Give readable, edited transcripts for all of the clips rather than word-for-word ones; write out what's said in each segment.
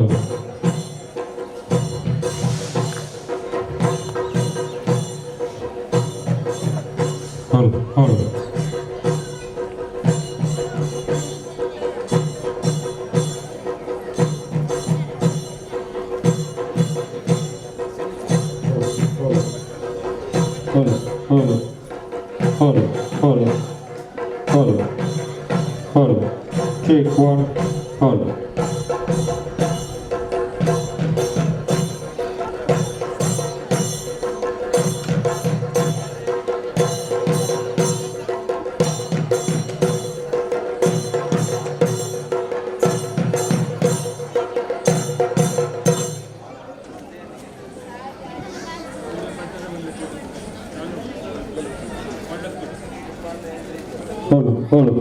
Hello. Hello, hello. Hello, hello, hello, hello, hello, hello. Take one, hello. Hello, hello.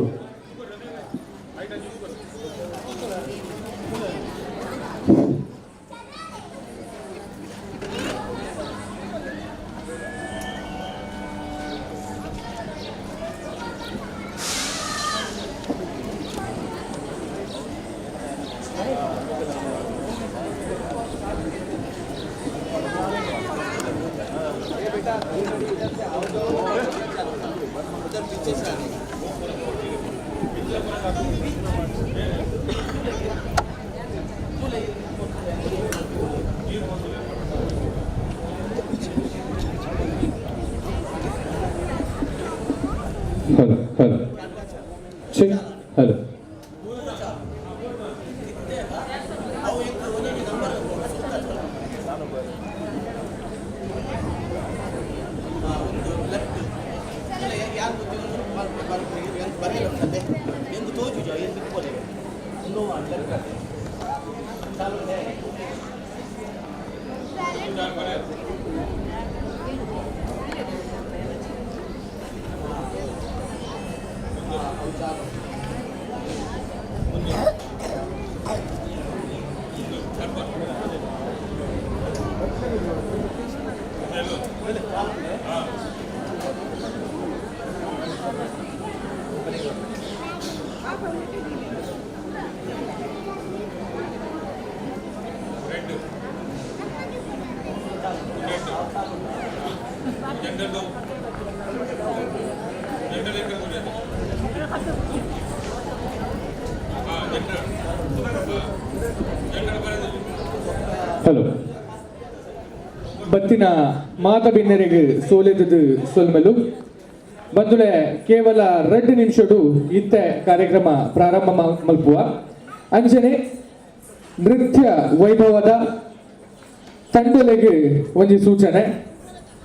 Hello, hello. Check, hello. Hello. ಬತ್ತಿನ ಮಾತ ಬಿನ್ನೆರೆಗ್ ಸೋಲೆದುದು ಸೊಲ್ಮೆಲು. ಬಂದುಲೆ, ಕೇವಲ 2 ನಿಮಿಷಡು ಇತ್ತೆ ಕಾರ್ಯಕ್ರಮ ಪ್ರಾರಂಭ ಮಲ್ಪುವ. ಅಂಚನೆ ನೃತ್ಯ ವೈಭವದ ತಂಡಲೆಗ್ ಒಂಜಿ ಸೂಚನೆ.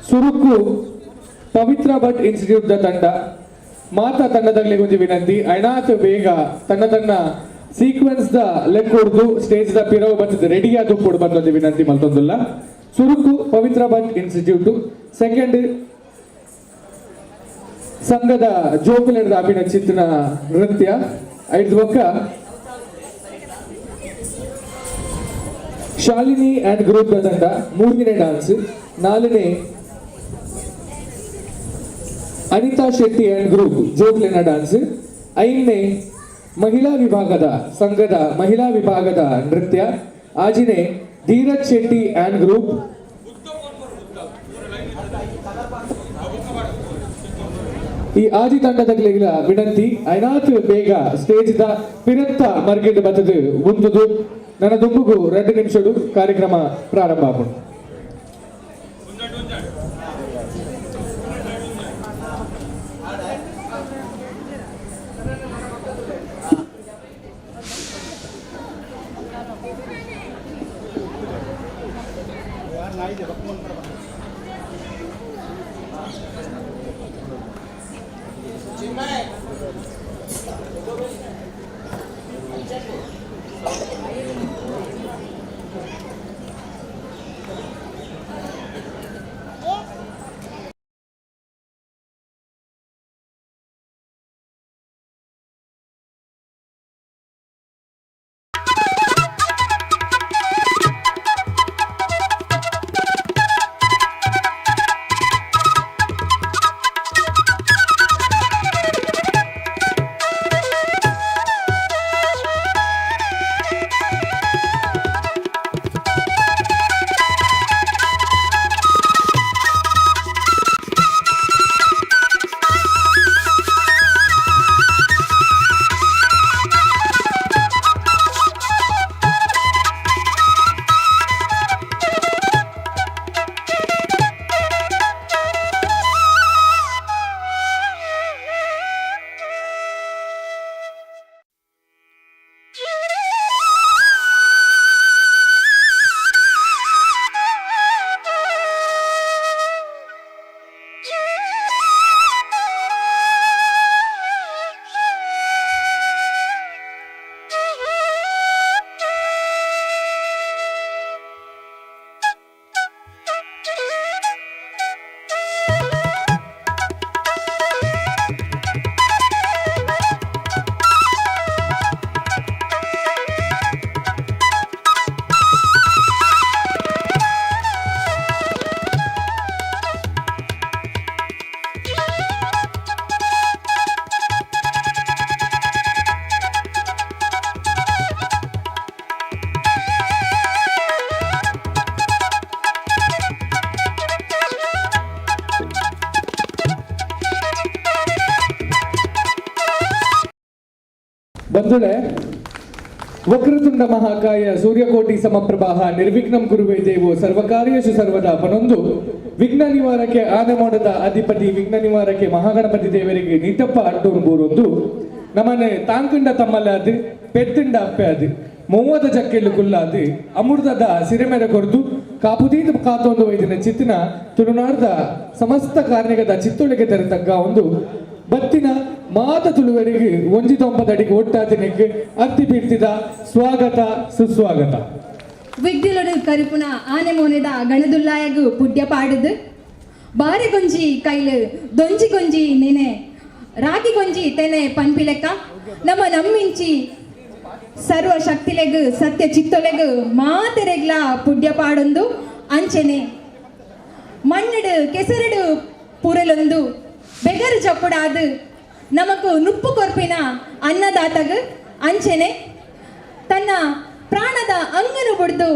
ಸುರುಕು ಪವಿತ್ರ ಭಟ್ ಇನ್ಸ್ಟಿಟ್ಯೂಟ್ ದ ತಂಡ. ಮಾತಾ ತಂಡದಗಳಿಗೆ ಒಂಜಿ ವಿನಂತಿ, ಐನಾತ್ ಬೇಗ ತನ್ನ ತನ್ನ ಸೀಕ್ವೆನ್ಸ್ ದ ಲೆಕ್ಕೊಡ್ದು ಸ್ಟೇಜ್ ದ ಪಿರವು ಬತ್ತದ ರೆಡಿ ಆದ್ ಉಪ್ಪೊಡು ಬಂದೊಂದು ವಿನಂತಿ ಮಲ್ತೊಂದುಲ್ಲ. ಸುರುಕು ಪವಿತ್ರ ಭಟ್ ಇನ್ಸ್ಟಿಟ್ಯೂಟ್, ಸೆಕೆಂಡ್ ಸಂಘದ ಜೋಕುಲೆಡ್ದ್ ಆಪಿನ ಚಿತ್ರನ ನೃತ್ಯ, ಐದು ಬೊಕ್ಕ ಶಾಲಿನಿ ಅಂಡ್ ಗ್ರೂಪ್ ದ ತಂಡ ಮೂರನೇ ಡಾನ್ಸ್, ನಾಲ್ಕನೇ ಅನಿತಾ ಶೆಟ್ಟಿ ಅಂಡ್ ಗ್ರೂಪ್ ಜೋಕ್ಲೆನ ಡಾನ್ಸ್, ಐದನೇ ಮಹಿಳಾ ವಿಭಾಗದ ಸಂಘದ ಮಹಿಳಾ ವಿಭಾಗದ ನೃತ್ಯ, ಆಜಿನೇ ಧೀರಜ್ ಶೆಟ್ಟಿ ಅಂಡ್ ಗ್ರೂಪ್. ಈ ಆಜಿ ತಂಡದಗ್ಲೆಗ್ಲ ವಿನಂತಿ, ಐನಾತ್ ಬೇಗ ಸ್ಟೇಜ್ the ಪಿರತ್ತ ಮರ್ಗಿಡ್ ಬತ್ತದು ಉಂತುದು ನನ್ನ ದುಂಬುಗು 2 ನಿಮಿಷಡು ಕಾರ್ಯಕ್ರಮ ಪ್ರಾರಂಭ ಆಪುಂಡು. ಬಂಧುಳೆ, ವಕ್ರತುಂಡ ಮಹಾಕಾಯ ಸೂರ್ಯಕೋಟಿ ಸಮಪ್ರಭಾಹ ನಿರ್ವಿಘ್ನಂ ಗುರುವೇ ದೇವೋ ಸರ್ವಕಾರ್ಯೇಷು ಸರ್ವದಾ ಪನೊಂದು ವಿಘ್ನ ನಿವಾರಕ್ಕೆ ಆನೆ ಮೋಡದ ಅಧಿಪತಿ ವಿಘ್ನ ನಿವಾರಕ್ಕೆ ಮಹಾಗಣಪತಿ ದೇವರಿಗೆ ನೀತಪ್ಪ ಅಡ್ಡೂರು ಬೂರೊಂದು ನಮ್ಮನೆ ತಾಂಕಂಡ ತಮ್ಮಲಾದು ಪೆತ್ತಂಡ ಅಪ್ಪೆ ಅದು ಮೂವದ ಚಕ್ಕೆಲ್ಲು ಕುಲ್ಲಾದು ಅಮೃತದ ಸಿರೆಮೆರೆ ಕೊರ್ದು ಕಾಪುದೀದ ಕಾತೊಂದು ವೈದಿನ ಚಿತ್ತಿನ ತುಳುನಾಡ್ದ ಸಮಸ್ತ ಕಾರ್ಣಿಕದ ಚಿತ್ತೊಳಿಗೆ ತೆರೆತಕ್ಕ ಒಂದು ಬತ್ತಿನ ಮಾತ ತುಳುವರಿಗೆ ಒಂಜಿ ತೊಂಬತ್ತಡಿಗೆ ಒಟ್ಟಾತಿನಿಗೆ ಅತ್ತಿ ಬೀರ್ತಿದ ಸ್ವಾಗತ ಸುಸ್ವಾಗತ. ವಿಗ್ದಿಲೊಡು ಕರಿಪುನ ಆನೆ ಮೋನೆದ ಗಣದುಲ್ಲಾಯಗು ಪುಡ್ಯ ಪಾಡುದು ಬಾರೆ ಗೊಂಜಿ ಕೈಲು ದೊಂಜಿ ಗೊಂಜಿ ನೆನೆ ರಾಗಿ ಗೊಂಜಿ ತೆನೆ ಪನ್ಪಿಲೆಕ್ಕ ನಮ್ಮ ನಮ್ಮಿಂಚಿ ಸರ್ವ ಶಕ್ತಿಲೆಗು ಸತ್ಯ ಚಿತ್ತೊಲೆಗು ಮಾತೆರೆಗ್ಲ ಪುಡ್ಯ ಪಾಡೊಂದು ಅಂಚೆನೆ ಮಣ್ಣಡು ಕೆಸರಡು ಪುರಲೊಂದು ಬೆಗರು ಜಪ್ಪುಡಾದು ನಮಕು ನುಪ್ಪು ಕೊರ್ಪಿನ ಅನ್ನದಾತಗು ಅಂಚೆನೆ ತನ್ನ ಪ್ರಾಣದ ಅಂಗನು ಬುಡ್ದು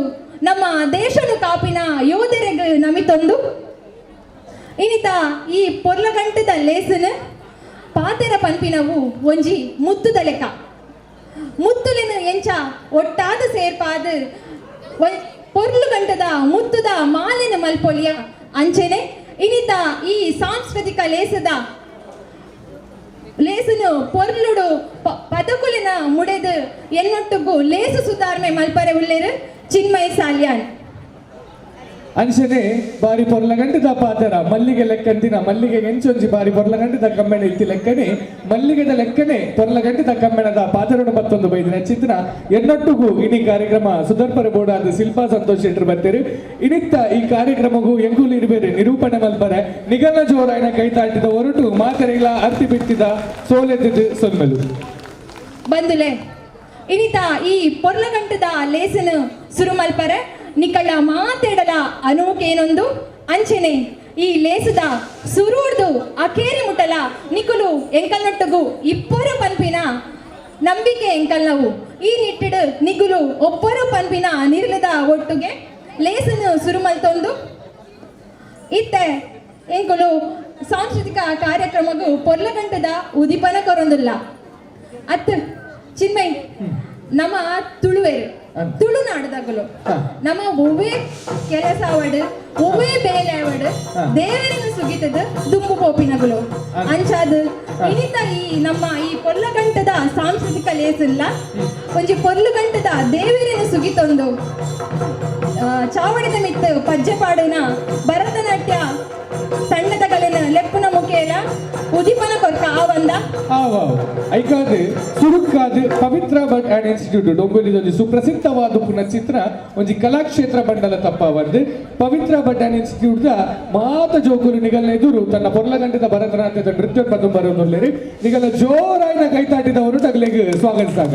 ನಮ್ಮ ದೇಶನು ಕಾಪಿನ ಯೋಧರೆಗು ನಮಿತೊಂದು ಇನಿತ ಈ ಪೊರ್ಲಗಂಟದ ಲೇಸನ ಪಾತೆರ ಪನ್ಪಿನವು ಒಂಜಿ ಮುತ್ತುದ ಲೆಕ್ಕ ಮುತ್ತುಲಿನ ಎಂಚ ಒಟ್ಟಾದ ಸೇರ್ಪಾದ ಪೊರ್ಲು ಗಂಟದ ಮುತ್ತುದ ಮಾಲಿನ ಮಲ್ಪೊಲಿಯ ಅಂಚೆನೆ ಇನಿತ ಈ ಸಾಂಸ್ಕೃತಿಕ ಲೇಸದ ಲೇಸುನು ಪೊರ್ಲುಡು ಪದಕುಲಿನ ಮುಡೆದು ಎನ್ನೊಟ್ಟುಗು ಲೇಸು ಸುಧಾರ್ಮೆ ಮಲ್ಪರೆ ಉಳ್ಳೇರು ಚಿನ್ಮಯ ಸಾಲ್ಯಾನ್. ಅಂಚನೆ ಬಾರಿ ಪೊರ್ಲಗಂಟದ ಪಾತರ ಮಲ್ಲಿಗೆ ಲೆಕ್ಕಂತಿನ ಮಲ್ಲಿಗೆ ಎಂಚೊಂಜಿ ಬಾರಿ ಪೊರ್ಲಗಂಟದ ಕಮ್ಮೆಣ ಇತ್ತಿ ಲೆಕ್ಕನೆ ಮಲ್ಲಿಗೆದ ಲೆಕ್ಕನೆ ಪೊರ್ಲಗಂಟದ ಕಮ್ಮೆಣದ ಪಾತರನು ಮತ್ತೊಂದು ಬೈದಿನ ಚಿತ್ರ ಎನ್ನೊಟ್ಟುಗು ಇನಿ ಕಾರ್ಯಕ್ರಮ ಸುದರ್ಪರ ಬೋರ್ಡಾದ ಶಿಲ್ಪಾ ಸಂತೋಷ್ ಶೆಟ್ಟರ್ ಬತ್ತೇರು. ಇನಿತ್ತ ಈ ಕಾರ್ಯಕ್ರಮಗೂ ಎಂಗುಲು ಇರ್ಬೇರೆ ನಿರೂಪಣೆ ಮಲ್ಪರೆ ನಿಗಲ ಜೋರಾಯನ ಕೈತಾಟಿದ ಹೊರಟು ಮಾತೆರೆಗಳ ಅರ್ತಿ ಬಿತ್ತಿದ ಸೋಲೆದ್ದಿದ್ದು ಸೊನ್ಮೆಲು. ಬಂದುಲೆ ಇನಿತ ಈ ಪೊರ್ಲಗಂಟದ ಲೇಸನು ಸುರುಮಲ್ಪರೆ ನಿಕಳ ಮಾತೆಡಲ ಅನೂಕೇನೊಂದು ಅಂಚೆನೆ ಈ ಲೇಸದ ಸುರುಡ್ದು ಅಕೇರಿ ಮುಟ್ಟಲ ನಿಕುಲು ಎಂಕಲ್ನೊಟ್ಟುಗು ಇಪ್ಪರು ಪನ್ಪಿನ ನಂಬಿಕೆ ಎಂಕಲ್ನವು. ಈ ನಿಟ್ಟಿಡು ನಿಗುಲು ಒಪ್ಪರು ಪನ್ಪಿನ ನಿರ್ಲದ ಒಟ್ಟುಗೆ ಲೇಸನು ಸುರುಮಲ್ತೊಂದು ಇತ್ತೆ ಎಂಕುಲು ಸಾಂಸ್ಕೃತಿಕ ಕಾರ್ಯಕ್ರಮಗೂ ಪೊರ್ಲಗಂಟದ ಉದಿಪನ ಕೊರೊಂದುಲ್ಲ. ಅತ್ ಚಿನ್ಮಯ್, ನಮ್ಮ ತುಳುವೆರು ತುಳುನಾಡದಾಗಲು ನಮ್ಮ ಒವ್ವೇ ಕೆಲಸ ಅವಡು ಒವ್ವೇ ಬೇಲೆ ಅವಡು ದೇವರನ್ನು ಸುಗಿತದ ದುಂಬು ಪೋಪಿನಗುಲು. ಅಂಚಾದ ಇನಿತ ಈ ನಮ್ಮ ಈ ಪೊರ್ಲಗಂಟದ ಸಾಂಸ್ಕೃತಿಕ ಲೇಸಿಲ್ಲ ಒಂಜಿ ಪೊರ್ಲುಗಂಟದ ದೇವರನ್ನು ಸುಗಿತೊಂದು ಚಾವಡಿದ ಮಿತ್ತು ಪಜ್ಜೆ ಪಾಡಿನ ಭರತನಾಟ್ಯ ತಂಡದ ಕಲೆನ ಲೆಪ್ಪುನ ಮುಖೇನ ಉದಿಪನ ಕೊರ್ಕ ಆವಂದ. ಆವಾವ್ ಐಕಾದ್ ಸುರುಕ್ಕಾದ್ ಪವಿತ್ರ ಭಟ್ ಆ್ಯಂಡ್ ಇನ್ಸ್ಟಿಟ್ಯೂಟ್ ಡೊಂಗೊಲಿದ ಒಂಜಿ ಸುಪ್ರಸಿದ್ಧವಾದ ಪುನ ಚಿತ್ರ ಒಂಜಿ ಕಲಾಕ್ಷೇತ್ರ ಬಂಡಲ ತಪ್ಪಾವಂದು ಪವಿತ್ರ ಭಟ್ ಆ್ಯಂಡ್ ಇನ್ಸ್ಟಿಟ್ಯೂಟ್ ದ ಮಾತ ಜೋಕುಲು ನಿಗಲ್ನ ಎದುರು ತನ್ನ ಪೊರ್ಲಗಂಟದ ಭರತನಾಟ್ಯದ ನೃತ್ಯ ಪದ ಬರೋದುಲ್ಲೇರಿ. ನಿಗಲ ಜೋರಾಯಿನ ಕೈತಾಟಿದವರು ತಗಲೆಗ್ ಸ್ವಾಗತಿಸಾಗ.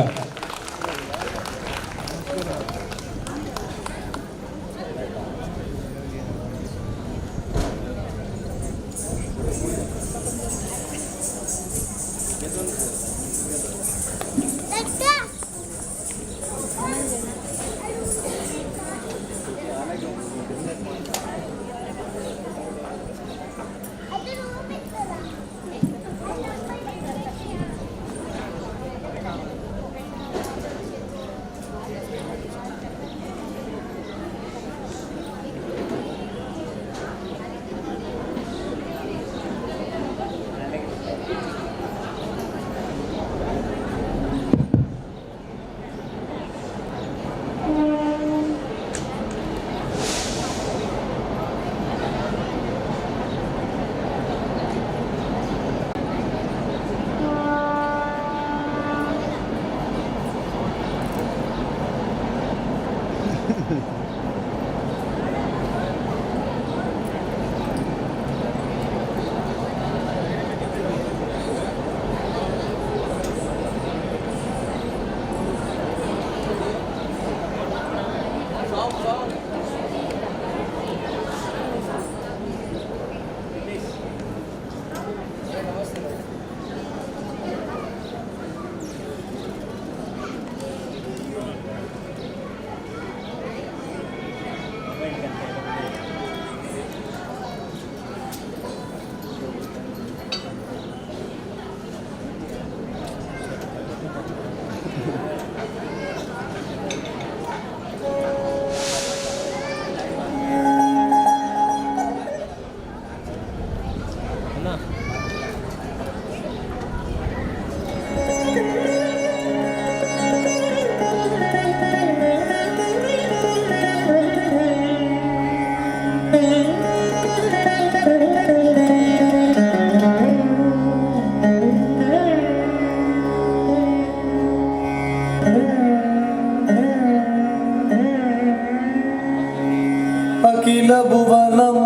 அகில புவனம்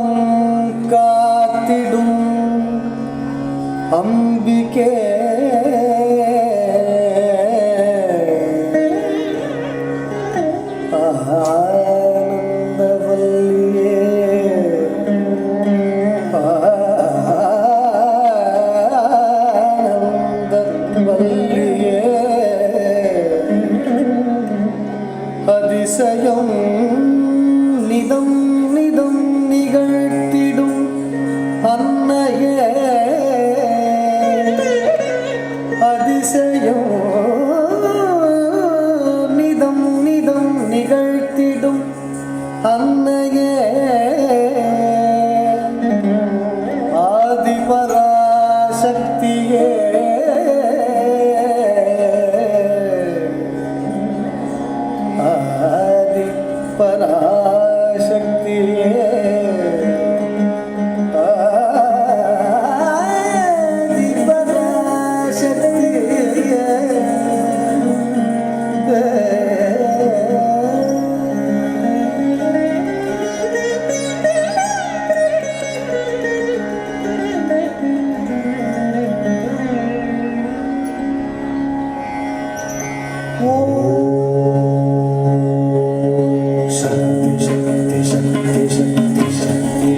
காத்திடும் அம்பிகே ஆனந்தவல்லியே ஆனந்தவல்லியே அதிசயம் நிதம் நிதம் நிகழ்த்திடும் அன்னையே அதிசயம் நிதம் நிதம் நிகழ்த்திடும் அன்னையே ஆதிபராசக்தியே ஆதி பராசக்தியே ஆதி பராசக்தியே. சக்தி சக்தி சக்தி சக்தி சக்தி.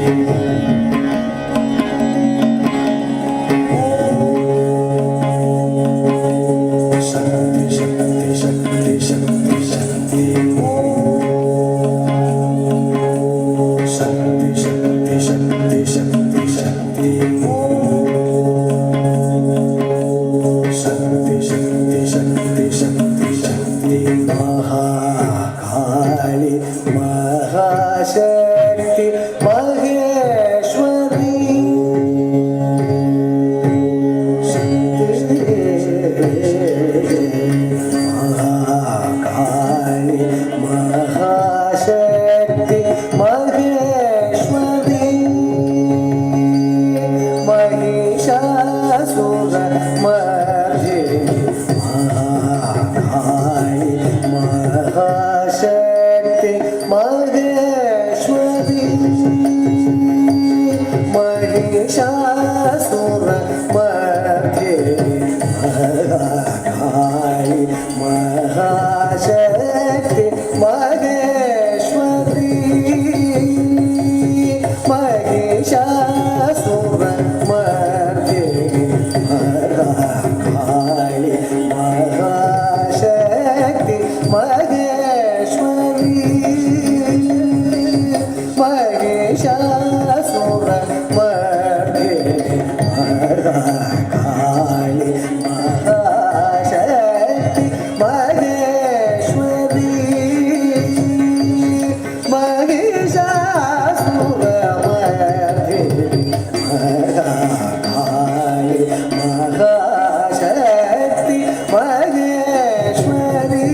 சக்தி சக்தி சக்தி சக்தி சக்தி. சக்தி சக்தி சக்தி சக்தி சக்தி. சக்தி சக்தி சக்தி சக்தி சக்தி. மகாகாளி மகாசக்தி மகேஸ்வரி சக்தி. மகாகாளி மகாசக்தி மகேஸ்வரி மகிஷாசுர மர்தினி மகாகாளி மகாசக்தி மகேஸ்வரி மகிஷாசுர மர்தினி மகாகாளி மகாசக்தி மகேஸ்வரி மகிஷாசுர மர்தினி மகாகாளி மகாசக்தி மகேஸ்வரி மகிஷாசுர மர்தினி மகாகாளி மகாசக்தி மகேஸ்வரி மகிஷாசுர மர்தினி மகாகாளி மகாசக்தி மகேஸ்வரி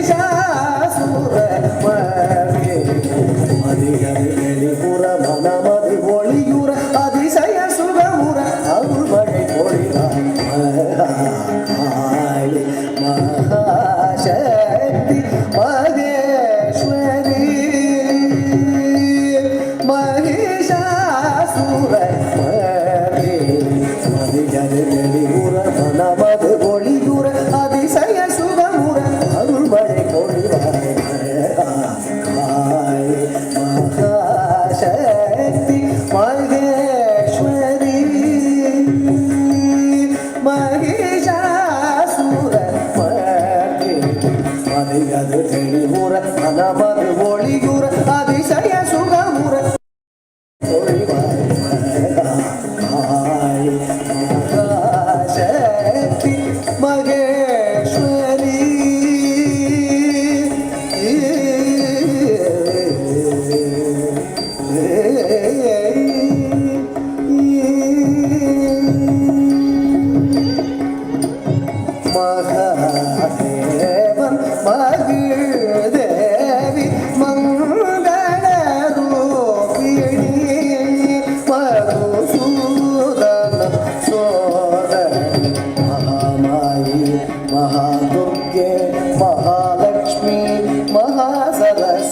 மகிஷாசுர மர்தினி மதிகள் மனமது ஒளியுற அதிசய சுகமுற அருள்மழை பொழிவாய் மகாகாளி மகாசக்தி மகேஸ்வரி மகிஷாசுர மர்தினி மதிகள் வெளியுற மனமது ஒளியுற அதிசய சுகமுற அருள்மழை பொழிவாய் மகாகாளி மகாசக்தி மகேஸ்வரி மகிஷாசுர மர்தினி மதியது தெளிவுற மனமது ஒளியுற அதிசய சுகமுற பொழிவாய் மகாகாளி மகாசக்தி மகேஸ்வரி. மகாதேவன் மகிழ்தேவி மங்கள ரூபிணி மதுசூதன சோதரி மகாமாயி மகாதுர்கே மகாலட்சுமி மகாசரஸ்வதி.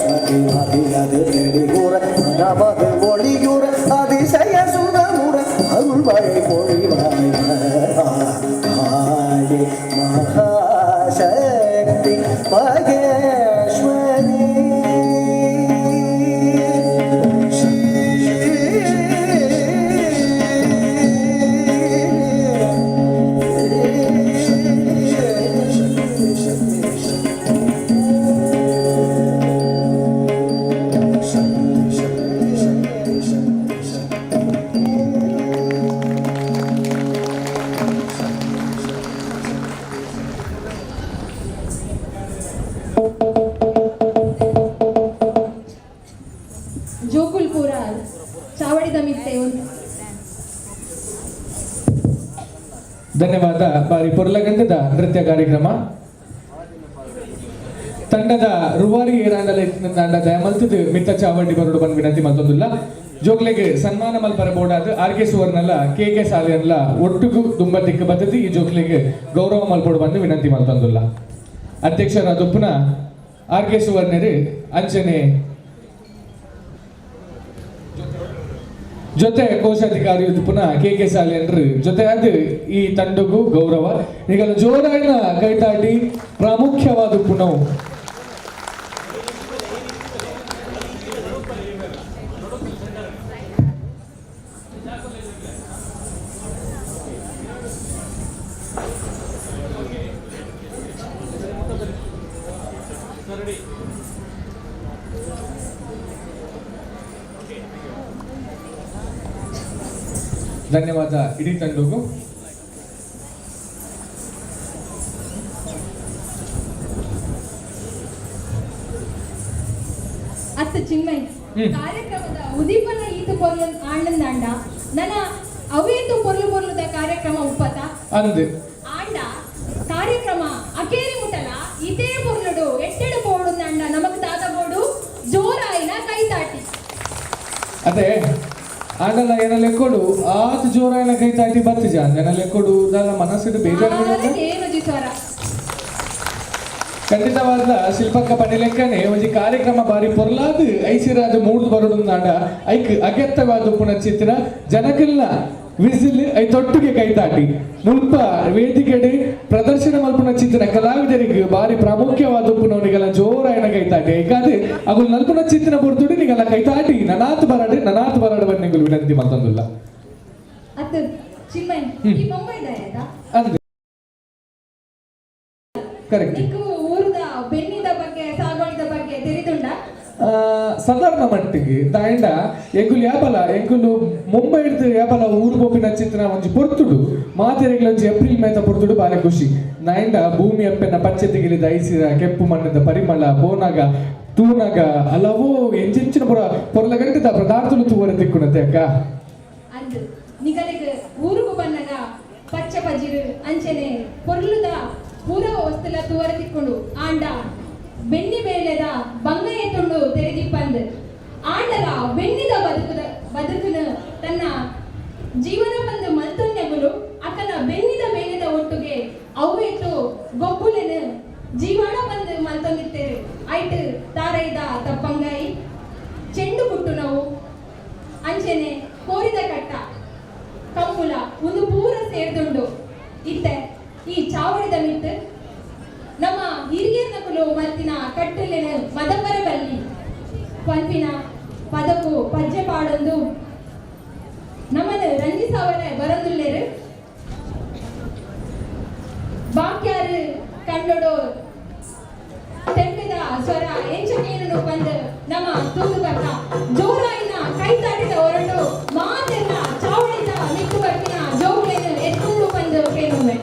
ಜೋಕುಲ್ ಪೂರ ಚಾವಡಿದ ಮಿತ್ತೆ. ಧನ್ಯವಾದ. ಬಾರಿ ಪೊರ್ಲಗಂಧದ ನೃತ್ಯ ಕಾರ್ಯಕ್ರಮ. ತಂಡದ ರೂವಾರಿ ಏರಾಂಡಲ ತಂಡ ದಯಮಲ್ತದ ಮಿತ್ತ ಚಾವಡಿ ಬರೋಡು ಬಂದ್ ವಿನಂತಿ ಮಲ್ತೊಂದುಲ್ಲ. ಜೋಕ್ಲೆಗ್ ಸನ್ಮಾನ ಮಲ್ಪರ ಬೋಡಾದ್ ಆರ್ ಕೆ ಸುವರ್ಣಲ್ಲ ಕೆ ಕೆ ಸಾಲಿಯನ್ಲ ಒಟ್ಟುಗು ದುಂಬ ದಿಕ್ಕು ಬತ್ತದಿ ಈ ಜೋಕ್ಲೆಗ್ ಗೌರವ ಮಲ್ಪೊಡು ಬಂದು ವಿನಂತಿ ಮಲ್ತೊಂದುಲ್ಲ. ಅಧ್ಯಕ್ಷರ ದುಪ್ಪುನ ಆರ್ ಕೆ ಸುವರ್ಣರು ಅಂಚನೆ ಜೊತೆ ಕೋಶಾಧಿಕಾರಿ ಪುನಃ ಕೆ ಕೆ ಸಾಲಿಯನ್ರು ಜೊತೆ ಅದು ಈ ತಂಡಗೂ ಗೌರವ. ಈಗ ಜೋರಾಯಿನ ಕೈತಾಟಿ ಪ್ರಾಮುಖ್ಯವಾದ ಪುನಃ. ಧನ್ಯವಾದ ಇಡೀ ತಂಡಗೂ. ಅತ್ತ ಚಿನ್ಮಯ್, ಕಾರ್ಯಕ್ರಮದ ಉದೀಪನ ಈತು ಪೊರ್ಲು ಆಂಡಂದಾಂಡ ನನ್ನ ಅವೇತು ಪೊರ್ಲು ಪೊರ್ಲುದ ಕಾರ್ಯಕ್ರಮ ಉಪ್ಪತ. ಅಂದು. ಆಂಡ ಕಾರ್ಯಕ್ರಮ ಅಕೇರಿ ಮುಟಲ ಇದೇ ಪೊರ್ಲುಡು ಎಟ್ಟೆಡು ಪೋಡುಂದಾಂಡ ನಮಕ್ ದಾದ ಬೋಡು? ಜೋರಾಯಿನ ಕೈತಾಟಿ. ಅದೇ ಆಂಡಲ ಏನ ಲೆಕ್ಕೊಡು ಆತ್ ಜೋರಾಯಿನ ಕೈತಾಟಿ ಬತ್ತಿಜ ಏನ ಲೆಕ್ಕೊಡು ದಾಲ ಮನಸ್ಸಿಡು ಬೇಜಾರು. ಏನು ಜಿಸ್ವರ. ಖಂಡಿತವಾದ ಶಿಲ್ಪಕ್ಕ ಪಣಿ ಲೆಕ್ಕನೆ ಒಂಜಿ ಕಾರ್ಯಕ್ರಮ ಬಾರಿ ಪೊರ್ಲಾದ್ ಐಸಿರಾದ ಮೂಡ್ದು ಬರಡುಂದಾಂಡ ಐಕ್ ಅಗತ್ಯವಾದ ಪುನಚಿತ್ರ ಜನಕಲ್ನ ವಿಸಿಲ್ I ತೊಟ್ಟಿಗೆ ಕೈತಾಟಿ. ಮುಲ್ಪ ವೇದಿಕೆಡೆ ಪ್ರದರ್ಶನ ಮಲ್ಪುನ ಚಿತ್ರ ಕಲಾವಿದರಿಗೆ ಬಾರಿ ಪ್ರಾಮುಖ್ಯವಾದ ಪುನವನಿಗೆಲ್ಲ ಜೋರಾಯಣ ಕೈತಾಟಿ. ಐಕಾದ್ ಅಗುಲ್ ನಲ್ಪುನ ಚಿತ್ರ ಬರ್ತುಡಿ ನಿಗಲ ಕೈತಾಟಿ ನನಾತ್ ಬರಡು ನನಾತ್ ಬರಡು ಬನ್ನಿಗುಲ್ ವಿನಂತಿ ಮಲ್ತೊಂದುಲ್ಲ. ಅತ್ತ ಚಿನ್ಮಯ್, ಈ ಬೊಂಬೈದ ಆಯ್ತಾ? ಅಂದ್, ಕರೆಕ್ಟ್. ನಿಕ್ಕು ಊರದ ಬೆನ್ನಿದ ಬಗ್ಗೆ ಸಾಗುವಳಿದ ಬಗ್ಗೆ ತೆರಿದುಂಡ? ಸಾಧಾರಣ ಮಟ್ಟಿಗೆ. ದಾಂಡ ಎಂಕುಲು ಯಾಪಲ ಎಂಕುಲು ಮುಂಬೈ ಹಿಡ್ದು ಯಾಪಲ ಊರು ಪೋಪಿನ ಚಿತ್ರ ಒಂಜಿ ಪೊರ್ತುಡು ಮಾತೆರೆಗ್ಲ ಒಂಜಿ ಏಪ್ರಿಲ್ ಮೇತ ಪೊರ್ತುಡು ಬಾರಿ ಖುಷಿ. ನಾಂಡ ಭೂಮಿ ಅಪ್ಪೆನ ಪಚ್ಚೆ ತಿಗಿಲಿದ ಐಸಿರ ಕೆಂಪು ಮಣ್ಣದ ಪರಿಮಳ ಬೋನಾಗ ತೂನಾಗ ಅಲವೋ ಎಂಚೆಂಚಿನ ಪುರ ಪೊರ್ಲ ಗಂಟೆದ ಪದಾರ್ಥಲು ತೂವರೆ ತಿಕ್ಕುನತೆ ಅಕ್ಕ. ಅಂದ್, ನಿಗಲಿಗ್ ಊರುಗು ಬನ್ನಗ ಪಚ್ಚ ಪಜಿರು ಅಂಚನೆ ಪೊರ್ಲುದ ಪೂರವ ವಸ್ತುಲ ತೂವರೆ ತಿಕ್ಕೊಂಡು. ಆಂಡ ಬೆನ್ನಿ ಬೇಲೆದ ಬಂಗ ಏತುಂಡು ತೆರೆದಿಪ್ಪಂದ್. ಆಂಡಲ ಬೆನ್ನಿದ ಬದುಕುದ ಬದುಕುನು ತನ್ನ ಜೀವನ ಬಂದು ಮಲ್ತೊನ್ನೆಗುಲು ಅಕನ ಬೆನ್ನಿದ ಬೇಲೆದ ಒಟ್ಟುಗೆ ಅವ್ವೇತು ಗೊಬ್ಬುಲೆನು ಜೀವನ ಬಂದು ಮಲ್ತೊಂದಿತ್ತೇರು. ಐಟ್ ತಾರೈದ ತಪ್ಪಂಗಾಯಿ, ಚೆಂಡು ಕುಟ್ಟುನವು, ಅಂಚೆನೆ ಕೋರಿದ ಕಟ್ಟ, ಕಂಬುಲ ಒಂದು ಪೂರ ಸೇರ್ದುಂಡು. ಇತ್ತೆ ಈ ಚಾವಡಿದ ಮಿತ್ತು ನಮ್ಮ ಹಿರಿಯರ್ನಕುಲು ಮಲ್ತಿನ ಕಟ್ಟಲೆನು ಮದಪರ ಬಲ್ಲಿ ಪನ್ಪಿನ ಪದಕು ಪಜ್ಜೆ ಪಾಡೊಂದು ನಮ್ಮನ್ನು ರಂಜಿಸಾವರೆ ಬರಂದುಲ್ಲೇರು. ಬಾಕ್ಯಾರು ಕಣ್ಣೊಡು ತೆಂಪಿದ ಸ್ವರ ಎಂಚಕೇನು ಬಂದು ನಮ್ಮ ತೂದು ಬರ್ತ. ಜೋರಾಯಿನ ಕೈತಾಟಿದ ಹೊರಟು ಮಾತೆಲ್ಲ ಚಾವಡಿದ ಮಿಕ್ಕು ಬರ್ಪಿನ ಜೋಗುಲೇನು ಎತ್ಕೊಂಡು ಬಂದು ಕೇಳುವೆ.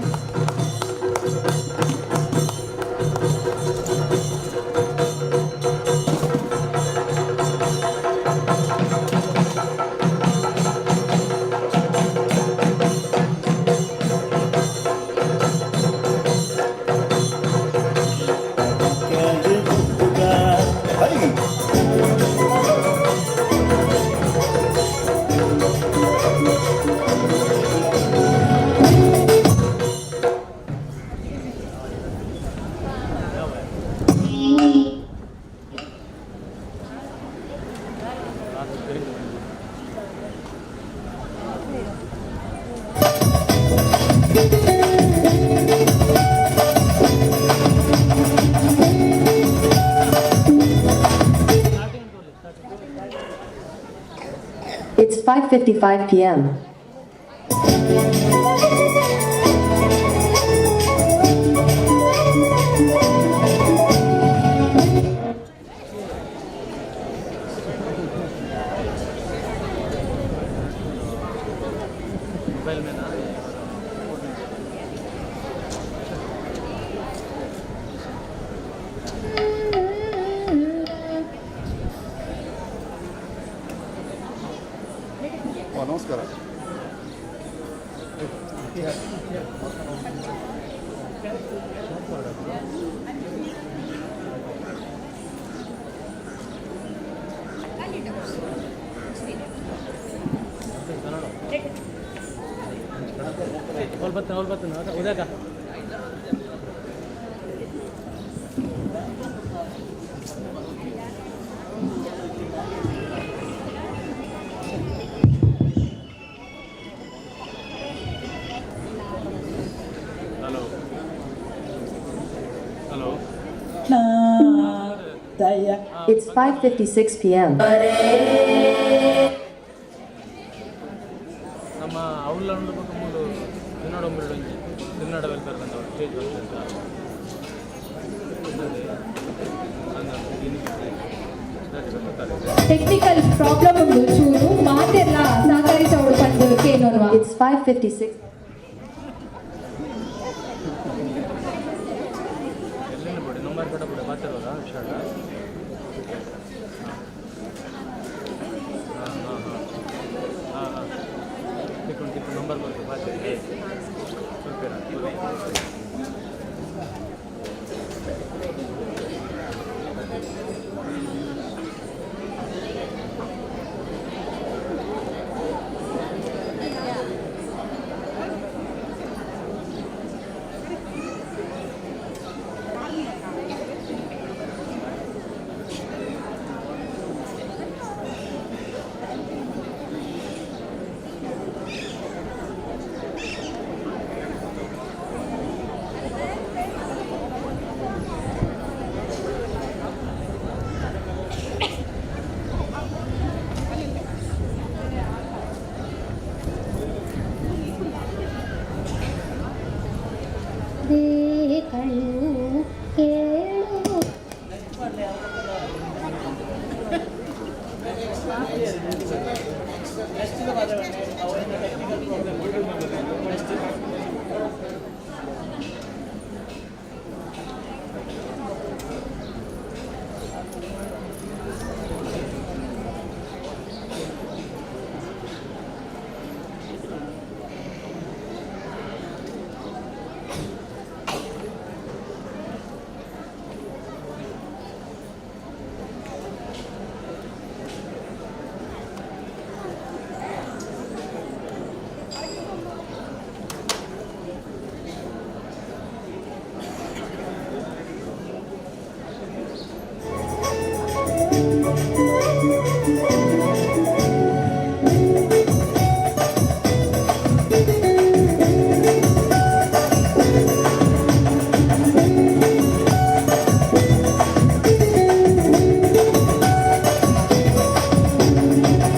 It's 5:55 p.m. ನಮಸ್ಕಾರ. It's 5:56 p.m. ನಮ್ಮ ಅವ್ಲ ಮೂಲು ತಿನ್ನಡ ಒಂಜಿ ತಿನ್ನಡ ವೆಲ್ಫೇರ್ ಅಂತ ಸ್ಟೇಜ್ ಫಂಕ್ಷನ್ technical problem ಉಂಡು ಚೂರು ಮಾತೆಲ್ಲ ಸಹಕರಿಸೋಡು ಪಂದು ಕೇನೋನ್ವಾ. It's 5:56. ಎಲ್ಲೆಲ್ಲ ಬಿಡಿ ನಂಬರ್ ಕಡ ಬಿಡಿ ಮಾತಾಡೋದಾ ವಿಶಾಲ. ಹಾಂ ಹಾಂ ಹಾಂ ಹಾಂ ಹಾಂ ತಿಕ್ಕೊಂಡು ತಿಕ್ಕೊಂಡು ನಂಬರ್ ಬರ್ತದೆ ಮಾತಾಡಿ ಸ್ವಲ್ಪ. ಕಣ್ಣು ಕೇಳು.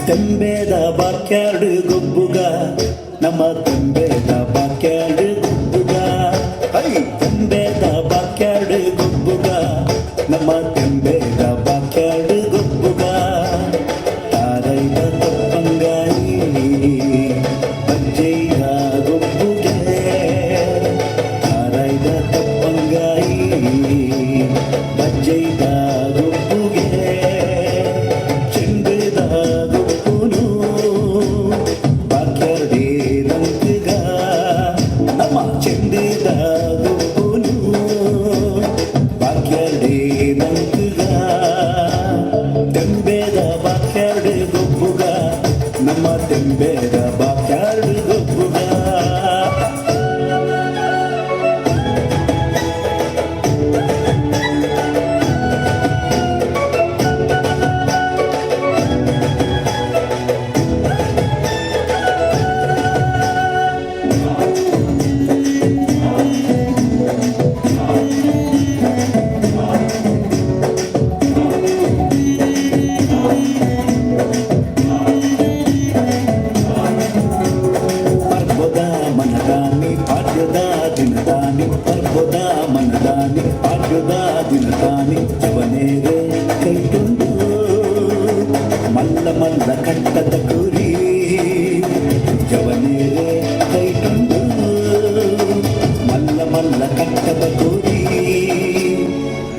ತೆಂಬೇದ ಬಾಕ್ಯಾರ್ಡ್ ಗೊಬ್ಬುಗ, ನಮ್ಮ ತೆಂಬೇದ ಬಾಕ್ಯಾರ್ಡ್ ಗೊಬ್ಬುಗ. I, ತೆಂಬೇದ ಬಾಕ್ಯಾರ್ಡ್ ಗೊಬ್ಬುಗ, ನಮ್ಮ ತೆಂಬೇದ ಬಾಕ್ಯಾರ್ಡ್ ಗೊಬ್ಬುಗ. ತಾರೈದ ತಪ್ಪಂಗಾಯಿ ಬಜ್ಜೈದ ಗೊಬ್ಬುಗೆ, ತಾರೈದ ತಪ್ಪಂಗಾಯಿ ಬಜ್ಜೈದ ಗೊಬ್ಬುಗೆ. ಚೆಂಡುದ ಗೊಬ್ಬುನು ಬಾಕ್ಯಾರ್ಡೇ ನಂಕುಗ, ನಮ್ಮ ಚೆಂಡುದ ಗೊಬ್ಬುನು ಬಾಕ್ಯಾರ್ಡೇ ನಂಕುಗ. ತೆಂಬೇದ ಬಾಕ್ಯಾರ್ಡ್ ಗೊಬ್ಬುಗ, ನಮ್ಮ ತೆಂಬೇದ ಬಾಕ್ಯಾರ್ಡ್ ಗೊಬ್ಬುಗ. ಪರ್ಬದ ಮನದಾನಿ ಪಾಡ್ಯದ ದಿನದಾನಿ, ಪರ್ಬದ ಮನದಾನಿ ಪಾಡ್ಯದ ದಿನದಾನಿ, ಜವನೇರೆ ಕೈತುಂಡು ಮಲ್ಲ ಮಲ್ಲ ಕಟ್ಟದ ಕುರಿ. ಜವನೇರೆ ಕೈತುಂಡು ಮಲ್ಲ ಮಲ್ಲ ಕಟ್ಟದ ಕುರಿ.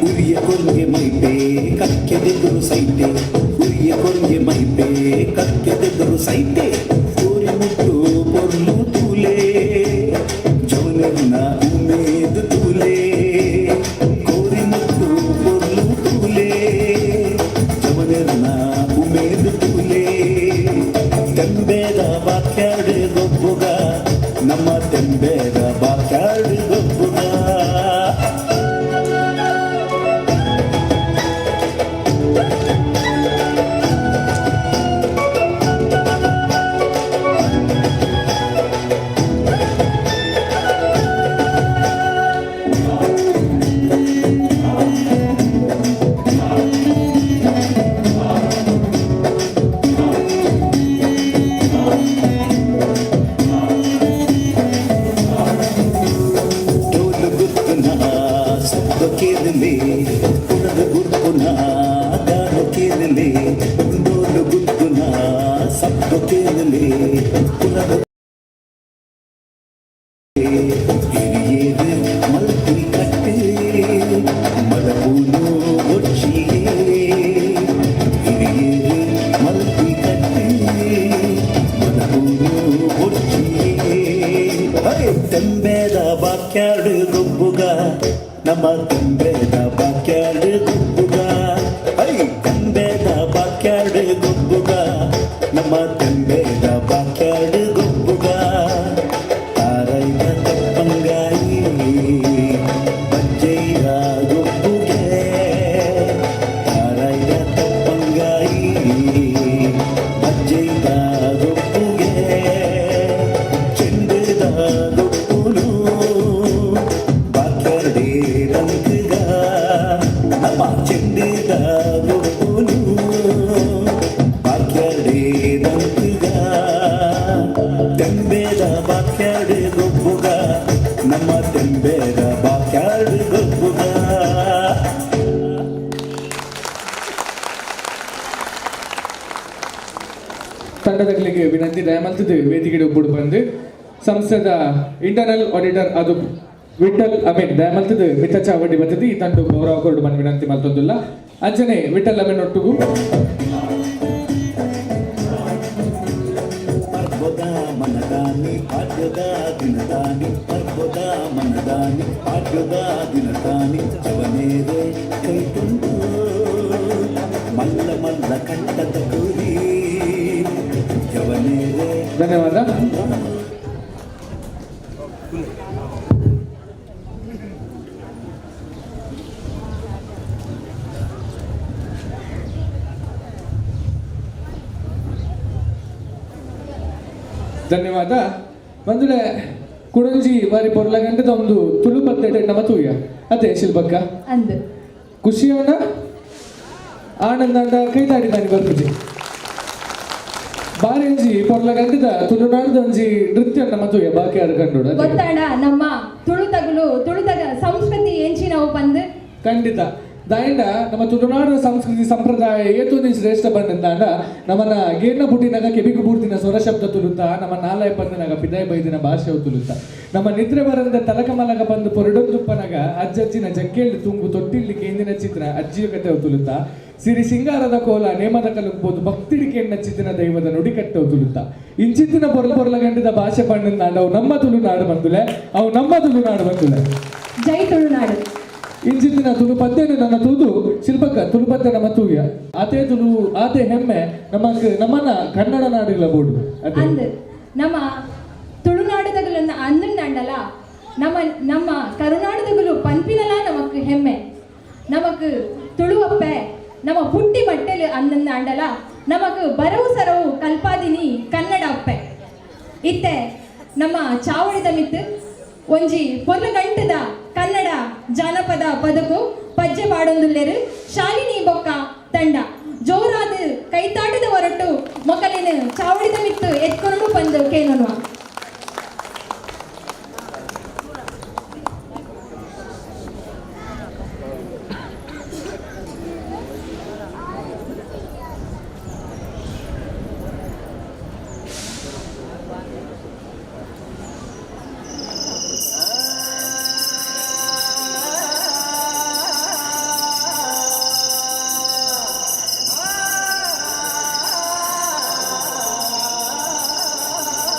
ಉರಿಯ ಕೊರ್ಗೆ ಮೈಪೆ ಕಕ್ಕೆದೆದುರು ಸೈತೆ, ಉರಿಯ ಕೊರ್ಗೆ ಮೈಪೆ ಕಕ್ಕೆದೆದುರು ಸೈತೆ. ಮುಟ್ಟು ಪೊರ್ಲು ತೂಲೆ ಜವನೆರ್ನ ಉಮೇದ್ ತೂಲೆ ಕೋರಿ ಮುಟ್ಟು ಪೊರ್ಲು ತೂಲೆ ಜವನೆರ್ನ ಉಮೇದ್ ತೂಲೆ ತೆಂಬೇದ ಬಾಕ್ಯಾಡು ಗೊಬ್ಬುಗ ನಮ್ಮ ತೆಂಬೇದ ಬಾಕ್ಯಾಡು ಗೊಬ್ಬುಗ. ಡೋಲು ಗುರ್ತುನ ಸಪ್ಪ ಕೇಳಲಿ ಪುನದ ಗುರ್ಪುನ ಗಾನ ಕೇಳಲಿ ಡೋಲು ಗುರ್ತುನ ಸಪ್ಪ ಕೇಳಲಿ ಪುನದ ಹಿರಿಯೇರು ಮಲ್ಪಿ ಕಟ್ಟು ಮಲಪೂನು ಒಚ್ಚಿಯೇ ಹಿರಿಯೇರು ಮಲ್ಪಿ ಕಟ್ಟು ಮಲಪೂನು ಒಚ್ಚಿಯೇ ತೆಂಬೇದ ಬಾಕ್ಯಾಡು ಗೊಬ್ಬುಗ ನಮ್ಮ ತೆಂಬೇದ ಬಾಕ್ಯಾಡು ಗೊಬ್ಬುಗ I ತೆಂಬೇದ ಬಾಕ್ಯಾಡು ಗೊಬ್ಬುಗ ನಮ್ಮ ತೆಂಬೇದ ಬಾಕ್ಯಾಡು ಗೊಬ್ಬುಗ ತಾರೈದ ತಪ್ಪಂಗಾಯಿ ಬಜ್ಜೈದ ಗೊಬ್ಬುಗೆ ತಾರೈದ ತಪ್ಪಂಗಾಯಿ ಬಜ್ಜೈದ ಗೊಬ್ಬುಗೆ ಚೆಂಡುದ ಗೊಬ್ಬುನು ಬಾಕ್ಯಾರ್ಡೆ ರಂಕುಗ ನಮ್ಮ ಚೆಂಡುದ ಗೊಬ್ಬುನು ಬಾಕ್ಯಾರ್ಡೆ ರಂಕುಗ ತೆಂಬೇದ ಬಾಕ್ಯಾರ್ಡ್ ಗೊಬ್ಬುಗ ನಮ್ಮ ತೆಂಬೇದ ಬಾಕ್ಯಾರ್ಡ್ ಗೊಬ್ಬುಗ. ತಂಡದಗಳಿಗೆ ವಿನಂತಿ ದಯಮಲ್ತದ್ದು ವೇದಿಕೆಗೆ ಒಬ್ಬಡು ಬಂದು ಸಂಸ್ಥೆದ ಇಂಟರ್ನಲ್ ಆಡಿಟರ್ ಅದು ವಿಠಲ್ ಅಮೀನ್ ದಯಮಲ್ತದ್ದು ಮಿತ ಚಾವಡಿ ಬರ್ತದೆ ಈ ತಂಡ ಗೌರವ ಕೊರಡು ಬಂದು ವಿನಂತಿ ಮಲ್ತೊಂದಿಲ್ಲ ಅಂಜನೆ ವಿಠಲ್ ಅಮೀನ್ ಒಟ್ಟುಗು. ಪರ್ವದ ಮನದಾನಿ ಪಾಡ್ಯದ ದಿನದಾನಿ ಪರ್ವದ ಮನದಾನಿ ಪಾಡ್ಯದ ದಿನದಾನಿ ಜವನೇರೆ ಕೈತುಂಡು ಮಲ್ಲ ಮಲ್ಲ ಕಟ್ಟದ ಕೂರಿ ಜವನೇರೆ. ಧನ್ಯವಾದ. ಧನ್ಯವಾದ. ಬಂದುಳೆ ಕುಡಂಜಿ ಬಾರಿ ಪೊರ್ಲ ಗಂಟದ ಒಂದು ತುಳು ಪತ್ತೆ ನಮ್ಮ ತೂಯ ಅದೇ ಶಿಲ್ಪಕ್ಕ. ಅಂದ್. ಖುಷಿಯವನ ಆನಂದ ಕೈತಾಡಿ ತಾನಿ ಬರ್ಪುಜಿ ಬಾರಿಂಜಿ ಪೊರ್ಲ ಗಂಟದ ತುಳುನಾಡ್ದ ಒಂಜಿ ನೃತ್ಯ ನಮ್ಮ ತೂಯ ಬಾಕಿ ಯಾರು ಕಂಡು. ಗೊತ್ತಾಡ ನಮ್ಮ ತುಳುತಗುಲು ತುಳುತಗ ಸಂಸ್ಕೃತಿ ಎಂಚಿನವು ಪಂದ್. ಖಂಡಿತ ದಾಂಡ ನಮ್ಮ ತುಳುನಾಡಿನ ಸಂಸ್ಕೃತಿ ಸಂಪ್ರದಾಯ ಏತೊಂದು ಶ್ರೇಷ್ಠ ಬಂದಂದಾಂಡ ನಮ್ಮನ ಗೇರ್ನ ಪುಟಿನಾಗ ಕೆಬಿಗು ಬೂರ್ತಿನ ಸ್ವರ ಶಬ್ದ ತುಳುತ್ತ ನಮ್ಮ ನಾಲಯ ಬಂದನಾಗ ಪಿದಾಯ ಬೈದಿನ ಭಾಷೆ ತುಳುತ್ತ ನಮ್ಮ ನಿದ್ರೆ ಬರಂದ ತಲಕ ಮಲಕ ಬಂದು ಪೊರಡೊಂದುಪ್ಪನಾಗ ಅಜ್ಜಜ್ಜಿನ ಜಗ್ಗೇಳಿ ತುಂಗು ತೊಟ್ಟಿಲ್ಲಿ ಕೇಂದಿನ ಚಿತ್ರ ಅಜ್ಜಿಯ ಕತೆ ತುಳುತ್ತ ಸಿರಿ ಸಿಂಗಾರದ ಕೋಲ ನೇಮದ ಕಲುಕ್ಬೋದು ಭಕ್ತಿಡಿಕೆ ಚಿತ್ತಿನ ದೈವದ ನುಡಿಕಟ್ಟವು ತುಳುತ್ತ ಇಂಚಿತ್ತಿನ ಪೊರ್ಲ ಪೊರ್ಲ ಗಂಡಿದ ಭಾಷೆ ಪಣ್ಣಂದಾಂಡ ಅವು ನಮ್ಮ ತುಳುನಾಡು ಬಂದುಲೆ ಅವು ನಮ್ಮ ತುಳುನಾಡು ಬಂದುಲೆ. ಜೈ ತುಳುನಾಡು. ಇಂಚಿತ್ತಿನ ತುಳು ಪದ್ಯನ ನನ್ನ ತೂದು ಶಿಲ್ಪಕ್ಕ ತುಳು ಪದ್ಯ ನಮ್ಮ ತೂಯ ಆತೇ ತುಳು ಆತೆ ಹೆಮ್ಮೆ ನಮ್ಮ ನಮ್ಮನ್ನ ಕನ್ನಡ ನಾಡುಗಳ ಬೋಡು ಅದೇ. ಅಂದ್ ನಮ್ಮ ತುಳುನಾಡುದಗುಲನ್ನ ಅಂದಂಡಲ್ಲ ನಮ್ಮ ನಮ್ಮ ಕರುನಾಡುದಗುಲು ಪನ್ಪಿನಲ ನಮಕ್ ಹೆಮ್ಮೆ ನಮಕ್ ತುಳುವಪ್ಪೆ ನಮ್ಮ ಪುಟ್ಟಿ ಮಟ್ಟೆಲು ಅಂದಂಡಲ ನಮಕ್ ಬರವು ಸರವು ಕಲ್ಪಾದಿನಿ ಕನ್ನಡ ಅಪ್ಪೆ. ಇತ್ತೆ ನಮ್ಮ ಚಾವಡಿದ ಮಿತ್ತು ಒಂಜಿ ಪೊರ್ಲು ಗಂಟದ ಕನ್ನಡ ಜಾನಪದ ಬದುಕು ಪಜ್ಜೆ ಪಾಡೊಂದುಲ್ಲೆರು ಶಾಲಿನಿ ಬೊಕ್ಕ ತಂಡ. ಜೋರಾದ ಕೈತಾಟದ ಹೊರಟು ಮೊಕಲಿನ ಚಾವಡಿದ ಮಿತ್ತು ಎತ್ಕೊಂಡು ಬಂದು ಕೇನೋನುವ. ಆ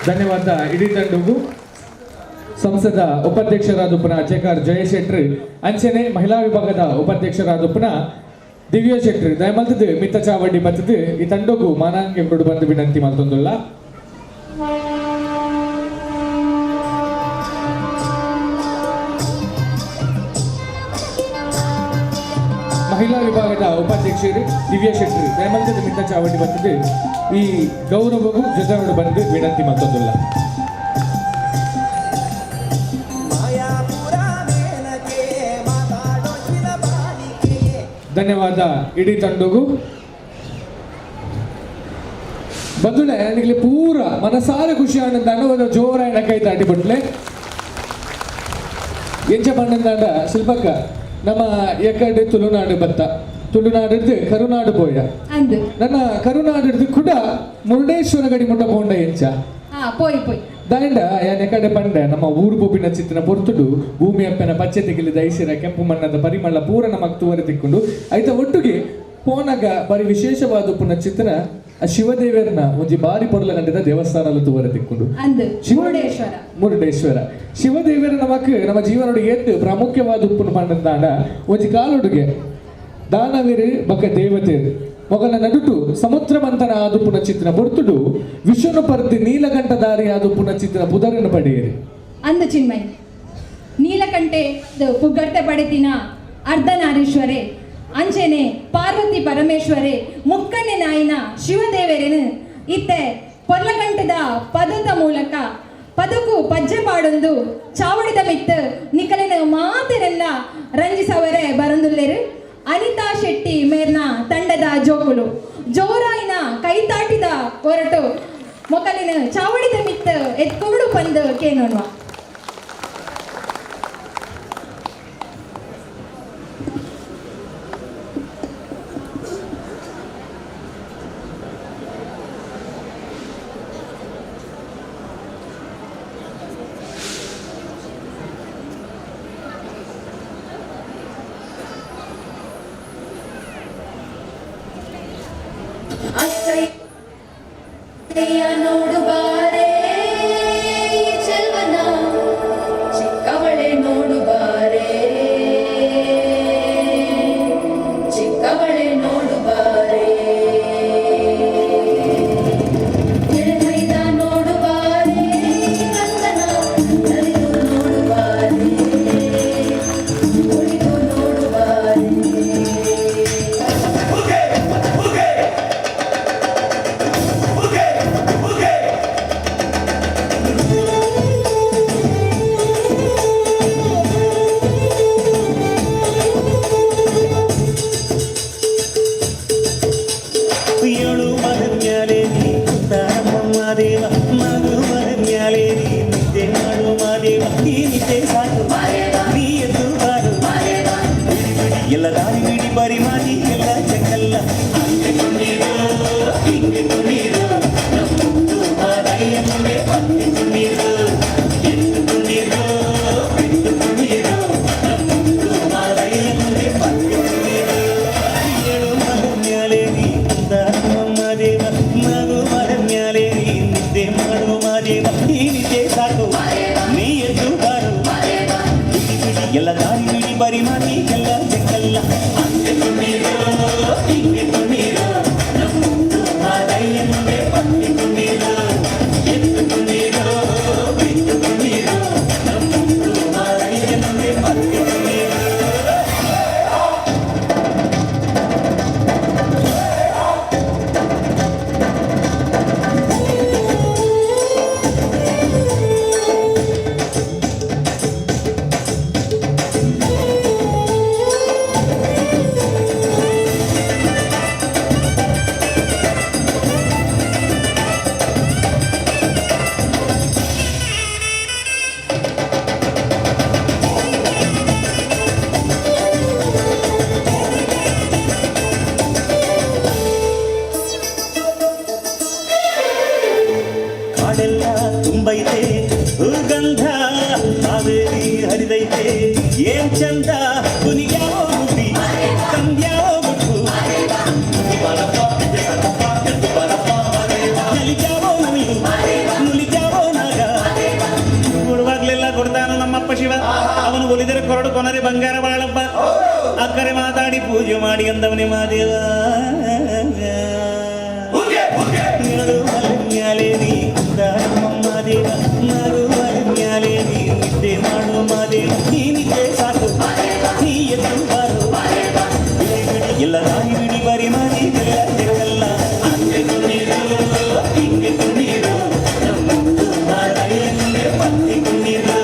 ಧನ್ಯವಾದ ಇಡೀ ತಂಡಗೂ. ಸಂಸದ ಉಪಾಧ್ಯಕ್ಷರಾದ ಪುನಃ ಜೇಕಾರ್ ಜಯೇಶ್ ಶೆಟ್ರು, ಅಂಚನೆ ಮಹಿಳಾ ವಿಭಾಗದ ಉಪಾಧ್ಯಕ್ಷರಾದ ಪುನಃ ದಿವ್ಯ ಶೆಟ್ರು ದಯಮಲ್ತದ್ದು ಮಿತ್ತ ಚಾವಡಿ ಬತ್ತದು ಈ ತಂಡಗೂ ಮಾನಾಂಕೆ ಕೊಡು ಬಂದು ವಿನಂತಿ ಮಲ್ತೊಂದುಲ್ಲ. ಮಹಿಳಾ ವಿಭಾಗದ ಉಪಾಧ್ಯಕ್ಷರು ದಿವ್ಯ ಶೆಟ್ರು ದಯಮಲ್ತದ್ದು ಮಿತ್ತ ಚಾವಡಿ ಬತ್ತದು ಈ ಗೌರವಗೂ ಜೊತೆ ಬಂದು ವಿನಂತಿ ಮಲ್ತೊಂದುಲ್ಲ. ಧನ್ಯವಾದ ಇಡೀ ತಂಡಗೂ. ಬಂದುಳೆ ನಿಗಲೆ ಪೂರ ಮನಸಾರೆ ಖುಷಿ ಆನಂದ ಜೋರಾಯಣ ಕೈ ತಾಟಿ ಬಿಟ್ಲೆ. ಎಂಚ ಪಂಡಂದಾಂಡ ಶಿಲ್ಪಕ್ಕ, ನಮ್ಮ ಎಕಡೆ ತುಳುನಾಡು ಬತ್ತ, ತುಳುನಾಡಿದ್ದು ಕರುನಾಡು ಪೋಯ. ಅಂದು. ನನ್ನ ಕರುನಾಡಿದ್ದು ಕೂಡ ಮುರುಡೇಶ್ವರ ಗಡಿ ಮುಟ್ಟ ಪೋಂಡ ಎಂಚ? ಪೋಯ್ ಪೋಯ್. ದಾಂಡ ಯಾನ್ ಎಕಡೆ ಪಂಡೆ, ನಮ್ಮ ಊರು ಪೋಪಿನ ಚಿತ್ತಿನ ಪೊರ್ತುಡು ಭೂಮಿ ಅಪ್ಪನ ಪಚ್ಚೆ ತೆಗಿಲಿ ದೈಸಿರ ಕೆಂಪು ಮಣ್ಣದ ಪರಿಮಳ ಪೂರ ನಮಕ್ ತೂವರೆ ತಿಕ್ಕೊಂಡು. ಐತ ಒಟ್ಟುಗೆ ಪೋನಗ ಬರಿ ವಿಶೇಷವಾದ ಪುನ ಚಿತ್ರನ ಆ ಶಿವದೇವರನ ಒಂಜಿ ಬಾರಿ ಪೊರ್ಲ ಗಂಟೆದ ದೇವಸ್ಥಾನ ತೂವರೆ ತಿಕ್ಕೊಂಡು. ಅಂದು, ಮುರುಡೇಶ್ವರ. ಮುರುಡೇಶ್ವರ ಶಿವದೇವರ ನಮಕ್ ನಮ್ಮ ಜೀವನೊಡು ಏತ್ ಪ್ರಾಮುಖ್ಯವಾದ ಉಪ್ಪುನು ಪಂಡಂದಾಂಡ, ಒಂಜಿ ಕಾಲೊಡುಗೆ ದಾನವೀರು ಬೊಕ್ಕ ದೇವತೆರು ಮೊಗಲ ನಡುಟು ಸಮುದ್ರ ಮಂಥನ ಆದುಪುನ ಚಿತ್ರ ಪೊರ್ತುಡು ವಿಶ್ವನು ಪರ್ತಿ ನೀಲಕಂಠ ದಾರಿ ಆದುಪುನ ಚಿತ್ರ ಪುದರನ್ನು ಪಡೆಯಿರಿ. ಅಂದು ಚಿನ್ಮಯ್, ನೀಲಕಂಠೆ ಪುಗ್ಗರ್ತೆ ಪಡೆತಿನ ಅರ್ಧನಾರೀಶ್ವರೆ, ಅಂಚೆನೆ ಪಾರ್ವತಿ ಪರಮೇಶ್ವರೆ, ಮುಕ್ಕಣ್ಣೆ ನಾಯಿನ ಶಿವದೇವರೇನು ಇತ್ತೆ ಪೊರ್ಲಗಂಟದ ಪದದ ಮೂಲಕ ಪದಕು ಪಜ್ಜೆ ಪಾಡೊಂದು ಚಾವಡಿದ ಮಿತ್ತು ನಿಕಲಿನ ಮಾತೆರೆಲ್ಲ ರಂಜಿಸವರೆ ಬರಂದುಲ್ಲೇರು ಅನಿತಾ ಶೆಟ್ಟಿ ಮೇರ್ನ ತಂಡದ ಜೋಕುಲು. ಜೋರಾಯಿನ ಕೈತಾಟಿದ ಹೊರಟು ಮೊಕಲಿನ ಚಾವಡಿದ ಮಿತ್ತು ಎತ್ಕೋಡು ಪಂದು ಕೇನೋನ್ವ. ಅಕ್ಕಯ್ಯ ನೋಡುಬಾರೆ ಚೆಲ್ವನ, ಚಿಕ್ಕವಳೆ ನೋಡುಬಾರೆ, ಚಿಕ್ಕವಳೆ ನೋಡುಬಾರೆ, ಎಳೆಮೈದ ನೋಡುಬಾರೆ, ಕಂದನ ನಲಿದು ನೋಡುಬಾರೆ, ಕುಣಿದು ನೋಡುಬಾರೆ. ಏಳು ಮರಮ್ಯಾಲೆ ನೀ ತಾರಮ್ಮ ದೇವ, ನಾಗು ಮರಮ್ಯಾಲೆ ನೀ ನಿದ್ದೆ ಮಾಡು ಮಾದೇವ. ಈ ನಿದ್ದೆ ಸಾಕು, ನೀ ಎದ್ದು ಬಾರು. ಬಿಡಿ ಬಿಡಿ ಎಲ್ಲ ದಾರಿ ಬಿಡಿ, ಬರಿ ಮಾಡಿ ಎಲ್ಲ ಚೆಕ್ಕಲ್ಲ. ಹಂಗೆ ಕುಣೀರು, ಹಿಂಗೆ ಕುಣೀರು, ನಮ್ಮುಂದು ಮಾದಯ್ಯ ಮುಂದೆ ಹಂಗೆ ಕುಣೀರು. ಎದ್ದು ಕುಣೀರು, ಬಿಟ್ಟು ಕುಣೀರು, ನಮ್ಮುಂದು ಮಾದಯ್ಯ ಮುಂದೆ ಹಂಗೆ ಕುಣೀರು. ಏಳು ಮರಮ್ಯಾಲೆ ನೀ ತಾರಮ್ಮ ದೇವ, ನಾಗು ಮರಮ್ಯಾಲೆ ನೀ ನಿದ್ದೆ ಮಾಡು ಮಾದೇವ. ಈ ನಿದ್ದೆ ಸಾಕು, ನೀ ಎದ್ದು ಬಾರು. ಬಿಡಿ ಬಿಡಿ ಎಲ್ಲ ದಾರಿ ಬಿಡಿ, ಬರಿ ಮಾಡಿ ಎಲ್ಲ ಚೆಕ್ಕಲ್ಲ. ಹಂಗೆ ಕುಣೀರು, ಹಿಂಗೆ ಕುಣೀರು, ನಮ್ಮುಂದು ಮಾದಯ್ಯ ಮುಂದೆ ಪಂಗೆ ಕುಣೀರು. ಎದ್ದು ಕುಣೀರು, ಬಿಟ್ಟು ಕುಣೀರು, ನಮ್ಮುಂದು ಮಾದಯ್ಯ ಮುಂದೆ ಪಂಗೆ ಕುಣೀರು. ಕಾಡೆಲ್ಲ ತುಂಬೈತೆ ಹೂಗಂಧ, ಕಾವೇರಿ ಹರಿದೈತೆ ಏನ್ ಚಂದ. ಕುನಿಗ್ಯಾವೋ ಗುಡ್ಡಿ, ತಂದ್ಯಾವೋ ಗುಟ್ಟು, ನಲಿದ್ಯಾವೋ ನವಿಲು, ನುಲಿದ್ಯಾವೋ. ಕೊನರಿ ಬಂಗಾರ ಬಾಳಪ್ಪ ಅಕ್ಕರೆ ಮಾತಾಡಿ ಪೂಜೆ ಮಾಡಿ ಅಂದವನೇ ಮಾದೇವ. ಏಳು ಮಲೆ ಮ್ಯಾಲೆ ನೀ ಮಾದೇವ, ನಾರು ಮಲೆ ಮ್ಯಾಲೆ ನೀ ನಿದ್ದೆ ಮಾಡು ಮಾದೇವ. ನೀ ನಿದ್ದೆ ಸಾಕು, ನೀ ಎದ್ದು ಬಾರು. ಬಿಡಿ ಬಿಡಿ ಎಲ್ಲ ನಾಯಿ ಬಿಡಿ ಬರಿ ಮಾರಿ ಎಲ್ಲ ಜಗಲ್ಲ. ಹಂಗೆ ಕುಣೀರು ಹಿಂಗೆ ಕುಣೀರು, ನಮ್ಮದು ಮಾರಾಯಂಗೆ ಪತ್ತಿ ಕುಣೀರು.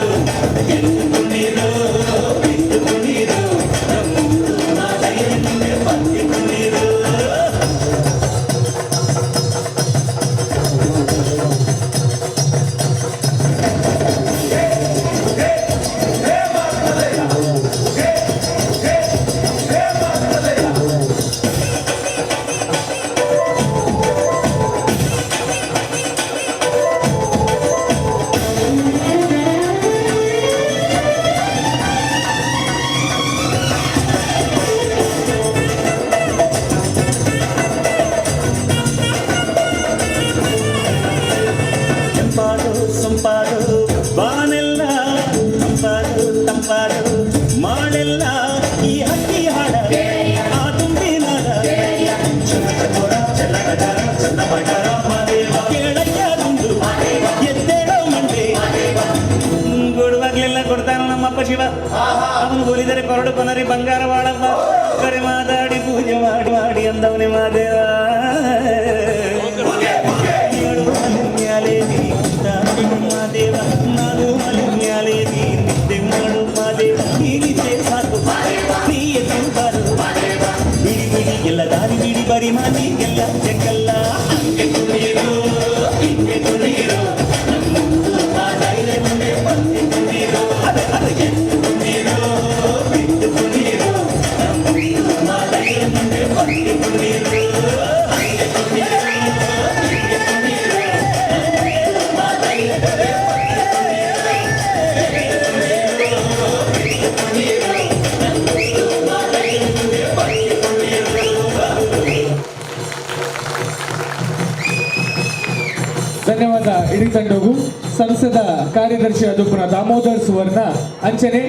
ಎದ್ದು ಕುಣೀರು ಬಿಟ್ಟು ಕುಣೀರು, ನಮ್ಮದು ಮಾರಾಯಂಗೆ ಪತ್ತಿ ಕುಣೀರು. ಕೆಂಪಾಡು ಸೊಂಪಾಡು ಬಾನೆಲ್ಲ, ತಂಪಾಡು ತಂಪಾಡು ಮಾಳೆಲ್ಲ, ಈ ಹಕ್ಕಿ ಹಾಡ ಆ ತುಂಬಿನಾಡ. ಕೇಳಯ್ಯ ಗುಂಡು ಎದ್ದೇಳೋ ಮಂಡೆ, ಕೊಡುವಾಗ್ಲೆಲ್ಲ ಕೊಡ್ತಾನ ನಮ್ಮಪ್ಪ ಶಿವ. ಅವನು ಹೋಲಿದರೆ ಕೊರಡು ಕೊನರಿ ಬಂಗಾರ ಬಾಳಪ್ಪ ಕರೆ ಮಾತಾಡಿ ಪೂಜೆ ಮಾಡಿ ಮಾಡಿ ಅಂದವನೇ ಮಾದೇವ. ಏಳು ಮಲೆ ಮ್ಯಾಲೆ ನೀ ಮಾದೇವ, ನಾಲ್ಕು ಮಲೆ ಮ್ಯಾಲೆ ನೀ ನಿದ್ದೆ ಮಾಡು ಮಾದೇವ. ನೀ ನಿದ್ದೆ ಸಾಕು, ನೀ ಎದ್ದು ಬಾರು. ಬಿಡಿ ಬಿಡಿ ಎಲ್ಲ ದಾರಿ ಬಿಡಿ ಬರಿ ಮಾನಿ ಎಲ್ಲ ಜಗ್ಗಲ್ಲ. ಹಂಗೆ ಕುಣೀರು ಹಿಂಗೆ ಕುಣೀರು, ನಮ್ಮದು ಮಾದಾಯಿಲೆ ಮುಂದೆ ಪತ್ತಿ ಕುಣೀರು. ಅರೆ ಅರೆ ಎದ್ದು ಕುಣೀರು ಬಿಟ್ಟು ಕುಣೀರು, ನಮ್ಮದು ಮಾದಾಯಿಲೆ ಮುಂದೆ ಪತ್ತಿ ಕುಣೀರು. ಹಂಗೆ ಕುಣೀರು ಹಿಂಗೆ ಕುಣೀರು, ನಮ್ಮದು ಮಾದಾಯಿಲೆ ಮುಂದೆ ಪತ್ತಿ ಕುಣೀರು. ಎದ್ದು ಕುಣೀರು ಬಿಟ್ಟು ಕುಣೀರು, ನಮ್ಮದು ಮಾದಾಯಿಲೆ ಮುಂದೆ ಪತ್ತಿ ಕುಣೀರು. ಧನ್ಯವಾದ ಇಡೀ ತಂಡಗೂ. ಸಂಸದ ಕಾರ್ಯದರ್ಶಿ ಅದುಪುನ ದಾಮೋದರ್ ಸುವರ್ಣ, ಅಂಚನೆ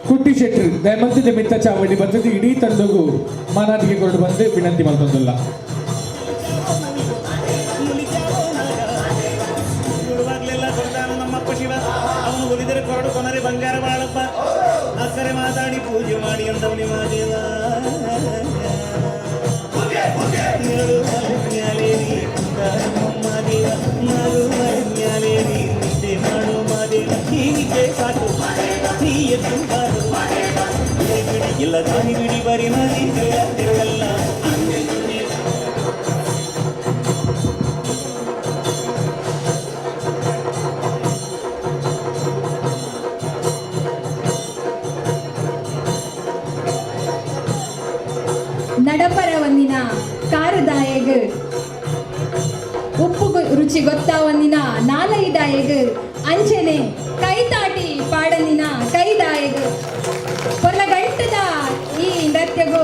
ಕುಟ್ಟಿ ಶೆಟ್ರು ದಯಮಂತದ ಮಿತ್ತ ಚಾವಡಿ ಬಂದದ್ದು ಇಡೀ ತಂಡಗೂ ಮಾನಾದಿಗೆ ಕೊರಡು ಬಂದು ವಿನಂತಿ ಮಾಡ್ತಂದಲ್ಲ. ಕೊಡುವಾಗ್ಲೆಲ್ಲ ಕೊಡ್ತಾನ ನಮ್ಮಪ್ಪ ಶಿವ. ಅವನು ಒಲಿದರೆ ಕೊರಡು ಕೊನರೆ ಬಂಗಾರ ಬಾಳಪ್ಪ ಅಕ್ಕರೆ ಮಾತಾಡಿ ಪೂಜೆ ಮಾಡಿ ಅಂದವನಿ ಮಾದೇವ. ಏಳು ಮಲೆ ಮ್ಯಾಲೆ ನೀ ಮಾದೇವ, ನಾಲ್ಕು ಮಲೆ ಮ್ಯಾಲೆ ನೀ ನಿದ್ದೆ ಮಾಡು ಮಾದೇವ. ನೀ ನಿದ್ದೆ ಸಾಕು, ನೀ ಎದ್ದು ಬಾರು. ಬಿಡಿ ಬಿಡಿ ಎಲ್ಲ ದಾರಿ ಬಿಡಿ ಬರಿ ಮಾರಿ ಎಲ್ಲ ತಿರುಗಲ್ಲ. ಹಂಗೆ ಕುಣೀರು. ನಡಪರ ಒಂದಿನ ಕಾರುದಾಯಗ್, ಉಪ್ಪು ರುಚಿ ಗೊತ್ತಾ ಒಂದಿನ ನಾಲೈದಾಯಗ್, ಅಂಚನೆ ಕೈತಾಟಿ ಪಾಡಂದಿನ ಕೈದಾಯಗ್, ಪೊರ್ಲ ಗಂಟದ ಈ ನೃತ್ಯಗು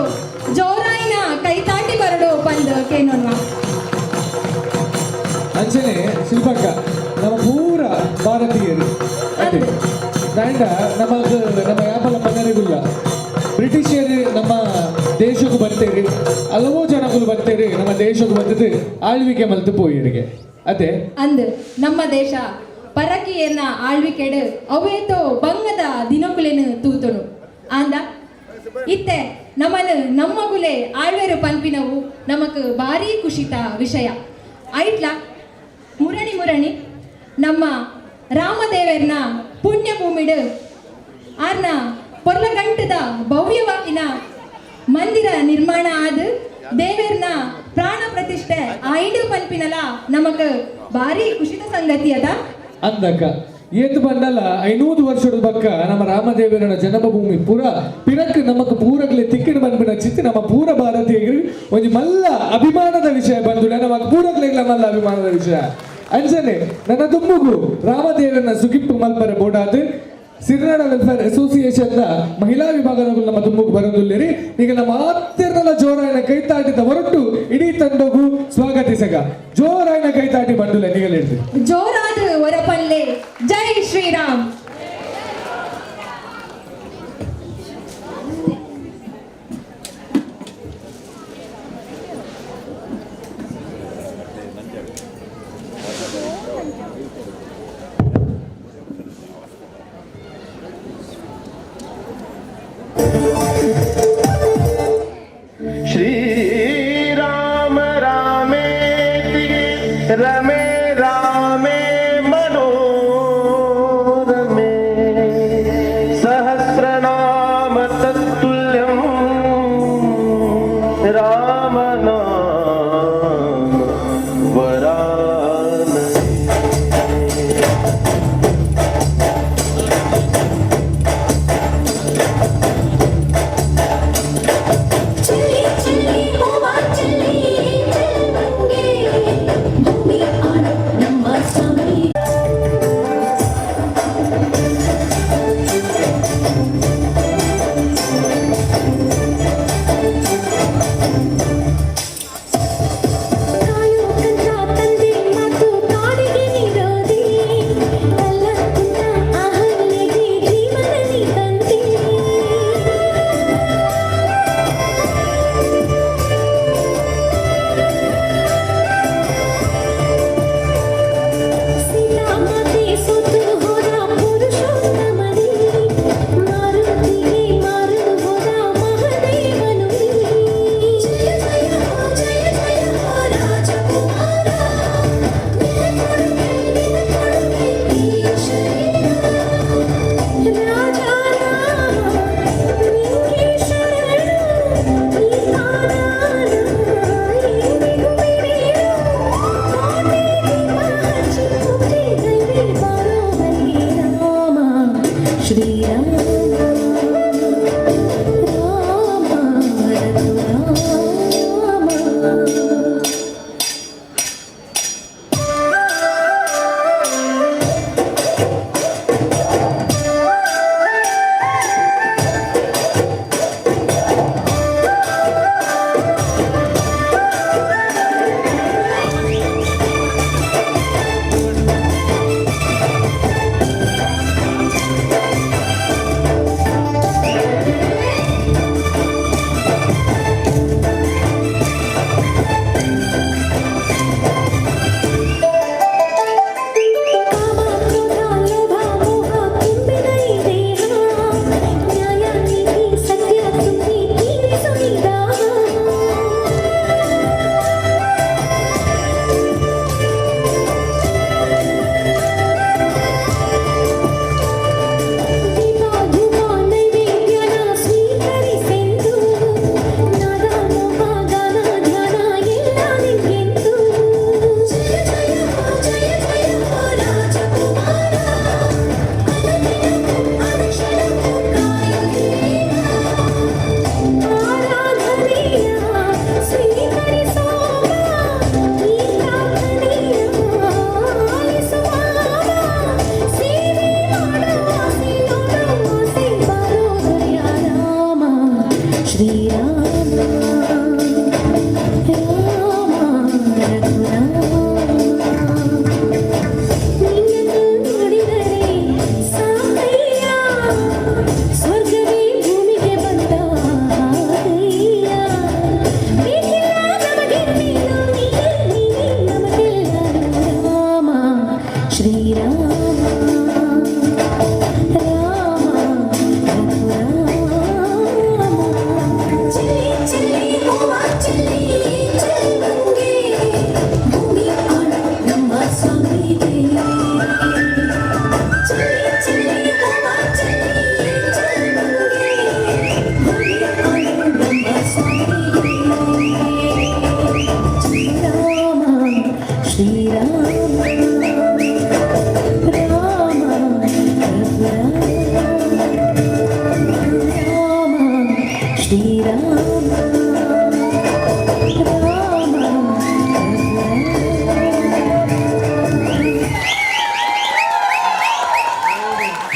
ಜೋರಾಯಿನ ಕೈತಾಟಿ ಬರಡು ಪಂದ್ ಕೇನೋನ್ವ. ಅಂಚನೆ ಶಿಲ್ಪಕ್ಕ, ನಮ್ಮ ಪೂರ ಭಾರತೀಯರು ಅದೇ ದಾಂಡ ನಮಗ್ ನಮ್ಮ ಯಾಪಲ ಪನ್ನರಿಗುಲ್ಲ. ಬ್ರಿಟಿಷರು ನಮ್ಮ ದೇಶಕ್ಕೂ ಬರ್ತೇರಿ, ಹಲವು ಜನಗಳು ಬರ್ತೇರಿ ನಮ್ಮ ದೇಶಕ್ಕೂ ಬಂದದ್ದು ಆಳ್ವಿಕೆ ಮಲ್ತು ಪೋಯರಿಗೆ ಅದೇ. ಅಂದ್ ನಮ್ಮ ದೇಶ ಪರಕೀಯನ ಆಳ್ವಿಕೆಡು ಅವೇತೋ ಬಂಗದ ದಿನಕುಲೆನು ತೂತನು. ಆಂದ ಇತ್ತೆ ನಮ್ಮನು ನಮ್ಮಗುಲೆ ಆಳ್ವೆರು ಪನ್ಪಿನವು ನಮಕ್ ಭಾರಿ ಖುಷಿತ ವಿಷಯ. ಐಟ್ಲ ಮುರಣಿ ಮುರಣಿ ನಮ್ಮ ರಾಮದೇವರ್ನ ಪುಣ್ಯಭೂಮಿಡು ಆರ್ನ ಪೊರ್ಲಗಂಟದ ಭವ್ಯವಾಗಿನ ಮಂದಿರ ನಿರ್ಮಾಣ ಆದ ದೇವೇರ್ನ ಪ್ರಾಣ ಪ್ರತಿಷ್ಠೆ ಆಯ್ಡು ಪನ್ಪಿನಲ ನಮಕ್ ಭಾರಿ ಖುಷಿತ ಸಂಗತಿ ಅದ. ಅಂದಕ್ಕ ಏತು ಬಂದಲ್ಲ 500 ವರ್ಷದ ಬಕ್ಕ ನಮ್ಮ ರಾಮದೇವರನ ಜನ್ಮಭೂಮಿ ಪೂರ ಪಿರಕ್ ನಮಕ್ ಪೂರಗ್ಲೆ ತಿಕ್ಕಿನ ಬಂದ್ಬಿನ ಚಿತ್ತಿ ನಮ್ಮ ಪೂರ ಭಾರತೀಯರಿಗೆ ಒಂಜಿ ಮಲ್ಲ ಅಭಿಮಾನದ ವಿಷಯ ಬಂದು ನಮಕ್ ಪೂರಗ್ಲೆಗ್ಲ ಮಲ್ಲ ಅಭಿಮಾನದ ವಿಷಯ. ಅಂಚನೆ ನನ್ನ ತುಂಬುಗು ರಾಮದೇವರನ ಸುಗಿಪ್ಪು ಮಲ್ಪರೆ ಬೋಡಾದ್ ಸಿರಿನಾಡ ವೆಲ್ಫೇರ್ ಅಸೋಸಿಯೇಷನ್ the ಮಹಿಳಾ ವಿಭಾಗದ ನಮ್ಮ ತುಂಬುಗು ಬರೋದಿಲ್ಲಿರಿ. ಈಗ ನಮ್ಮ ಆತ್ತಿರ್ನಲ ಜೋರಾಯನ ಕೈತಾಟಿದ ಹೊರಟು ಇಡೀ ತಂಡಗು ಸ್ವಾಗತಿಸಗ ಜೋರಾಯನ ಕೈತಾಟಿ ಬಂದುಲ್ಲ ನಿಗಲಿಡ್ದು. ಜೋರಾದ ಹೊರಪಲ್ಲೆ ಜೈ ಶ್ರೀರಾಮ್.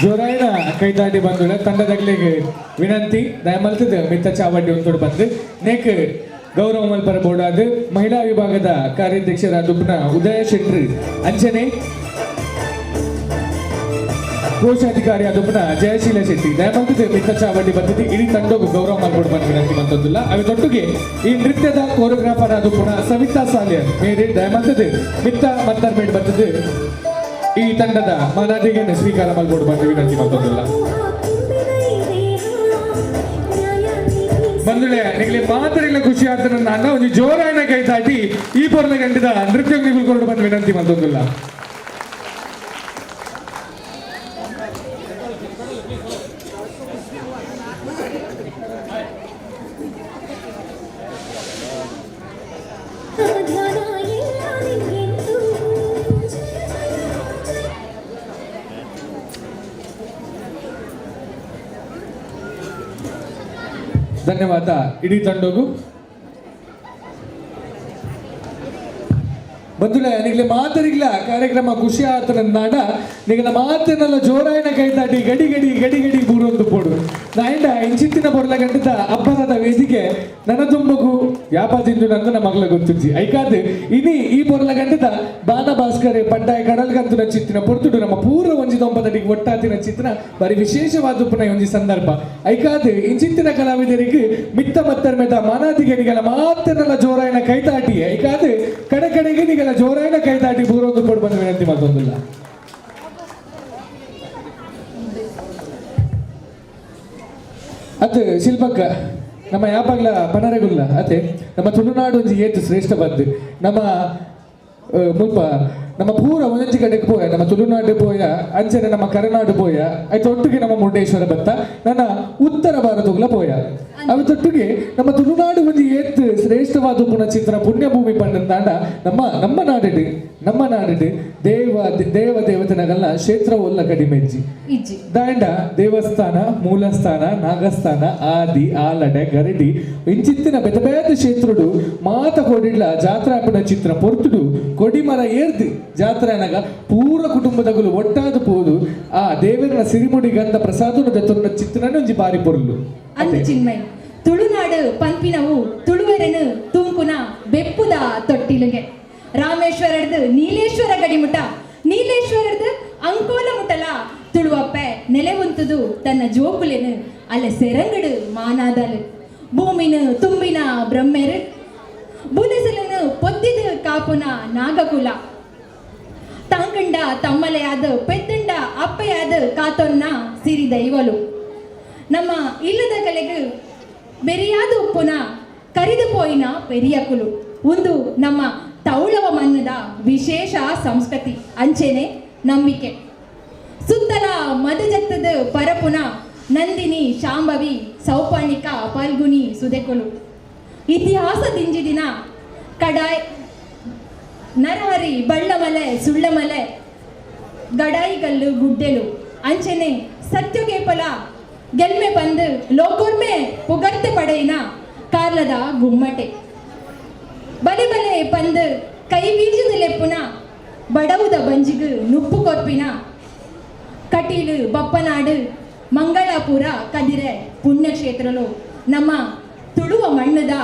ಜೋರಾಯಿನ ಕೈತಾಟಿ ಬಂದುಳ ತಂಡದಗ್ಲಿಗೆ ವಿನಂತಿ ದಯಮಲ್ತದ ಮಿತ್ತ ಚಾವಡಿ ಉಂತುಡು ಬಂದು ನೇಕ್ ಗೌರವ ಮಲ್ಪರ ಬೋಡಾದ್ ಮಹಿಳಾ ವಿಭಾಗದ ಕಾರ್ಯಾಧ್ಯಕ್ಷರಾದ ಉದಯ ಶೆಟ್ಟಿ ಅಂಚನೆ ಕೋಶಾಧಿಕಾರಿ ಆದುಪ್ಪನ ಜಯಶೀಲ ಶೆಟ್ಟಿ ದಯಮಲ್ತದ ಮಿತ್ತ ಚಾವಡಿ ಬಂದಿದ್ದು ಇಡೀ ತಂಡಗೂ ಗೌರವ ಮಲ್ಪಡು ಬಂದು ವಿನಂತಿ ಮಂತೊಂದುಲ್ಲ. ಅವೆ ತೊಟ್ಟುಗೆ ಈ ನೃತ್ಯದ ಕೋರಿಯೋಗ್ರಾಫರ್ ಆದುಪ್ಪನ ಸವಿತಾ ಸಾಲಿಯನ್ ಮೇರೆ ದಯಮಲ್ತದ ಮಿತ್ತ ಮತ್ತರ್ಮೇಡ್ ಬಂದದ್ದು ಈ ತಂಡದ ಮಾನಾದಿಗೆ ಸ್ವೀಕಾರ ಮಲ್ಪಡು ಬಂದು ವಿನಂತಿ ಮಂತೊಂದುಲ್ಲ. ಬಂದುಳೆ ನಿಗಲಿ ಮಾತರಿಲ್ಲ ಖುಷಿ ಆತನ ಅಣ್ಣ ಒಂದು ಜೋರಾಯನ ಕೈ ತಾಟಿ ಈ ಪೊರ್ಲ ಗಂಟದ ನೃತ್ಯ ನಿಗುಲ್ಕೊಂಡು ಬಂದು ವಿನಂತಿ ಮಂತೊಂದುಲ್ಲ. ಧನ್ಯವಾದ ಇಡೀ ತಂಡಗೂ. ಬಂದುಳೆ ನಿಗ್ಲೆ ಮಾತರಿಗ್ಲ ಕಾರ್ಯಕ್ರಮ ಖುಷಿ ಆತನ ನಾಡ ನಿಗಲ ಮಾತನೆಲ್ಲ ಜೋರಾಯನ ಕೈ ತಾಟಿ ಗಡಿ ಗಡಿ ಗಡಿ ಗಡಿ ಬೂರೊಂದು ಪೋಡು ನಾಯಂಡ ಇಂಚಿತ್ತಿನ ಬೊರ್ಲ ಗಂಟದ ಅಬ್ಬರದ ವೇದಿಕೆ ನನ್ನ ತುಂಬಗೂ ಯಾಪ ತಿಂದು ನಂದು ಮಗಳ ಗೊತ್ತುಜ್ಜಿ ಐಕಾದ್ ಇನಿ ಈ ಬೊರ್ಲ ಗಂಟದ ಬಾನ ಭಾಸ್ಕರ್ ಪಡ್ಡಾಯ ಕಡಲ್ಗಂತು ಚಿತ್ತಿನ ಪೊರ್ತುಡು ನಮ್ಮ ಪೂರ್ವ ಒಂಜಿ ದೊಂಪದಡಿಗೆ ಒಟ್ಟಾತಿನ ಚಿತ್ರ ಬಾರಿ ವಿಶೇಷವಾದ ಪುನ ಒಂಜಿ ಸಂದರ್ಭ ಐಕಾದ್ ಇಂಚಿತ್ತಿನ ಕಲಾವಿದರಿಗೆ ಮಿತ್ತ ಮತ್ತರ್ಮೆದ ಮಾನಾದಿಗೆ ನಿಗಲ ಮಾತನೆಲ್ಲ ಜೋರಾಯನ ಕೈತಾಟಿ ಐಕಾದ್ ಕಡೆ ಕಡೆಗೆ ನಿಗಲ ಜೋರಾಯನ ಕೈತಾಟಿ ಬೂರೊಂದು ಕೊಡು ಬಂದು ವಿನಂತಿ ಮಾಡ್ತೊಂದಿಲ್ಲ. ಅದು ಶಿಲ್ಪಕ್ಕ ನಮ್ಮ ಯಾಪಾಗ್ಲ ಪನರೆಗುಲ್ಲ ಅದೇ ನಮ್ಮ ತುಳುನಾಡು ಒಂಜಿ ಏತು ಶ್ರೇಷ್ಠ ಬದ್ದು ನಮ್ಮ ಮುಲ್ಪ ನಮ್ಮ ಪೂರ ಒಂದೊಂಜಿ ಕಡೆಗೆ ಪೋಯ ನಮ್ಮ ತುಳುನಾಡು ಪೋಯ ಅಂಚನೆ ನಮ್ಮ ಕರುನಾಡು ಪೋಯ ಆಯ್ತು ಒಟ್ಟಿಗೆ ನಮ್ಮ ಮುರುಡೇಶ್ವರ ಬತ್ತ ನನ್ನ ಉತ್ತರ ಭಾರತಗಳ ಪೋಯ ಅವು ತೊಟ್ಟಿಗೆ ನಮ್ಮ ತುಳುನಾಡು ಒಂಜಿ ಏತ್ ಶ್ರೇಷ್ಠವಾದ ಪುಣಚಿತ್ರ ಪುಣ್ಯಭೂಮಿ ಪಂಡಂದಾಂಡ ನಮ್ಮ ನಮ್ಮ ನಾಡಿಡು ನಮ್ಮ ನಾಡಿಡು ದೇವ ದೇವ ದೇವತೆನಗಲ್ಲ ಕ್ಷೇತ್ರ ಒಲ್ಲ ಕಡಿಮೆಜ್ಜಿ ದಾಂಡ ದೇವಸ್ಥಾನ ಮೂಲಸ್ಥಾನ ನಾಗಸ್ಥಾನ ಆದಿ ಆಲಡೆ ಗರಡಿ ಇಂಚಿತ್ತಿನ ಬೆತ ಬೇತ ಕ್ಷೇತ್ರಡು ಮಾತ ಕೊಡಿಡ್ಲ ಜಾತ್ರಾ ಚಿತ್ರ ಪೊರ್ತುಡು ಕೊಡಿಮರ ಏರ್ದು ಜಾತ್ರೆ ಪೂರ ಕುಟುಂಬದಗುಲು ಒಟ್ಟಾದ ಪೋದು ಆ ದೇವರನ ಸಿರಿಮುಡಿ ಗಂಧ ಪ್ರಸಾದನ ತುನ್ನ ಚಿತ್ರನ ಒಂಜಿ ಬಾರಿ ಪೊರ್ಲು. ಅಂದು ಚಿನ್ಮಯ್ ತುಳುನಾಡು ಪನ್ಪಿನವು ತುಳುವೆರನು ತೂಂಕುನ ಬೆಪ್ಪುದ ತೊಟ್ಟಿಲುಗೆ ರಾಮೇಶ್ವರರ್ದು ನೀಲೇಶ್ವರ ಗಡಿಮುಟ ನೀಲೇಶ್ವರರ್ದು ಅಂಕೋಲ ಮುಟಲ ತುಳುವಪ್ಪೆ ನೆಲೆ ಉಂತುದು ತನ್ನ ಜೋಕುಲೆನು ಅಲ್ಲ ಸೆರಂಗಡು ಮಾನಾದಲು ಭೂಮಿನ ತುಂಬಿನ ಬ್ರಹ್ಮೆರು ಬುಲೆಸಲನು ಪೊದ್ದಿದು ಕಾಪುನ ನಾಗಕುಲ ತಾಂಕಂಡ ತಮ್ಮಲೆಯಾದ ಪೆದ್ದಂಡ ಅಪ್ಪೆಯಾದ ಕಾತೊನ್ನ ಸಿರಿ ದೈವಲು ನಮ್ಮ ಇಲ್ಲದ ಕಲೆಗು ಬೆರಿಯಾದ ಉಪ್ಪುನ ಕರಿದು ಪೋಯಿನ ಪೆರಿಯಕುಲು ಒಂದು ನಮ್ಮ ತೌಳವ ಮನ್ನದ ವಿಶೇಷ ಸಂಸ್ಕೃತಿ ಅಂಚೆನೆ ನಂಬಿಕೆ ಸುತ್ತಲ ಮದಜತ್ತದ ಪರಪುನ ನಂದಿನಿ ಶಾಂಭವಿ ಸೌಪರ್ಣಿಕ ಫಲ್ಗುನಿ ಸುದೆಕುಲು ಇತಿಹಾಸ ದಿಂಜಿದಿನ ಕಡಾಯ್ ನರಹರಿ ಬಳ್ಳಮಲೆ ಸುಳ್ಳಮಲೆ ಗಡಾಯಿಗಲ್ಲು ಗುಡ್ಡೆಲು ಅಂಚೆನೆ ಸತ್ಯಗೇಪಲ ಗೆಲ್ಮೆ ಬಂದು ಲೋಕೋರ್ಮೆ ಪುಗರ್ತೆ ಪಡೆಯಿನ ಕಾರ್ಲದ ಗುಮ್ಮಟೆ ಬಲೆ ಬಲೆ ಪಂದು ಕೈ ಬೀಜದ ಲೆಪ್ಪುನ ಬಡವುದ ಬಂಜಿಗು ನುಪ್ಪು ಕೊರ್ಪಿನ ಕಟೀಲು ಬಪ್ಪನಾಡು ಮಂಗಳಾಪುರ ಕದಿರೆ ಪುಣ್ಯಕ್ಷೇತ್ರಲು ನಮ್ಮ ತುಳುವ ಮಣ್ಣದ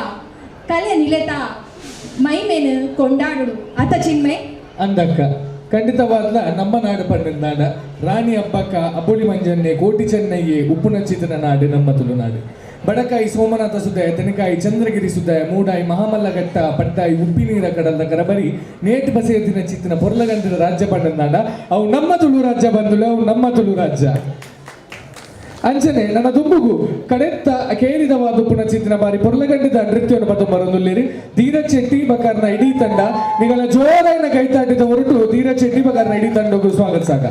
ಕಲೆ ನಿಲೆತ ಮೈಮೇನು ಕೊಂಡಾಡುಡು ಅತ ಚಿನ್ಮೆ ಅಂದಕ್ಕ ಖಂಡಿತವಾದ್ಲ ನಮ್ಮ ನಾಡು ಪಂಡಿನ ರಾಣಿ ಅಬ್ಬಕ್ಕ ಅಬ್ಬುಳಿ ಮಂಜನ್ನೆ ಕೋಟಿ ಚೆನ್ನಯ್ಯೆ ಉಪ್ಪುನಚ್ಚಿತನ ನಾಡು ನಮ್ಮ ತುಳುನಾಡು. ಬಡಕಾಯಿ ಸೋಮನಾಥ ಸುದಯ ತೆನಕಾಯಿ ಚಂದ್ರಗಿರಿ ಸುದಯ ಮೂಡಾಯಿ ಮಹಾಮಲ್ಲಘಟ್ಟ ಪಡ್ಡಾಯಿ ಉಪ್ಪಿನೀರ ಕಡಲ್ದ ಕರಬರಿ ನೇಟ್ ಬಸೇತಿನ ಚಿತ್ತಿನ ಪೊರ್ಲಗಂಟದ ರಾಜ್ಯ ಪಂಡನಾಡ ಅವು ನಮ್ಮ ತುಳು ರಾಜ್ಯ ಬಂದುಲೆ ಅವು ನಮ್ಮ ತುಳು ರಾಜ್ಯ. ಅಂಚನೆ ನನ್ನ ದುಂಬುಗು ಕಡೆತ್ತ ಕೇರಿದವಾದ ಪುನಚಿತ್ತಿನ ಬಾರಿ ಪೊರ್ಲಗಂಟದ ನೃತ್ಯವನ್ನು ಬತ್ತು ಬರೊಂದುಲ್ಲೇರಿ ಧೀರಜ್ ಶೆಟ್ಟಿ ಬಕಾರ್ನ ಇಡೀ ತಂಡ ನಿಗಲ ಜೋರಾಯಿನ ಕೈತಾಟಿದ ಹೊರಟು ಧೀರಜ್ ಶೆಟ್ಟಿ ಬಕಾರ್ನ ಇಡೀ ತಂಡಕ್ಕೂ ಸ್ವಾಗತ ಸಾಕ.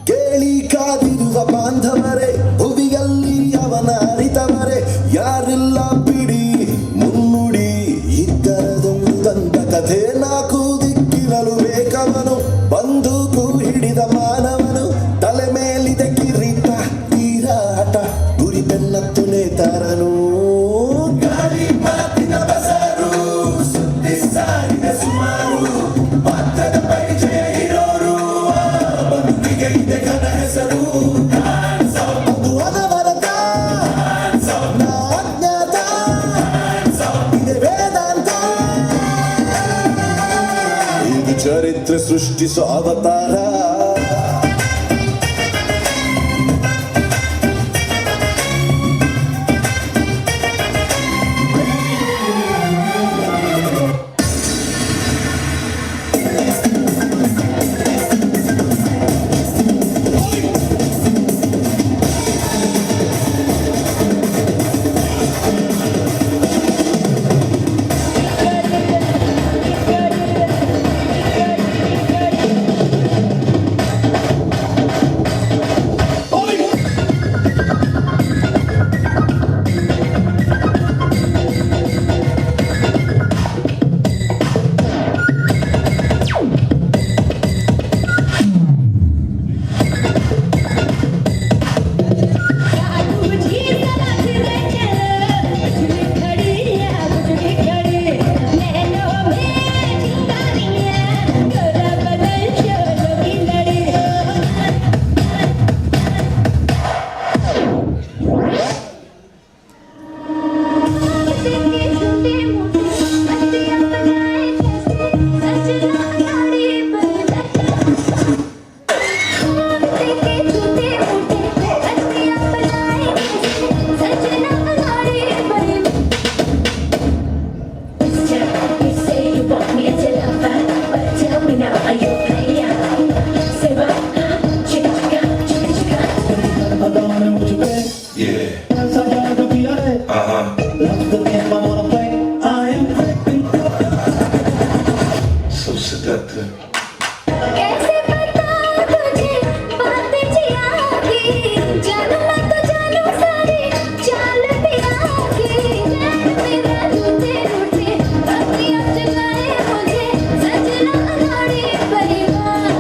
ಕೇಳಿ ಕಾದಿರುವ ಬಾಂಧವರೇ, ಭುವಿಯಲ್ಲಿ ಅವನ ಅರಿತವರೇ, ಯಾರಿಲ್ಲ ಬಿಡಿ ಮುನ್ನುಡಿ, ಇದ್ದರದೊಂದು ದಂತ ಕಥೆ. ನಾಲ್ಕು ದಿಕ್ಕಿರಲು ಬೇಕವನು, ಬಂದೂಕು ಹಿಡಿದ ಮಾನವನು, ತಲೆ ಮೇಲಿದೆ ಕಿರೀಟ, ತೀರಾಟ, ಗುರಿ ಬೆನ್ನತ್ತು ನೇತಾರನು. ಗಾಳಿ ಮಾತಿನ ಬಸರು, ಸುದ್ದಿ ಸಾರಿದ ಸುಮಾರು, ಪಾತ್ರದ ಪರಿಚಯ ಇರೋರು, ಆ ಬದುಕಿಗೆ ಇದೆ ಘನ ಹೆಸರು. ಅದು ಅನವರತ, ನಾ ಅಜ್ಞಾತ, ಇದೆ ವೇದಾಂತ, ಇದು ಚರಿತ್ರೆ ಸೃಷ್ಟಿಸೋ ಅವತಾರ. You say you want me to love, but tell me now, are you a player? Say what? Huh? Chicka chicka, chicka chicka. Yeah. Uh-huh. So seductive. कैसे बता तुझे बात जिया की, जानू मैं तो जानू सारी चाल पिया की। चैन मेरा रूठे रूठे, अखियां जगाए मुझे सजना अनाड़ी परिवार।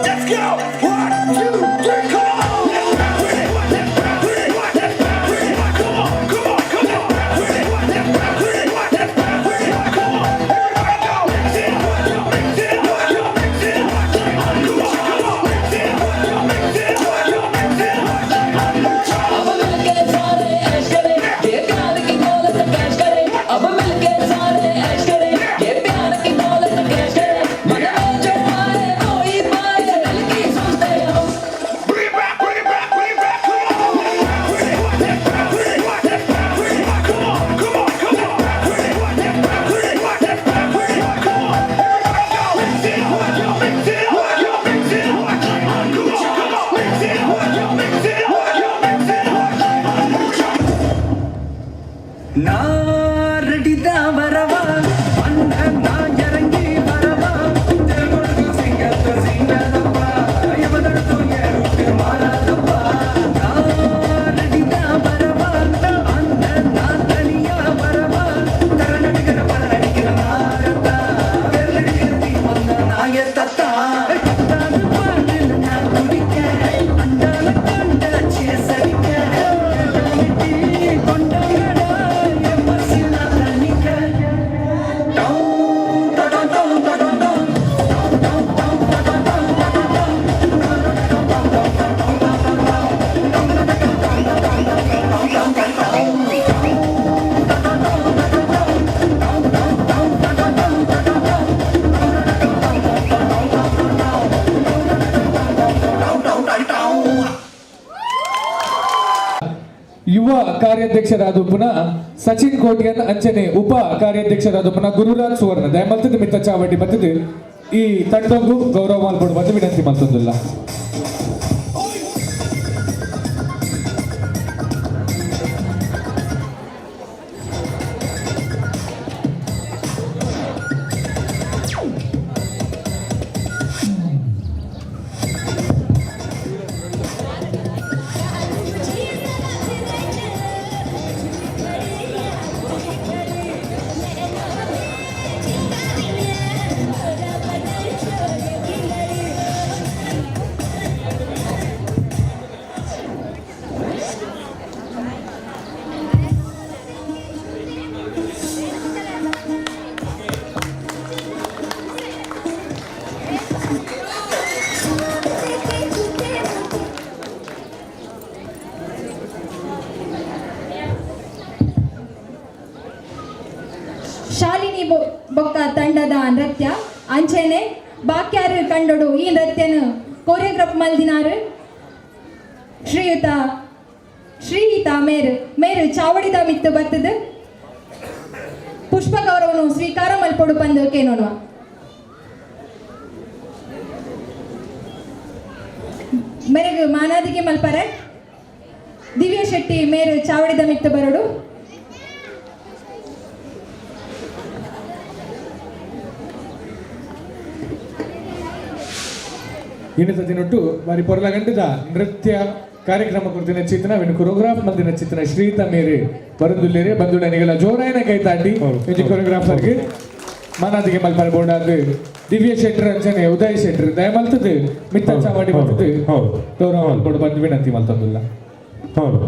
Let's go! 1, 2, 3, come on! Come on, come on, come on! Come on, everybody go! Mix it, mix it, mix it, come on, come on, mix it, mix it, mix it. अब मिलके सारे ऐश करें, ये प्यार की दौलत कैश करें। अब मिलके सारे ऐश करें, ये प्यार की दौलत कैश करें। मन में जो पाए वो ही पाए, दिल की सोचते हम। Bring it back, bring it back, bring it back, come on! Come on, come on, come on! Come on, everybody go! Mix it, mix it, mix it, come on, come on, mix it, mix it, mix it. நாரடிதா வரவா, அண்ணன் நான் இறங்கி வரவா, சிங்கத்த சிங்கதப்பா, எவனடுத்தும் ஏறுட்டு மாறாதப்பா. நாரடிதா வரவா, அண்ணன் நான் தனியா வரவா, தரநடிக்கிற பரநடிக்கிற நாரத்தா, வெள்ளடிக்கிற தீ வந்த நாயத்தத்தா. பத்தாவது பாட்டில் நான் குடிக்க, அண்டால கண்ட சேசடிக்க, கொண்டாங்கடா என் பசில் நான் தண்ணிக்க. Down down down down down down down down down down. ಯುವ ಕಾರ್ಯಾಧ್ಯಕ್ಷರಾದ ಪುನಃ ಸಚಿನ್ ಕೋಟ್ಯನ್, ಅಂಚನೆ ಉಪ ಕಾರ್ಯಾಧ್ಯಕ್ಷರಾದ ಪುನಃ ಗುರುರಾಜ್ ಸುವರ್ಣ. ದಯಮಲ್ತದ ಮಿತ್ತ ಚಾವಡಿ ಬತ್ತದು. ಈ ತಂಡಕ್ಕೂ ಗೌರವ ಮಲ್ಪೊಡು ಬಂದು ವಿನಂತಿ ಮಲ್ತೊಂದುಲ್ಲ. ಶಾಲಿನಿ ಬೊಕ್ಕ ತಂಡದ ನೃತ್ಯ ಅಂಚೆನೆ ಬಾಕ್ಯಾರು ಕಂಡೊಡು ಈ ನೃತ್ಯನ ಕೊರಿಯೋಗ್ರಾಫ್ ಮಲ್ದಿನಾರು ಶ್ರೀಯುತ ಶ್ರೀಹಿತ ಮೇರು ಮೇರು ಚಾವಡಿದ ಮಿತ್ತು ಬತ್ತದ ಪುಷ್ಪ ಗೌರವನು ಸ್ವೀಕಾರ ಮಲ್ಪೊಡು ಪಂದು ಕೇನೋನುವ. ಮೇರೆಗ್ ಮಾನಾದಿಗೆ ಮಲ್ಪರೆ ದಿವ್ಯ ಶೆಟ್ಟಿ ಮೇರು ಚಾವಡಿದ ಮಿತ್ತು ಬರಡು. ಇನ್ನಿತ ದಿನೊಟ್ಟು ಬಾರಿ ಪೊರ್ಲಗಂಟದ ನೃತ್ಯ ಕಾರ್ಯಕ್ರಮ ಕುರಿತಿನ ಚಿತ್ರ ವಿನ್ ಕೊರಿಯೋಗ್ರಾಫ್ ಮಂದಿನ ಚಿತ್ರ ಶ್ರೀತ ಮೇರೆ ಬರಂದುಲ್ಲೇರೆ ಬಂದುಡ ನಿಗಲ ಜೋರಾಯನ ಕೈ ತಾಟಿ ಇಂಜಿ ಕೊರಿಯೋಗ್ರಾಫರ್ಗೆ ಮಾನಾದಿಗೆ ಮಲ್ಪರೆ ಬೋರ್ಡಾದ್ ದಿವ್ಯ ಶೆಟ್ಟರ್ ಅಂಚನೆ ಉದಯ್ ಶೆಟ್ಟರ್ ದಯಮಲ್ತದು ಮಿತ್ತ ಚಾವಡಿ ಬರ್ತದೆ ಗೌರವ ಮಲ್ಪೊಡು ಬಂದು ವಿನಂತಿ ಮಲ್ತೊಂದುಲ್ಲ. ಹೌದು.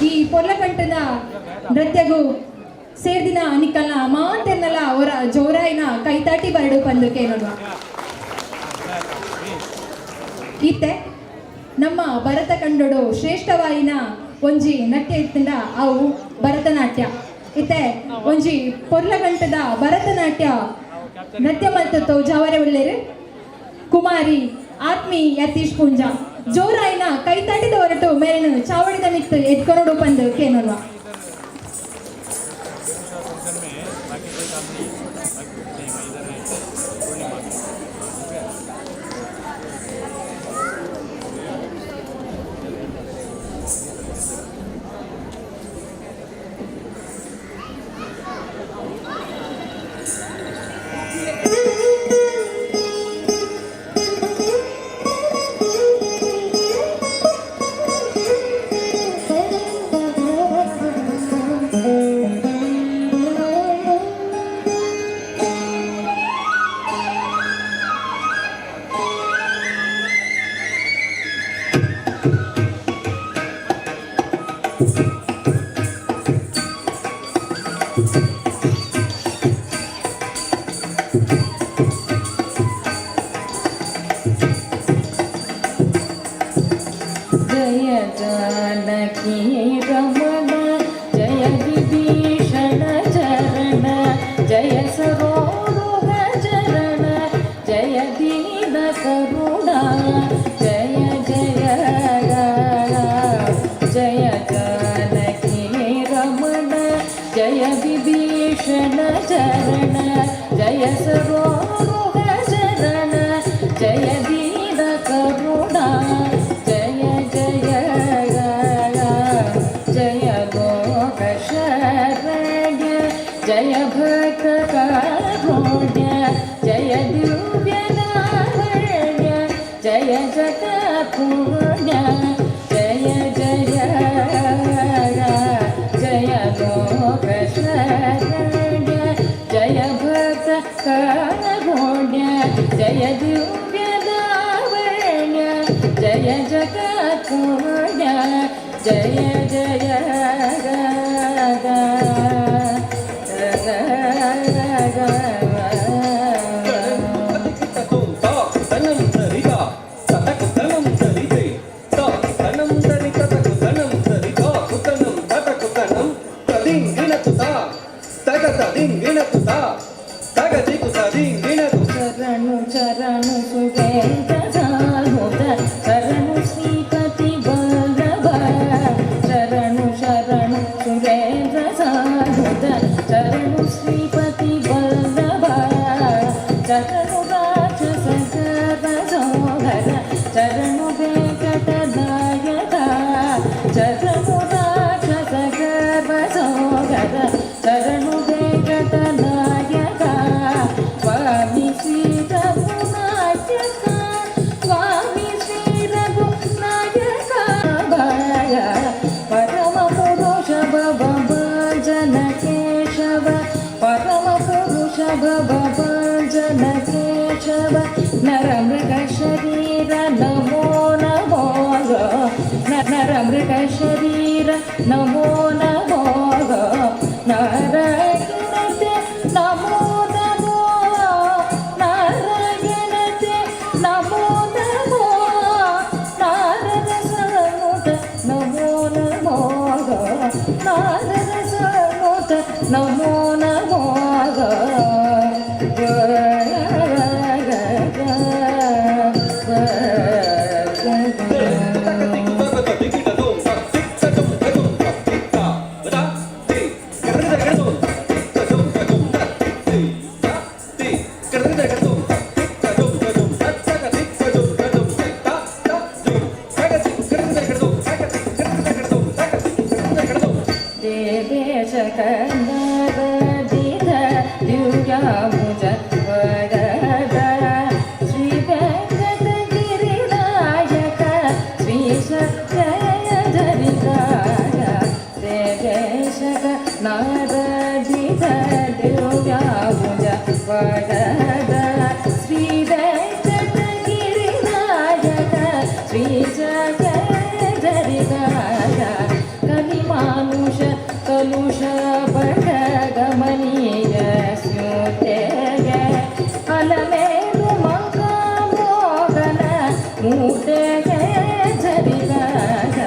ಈ ಪೊರ್ಲಕಂಠದ ನೃತ್ಯಗೂ ಸೇರ್ದಿನ ನಿಕ್ಕಲ್ನ ಮಾತೆನ್ನಲ ಅವರ ಜೋರಾಯಿನ ಕೈತಾಟಿ ಬರಡು ಪಂದು ಕೇಳೋಣ. ಇತ್ತೆ ನಮ್ಮ ಭರತ ಕಂಡೊಡು ಶ್ರೇಷ್ಠವಾಯಿನ ಒಂಜಿ ನಟ್ಯ ಇತ್ತಿಂದ ಅವು ಭರತನಾಟ್ಯ. ಇತ್ತೆ ಒಂಜಿ ಪೊರ್ಲಗಂಟದ ಭರತನಾಟ್ಯ ನೃತ್ಯ ಮಲ್ತತ್ತು ಜಾವರೆ ಉಲ್ಲೇರು ಕುಮಾರಿ ಆತ್ಮಿ ಯತೀಶ್ ಪೂಂಜಾ ಜೋರಾಯಿನ ಕೈತಾಟಿದ ಹೊರಟು ಮೇರೆನು ಚಾವಡಿದ ಮಿತ್ತು ಎತ್ಕೊನೋಡು ಪಂದು ಕೇನೋಣ. ಜಯ ಜಾನಕಿ ರಮಣ ಜಯ ವಿಭೀಷಣ ಚರಣ ಜಯ ಸರೋರುಹ ಚರಣ ಜಯ ದೀನ ಕರುಣ ಜಯ ಜಯ ಜಯ ಜಾನಕಿ ರಮಣ ಜಯ ವಿಭೀಷಣ ಚರಣ ಜಯ ಸರೋರುಹ ಚರಣ ಜಯ ದೀನ ಕರುಣ ಜಯ ಜಯ ಜಯ ಲೋಕ ಶರಣ್ಯ ಜಯ ಭಕ್ತ ಕಾರುಣ್ಯ ಜಯ ದಿವ್ಯ ಲಾವಣ್ಯ ಜಯ ಜಗ ಪುಣ್ಯ ಜಯ ಜಯ ಜಯ ಲೋಕ ಶರಣ್ಯ ಜಯ ಭಕ್ತ ಕಾರುಣ್ಯ ಜಯ ದಿವ್ಯ ಜಯ ಜಗತ್ಪೂರ್ಣ ಜಯ ಜಯ ಶರಣು ಶರಣು ಸುರೇಂದ್ರ ಸಾಹುತ ಶರಣು ಶ್ರೀಪತಿ ವಲ್ಲಭ ಶರಣು ಶರಣು ಸುರೇಂದ್ರ ಸಾಹುತ ಶರಣು ಶ್ರೀಪತಿ ವಲ್ಲಭ ಶರಣು ರಾಕ್ಷಸ ಸೋಹರ ಶರಣು ವೆಂಕಟನಾಯಕ ಶರಣು ರಾಕ್ಷಸ ಸೋಹರ ಶರಣು ವೆಂಕಟನಾಯಕ ಸ್ವಾಮಿ ಶ್ರೀ ರಘುನಾಯಕ ಸ್ವಾಮಿ ಶ್ರೀ ರಘುನಾಯಕ ಭಯ ಪರಮ ಪುರುಷ ಭವ ಜನ ಕೇಶವ ಪರಮ ಪುರುಷ ಭವ ಜನ ಕೇಶವ ನರ ಮೃಗ ಶರೀರ ನಮೋ ನಮೋ ನರ ಮೃಗ ಶರೀರ ನಮೋ ನಮೋ ನಾರಾಯಣತೆ ನಮೋ ನಮೋ ನಾರಾಯಣತೆ ನಮೋ ನಮೋ ನಾರದ ಸನುತ ನಮೋ ನಮೋ ನಾರದ ಸನುತ ನಮೋ ನಮೋ. ದೇವೇಶ ಕನ್ನಡದಿದ ದಿವ್ಯಾಭುಜ ವರದ ಶ್ರೀ ವೆಂಕಟಗಿರಿ ನಾಯಕ ಶ್ರೀಶ ಜಯ ಧರಿಗಾಯ. ದೇವೇಶ ನಾರದಿದ ದಿವ್ಯಾಭುಜ ವರದ ಶ್ರೀ ವೆಂಕಟಗಿರಿ ನಾಯಕ ಶ್ರೀಶ ಜಯ ಧರಿಗಾಯ. ಕಲಿಮಾನುಷ ಕಲುಷ ಬಡ ಗಮನೀಯ ಸ್ಯೂತೆಗೆ ಅಲಮೇಲು ಮಂಗ ಮೋಗನ ಮೂರ್ತೆಗೆ ಝರಿಗಾಗ.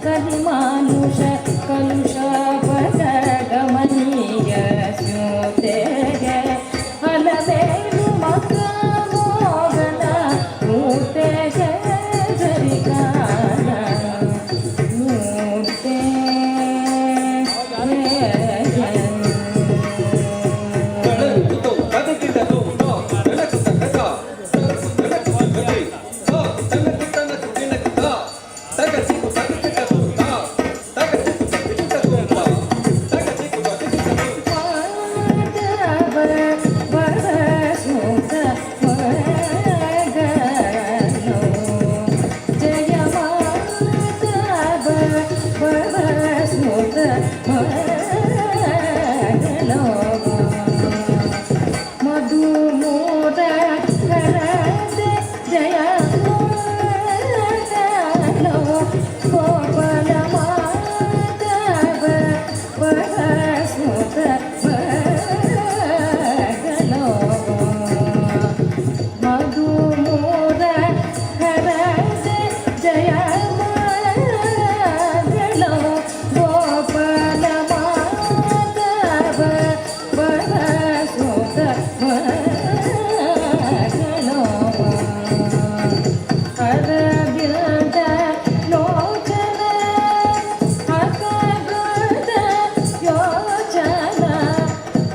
ಕಲಿಮಾನುಷ ಕಲುಷ ಬಡ ಗಮನೀಯ ಸ್ಯೂತೆಗೆ ಅಲಮೇಲು ಮಂಗ ಮೋಗನ ಮೂರ್ತೆಗೆ ಝರಿಗಾಗ ಮೂರ್ತೆ. ಜಯ ಮಾಧವ ಸುತ ಮಧು ಮೋದ ಕರದ ಜಯ ಗೋಪಾಲ ಮಾಧವ ಸುತ ಮಧು ಮೋದ ಕರದ ಜಯ ಗೋಪಾಲ ಮಾಧವ ಸುತ ಅರವಿಂದ ಲೋಚನ ಅಕೃತ ಯೋಚನ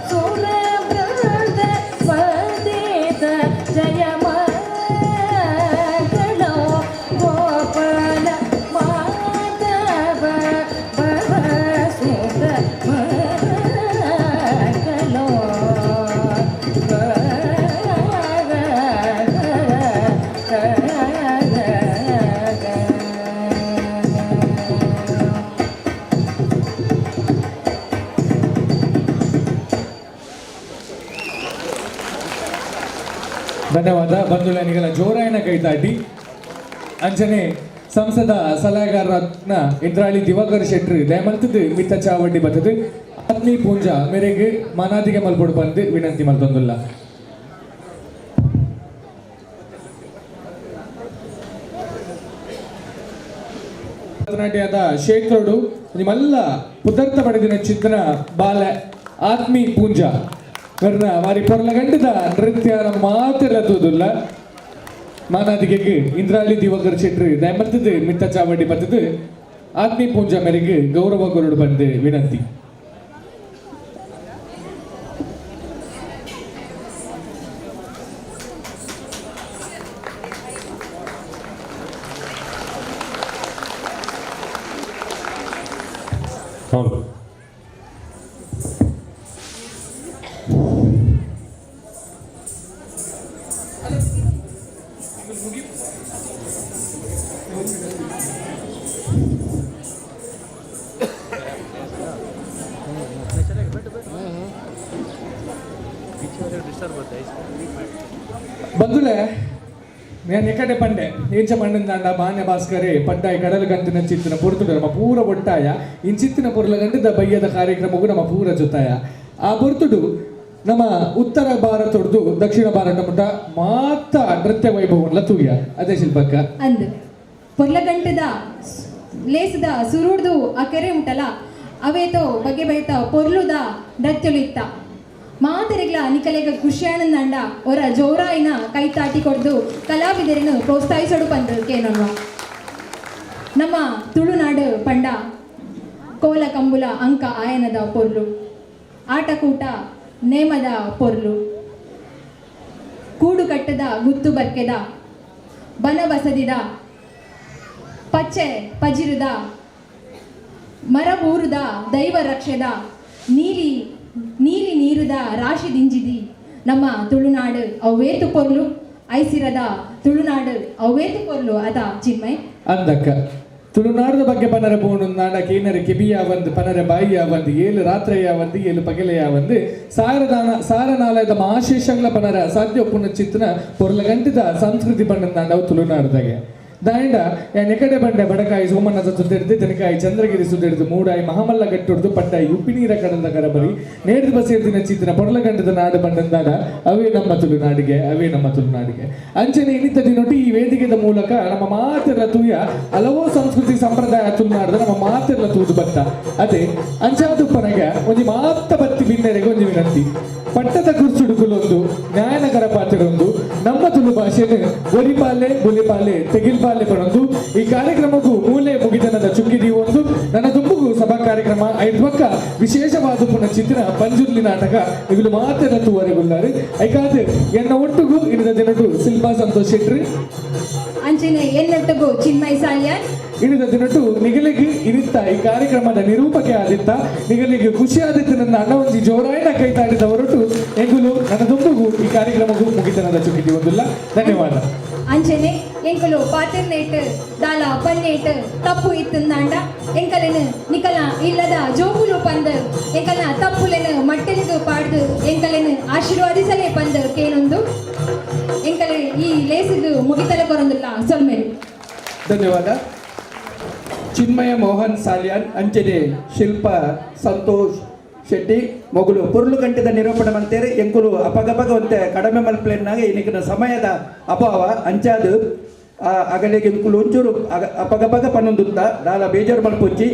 ಸುರವೃಂದ ವಂದಿತ ಜಯ ಮಂಗಳ ಗೋಪಾಲ ಮಾಧವ ಭವ ಸುತ ಮಂಗಳೋ. ಧನ್ಯವಾದ ಬಂಧುಗಳ, ನಿಗಲ ಜೋರಾಯನ ಕೈತಾಟಿ. ಅಂಚನೆ ಸಂಸದ ಸಲಹೆಗಾರನ ಇಂದ್ರಾಳಿ ದಿವಾಕರ್ ಶೆಟ್ರು ದಯಮಲ್ತದ್ದು ಮಿತ್ತ ಚಾವಡ್ಡಿ ಬತ್ತದು ಆತ್ಮೀ ಪೂಂಜಾ ಮೇರೆಗೆ ಮಾನಾದಿಗೆ ಮಲ್ಪೊಡು ಬಂದು ವಿನಂತಿ ಮಲ್ತೊಂದುಲ್ಲ. ಭರತನಾಟ್ಯದ ಕ್ಷೇತ್ರಡು ನಿಮ್ಮೆಲ್ಲ ಪುದರ್ಥ ಪಡೆದಿನ ಚಿತ್ರ ಬಾಲ ಆತ್ಮೀ ಪೂಂಜಾ ವರ್ಣ ವಾರಿ ಪೊರ್ಲಗಂಟದ ನೃತ್ಯ ಮಾತೆಲ್ಲ ತೂದುಲ್ಲ. ಮಾನಾದಿಗೆ ಇಂದ್ರಾಳಿ ದಿವಾಕರ್ ಶೆಟ್ರು ದಯಮಲ್ತದ್ದು ಮಿತ್ತ ಚಾವಡಿ ಬತ್ತದು ಆತ್ಮೀ ಪೂಂಜಾ ಮೇರೆಗೆ ಗೌರವ ಕೊರಡು ಬಂದು ವಿನಂತಿ. ಹೌದು. ಬಂಧುಲೆ ನಾನು ಎಕಡೆ ಪಂಡೆ ಏಂಚ ಪಂಡಂದಾಂಡ ಮಾನ್ಯ ಭಾಸ್ಕರೇ ಪಡ್ಡಾಯಿ ಕಡಲು ಗಂಟಿನ ಚಿತ್ತಿನ ಪೊರ್ತುಡು ನಮ್ಮ ಪೂರ ಒಟ್ಟಾಯ ಇಂಚಿತ್ತಿನ ಪೊರ್ಲ ಗಂಟದ ಬಯ್ಯದ ಕಾರ್ಯಕ್ರಮಕ್ಕೂ ನಮ್ಮ ಪೂರ ಜೊತಾಯ ಆ ಪೊರ್ತುಡು ನಮ್ಮ ಉತ್ತರ ಭಾರತೊಡ್ದು ದಕ್ಷಿಣ ಭಾರತ ಮುಟ್ಟ ಮಾತ ನೃತ್ಯ ವೈಭವನ್ಲ ತೂಯ ಅದೇ ಶಿಲ್ಪಕ್ಕ ಅಂದ್ ಪೊರ್ಲಗಂಟದ ಲೇಸದ ಸುರುಡ್ದು ಆ ಕೆರೆ ಉಂಟಲ್ಲ ಅವೇತೋ ಬಗೆ ಬೈತ ಪೊರ್ಲುದ ನೃತ್ಯಲು ಇತ್ತ ಮಾತೆರೆಗ್ಲ ನಿಕಲೆಗ ಖುಷಿಯಾನಂದಾಂಡ ಒರ ಜೋರಾಯಿನ ಕೈ ತಾಟಿ ಕೊಡ್ದು ಕಲಾವಿದರನ್ನು ಪ್ರೋತ್ಸಾಹಿಸೋಡು ಪಂದು ಕೇನೋಣ. ನಮ್ಮ ತುಳುನಾಡು ಪಂಡ ಕೋಲ ಕಂಬುಲ ಅಂಕ ಆಯನದ ಪೊರ್ಲು, ಆಟಕೂಟ ನೇಮದ ಪೊರ್ಲು, ಕೂಡು ಕಟ್ಟದ ಗುತ್ತು ಬರ್ಕೆದ ಬನಬಸದಿದ ಪಚ್ಚೆ ಪಜಿರುದ ಮರಬೂರುದ ದೈವ ರಕ್ಷದ ನೀಲಿ ನೀಲಿ ನೀರುದ ರಾಶಿ ದಿಂಜಿದಿ ನಮ್ಮ ತುಳುನಾಡು ಅವೇತು ಪೊರ್ಲು ಐಸಿರದ ತುಳುನಾಡು ಅವೇತು ಪೊರ್ಲು ಅದ ಚಿನ್ಮಯ್ ಅಂದಕ್ಕ ತುಳುನಾಡದ ಬಗ್ಗೆ ಪನರ ಪೋಣು ನಾಡ ಕೇನರ ಕಿಬಿಯ ಒಂದು ಪನರ ಬಾಯಿಯ ಒಂದು ಏಳು ರಾತ್ರಿಯ ಒಂದು ಏಳು ಪಗಲೆಯ ಒಂದು ಸಾರದಾನ ಸಾರನಾಲಯದ ಮಹಾಶೇಷಂಗ್ಲ ಪನರ ಅಸಾಧ್ಯ ಒಪ್ಪುನ ಚಿತ್ರನ ಪೊರ್ಲಗಂಟಿದ ಸಂಸ್ಕೃತಿ ಬಣ್ಣದ ನಾಡವು ತುಳುನಾಡದಾಗೆ ದಾಂಡ ಎಕಡೆ ಬಂಡೆ ಬಡಕಾಯಿ ಸೋಮನಾಥ ಸುದ್ದಿಡ್ದು ತೆನಕಾಯಿ ಚಂದ್ರಗಿರಿ ಸುದ್ದಿಡ್ದು ಮೂಡಾಯಿ ಮಹಾಮಲ್ಲ ಗಟ್ಟುಡ್ದು ಪಟ್ಟಾಯಿ ಉಪ್ಪಿನೀರ ಕಡಲ ಕರಬರಿ ನೇರ್ದು ಬಸೇರ್ದಿನ ಚಿತ್ರ ಪೊರ್ಲಗಂಟದ ನಾಡು ಬಂಡಂದಾಡ ಅವೇ ನಮ್ಮ ತುಳುನಾಡಿಗೆ ಅವೇ ನಮ್ಮ ತುಳುನಾಡಿಗೆ. ಅಂಚನೆ ಇನ್ನಿತ ದಿನೊಟ್ಟು ಈ ವೇದಿಕೆದ ಮೂಲಕ ನಮ್ಮ ಮಾತೆಲ್ಲ ತೂಯ ಹಲವೋ ಸಂಸ್ಕೃತಿ ಸಂಪ್ರದಾಯ ತುಳುನಾಡದ ನಮ್ಮ ಮಾತೆಲ್ಲ ತೂದು ಬತ್ತ ಅದೇ ಅಂಚಾದುಪ್ಪನಗ ಒಂಜಿ ಮಾತ ಬತ್ತಿ ಬಿನ್ನೆರೆಗೆ ಒಂಜಿ ವಿನಂತಿ ಪಟ್ಟದ ಕುರ್ಚುಡುಕುಲೊಂದು ನ್ಯಾಯನಗರ ಪಾತ್ರೊಂದು ನಮ್ಮ ತುಳು ಭಾಷೆಯನ್ನು ಒರಿಪಾಲೆ ಬುಲಿಪಾಲೆ ತೆಗಿಲ್ಪಾಲೆ ಪಡೊಂದು ಈ ಕಾರ್ಯಕ್ರಮಕ್ಕೂ ಮೂಲೆ ಮುಗಿದನದ ಚುಕ್ಕಿದಿ ಒಂದು ನನ್ನ ತುಂಬುಗು ಸಭಾ ಕಾರ್ಯಕ್ರಮ ಐದು ಪಕ್ಕ ವಿಶೇಷವಾದ ಪುನಃ ಚಿತ್ರ ಪಂಜುರ್ಲಿ ನಾಟಕ ಇಗಳು ಮಾತ್ರ ತೂವರೆಗುಲ್ಲಾರು ಐಕಾದ್ ಎನ್ನ ಒಟ್ಟುಗು ಇನ್ನದ ದಿನಟು ಶಿಲ್ಪಾ ಸಂತೋಷ್ ಶೆಟ್ರಿ ಅಂಚನೆ ಎನ್ನೊಟ್ಟುಗು ಚಿನ್ಮಯ್ ಸಾಲ್ಯಾನ್ ಇಳಿದ ದಿನಟು ನಿಗಲಿಗೆ ಇರಿತ್ತ ಈ ಕಾರ್ಯಕ್ರಮದ ನಿರೂಪಕೆ ಆದಿತ್ತ ನಿಗಲಿಗೆ ಖುಷಿ ಆದಿತ್ತ ನನ್ನ ಅಣ್ಣ ಒಂಜಿ ಜೋರಾಯಣ ಕೈ ತಾಡಿದ ಹೊರಟು ಎಂಗುಲು ನನ್ನ ತುಂಬುಗು ಈ ಕಾರ್ಯಕ್ರಮಕ್ಕೂ ಮುಗಿತನದ ಚುಕ್ಕಿದಿ ಒಂದಿಲ್ಲ. ಧನ್ಯವಾದ. ಅಂಚನೆ ಎಂಕುಲು ಪಾತಿರ್ನೇಟ್ ದಾಲ ಪನ್ನೇಟ್ ತಪ್ಪು ಇತ್ತಂದಾಂಡ ಎಂಕಲೆನು ನಿಕಲ ಇಲ್ಲದ ಜೋಕುಲು ಪಂದ್ ಎಂಕಲ್ನ ತಪ್ಪುಲೆನು ಮಟ್ಟೆಲಿಗು ಪಾಡ್ದು ಎಂಕಲೆನು ಆಶೀರ್ವಾದಿಸಲೇ ಪಂದ್ ಕೇನೊಂದು ಎಂಕಲೆ ಈ ಲೇಸಿಗು ಮುಗಿತಲ ಕೊರೊಂದಿಲ್ಲ ಸೊಲ್ಮೆರು. ಧನ್ಯವಾದ. ಚಿನ್ಮಯ ಮೋಹನ್ ಸಾಲಿಯಾನ್ ಅಂಚನೆ ಶಿಲ್ಪ ಸಂತೋಷ್ ಶೆಟ್ಟಿ ಮೊಗಲು ಪೊರ್ಲು ಗಂಟೆದ ನಿರೂಪಣೆ ಮಂತೇರು ಎಂಕುಲು ಅಪಗಪಗ ಒಂತೆ ಕಡಿಮೆ ಮಲ್ಪಲೆನ್ನಾಗ ಇನಿಕಿನ ಸಮಯದ ಅಭಾವ ಅಂಚಾದು ಅಗಲಿಗೆ ಎಂಕುಲು ಒಂಚೂರು ಅಪಗಪಗ ಪನ್ನೊಂದುತ್ತ ದಾಲ ಬೇಜಾರು ಮಲ್ಪೊಚ್ಚಿ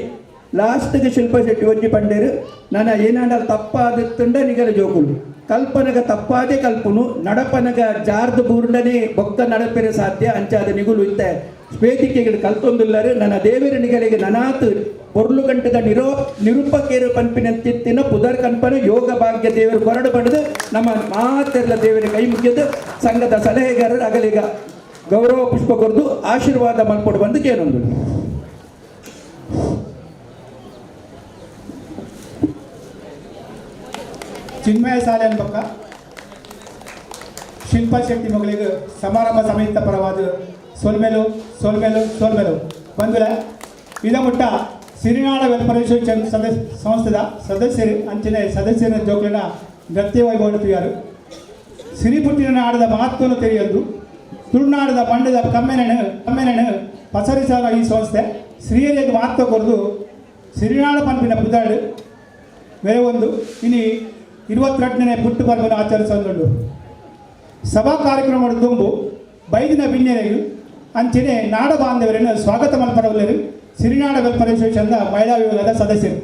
ಲಾಸ್ಟ್ಗೆ ಶಿಲ್ಪ ಶೆಟ್ಟಿ ಒಂಜಿ ಪಂಡೇರು ನನ್ನ ಏನಾಂಡ ತಪ್ಪಾದತ್ತುಂಡ ನಿಗಲ ಜೋಕುಲು ಕಲ್ಪನಗ ತಪ್ಪಾದೆ ಕಲ್ಪನು ನಡಪನಗ ಜಾರ್ದು ಬೂರ್ಂಡನೆ ಬೊಕ್ಕ ನಡಪೆರೆ ಸಾಧ್ಯ ಅಂಚಾದ ನಿಗುಲು ಇತ್ತ ವೇದಿಕೆಗಳು ಕಲ್ತೊಂದುಲ್ಲರು ನನ್ನ ದೇವರ ನಿಗಲಿಗೆ ನನಾತ್ ಪೊರ್ಲು ಗಂಟದ ನಿರೂಪಕೇರು ಪನ್ಪಿನ ತಿತ್ತಿನ ಪುದರ್ ಕನ್ಪನ ಯೋಗ ಭಾಗ್ಯ ದೇವರು ಕೊರಡು ಪಡೆದು ನಮ್ಮ ಮಾತೆಲ್ಲ ದೇವರ ಕೈ ಮುಗಿದು ಸಂಘದ ಸಲಹೆಗಾರರು ಅಗಲಿಗ ಗೌರವ ಪುಷ್ಪ ಕೊರದು ಆಶೀರ್ವಾದ ಮಲ್ಪೊಡು ಬಂದು ಕೇನೊಂದು. ಚಿನ್ಮಯ ಸಾಲೆ ಬೊಕ್ಕ ಶಿಲ್ಪಾ ಶೆಟ್ಟಿ ಮಗಳಿಗೆ ಸಮಾರಂಭ ಸಮಿತಿ ಪರವಾದ ಸೊಲ್ಮೆಲು ಸೊಲ್ಮೆಲು ಸೊಲ್ಮೆಲು ಬಂದುಲೆ ಇದ ಮುಟ್ಟ ಸಿರಿನಾಡ ವೆಲ್ಫೇರ್ ಅಸೋಸಿಯೇಷನ್ ಸದಸ್ಯ ಸಂಸ್ಥೆದ ಸದಸ್ಯರು ಅಂಚನೆ ಸದಸ್ಯರ ಜೋಕ್ಲಿನ ನೃತ್ಯ ವೈಭವ ತೂಯಾರು. ಸಿರಿಪುಟ್ಟಿನ ನಾಡದ ಮಹತ್ವವನ್ನು ತೆರೆಯೊಂದು ತುಳುನಾಡದ ಮಂಡದ ಕಮ್ಮೆನನು ಕಮ್ಮೆನನು ಪಸರಿಸಾದ ಈ ಸಂಸ್ಥೆ ಸ್ತ್ರೀಯರಿಗೆ ಮಾತ್ರ ಕೊರದು ಸಿರಿನಾಡ ಪನ್ಪಿನ ಪುದಾಡು ಬೇರೆ ಒಂದು ಇನಿ 22ನೇ ಪುಟ್ಟು ಪರ್ವನ ಆಚರಿಸೊಂದುಂಡು. ಸಭಾ ಕಾರ್ಯಕ್ರಮ ದುಂಬು ಬೈದಿನ ಬಿನ್ನೆರೆಗು ಅಂಚನೆ ನಾಡ ಬಾಂಧವರನ್ನು ಸ್ವಾಗತ ಮಲ್ಪರವಲ್ಲರು ಸಿರಿನಾಡ ವೆಲ್ಫೇರ್ ಅಸೋಸಿಯೇಷನ್ನ ಮಹಿಳಾ ವಿಭಾಗದ ಸದಸ್ಯರು.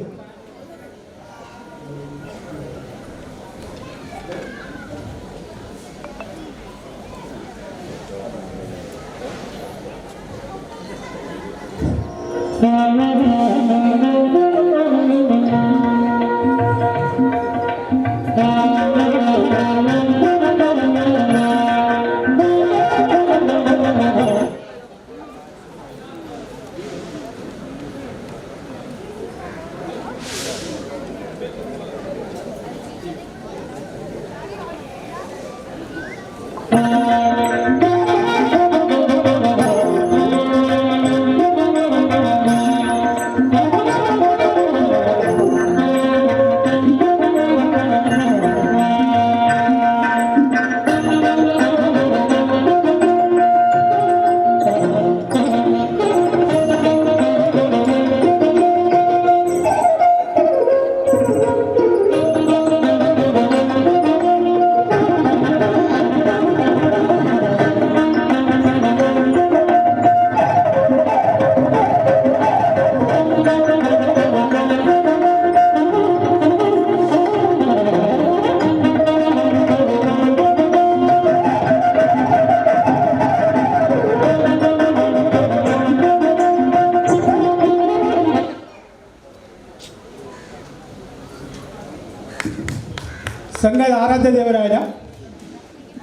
ಸಂಘದ ಆರಾಧ್ಯ ದೇವರಾಯ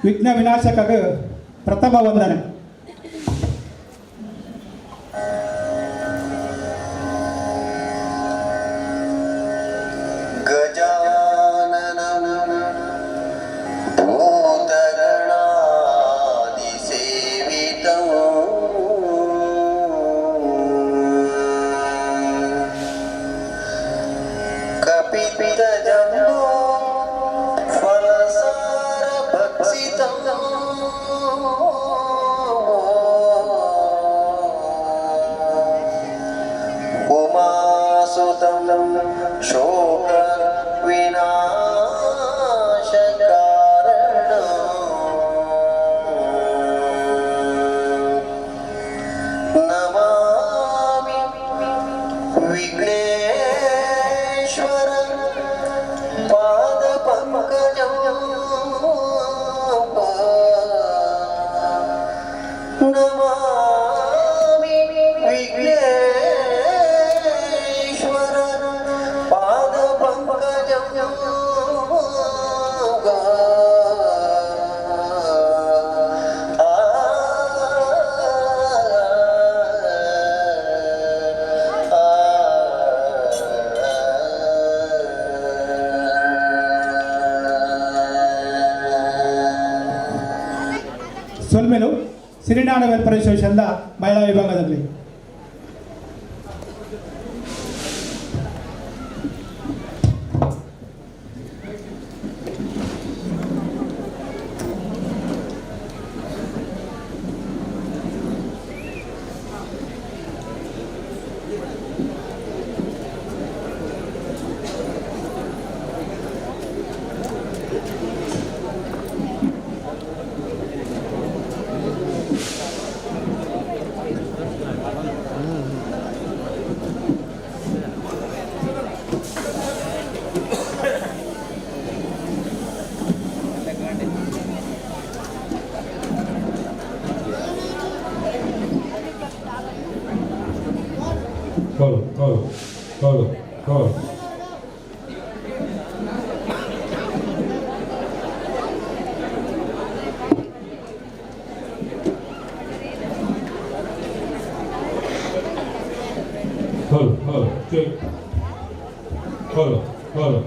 ವಿಘ್ನ ವಿನಾಶಕ ಪ್ರಥಮ ವಂದನೆ. ಸೊಲ್ಮೆಲು ಸಿರಿನಾಡ ವೆಲ್ಫೇರ್ ಅಸೋಸಿಯೇಷನ್ದ ಮಹಿಳಾ ವಿಭಾಗದಲ್ಲಿ. Hello, hello, hello, hello. Hello, hello, check. Hello, hello.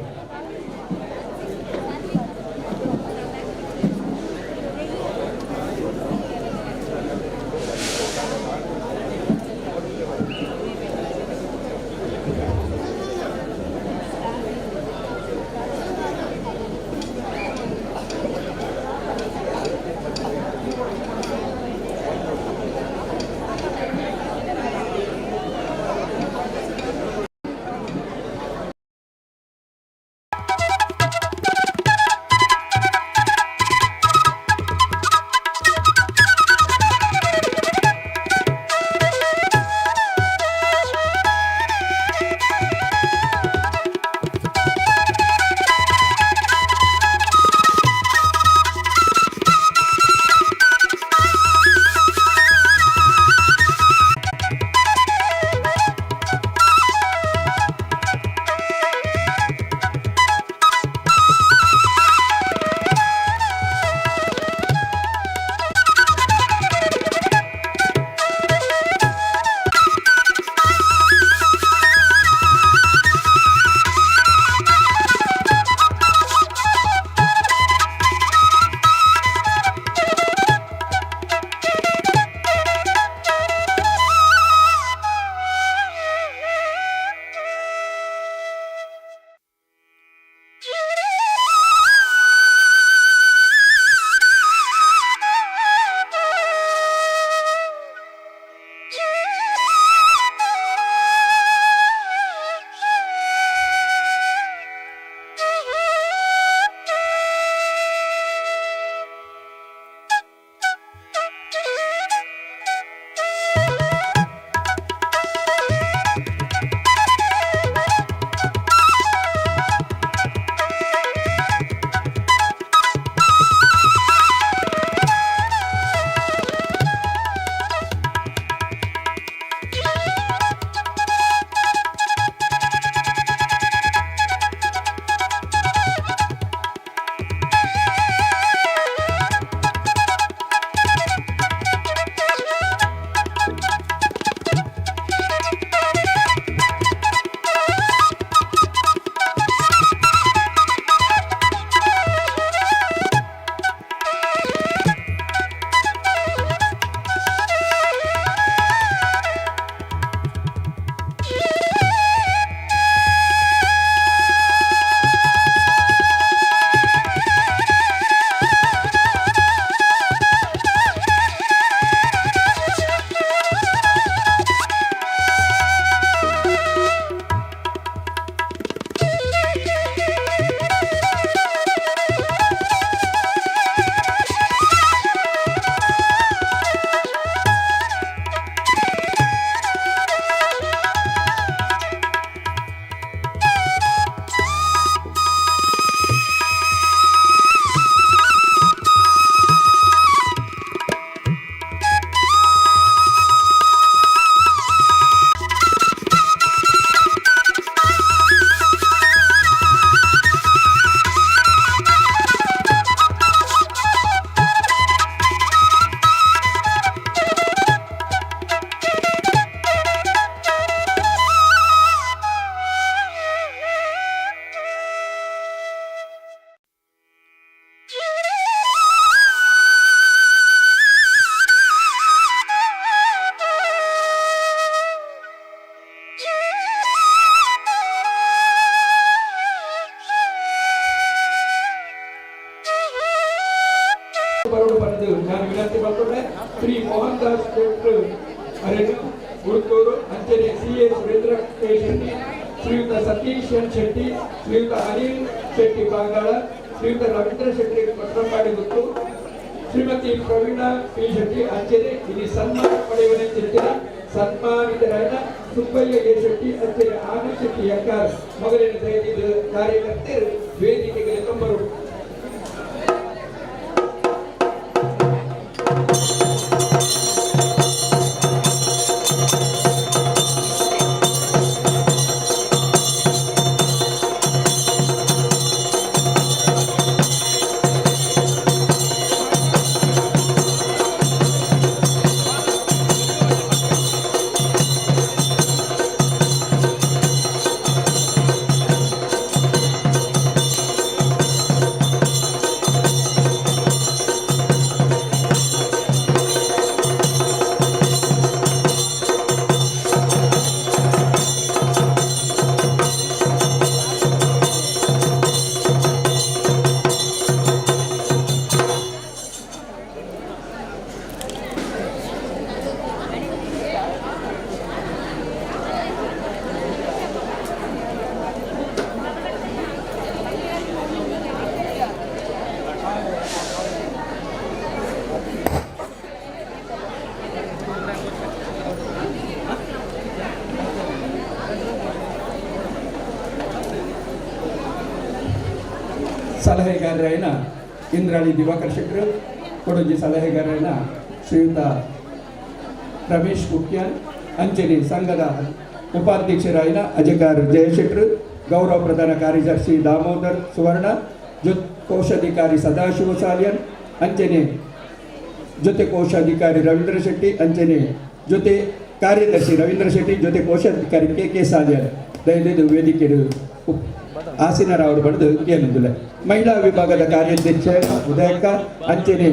ಶೆಟ್ರು ಅರೆನು ಗುರುತೂರು ಅಂಚನೆ ಸಿ ಎ ಸುರೇಂದ್ರ ಕೆ ಶೆಟ್ಟಿ, ಶ್ರೀಯುತ ಸತೀಶ್ ಎನ್ ಶೆಟ್ಟಿ, ಶ್ರೀಯುತ ಅನಿಲ್ ಶೆಟ್ಟಿ ಬಾಂಗಾಳ, ಶ್ರೀಯುತ ರವೀಂದ್ರ ಶೆಟ್ಟಿ ಕೊಟ್ರಂಪಾಡಿ ಗುತ್ತು, ಶ್ರೀಮತಿ ಪ್ರವೀಣಾ ಪಿ ಶೆಟ್ಟಿ ಅಂಚನೆ ಇಲ್ಲಿ ಸನ್ಮಾನ ಪಡೆಯುವ ಸನ್ಮಾನಿತರಾದ ಸುಬ್ಬಯ್ಯ ಎ ಶೆಟ್ಟಿ ಅಂಚನೆ ಆನಂದ್ ಶೆಟ್ಟಿ ಯಕ್ಕಾರ್ ಮೊದಲಿನ ದಯದಿದ್ದು ಕಾರ್ಯಕರ್ತರು ವೇದಿಕೆಗೆ ತಂಬರು. ಸಲಹೆಗಾರರಾಯನ ಇಂದ್ರಾಳಿ ದಿವಾಕರ್ ಶೆಟ್ಟರು, ಕೊಡಂಜಿ ಸಲಹೆಗಾರರಾಯನ ಶ್ರೀಯುತ ರಮೇಶ್ ಕುಕ್ಯಾನ್, ಅಂಚನೆ ಸಂಘದ ಉಪಾಧ್ಯಕ್ಷರಾಯನ ಅಜಗಾರ್ ಜಯಶೆಟ್ಟರು, ಗೌರವ ಪ್ರಧಾನ ಕಾರ್ಯದರ್ಶಿ ದಾಮೋದರ್ ಸುವರ್ಣ, ಕೋಶಾಧಿಕಾರಿ ಸದಾಶಿವ ಸಾಲಿಯನ್, ಅಂಚನೆ ಜೊತೆ ಕೋಶಾಧಿಕಾರಿ ರವೀಂದ್ರ ಶೆಟ್ಟಿ, ಅಂಚನೆ ಜೊತೆ ಕಾರ್ಯದರ್ಶಿ ರವೀಂದ್ರ ಶೆಟ್ಟಿ, ಜೊತೆ ಕೋಶಾಧಿಕಾರಿ ಕೆ ಕೆ ಸಾಲಿಯನ್ ದಯವಿಟ್ಟು ವೇದಿಕೆ ಆಸೀನರಾವರು ಪಡೆದು ಕೇಳಿದ್ದಿಲ್ಲ. ಮಹಿಳಾ ವಿಭಾಗದ ಕಾರ್ಯಾಧ್ಯಕ್ಷ ಉದಯಕ್ಕ, ಅಂಚನೆ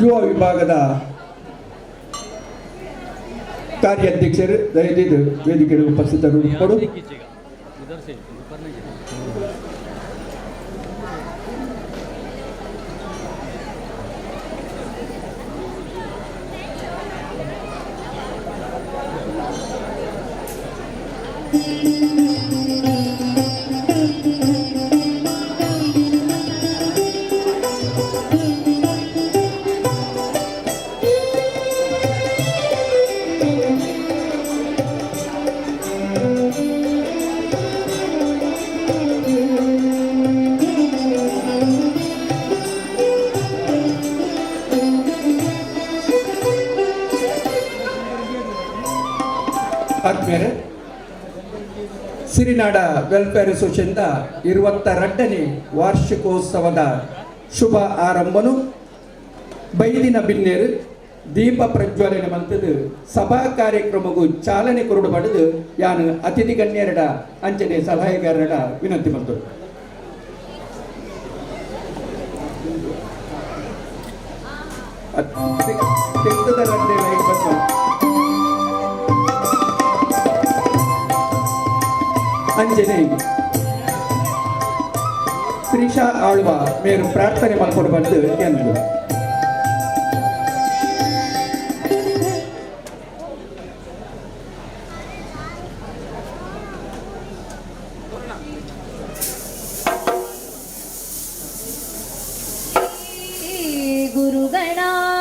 ಯುವ ವಿಭಾಗದ ಕಾರ್ಯಾಧ್ಯಕ್ಷರು ದಯವಿಟ್ಟು ವೇದಿಕೆ ಉಪಸ್ಥಿತರು. ಆದ್ಮೇಲೆ ಸಿರಿನಾಡ ವೆಲ್ಫೇರ್ ಅಸೋಸಿಯೇಷನ್ದ 22ನೇ ವಾರ್ಷಿಕೋತ್ಸವದ ಶುಭ ಆರಂಭನು ಬೈದಿನ ಬಿನ್ನೇರು ದೀಪ ಪ್ರಜ್ವಲನೆ ಮಂತದ್ದು ಸಭಾ ಕಾರ್ಯಕ್ರಮಕ್ಕೂ ಚಾಲನೆ ಕೊರಡು ಪಡೆದು ಯಾನು ಅತಿಥಿ ಗಣ್ಯರಡ ಅಂಚನೆ ಸಲಹೆಗಾರರ ವಿನಂತಿ ಮಂತು. ಅಂಜನೆ ತ್ರಿಷಾ ಆಳ್ವ ಮೇರು ಪ್ರಾರ್ಥನೆ ಮಾಡ್ಕೊಂಡು ಬಂದು ಎಂದು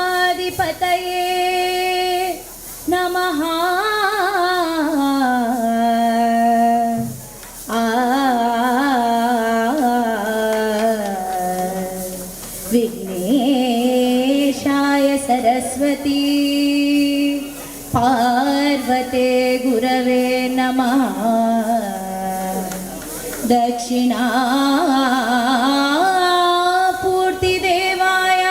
ಗುರುಗಣಾಧಿಪತಯೇ ನಮಃ. विघ्नेशाय सरस्वती पार्वते गुरवे नमः. दक्षिणापूर्तिदेवाय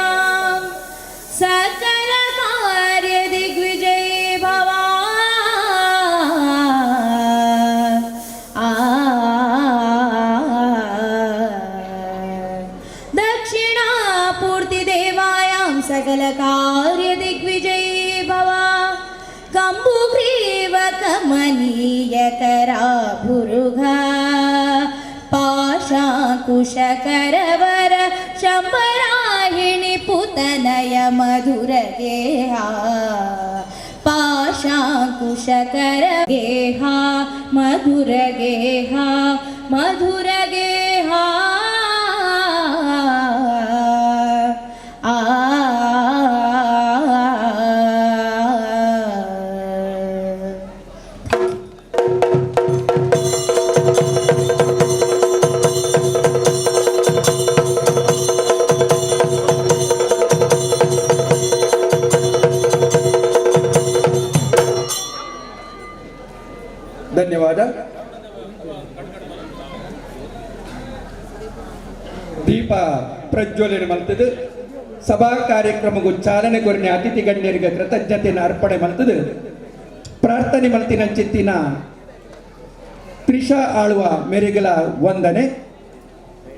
सकलकार्य दिग्विजयी भव. दक्षिणापूर्तिदेवायां सकलकार्य दिग्विजयी भव. कम्बुग्रीव कमनीयकरा भुरुघा पाशाकुशकरवर शम्बराहिणि पुत्र Tanaya ಮಧುರ ಗೇಹ ಪಾಶಾಂಕುಶಕರ ಗೇಹ ಮಧುರ ಗೇಹ ಮಧುರ ಗೇಹ ಆ. ಧನ್ಯವಾದ. ದೀಪ ಪ್ರಜ್ವಲನೆ ಮಲ್ತದು ಸಭಾ ಕಾರ್ಯಕ್ರಮಕ್ಕೂ ಚಾಲನೆ ಕೊರಿನ ಅತಿಥಿ ಗಣ್ಯರಿಗೆ ಕೃತಜ್ಞತೆಯನ್ನು ಅರ್ಪಣೆ ಮಲ್ತದು ಪ್ರಾರ್ಥನೆ ಮಲ್ತಿನ ಚಿತ್ತಿನ ತ್ರಿಷಾ ಆಳುವ ಮೇರೆಗಳ ವಂದನೆ.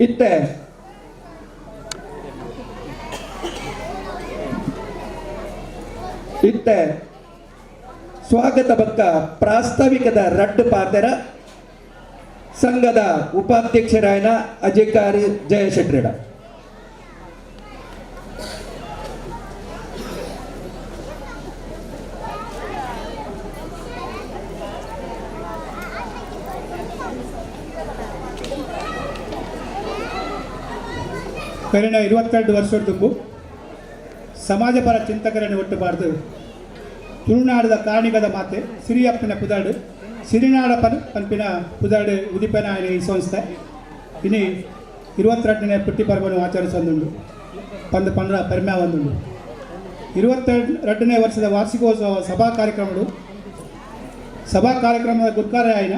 ಇತ್ತೆ ಇತ್ತೆ ಸ್ವಾಗತ ಬಕ್ಕ ಪ್ರಾಸ್ತಾವಿಕದ ರಡ್ಡು ಪಾತೆರ ಸಂಘದ ಉಪಾಧ್ಯಕ್ಷರಾಯನ ಅಜಯಕಾರಿ ಜಯ ಶೆಟ್ರೇಡ. ಕರಿನ 22 ವರ್ಷ ತುಂಬು ಸಮಾಜಪರ ಚಿಂತಕರನ್ನು ಒಟ್ಟುಬಾರ್ದು ತುಳುನಾಡದ ಕಾರ್ಣಿಕದ ಮಾತೆ ಸಿರಿಯಪ್ಪನ ಪುದಾಡು ಸಿರಿನಾಡ ಪನ್ಪಿನ ಪುದಾಡು ಉದಿಪನ ಈ ಸಂಸ್ಥೆ ಇನಿ 22ನೇ ಪುಟ್ಟಿ ಪರ್ವವನ್ನು ಆಚರಿಸೊಂದುಂಡು ಪಂದು ಪಂದ್ರ ಪೆರ್ಮ್ಯಾ ಒಂದುಂಡು. 22ನೇ ವರ್ಷದ ವಾರ್ಷಿಕೋತ್ಸವ ಸಭಾ ಕಾರ್ಯಕ್ರಮಗಳು ಸಭಾ ಕಾರ್ಯಕ್ರಮದ ಗುರ್ಕಾರ ಆಯ್ನ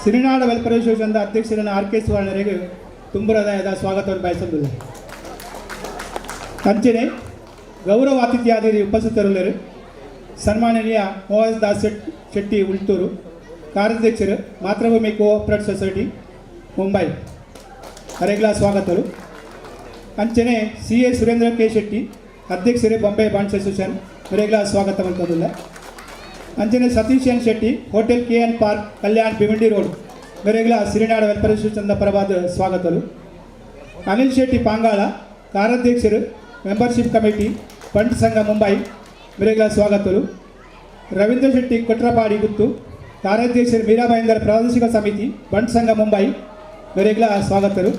ಸಿರಿನಾಡ ವೆಲ್ಫೇರ್ ಅಸೋಸಿಯೇಷನ್ದ ಅಧ್ಯಕ್ಷರನ್ನು ಆರ್ ಕೆ ಸುವರ್ಣರಿಗೆ ತುಂಬುರದಾಯದ ಸ್ವಾಗತವನ್ನು ಬಯಸೊಂದಿಲ್ಲ. ಅಂಚನೆ ಗೌರವ ಅತಿಥಿಯಾದ ಉಪಸ್ಥಿತರುಳ್ಳರು ಸನ್ಮಾನನೀಯ ಮೋಹನ್ ದಾಸ್ ಶೆಟ್ಟಿ ಉಳ್ತೂರು ಕಾರ್ಯಾಧ್ಯಕ್ಷರು ಮಾತೃಭೂಮಿ ಕೋಆಪರೇಟಿವ್ ಸೊಸೈಟಿ ಮುಂಬೈ ಅರೆಗ್ಲಾ ಸ್ವಾಗತರು. ಅಂಚನೆ C A Surendra K Shetty ಅಧ್ಯಕ್ಷರು ಬಾಂಬೆ ಬಾಂಡ್ಸ್ ಅಸೋಸಿಯೇಷನ್ ಅರೆಗ್ಲಾ ಸ್ವಾಗತ ಮಾಡ್ತದಿಲ್ಲ. ಅಂಚನೆ Satish N Shetty hotel K N park Kalyan Bhiwandi road ಮೆರೆಗ್ಲಾ ಸಿರಿನಾಡ welfare ಅಸೋಸಿಯೇಷನ್ದ ಪರವಾದ ಸ್ವಾಗತರು. ಅನಿಲ್ ಶೆಟ್ಟಿ ಪಾಂಗಾಳ ಕಾರ್ಯಾಧ್ಯಕ್ಷರು ಮೆಂಬರ್ಶಿಪ್ ಕಮಿಟಿ ಬಂಟ್ ಸಂಘ ಮುಂಬೈ ಮೆರೆಗ್ಲಾ ಸ್ವಾಗತರು. ರವೀಂದ್ರ ಶೆಟ್ಟಿ ಕೊಟ್ರಪಾಡಿ ಗುತ್ತು ಕಾರ್ಯಾಧ್ಯಕ್ಷರು ಮೀರಾಬಾಯಿಂದರ್ ಪ್ರಾದೇಶಿಕ ಸಮಿತಿ ಬಂಟ್ ಸಂಘ ಮುಂಬೈ ಮೆರೆಗ್ಲಾ ಸ್ವಾಗತರು.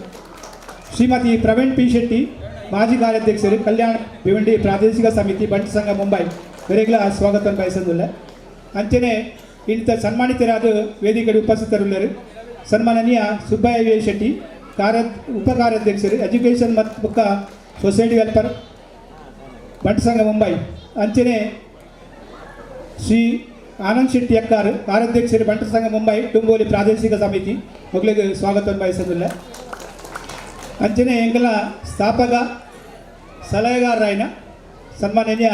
ಶ್ರೀಮತಿ ಪ್ರವೀಣ್ ಪಿ ಶೆಟ್ಟಿ ಮಾಜಿ ಕಾರ್ಯಾಧ್ಯಕ್ಷರು ಕಲ್ಯಾಣ ಭಿವಂಡಿ ಪ್ರಾದೇಶಿಕ ಸಮಿತಿ ಬಂಟ್ ಸಂಘ ಮುಂಬೈ ಮೆರೆಗ್ಲಾ ಸ್ವಾಗತ ಬಯಸೋದಿಲ್ಲ. ಅಂಚನೆ ಇಂಥ ಸನ್ಮಾನಿತರಾದ ವೇದಿಕೆ ಉಪಸ್ಥಿತರುಳ್ಳರು ಸನ್ಮಾನನೀಯ ಸುಬ್ಬಯ್ಯ ವಿ ಶೆಟ್ಟಿ ಉಪ ಕಾರ್ಯಾಧ್ಯಕ್ಷರು ಎಜುಕೇಷನ್ ಮತ್ತು ಬುಕ್ಕ ಸೊಸೈಟಿ ವೆಲ್ಫೇರ್ ಬಂಟ್ ಸಂಘ ಮುಂಬೈ. ಅಂಚನೆ ಶ್ರೀ ಆನಂದ್ ಶೆಟ್ಟಿ ಅಕ್ಕಾರು ಕಾರ್ಯಾಧ್ಯಕ್ಷರು ಬಂಟ ಸಂಘ ಮುಂಬೈ ಟುಂಬೋಲಿ ಪ್ರಾದೇಶಿಕ ಸಮಿತಿ ಮಗಳಿಗೆ ಸ್ವಾಗತವನ್ನು ಬಯಸೋದಿಲ್ಲ. ಅಂಚನೆ ಎಂಗಲ ಸ್ಥಾಪಕ ಸಲಹೆಗಾರರಾಯನ ಸನ್ಮಾನನೀಯ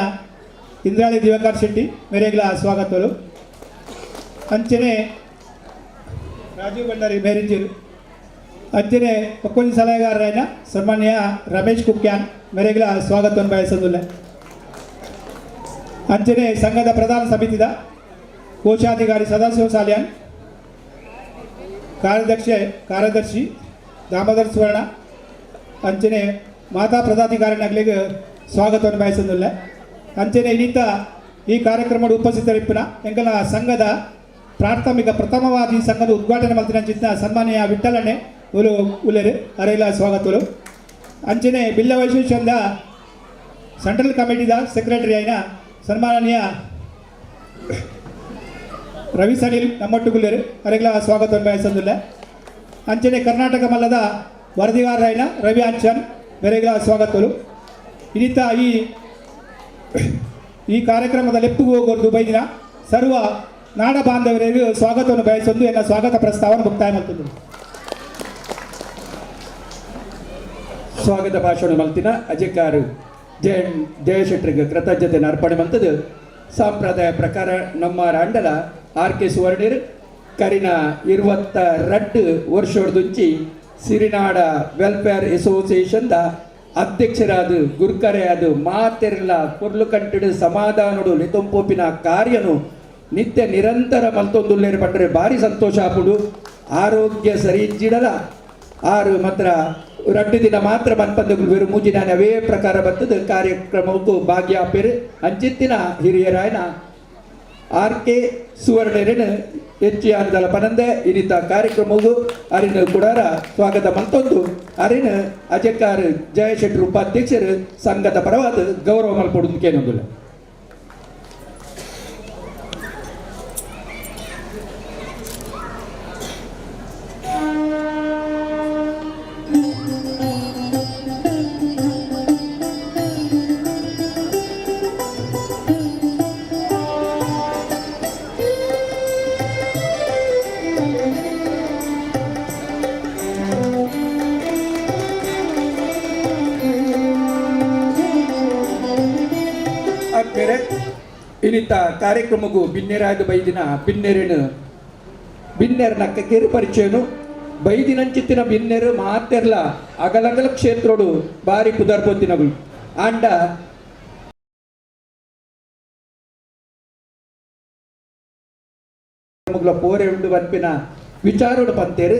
ಇಂದ್ರಾಳಿ ದಿವಾಕರ್ ಶೆಟ್ಟಿ ಮೇರೆಗಳ ಸ್ವಾಗತಗಳು. ಅಂಚನೆ ರಾಜೀವ್ ಭಂಡಾರಿ ಮೇರಿಂಜಿರು. ಅಂಚನೆ ಪಕ್ಕೊಂಜಿ ಸಲಹೆಗಾರರಾಯನ ಸನ್ಮಾನ್ಯ ರಮೇಶ್ ಕುಕ್ಯಾನ್ ಮೇರೆಗಳ ಸ್ವಾಗತವನ್ನು ಬಯಸೋದಿಲ್ಲ. ಅಂಚನೆ ಸಂಘದ ಪ್ರಧಾನ ಸಮಿತಿದ ಕೋಶಾಧಿಕಾರಿ ಸದಾಶಿವ ಸಾಲ್ಯಾನ್ ಕಾರ್ಯದರ್ಶಿ ದಾಮೋದರ್ ಸುವರ್ಣ ಅಂಚನೆ ಮಾತಾ ಪ್ರಧಾಧಿಕಾರಿಗಳಿಗೆ ಸ್ವಾಗತವನ್ನು ಬಯಸೋದಿಲ್ಲ. ಅಂಚನೆ ಇನ್ನಿತ ಈ ಕಾರ್ಯಕ್ರಮದ ಉಪಸ್ಥಿತರಿಪ್ಪನ ಎಂಕಲ ಸಂಘದ ಪ್ರಾಥಮಿಕ ಪ್ರಥಮವಾಗಿ ಸಂಘದ ಉದ್ಘಾಟನೆ ಮಲ್ತಿನ ಚಿತ್ತ ಸನ್ಮಾನ್ಯ ವಿಠಲಣ್ಣೆ ಉಲು ಉಲ್ಲೇರು ಅರೆಲ ಸ್ವಾಗತರು. ಅಂಚನೆ ಬಿಲ್ಲ ವೈಶೇಷದ ಸೆಂಟ್ರಲ್ ಕಮಿಟಿದ ಸೆಕ್ರೆಟರಿ అయిన ಸನ್ಮಾನನೀಯ ರವಿ ಸನಿಲ್ ನಮ್ಮೊಟ್ಟುಗುಲ್ಲೇರು ಅರೆಗ್ಲ ಸ್ವಾಗತವನ್ನು ಬಯಸೋದಿಲ್ಲ. ಅಂಚನೆ ಕರ್ನಾಟಕ ಮಲ್ಲದ ವರದಿಗಾರರಾಯನ ರವಿ ಆಂಚನ್ ಮೆರೆಗ್ಲ ಸ್ವಾಗತರು. ಇನ್ನಿತ ಈ ಕಾರ್ಯಕ್ರಮದ ಲೆಪ್ಪುಗೂ ಹೋಗೋದು ದುಬೈದಿನ ಸರ್ವ ನಾಡ ಬಾಂಧವರಿಗೂ ಸ್ವಾಗತವನ್ನು ಬಯಸೊಂದು ಎನ್ನ ಸ್ವಾಗತ ಪ್ರಸ್ತಾವನೆ ಮುಕ್ತಾಯ ಮಾಡ್ತದೆ. ಸ್ವಾಗತ ಭಾಷಣ ಮಲ್ತಿನ ಅಜೆಕಾರು ಜಯಶೆಟ್ಟರಿಗೆ ಕೃತಜ್ಞತೆ ಅರ್ಪಣೆ ಮಲ್ತದು. ಸಾಂಪ್ರದಾಯ ಪ್ರಕಾರ ನಮ್ಮ ರಾಂಡಲ ಆರ್ ಕೆ ಸುವರ್ಣಿರ್ ಕರಿನ 22 ವರ್ಷದುಂಚಿ ಸಿರಿನಾಡ ವೆಲ್ಫೇರ್ ಅಸೋಸಿಯೇಷನ್ದ ಅಧ್ಯಕ್ಷರಾದ ಗುರ್ಕರೆಯಾದ ಮಾತೆರ್ಲ ಪೊರ್ಲು ಕಂಟಿಡು ಸಮಾಧಾನಡು ಲಿತೊಂಪೋಪಿನ ಕಾರ್ಯನು ನಿತ್ಯ ನಿರಂತರ ಮಲ್ತೊಂದುಲ್ಲೇರು ಪಟ್ಟರೆ ಭಾರಿ ಸಂತೋಷ ಆಪುಡು. ಆರೋಗ್ಯ ಸರಿ ಇಜ್ಜಿಡಲ ಆರು ಮಾತ್ರ ರಡ್ಡು ದಿನ ಮಾತ್ರ ಮನ್ಪಂದಗುಲು ಬೇರು ಮೂಜಿನಾನೆ ಅವೇ ಪ್ರಕಾರ ಬರ್ತದೆ ಕಾರ್ಯಕ್ರಮಕ್ಕೂ ಭಾಗ್ಯ ಆಪೇರು ಅಂಚಿತ್ತಿನ ಹಿರಿಯರಾಯನ ಆರ್ ಕೆ ಸುವರ್ಣರೇನು ಹೆಚ್ಚಿ ಆನದಲ ಪನಂದೆ ಇನಿತ ಕಾರ್ಯಕ್ರಮವು ಅರಿನ ಕುಡಾರ ಸ್ವಾಗತ ಮಲ್ತೊಂದು ಅರಿನ ಅಜಕ್ಕಾರ್ ಜಯಶೆಟ್ಟರು ಉಪಾಧ್ಯಕ್ಷರು ಸಂಘದ ಪರವಾದ ಗೌರವ ಮಲ್ಪೊಡು ಕೇನೊಂದುಲ್ಲ. ಇನ್ನಿತ ಕಾರ್ಯಕ್ರಮಕ್ಕೂ ಬಿನ್ನೆರಾದ ಬೈದಿನ ಬಿನ್ನೆರೇನು ಬಿನ್ನೆರನ ಕಿರು ಪರಿಚಯನು ಬೈದಿನಂಚಿತ್ತಿನ ಬಿನ್ನೆರು ಮಾತೆರ್ಲ ಅಗಲಗಲ ಕ್ಷೇತ್ರೋಡು ಬಾರಿ ಪುದರ್ಪೊತ್ತಿನಗಳು ಆಂಡ ಮುಗ್ಲ ಪೋರೆ ಉಂಡು ಬನ್ಪಿನ ವಿಚಾರೋಡು ಪಂತೇರು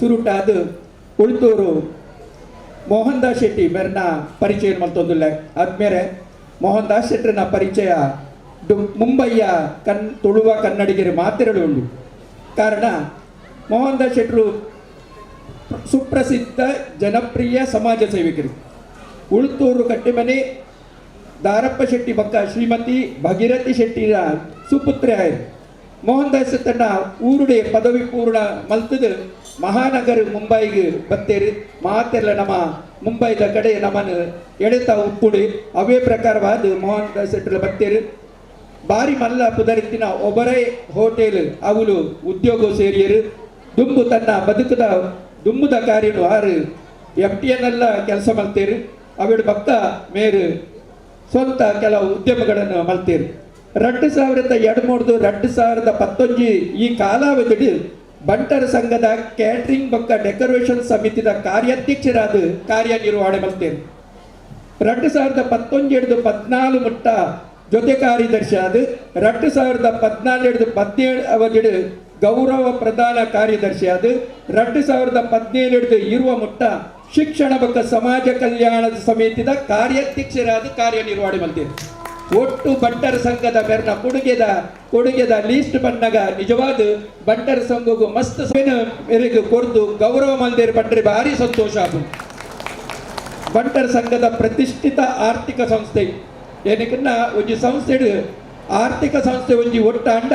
ಸುರುಟಾದ ಉಳ್ತೂರು ಮೋಹನ್ ದಾಸ್ ಶೆಟ್ಟಿ ಮೇರ್ನ ಪರಿಚಯ ಮಲ್ತೊಂದುಲ್ಲ. ಆದ್ಮೇಲೆ ಮೋಹನ್ ದಾಸ್ ಶೆಟ್ಟರ್ನ ಪರಿಚಯ ಮುಂಬೈಯ ತುಳುವ ಕನ್ನಡಿಗರು ಮಾತೆರಳು ಉಂಡು. ಕಾರಣ ಮೋಹನ್ ದಾಸ್ ಶೆಟ್ಟರು ಸುಪ್ರಸಿದ್ಧ ಜನಪ್ರಿಯ ಸಮಾಜ ಸೇವಕರು. ಉಳ್ತೂರು ಕಟ್ಟಿಮನೆ ದಾರಪ್ಪ ಶೆಟ್ಟಿ ಬಕ್ಕ ಶ್ರೀಮತಿ ಭಗೀರಥಿ ಶೆಟ್ಟಿಯ ಸುಪುತ್ರಿ ಆಯರು. ಮೋಹನ್ ದಾಸ್ ತನ್ನ ಊರುಡೆ ಪದವಿ ಪೂರ್ಣ ಮಲ್ತದು ಮಹಾನಗರ ಮುಂಬೈಗೆ ಬತ್ತೇರು ಮಾತೆಲ್ಲ ನಮ್ಮ ಮುಂಬೈದ ಕಡೆ ನಮ್ಮನ್ನು ಎಳೆತ ಉಪ್ಪುಡಿ ಅವೇ ಪ್ರಕಾರವಾದ ಮೋಹನ್ ದಾಸ್ ಶೆಟ್ಟರ್ ಬತ್ತೇರು. ಬಾರಿ ಮಲ್ಲ ಪುದರಿತ್ತಿನ ಒಬರೈ ಹೋಟೆಲ್ ಅವಳು ಉದ್ಯೋಗ ಸೇರಿಯರು. ದುಂಬು ತನ್ನ ಬದುಕದ ದುಂಬುದ ಕಾರ್ಯನು ಆರು ಎಫ್ ಟಿ ಎನ್ ಎಲ್ಲ ಕೆಲಸ ಮಲ್ತೇರು. ಅವಿಡು ಭಕ್ತ ಮೇರು ಸ್ವಂತ ಕೆಲವು ಉದ್ಯಮಗಳನ್ನು ಮಲ್ತೇರು. 2023 2019 ಈ ಕಾಲಾವಧಿಡು ಬಂಟರ ಸಂಘದ ಕ್ಯಾಟ್ರಿಂಗ್ ಬೊಕ್ಕ ಡೆಕೋರೇಷನ್ ಸಮಿತಿದ ಕಾರ್ಯಾಧ್ಯಕ್ಷರಾದ ಕಾರ್ಯನಿರ್ವಹಣೆ ಮಲ್ತೇರು. 2019 14 ಮುಟ್ಟ ಜೊತೆ ಕಾರ್ಯದರ್ಶಿ ಆದ 2014 17 ಅವಧಿಡು ಗೌರವ ಪ್ರಧಾನ ಕಾರ್ಯದರ್ಶಿ ಆದ 2017 ಇರುವ ಮುಟ್ಟ ಶಿಕ್ಷಣ ಬೊಕ್ಕ ಸಮಾಜ ಕಲ್ಯಾಣ ಸಮಿತಿದ ಕಾರ್ಯಾಧ್ಯಕ್ಷರಾದ ಕಾರ್ಯನಿರ್ವಹಣೆ ಮಲ್ತೇರು. ಒಟ್ಟು ಬಂಟರ ಸಂಘದ ಬೆರ್ನ ಕೊಡುಗೆದ ಲೀಸ್ಟ್ ಬಂದಾಗ ನಿಜವಾದ ಬಂಟರ ಸಂಘಗೂ ಮಸ್ತ್ ಮೇರೆಗೆ ಕೊರ್ದು ಗೌರವ ಮಲ್ದೇರು ಬಂಟ್ರೆ ಭಾರಿ ಸಂತೋಷ ಆಪುಂಡು. ಬಂಟರ ಸಂಘದ ಪ್ರತಿಷ್ಠಿತ ಆರ್ಥಿಕ ಸಂಸ್ಥೆ ಏನಕ್ಕನ್ನ ಒಂಜಿ ಸಂಸ್ಥೆ ಆರ್ಥಿಕ ಸಂಸ್ಥೆ ಒಂಜಿ ಒಟ್ಟಾಂಡ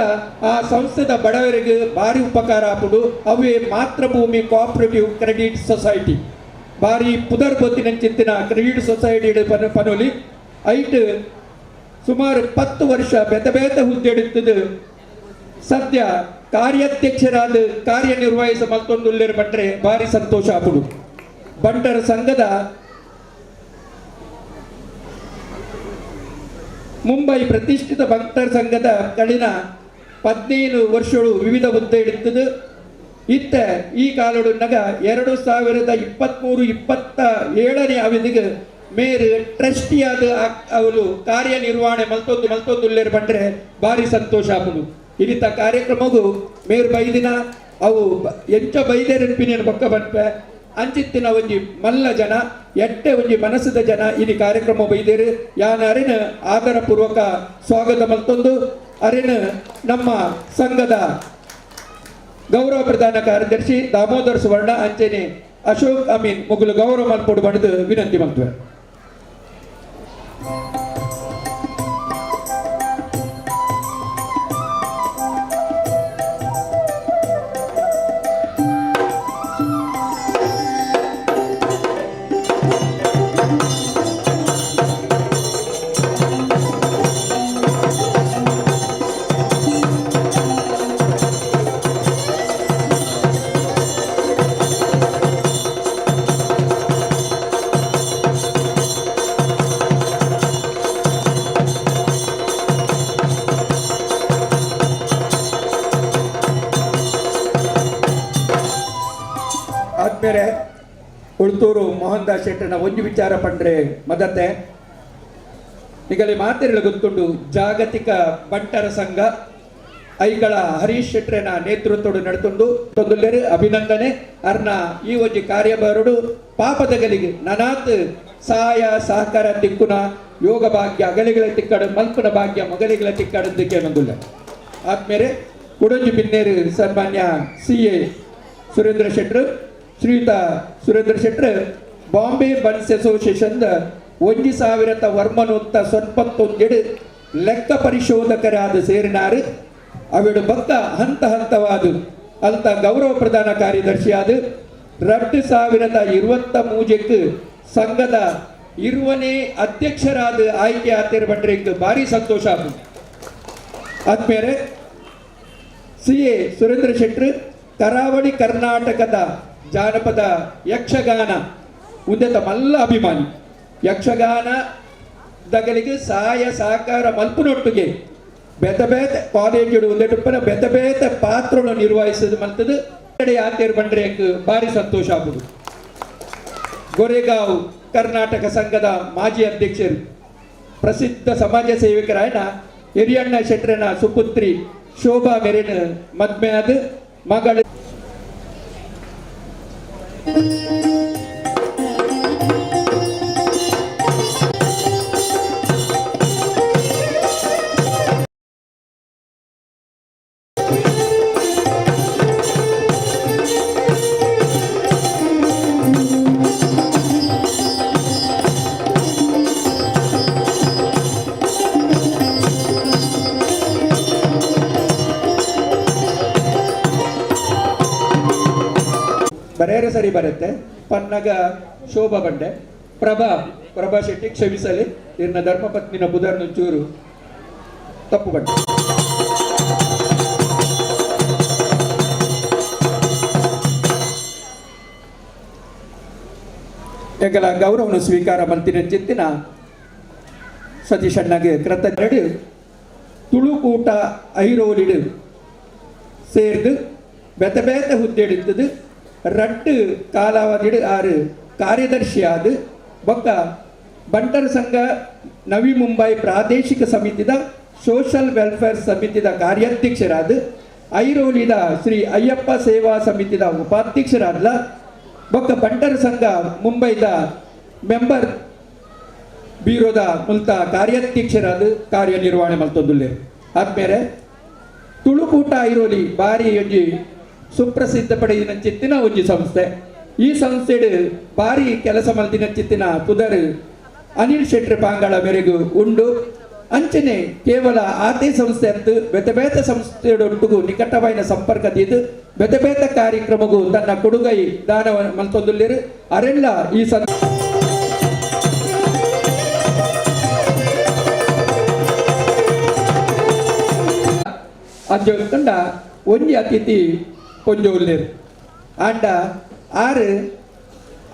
ಆ ಸಂಸ್ಥೆದ ಬಡವರಿಗೆ ಭಾರಿ ಉಪಕಾರ ಆಪುಂಡು. ಅವೇ ಮಾತೃಭೂಮಿ cooperative credit society ಭಾರಿ ಪುದರ್ ಪೊತ್ತಿನಂಚಿತ್ತಿನ ಕ್ರೆಡಿಟ್ ಸೊಸೈಟಿ ಪನೋಲಿ ಐಟ್ ಸುಮಾರು 10 ವರ್ಷ ಬೇತೆ ಬೇತೆ ಹುದ್ದೆಡುತ್ತದೆ. ಸದ್ಯ ಕಾರ್ಯಾಧ್ಯಕ್ಷರಾದ ಕಾರ್ಯನಿರ್ವಹಿಸ ಮಲ್ತೊಂದುಲ್ಲೇರು ಬಂಟ್ರೆ ಭಾರಿ ಸಂತೋಷ ಆಪುಂಡು. ಬಂಟರ ಸಂಘದ ಮುಂಬೈ ಪ್ರತಿಷ್ಠಿತ ಬಂಟರ ಸಂಘದ ಕಡಿನ 15 ವರ್ಷಗಳು ವಿವಿಧ ಹುದ್ದೆ ಇಡುತ್ತದೆ. ಇತ್ತ ಈ ಕಾಲೊಡನಗ 2023-27 ಅವಧಿಗೆ ಮೇರು ಟ್ರಸ್ಟಿಯಾದ ಅವರು ಕಾರ್ಯನಿರ್ವಹಣೆ ಮಲ್ತೊಂದುಲ್ಲೇರು ಬಂದ್ರೆ ಭಾರಿ ಸಂತೋಷ ಆಪುಂಡು. ಇನ್ನಿತ ಕಾರ್ಯಕ್ರಮಗೂ ಮೇರು ಬೈದಿನ ಅವು ಎಂಚ ಬೈದೇರೆನ್ಪಿನೇನು ಪಕ್ಕ ಬನ್ಪೆ ಅಂಚಿತ್ತಿನ ಒಂಜಿ ಮಲ್ಲ ಜನ ಎಟ್ಟೆ ಒಂಜಿ ಮನಸ್ಸದ ಜನ ಇನಿ ಕಾರ್ಯಕ್ರಮ ಬೈದೇರು. ಯಾನ ಅರಿನ ಆದರ ಪೂರ್ವಕ ಸ್ವಾಗತ ಮಲ್ತೊಂದು ಅರಿನ ನಮ್ಮ ಸಂಘದ ಗೌರವ ಪ್ರಧಾನ ಕಾರ್ಯದರ್ಶಿ ದಾಮೋದರ್ ಸುವರ್ಣ ಅಂಚೆನೆ ಅಶೋಕ್ ಅಮೀನ್ ಮುಗುಲು ಗೌರವ ಮಲ್ಪೊಡು ಬಣದು ವಿನಂತಿ ಮಲ್ತುವೆ. ಉಳ್ತೂರು ಮೋಹನ್ ದಾಸ್ ಶೆಟ್ಟರ್ನ ಒಂಜಿ ವಿಚಾರ ಪಂಡ್ರೆ ಮದತೆ ನಿಗಲಿ ಮಾತೆರಳು ಗೊತ್ತುಂಡು ಜಾಗತಿಕ ಬಂಟರ ಸಂಘ ಐಕಳ ಹರೀಶ್ ಶೆಟ್ರೆನ ನೇತೃತ್ವಡು ನಡತುಂಡು ತೊಂದುಲ್ಲೆರು ಅಭಿನಂದನೆ. ಅರ್ನ ಈ ಒಂಜಿ ಕಾರ್ಯಬಾರುಡು ಪಾಪದಗಲಿಗೆ ನನಾತ್ ಸಹಾಯ ಸಹಕಾರ ತಿಕ್ಕುನ ಯೋಗ ಭಾಗ್ಯ ಅಗಲಿಗಳ ತಿಕ್ಕಡು ಮಲ್ಪುನ ಭಾಗ್ಯ ಮೊಗಲಿಗಳ ತಿಕ್ಕಡು ಕೇನೊಂದುಲ್ಲ. ಆದ್ಮೇಲೆ ಕುಡಂಜಿ ಬಿನ್ನೇರು ಸನ್ಮಾನ್ಯ ಸಿ ಎ ಸುರೇಂದ್ರ ಶೆಟ್ರು, ಶ್ರೀಯುತ ಸುರೇಂದ್ರ ಶೆಟ್ರು ಬಾಂಬೆ ಬನ್ಸ್ ಅಸೋಸಿಯೇಷನ್ 1991 ಲೆಕ್ಕ ಪರಿಶೋಧಕರಾದ ಸೇರಿನಾರು. ಅವಿಡು ಭಕ್ತ ಹಂತ ಹಂತವಾದ ಅಂತ ಗೌರವ ಪ್ರಧಾನ ಕಾರ್ಯದರ್ಶಿಯಾದ 2023 ಸಂಘದ 20ನೇ ಅಧ್ಯಕ್ಷರಾದ ಆಯ್ಕೆ ಆತಿರ ಭಾರಿ ಸಂತೋಷ. ಆದ್ಮೇಲೆ ಸಿ ಎ ಸುರೇಂದ್ರ ಶೆಟ್ರು ಕರಾವಳಿ ಕರ್ನಾಟಕದ ಜಾನಪದ ಯಕ್ಷಗಾನ ಉದ್ಯತ ಮಲ್ಲ ಅಭಿಮಾನಿ. ಯಕ್ಷಗಾನ ದಗಲಿಗೆ ಸಹಾಯ ಸಹಕಾರ ಮಲ್ಪುನೊಟ್ಟಿಗೆ ಬೇತೆ ಬೇತೆ ಕಾಲೇಜು ಒಂದೆಟುಪ್ಪನ ಬೇತೆ ಬೇತೆ ಪಾತ್ರವನ್ನು ನಿರ್ವಹಿಸೋದು ಮಲ್ತದು ಕಡೆ ಆತೇರು ಬಂಡ್ರೆ ಭಾರಿ ಸಂತೋಷ ಆಗುದು. ಗೊರೆಗಾಂವ್ ಕರ್ನಾಟಕ ಸಂಘದ ಮಾಜಿ ಅಧ್ಯಕ್ಷರು ಪ್ರಸಿದ್ಧ ಸಮಾಜ ಸೇವಕರಾಯನ ಹಿರಿಯಣ್ಣ ಶೆಟ್ರನ ಸುಪುತ್ರಿ ಶೋಭಾ ಮೆರಿನ್ ಮದ್ಮೆಯಾದ ಮಗಳು. ಬರೇರೆ ಸರಿ ಬರುತ್ತೆ ಪನ್ನಗ ಶೋಭಾ ಬಂಡೆ ಪ್ರಭಾ ಪ್ರಭಾ ಶೆಟ್ಟಿ ಕ್ಷಮಿಸಲಿ ಇನ್ನ ಧರ್ಮಪತ್ನಿನ ಬುಧರ್ನ ಚೂರು ತಪ್ಪು ಬಂಡೆ. ಎಂಗಲ ಗೌರವನು ಸ್ವೀಕಾರ ಮಲ್ತಿನ ಚಿತ್ತಿನ ಸತೀಶ್ ಅಣ್ಣಗೆ ಕೃತಜ್ಞರು. ತುಳುಕೂಟ ಐರೋಲಿಡು சேர்ந்து ಬೆತೆ ಬೇತೆ ಹುದ್ದೆಡಿತ್ತದು ರಟ್ಟು ಕಾಲಾವಧಿಡು ಆರು ಕಾರ್ಯದರ್ಶಿಯಾದ ಬೊಕ್ಕ ಬಂಟರ ಸಂಘ ನವಿ ಮುಂಬೈ ಪ್ರಾದೇಶಿಕ ಸಮಿತಿದ ಸೋಷಲ್ ವೆಲ್ಫೇರ್ ಸಮಿತಿದ ಕಾರ್ಯಾಧ್ಯಕ್ಷರಾದ ಐರೋಲಿದ ಶ್ರೀ ಅಯ್ಯಪ್ಪ ಸೇವಾ ಸಮಿತಿದ ಉಪಾಧ್ಯಕ್ಷರಾದ ಬೊಕ್ಕ ಬಂಟರ ಸಂಘ ಮುಂಬೈದ ಮೆಂಬರ್ ಬ್ಯೂರೋದ ಮುಲ್ತ ಕಾರ್ಯಾಧ್ಯಕ್ಷರಾದ ಕಾರ್ಯನಿರ್ವಹಣೆ ಮಲ್ತೊಂದುಲ್ಲೆ. ಆದ್ಮೇಲೆ ತುಳುಕೂಟ ಐರೋಲಿ ಬಾರಿ ಒಂಜಿ ಸುಪ್ರಸಿದ್ಧ ಪಡೆಯಿನ ಚಿತ್ತಿನ ಒಂಜಿ ಸಂಸ್ಥೆ. ಈ ಸಂಸ್ಥೆಡು ಬಾರಿ ಕೆಲಸ ಮಲ್ತಿನ ಚಿತ್ತಿನ ಪುದರ್ ಅನಿಲ್ ಶೆಟ್ಟಿ ಪಾಂಗಳ ಮೇರೆಗೂ ಉಂಡು. ಅಂಚನೆ ಕೇವಲ ಆತೆ ಸಂಸ್ಥೆ ಅಂತ ಬೇತೆ ಬೇತೆ ಸಂಸ್ಥೆಯೊಟ್ಟುಗು ನಿಕಟವಾಯಿನ ಸಂಪರ್ಕ ತೀದು ಬೇತೆ ಬೇತೆ ಕಾರ್ಯಕ್ರಮಗೂ ತನ್ನ ಕೊಡುಗೈ ದಾನ ಮಲ್ತೊಂದುಲ್ಲೇರು ಅರೆಲ್ಲ ಈ ಅಂಜೊಂಡ ಒಂಜಿ ಅತಿಥಿ ಪೊಂಜೊಲ್ಲೇರು ಆಂಡ ಆರು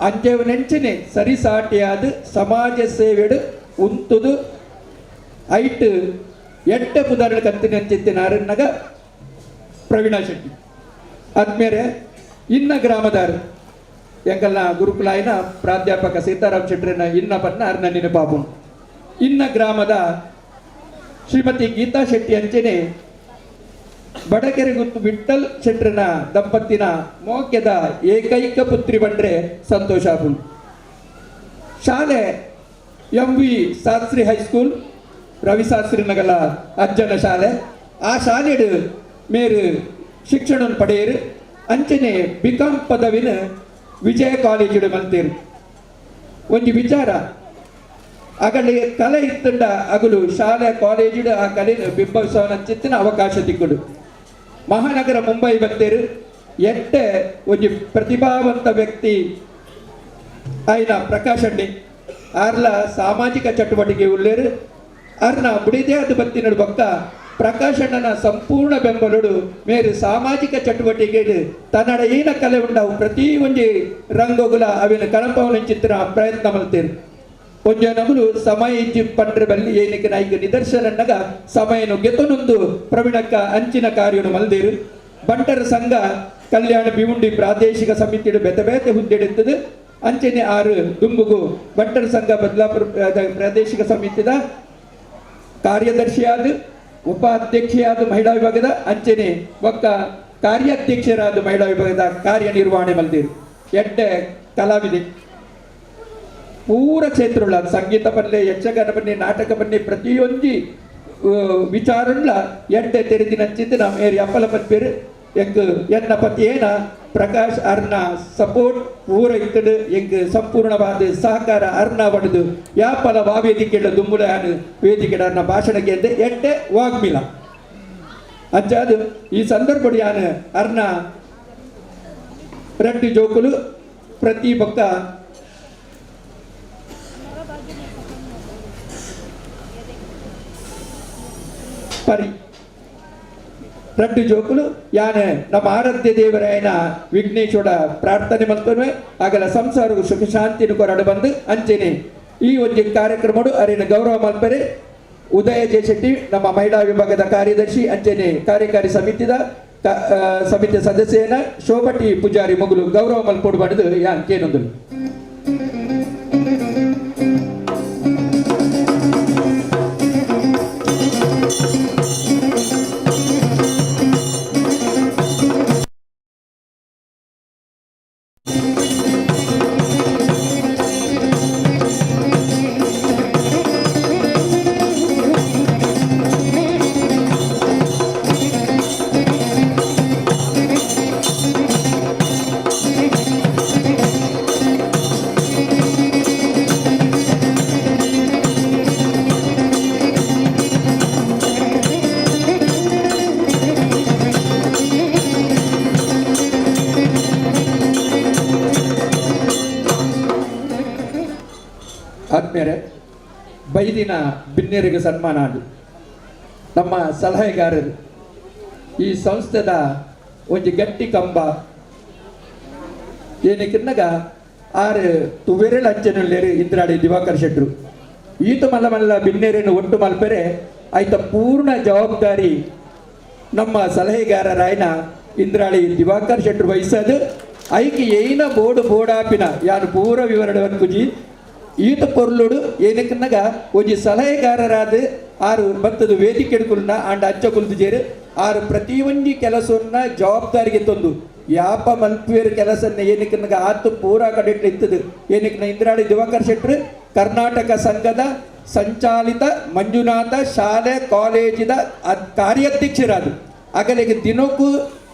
ಅಂಜೆವನೆಂಚನೆ ಸರಿಸಾಟಿಯಾದ ಸಮಾಜ ಸೇವೆಡು ಉಂತುದು ಐಟ್ ಎಟ್ಟ ಪುದಾರಣ ಕಂತಿನ ಅರನ್ನಗ ಪ್ರವೀಣ ಶೆಟ್ಟಿ. ಆದ್ಮೇಲೆ ಇನ್ನ ಗ್ರಾಮದಾರು ಎಂಕಲ್ನ ಗುರುಕುಲಾಯಿನ ಪ್ರಾಧ್ಯಾಪಕ ಸೀತಾರಾಮ್ ಶೆಟ್ಟರನ್ನ ಇನ್ನ ಪನ್ನ ಅರ್ನ ನೆನಪಾಪು. ಇನ್ನ ಗ್ರಾಮದ ಶ್ರೀಮತಿ ಗೀತಾ ಶೆಟ್ಟಿ ಅಂಚೆನೆ ಬಡಕೆರೆ ಗುತ್ತು ವಿಠಲ್ ಶೆಟ್ಟರನ ದಂಪತಿನ ಮೋಕ್ಯದ ಏಕೈಕ ಪುತ್ರಿ ಬಂಡ್ರೆ ಸಂತೋಷ ಆಪುಂಡು. ಶಾಲೆ M V Shastri high school Ravi Shastri ನಗಲ ಅಜ್ಜನ ಶಾಲೆ. ಆ ಶಾಲೆಡು ಮೇರು ಶಿಕ್ಷಣ ಪಡೆಯರು. ಅಂಚನೆ ಬಿಕಾಂ ಪದವಿನ ವಿಜಯ ಕಾಲೇಜು ಮಲ್ತೇರು. ಒಂಜಿ ವಿಚಾರ ಅಗಲಿ ಕಲೆ ಇತ್ತಂಡ ಅಗಲು ಶಾಲೆ ಕಾಲೇಜು ಆ ಕಲೆನ ಬಿಂಬಿಸೋನ ಚಿತ್ತಿನ ಅವಕಾಶ ತಿಕ್ಕುಡು. ಮಹಾನಗರ ಮುಂಬೈ ಬತ್ತೇರು ಎಟ್ಟೆ ಒಂಜಿ ಪ್ರತಿಭಾವಂತ ವ್ಯಕ್ತಿ ಆಯ್ನ ಪ್ರಕಾಶ್ ಅಣ್ಣಿ ಆರ್ಲ ಸಾಮಾಜಿಕ ಚಟುವಟಿಕೆ ಉಳ್ಳೇರು. ಅರ್ನ ಬುಡಿದೇ ಅದು ಬತ್ತಿನಡು ಬೊಕ್ಕ ಪ್ರಕಾಶ್ ಅಣ್ಣನ ಸಂಪೂರ್ಣ ಬೆಂಬಲುಡು ಮೇರು ಸಾಮಾಜಿಕ ಚಟುವಟಿಕೆ ತನ್ನಡ ಏನ ಕಲೆ ಉಂಡವು ಪ್ರತಿ ಒಂಜಿ ರಂಗೋಗುಲ ಅವಿನ ಕಣಪವನ ಚಿತ್ರ ಪ್ರಯತ್ನ ಮಲ್ತೇರು. ಒಂಜಿ ನಗುಲು ಸಮಯ ಇಜ್ಜಿ ಪಂಡ್ರೆ ಬಲ್ಲಿ ಏನಕ್ಕೆ ನಾಯ್ಕ ನಿದರ್ಶನನ್ನಗ ಸಮಯನು ಗೆತನೊಂದು ಪ್ರವೀಣಕ್ಕ ಅಂಚಿನ ಕಾರ್ಯನು ಮಲ್ದೇರು. ಬಂಟರ ಸಂಘ ಕಲ್ಯಾಣ ಬಿವುಂಡಿ ಪ್ರಾದೇಶಿಕ ಸಮಿತಿಡು ಬೆತೆ ಬೇತೆ ಹುದ್ದೆಡುತ್ತದೆ. ಅಂಚನೆ ಆರು ದುಂಬುಗು ಬಂಟರ ಸಂಘ ಬದಲಾಪುರ ಪ್ರಾದೇಶಿಕ ಸಮಿತಿದ ಕಾರ್ಯದರ್ಶಿಯಾದ ಉಪಾಧ್ಯಕ್ಷೆಯಾದ ಮಹಿಳಾ ವಿಭಾಗದ ಅಂಚನೆ ಬೊಕ್ಕ ಕಾರ್ಯಾಧ್ಯಕ್ಷರಾದ ಮಹಿಳಾ ವಿಭಾಗದ ಕಾರ್ಯನಿರ್ವಹಣೆ ಮಲ್ದಿರು. ಎಡ್ಡೆ ಕಲಾವಿದೆ ಪೂರ ಕ್ಷೇತ್ರ ಸಂಗೀತ ಬನ್ನಿ, ಯಕ್ಷಗಾನ ಬನ್ನಿ, ನಾಟಕ ಬನ್ನಿ, ಪ್ರತಿಯೊಂದು ವಿಚಾರನ್ಲ ಎಡ್ಡೆ ತೆರೆದಿನಂಚಿದ್ದು ನಮ್ಮ ಏರಿ ಅಪ್ಪಲ ಪತ್ಪೇರು ಎಂಗ್ ಎನ್ನ ಪತಿಯೇನ ಪ್ರಕಾಶ್ ಅರ್ನ ಸಪೋರ್ಟ್ ಪೂರ ಇತ್ತಡು ಎಂಗ್ ಸಂಪೂರ್ಣವಾದ ಸಹಕಾರ ಅರ್ನ ಪಡೆದು ಯಾಪಲ ವಾ ವೇದಿಕೆಡ ದುಂಬುಲ ವೇದಿಕೆಡ ಅರ್ನ ಭಾಷಣಕ್ಕೆ ಅಂದೆ ಎಡ್ಡೆ ವಾಗ್ಮಿಲ ಅಂಚಾದು ಈ ಸಂದರ್ಭ ಯಾನು ಅರ್ನ ರೆಡ್ಡಿ ಜೋಕುಲು ಪ್ರತಿ ಬೊಕ್ಕ ಪರಿ ರಡ್ಡು ಜೋಕುಲು ಯಾನೆ ನಮ್ಮ ಆರಾಧ್ಯ ದೇವರಾಯನ ವಿಘ್ನೇಶ್ವರ ಪ್ರಾರ್ಥನೆ ಮಲ್ತೊನ್ವೆ ಆಗಲ ಸಂಸಾರ ಸುಖ ಶಾಂತಿನ ಕೊರಡು ಬಂದು ಅಂಚೆನೆ ಈ ಒಂದು ಕಾರ್ಯಕ್ರಮಡು ಅರಿನ ಗೌರವ ಮಲ್ಪರೆ ಉದಯ ಜಯಶೆಟ್ಟಿ ನಮ್ಮ ಮಹಿಳಾ ವಿಭಾಗದ ಕಾರ್ಯದರ್ಶಿ ಅಂಚೆನೆ ಕಾರ್ಯಕಾರಿ ಸಮಿತಿದ ಸಮಿತಿಯ ಸದಸ್ಯನ ಶೋಭಟಿ ಪೂಜಾರಿ ಮೊಗಲು ಗೌರವ ಮಲ್ಪೊಡು ಬಡಿದು ಯಾನ್ ಕೇನೊಂದು. ಆದ್ಮೇಲೆ ಬೈದಿನ ಬಿನ್ನೆರಿಗೆ ಸನ್ಮಾನ ಅದು ನಮ್ಮ ಸಲಹೆಗಾರರು ಈ ಸಂಸ್ಥೆದ ಒಂಜಿ ಗಟ್ಟಿ ಕಂಬ ಏನಕ್ಕಿನ್ನಗ ಆರು ತುವೆರೆಲ್ ಅಂಚೆನುಲ್ಲೇರು ಇಂದ್ರಾಡಿ ದಿವಾಕರ್ ಶೆಟ್ರು ಈತ ಮಲ್ಲ ಮಲ್ಲ ಬಿನ್ನೇರನ್ನು ಒಟ್ಟು ಮಲ್ಪೆರೆ ಆಯ್ತ ಪೂರ್ಣ ಜವಾಬ್ದಾರಿ ನಮ್ಮ ಸಲಹೆಗಾರರಾಯನ ಇಂದ್ರಾಳಿ ದಿವಾಕರ್ ಶೆಟ್ರು ವಹಿಸದು ಐಕೆ ಏನ ಬೋರ್ಡು ಬೋಡಾಪಿನ ಯಾರು ಪೂರ ವಿವರಣೆ ಕುಜಿ ಈತ ಪೊರ್ಲುಡು ಏನಕ್ಕನ್ನಗ ಒಂಜಿ ಸಲಹೆಗಾರರಾದ ಆರು ಬತ್ತದ ವೇದಿಕೆ ಕುಲ್ನ ಆಂಡ ಅಚ್ಚ ಕುಲ್ದು ಜೇರು ಆರು ಪ್ರತಿಯೊಂಜಿ ಕೆಲಸವನ್ನ ಜವಾಬ್ದಾರಿಗೆ ತಂದು ಯಾಪ ಮಲ್ಪುವೇರು ಕೆಲಸನ್ನ ಏನಕ್ಕನ್ನಗ ಆತು ಪೂರಾ ಕಡೆ ಇತ್ತದು ಏನಕ್ಕನ್ನ ಇಂದ್ರಾಳಿ ದಿವಾಕರ್ ಶೆಟ್ರು ಕರ್ನಾಟಕ ಸಂಘದ ಸಂಚಾಲಿತ ಮಂಜುನಾಥ ಶಾಲೆ ಕಾಲೇಜಿದ ಕಾರ್ಯಾಧ್ಯಕ್ಷರಾದ ಅಗಲಿಗೆ ದಿನಕ್ಕೂ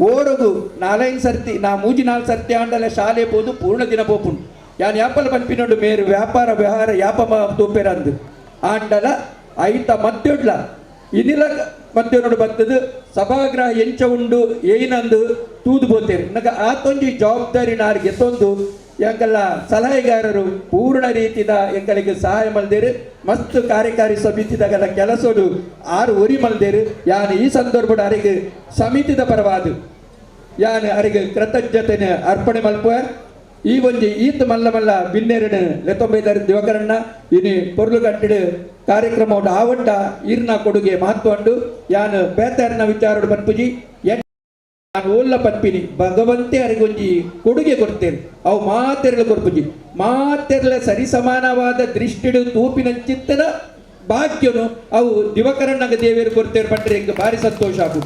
ಓರಗು ನಾಲೈದು ಸರ್ತಿ ನಾ ಮೂಜಿ ನಾಲ್ಕು ಸರ್ತಿ ಆಂಡಲ ಶಾಲೆ ಪೋದು ಪೂರ್ಣ ದಿನ ಪೋಪುಂಡು ಯಾನ್ ಯಾಪಲ ಪನ್ಪಿನೋಡು ಮೇರು ವ್ಯಾಪಾರ ವ್ಯವಹಾರ ಯಾಪ ತೂಪೆರಂದು ಆಂಡಲ ಐತ ಮಧ್ಯೊಡ್ಲ ಇನಿಲ ಮಧ್ಯನೋಡು ಬತ್ತದು ಸಭಾಗ್ರಹ ಎಂಚ ಉಂಡು ಏನಂದು ತೂದು ಬೋತೇರು ನಗ ಆತೊಂಜಿ ಜವಾಬ್ದಾರಿ ನಾರಿಗೆ ತೊಂದು ಎಂಕಲ್ಲ ಸಲಹೆಗಾರರು ಪೂರ್ಣ ರೀತಿದ ಎಂಕಲಿಗೆ ಸಹಾಯ ಮಲ್ದೇರು ಮಸ್ತ್ ಕಾರ್ಯಕಾರಿ ಸಮಿತಿದಾಗಲ್ಲ ಕೆಲಸೋಡು ಆರು ಒರಿ ಮಲ್ದೇರು ಯಾನ್ ಈ ಸಂದರ್ಭದ ಅರಿಗೆ ಸಮಿತಿದ ಪರವಾದು ಯಾನ್ ಅರಿಗೆ ಕೃತಜ್ಞತೆನ ಅರ್ಪಣೆ ಮಲ್ಪುವ ಈ ಒಂಜಿ ಈತ್ ಮಲ್ಲ ಮಲ್ಲ ಬಿನ್ನೆರಡು ಲೆತ್ತೊಂಬೈದಾರ ದಿವಕರಣ್ಣ ಇನಿ ಪೊರ್ಲು ಕಟ್ಟಿಡು ಕಾರ್ಯಕ್ರಮ ಉಂಡು ಆವಟ್ಟ ಈರ್ನ ಕೊಡುಗೆ ಮಹತ್ವ ಉಂಡು ಯಾನ್ ಬೇತಾರನ ವಿಚಾರಡು ಪನ್ಪುಜಿ ನಾನು ಓಲ್ಲ ಪನ್ಪಿನಿ ಭಗವಂತೆ ಅರಿಗೊಂಜಿ ಕೊಡುಗೆ ಕೊಡ್ತೇನೆ ಅವು ಮಾತೆರಳು ಕೊರ್ಪುಜಿ ಮಾತೆರಳ ಸರಿಸಮಾನವಾದ ದೃಷ್ಟಿಡು ತೂಪಿನ ಚಿತ್ತದ ಭಾಗ್ಯನು ಅವು ದಿವಕರಣ್ಣಗ ದೇವೇರು ಕೊಡ್ತೇವೆ ಪಂಡ್ರೆ ಎಂಕ್ ಭಾರಿ ಸಂತೋಷ ಆಪು.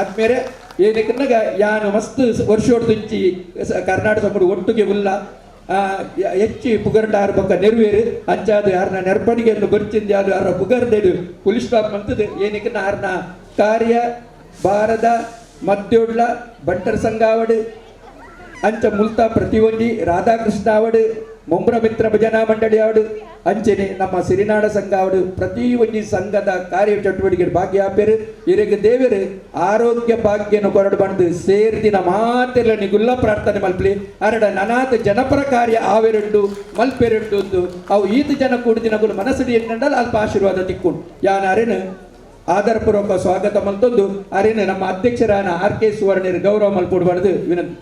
ಆದ್ಮೇಲೆ ಏನಕ್ಕನ್ನಾಗ ಯಾನು ಮಸ್ತ್ ವರ್ಷೋಡ್ದುಂಚಿ ಕರ್ನಾಟಕ ಸಂಪುಟ ಒಟ್ಟಿಗೆ ಉಲ್ಲ ಹೆಚ್ಚಿ ಪುಗರ್ಡಾರ್ ಬೊಕ್ಕ ನೆರವೇರು ಅಂಚಾದ ಯಾರನ್ನ ನೆರ್ಪಣಿಗೆಯನ್ನು ಬರ್ಚಿಂದ ಯಾರು ಯಾರ ಪುಗರ್ದೇಡು ಪೊಲೀಸ್ ಸ್ಟಾಪ್ ಅಂತದ್ದು ಏನಕ್ಕೆ ಯಾರನ್ನ ಕಾರ್ಯ ಭಾರತ ಮಧ್ಯೋಡ್ಲ ಬಂಟರ ಸಂಘಾವಡು ಅಂಚ ಮುಲ್ತಾ ಪ್ರತಿಯೊಂಜಿ ರಾಧಾಕೃಷ್ಣ ಅವಡು ಮುಂಬ್ರ ಮಿತ್ರ ಭಜನಾ ಮಂಡಳಿ ಅವಡು ಅಂಚನೆ ನಮ್ಮ ಸಿರಿನಾಡ ಸಂಘ ಅವಡು ಪ್ರತಿಯೊಂಜಿ ಸಂಘದ ಕಾರ್ಯ ಚಟುವಟಿಕೆ ಭಾಗ್ಯ ಆಪೇರು ಇರೆಗೆ ದೇವರು ಆರೋಗ್ಯ ಭಾಗ್ಯನು ಕೊರಡು ಬಂದು ಸೇರ್ದಿನ ಮಾತೆಲ್ಲ ನಿಗುಲ್ಲ ಪ್ರಾರ್ಥನೆ ಮಲ್ಪಲಿ ಅರಡ ನನಾತ ಜನಪರ ಕಾರ್ಯ ಆವೆರುಂಡು ಮಲ್ಪೆರುಂಡು ಒಂದು ಅವು ಈತ ಜನ ಕೂಡಿದಿನಗುಲು ಮನಸ್ಸು ಎನ್ನಂಡಲ್ ಅಲ್ಪ ಆಶೀರ್ವಾದ ತಿಕ್ಕೊಂಡು ಯಾನ ಅರೆನು ಆದರಪೂರ್ವಕ ಸ್ವಾಗತ ಮಲ್ತೊಂದು ಅರೇನು ನಮ್ಮ ಅಧ್ಯಕ್ಷರಾನ ಆರ್ ಕೆ ಸುವರ್ಣರು ಗೌರವ ಮಲ್ಪೊಡ್ಬಾರ್ದು ವಿನಂತಿ.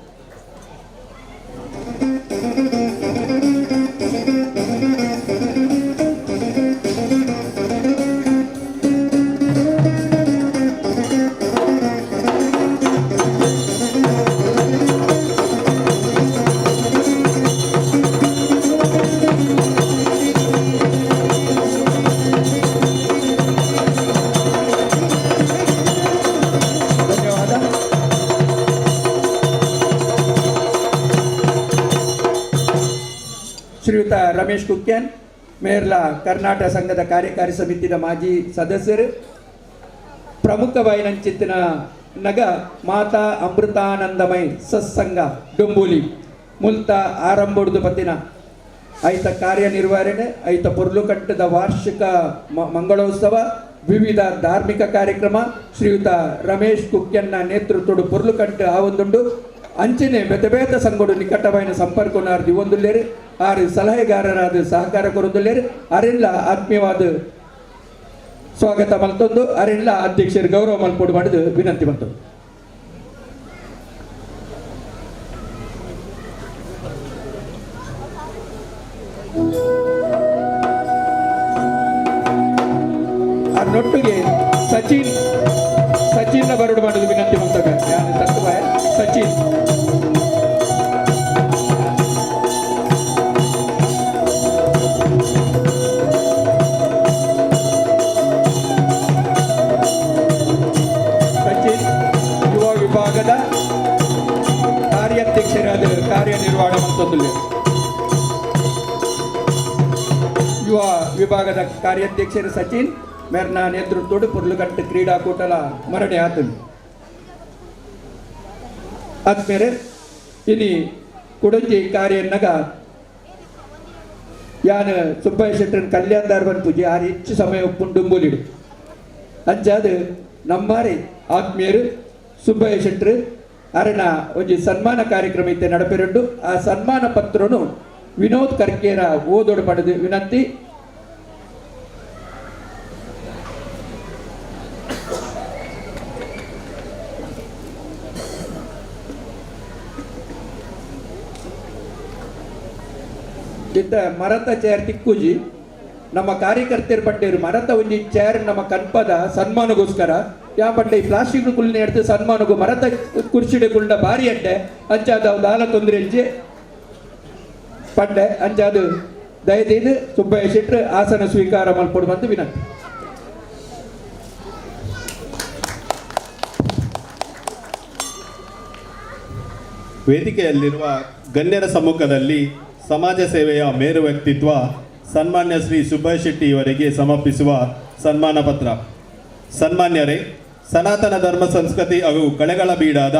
ರಮೇಶ್ ಕುಕ್ಯನ್ ಮೇರ್ಲ ಕರ್ನಾಟಕ ಸಂಘದ ಕಾರ್ಯಕಾರಿ ಸಮಿತಿಯ ಮಾಜಿ ಸದಸ್ಯರು. ಪ್ರಮುಖವಾಯಿನಂಚಿತ್ತಿನ ನಗ ಮಾತಾ ಅಮೃತಾನಂದಮಯ ಸತ್ಸಂಗ ಡೊಂಬೂಲಿ ಮುಲ್ತ ಆರಂಭದ ಪತ್ತಿನ ಐತ ಕಾರ್ಯನಿರ್ವಹಣೆ, ಐತ ಪೊರ್ಲುಕಟ್ಟದ ವಾರ್ಷಿಕ ಮಂಗಳೋತ್ಸವ, ವಿವಿಧ ಧಾರ್ಮಿಕ ಕಾರ್ಯಕ್ರಮ ಶ್ರೀಯುತ ರಮೇಶ್ ಕುಕ್ಯನ್ನ ನೇತೃತ್ವದ ಪೊರ್ಲುಕಟ್ಟು ಆವೊಂದುಂಡು. ಅಂಚನೆ ಬೇತೆ ಬೇತೆ ಸಂಘಡು ನಿಕಟವಾಯಿನ ಸಂಪರ್ಕವನ್ನು ದಿವೊಂದುಲ್ಲೇರು, ಆರು ಸಲಹೆಗಾರರಾದ ಸಹಕಾರ ಕೊರೊಂದುಲ್ಲೇರು. ಅರೆಲ್ಲ ಆತ್ಮೀಯವಾದ ಸ್ವಾಗತ ಮಲ್ತೊಂದು ಅರೆಲ್ಲ ಅಧ್ಯಕ್ಷರು ಗೌರವ ಮಲ್ಪೋಡು ಮಾಡಿದು ವಿನಂತಿ ಮಲ್ತೊಂದು. ಅದನ್ನೊಟ್ಟಿಗೆ ಸಚಿನ್ ಸಚಿನ್ ಬರಡು ಮಾಡೋದು ವಿನಂತಿ ಮಾಡ್ತೇವೆ. ಯಾರು ತತ್ವ ಸಚಿನ್ ಸಚಿನ್ ಯುವ ವಿಭಾಗದ ಕಾರ್ಯಾಧ್ಯಕ್ಷರಾದ ಕಾರ್ಯನಿರ್ವಹಣೆ ಮತ್ತೊಂದು ಯುವ ವಿಭಾಗದ ಕಾರ್ಯಾಧ್ಯಕ್ಷರು ಸಚಿನ್ ಮೇರ್ನ ನೇತೃತ್ವದ ಪುರ್ಲುಗಟ್ಟು ಕ್ರೀಡಾಕೂಟಲ ಮರಡೆ ಆತನು. ಆದ್ಮೇಲೆ ಇನಿ ಕುಡಂಜಿ ಕಾರ್ಯನ್ನಗ ಯಾನ್ ಸುಬ್ಬಯ್ಯ ಶೆಟ್ಟರನ್ ಕಲ್ಯಾಣದಾರ್ ಪೂಜೆ ಆರು ಹೆಚ್ಚು ಸಮಯ ಉಪ್ಪುಂಡುಂಬುಲಿಡು ಅಂಚಾದ ನಮ್ಮಾರಿ ಆತ್ಮೀಯರು ಸುಬ್ಬಯ್ಯ ಶೆಟ್ಟರು ಅರಣ ಒಂಜಿ ಸನ್ಮಾನ ಕಾರ್ಯಕ್ರಮ ಇತ್ತೆ ನಡಪೆರುಂಡು. ಆ ಸನ್ಮಾನ ಪತ್ರನು ವಿನೋದ್ ಕರ್ಕೇರ ಓದೋಡು ಪಡೆದು ವಿನಂತಿ. ಇತ್ತ ಮರತ ಚೇರ್ ತಿಕ್ಕುಜಿ ನಮ್ಮ ಕಾರ್ಯಕರ್ತರು ಪಂಡೇರು ಮರತ ಒಂಜಿ ಚೇರ್ ನಮ್ಮ ಕನ್ಪದ ಸನ್ಮಾನಗೋಸ್ಕರ ಯಾ ಪಂಡೆ ಈ ಪ್ಲಾಸ್ಟಿಕ್ ಕುಲ್ನೆ ಎಡ್ತು ಸನ್ಮಾನಗು ಮರತ ಕುರ್ಚಿಡೆ ಕುಂಡ ಭಾರಿ ಅಡ್ಡೆ ಅಂಚಾದ ದಾಲ ತೊಂದರೆ ಇಜ್ಜಿ ಪಂಡೆ ಅಂಚಾದ ದಯದೀದು ಸುಬ್ಬಯ್ಯ ಶೆಟ್ರು ಆಸನ ಸ್ವೀಕಾರ ಮಲ್ಪೊಡು ಬಂದು ವಿನಂತಿ. ವೇದಿಕೆಯಲ್ಲಿರುವ ಗಣ್ಯರ ಸಮ್ಮುಖದಲ್ಲಿ ಸಮಾಜ ಸೇವೆಯ ಮೇರು ವ್ಯಕ್ತಿತ್ವ ಸನ್ಮಾನ್ಯ ಶ್ರೀ ಸುಬ್ಬಯ್ಯ ಶೆಟ್ಟಿ ಇವರಿಗೆ ಸಮರ್ಪಿಸುವ ಸನ್ಮಾನ ಪತ್ರ. ಸನ್ಮಾನ್ಯರೇ, ಸನಾತನ ಧರ್ಮ ಸಂಸ್ಕೃತಿ ಹಾಗೂ ಕಳೆಗಳ ಬೀಡಾದ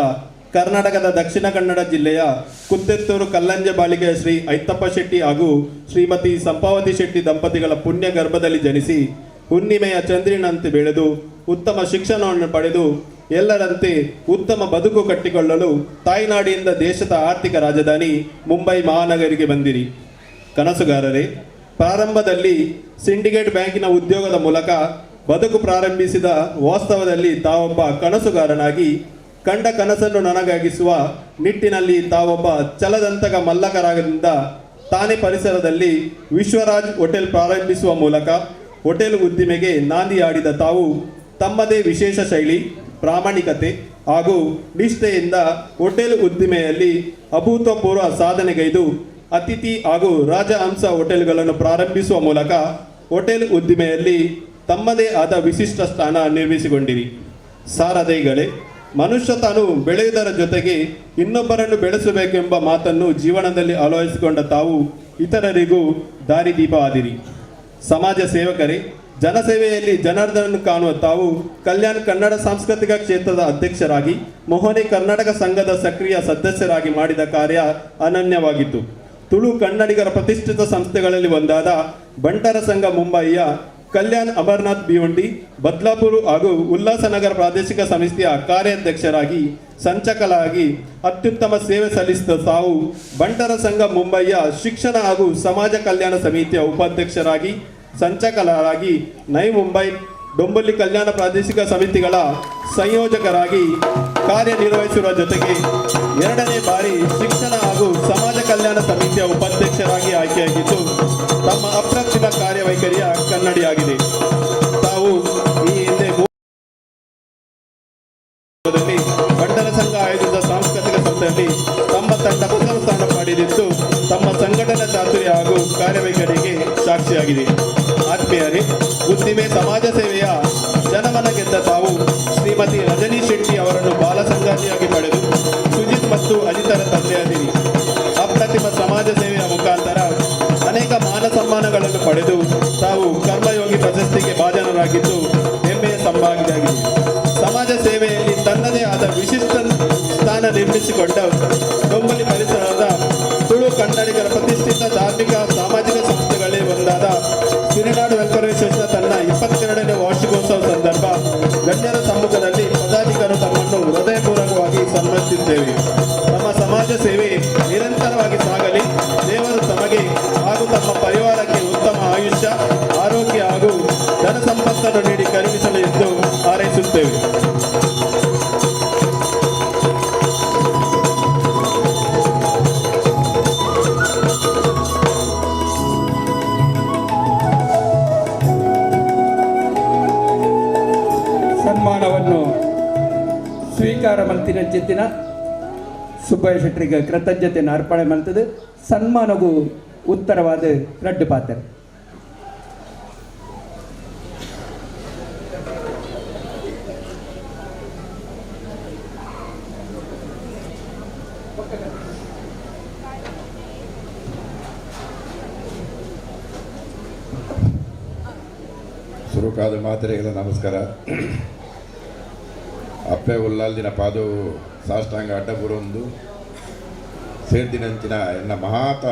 ಕರ್ನಾಟಕದ ದಕ್ಷಿಣ ಕನ್ನಡ ಜಿಲ್ಲೆಯ ಕುತ್ತೆತ್ತೂರು ಕಲ್ಲಂಜೆ ಬಾಳಿಗೆಯ ಶ್ರೀ ಐತಪ್ಪ ಶೆಟ್ಟಿ ಹಾಗೂ ಶ್ರೀಮತಿ ಸಂಪಾವತಿ ಶೆಟ್ಟಿ ದಂಪತಿಗಳ ಪುಣ್ಯ ಗರ್ಭದಲ್ಲಿ ಜನಿಸಿ ಹುಣ್ಣಿಮೆಯ ಚಂದ್ರಿನಂತೆ ಬೆಳೆದು ಉತ್ತಮ ಶಿಕ್ಷಣವನ್ನು ಪಡೆದು ಎಲ್ಲರಂತೆ ಉತ್ತಮ ಬದುಕು ಕಟ್ಟಿಕೊಳ್ಳಲು ತಾಯ್ನಾಡಿಯಿಂದ ದೇಶದ ಆರ್ಥಿಕ ರಾಜಧಾನಿ ಮುಂಬೈ ಮಹಾನಗರಿಗೆ ಬಂದಿರಿ. ಕನಸುಗಾರರೇ, ಪ್ರಾರಂಭದಲ್ಲಿ ಸಿಂಡಿಕೇಟ್ ಬ್ಯಾಂಕಿನ ಉದ್ಯೋಗದ ಮೂಲಕ ಬದುಕು ಪ್ರಾರಂಭಿಸಿದ ವಾಸ್ತವದಲ್ಲಿ ತಾವೊಬ್ಬ ಕನಸುಗಾರನಾಗಿ ಕಂಡ ಕನಸನ್ನು ನನಗಾಗಿಸುವ ನಿಟ್ಟಿನಲ್ಲಿ ತಾವೊಬ್ಬ ಛಲದಂತಕ ಮಲ್ಲಕರಾಗದಿಂದ ತಾನೇ ಪರಿಸರದಲ್ಲಿ ವಿಶ್ವರಾಜ್ ಹೋಟೆಲ್ ಪ್ರಾರಂಭಿಸುವ ಮೂಲಕ ಹೋಟೆಲ್ ಉದ್ದಿಮೆಗೆ ನಾಂದಿಯಾಡಿದ ತಾವು ತಮ್ಮದೇ ವಿಶೇಷ ಶೈಲಿ, ಪ್ರಾಮಾಣಿಕತೆ ಹಾಗೂ ನಿಷ್ಠೆಯಿಂದ ಹೋಟೆಲ್ ಉದ್ದಿಮೆಯಲ್ಲಿ ಅಭೂತಪೂರ್ವ ಸಾಧನೆಗೈದು ಅತಿಥಿ ಹಾಗೂ ರಾಜಹಂಸ ಹೋಟೆಲ್ಗಳನ್ನು ಪ್ರಾರಂಭಿಸುವ ಮೂಲಕ ಹೋಟೆಲ್ ಉದ್ದಿಮೆಯಲ್ಲಿ ತಮ್ಮದೇ ಆದ ವಿಶಿಷ್ಟ ಸ್ಥಾನ ನಿರ್ಮಿಸಿಕೊಂಡಿರಿ. ಸಾರದೈಗಳೇ, ಮನುಷ್ಯ ತಾನು ಬೆಳೆಯುವುದರ ಜೊತೆಗೆ ಇನ್ನೊಬ್ಬರನ್ನು ಬೆಳೆಸಬೇಕೆಂಬ ಮಾತನ್ನು ಜೀವನದಲ್ಲಿ ಅಳವಡಿಸಿಕೊಂಡ ತಾವು ಇತರರಿಗೂ ದಾರಿದೀಪವಾದಿರಿ. ಸಮಾಜ ಸೇವಕರೇ, ಜನಸೇವೆಯಲ್ಲಿ ಜನಾರ್ದನನ್ನು ಕಾಣುವ ತಾವು ಕಲ್ಯಾಣ್ ಕನ್ನಡ ಸಾಂಸ್ಕೃತಿಕ ಕ್ಷೇತ್ರದ ಅಧ್ಯಕ್ಷರಾಗಿ, ಮೋಹನಿ ಕರ್ನಾಟಕ ಸಂಘದ ಸಕ್ರಿಯ ಸದಸ್ಯರಾಗಿ ಮಾಡಿದ ಕಾರ್ಯ ಅನನ್ಯವಾಗಿತ್ತು. ತುಳು ಕನ್ನಡಿಗರ ಪ್ರತಿಷ್ಠಿತ ಸಂಸ್ಥೆಗಳಲ್ಲಿ ಒಂದಾದ ಬಂಟರ ಸಂಘ ಮುಂಬಯಿಯ ಕಲ್ಯಾಣ್ ಅಮರ್ನಾಥ್ ಭಿವಂಡಿ, ಬದ್ಲಾಪುರ ಹಾಗೂ ಉಲ್ಲಾಸನಗರ ಪ್ರಾದೇಶಿಕ ಸಮಿತಿಯ ಕಾರ್ಯಾಧ್ಯಕ್ಷರಾಗಿ, ಸಂಚಾಲಕರಾಗಿ ಅತ್ಯುತ್ತಮ ಸೇವೆ ಸಲ್ಲಿಸಿದ ತಾವು ಬಂಟರ ಸಂಘ ಮುಂಬಯಿಯ ಶಿಕ್ಷಣ ಹಾಗೂ ಸಮಾಜ ಕಲ್ಯಾಣ ಸಮಿತಿಯ ಉಪಾಧ್ಯಕ್ಷರಾಗಿ, ಸಂಚಾಲಕರಾಗಿ, ನೈ ಮುಂಬೈ ಡೊಂಬೊಲಿ ಕಲ್ಯಾಣ ಪ್ರಾದೇಶಿಕ ಸಮಿತಿಗಳ ಸಂಯೋಜಕರಾಗಿ ಕಾರ್ಯನಿರ್ವಹಿಸಿರುವ ಜೊತೆಗೆ ಎರಡನೇ ಬಾರಿ ಶಿಕ್ಷಣ ಹಾಗೂ ಸಮಾಜ ಕಲ್ಯಾಣ ಸಮಿತಿಯ ಉಪಾಧ್ಯಕ್ಷರಾಗಿ ಆಯ್ಕೆಯಾಗಿದ್ದು ತಮ್ಮ ಅಪ್ರತಿಮ ಕಾರ್ಯವೈಖರಿಯ ಕನ್ನಡಿಯಾಗಿದೆ. ತಾವು ಈ ಹಿಂದೆ ಬಂಟರ ಸಂಘ ಆಯೋಜಿಸಿದ ಸಾಂಸ್ಕೃತಿಕ ಸಂಸ್ಥೆಯಲ್ಲಿ ತಮ್ಮ ತಂಡ ಪ್ರಥಮ ಸ್ಥಾನ ಪಡೆದಿದ್ದು ತಮ್ಮ ಸಂಘಟನಾ ಚಾತುರ್ಯ ಹಾಗೂ ಕಾರ್ಯವೈಖರಿಗೆ ಸಾಕ್ಷಿಯಾಗಿದೆ. ಆತ್ಮೀಯರೇ, ಉದ್ದಿಮೆ ಸಮಾಜ ಸೇವೆಯ ಜನಮನ ಗೆದ್ದ ತಾವು ಶ್ರೀಮತಿ ರಜನಿ ಶೆಟ್ಟಿ ಅವರನ್ನು ಬಾಲ ಸಂಗಾತಿಯಾಗಿ ಪಡೆದು ಸುಜಿತ್ ಮತ್ತು ಅಜಿತರ ತಂದೆಯಾದಿರಿ. ಅಪ್ರತಿಮ ಸಮಾಜ ಸೇವೆಯ ಮುಖಾಂತರ ಅನೇಕ ಮಾನವ ಭಾಜನರಾಗಿದ್ದು ಹೆಮ್ಮೆಯ ಸಂಭಾಗಿಯಾಗಿದೆ. ಸಮಾಜ ಸೇವೆಯಲ್ಲಿ ತನ್ನದೇ ಆದ ವಿಶಿಷ್ಟ ಸ್ಥಾನ ನಿರ್ಮಿಸಿಕೊಂಡ ಡೊಂಬಲಿ ಪರಿಸರದ ತುಳು ಕನ್ನಡಿಗರ ಪ್ರತಿಷ್ಠಿತ ಧಾರ್ಮಿಕ ಸಾಮಾಜಿಕ ಸಂಸ್ಥೆಗಳಲ್ಲಿ ಒಂದಾದ ಸಿರಿನಾಡು ವೆಲ್ಫೇರ್ ಅಸೋಸಿಯೇಷನ್ ತನ್ನ 22ನೇ ವಾರ್ಷಿಕೋತ್ಸವ ಸಂದರ್ಭ ಗಣ್ಯರ ಸಮ್ಮುಖದಲ್ಲಿ ಪದಾಧಿಕಾರರು ತಮ್ಮನ್ನು ಹೃದಯಪೂರ್ವಕವಾಗಿ ಸನ್ಮಾನಿಸಿದ್ದೇವೆ. ನಮ್ಮ ಸಮಾಜ ಸೇವೆ ನಿರಂತರವಾಗಿ ಸಾಗಲಿ. ದೇವರು ತಮಗೆ ಹಾಗೂ ತಮ್ಮ ಪರಿವಾರಕ್ಕೆ ಉತ್ತಮ ಆಯುಷ್ಯ, ಆರೋಗ್ಯ ಹಾಗೂ ಧನ ಸಂಪತ್ತನ್ನು ನೀಡಿ ಕರುಣಿಸಲಿ ಎಂದು ಹಾರೈಸುತ್ತೇವೆ. ಸನ್ಮಾನವನ್ನು ಸ್ವೀಕಾರ ಮಲ್ತಿನ ಚಿತ್ತಿನ ಸುಬ್ಬಯ್ಯ ಶೆಟ್ಟರಿಗೆ ಕೃತಜ್ಞತೆಯನ್ನು ಅರ್ಪಣೆ ಮಲ್ತದೆ. ಸನ್ಮಾನಗೂ ಉತ್ತರವಾದ ರಡ್ಡು ಪಾತ್ರ. ಸುರುಕಾದ ಮಾತ್ರೆಗಳ ನಮಸ್ಕಾರ. ಅಪ್ಪೆ ಉಲ್ಲಾಲ್ದಿನ ಪಾದವು ಸಾಷ್ಟಾಂಗ ಅಡ್ಡಬುರೊಂದು ಸೇರ್ದಿನಂಚಿನ ಎನ್ನ ಮಹಾತ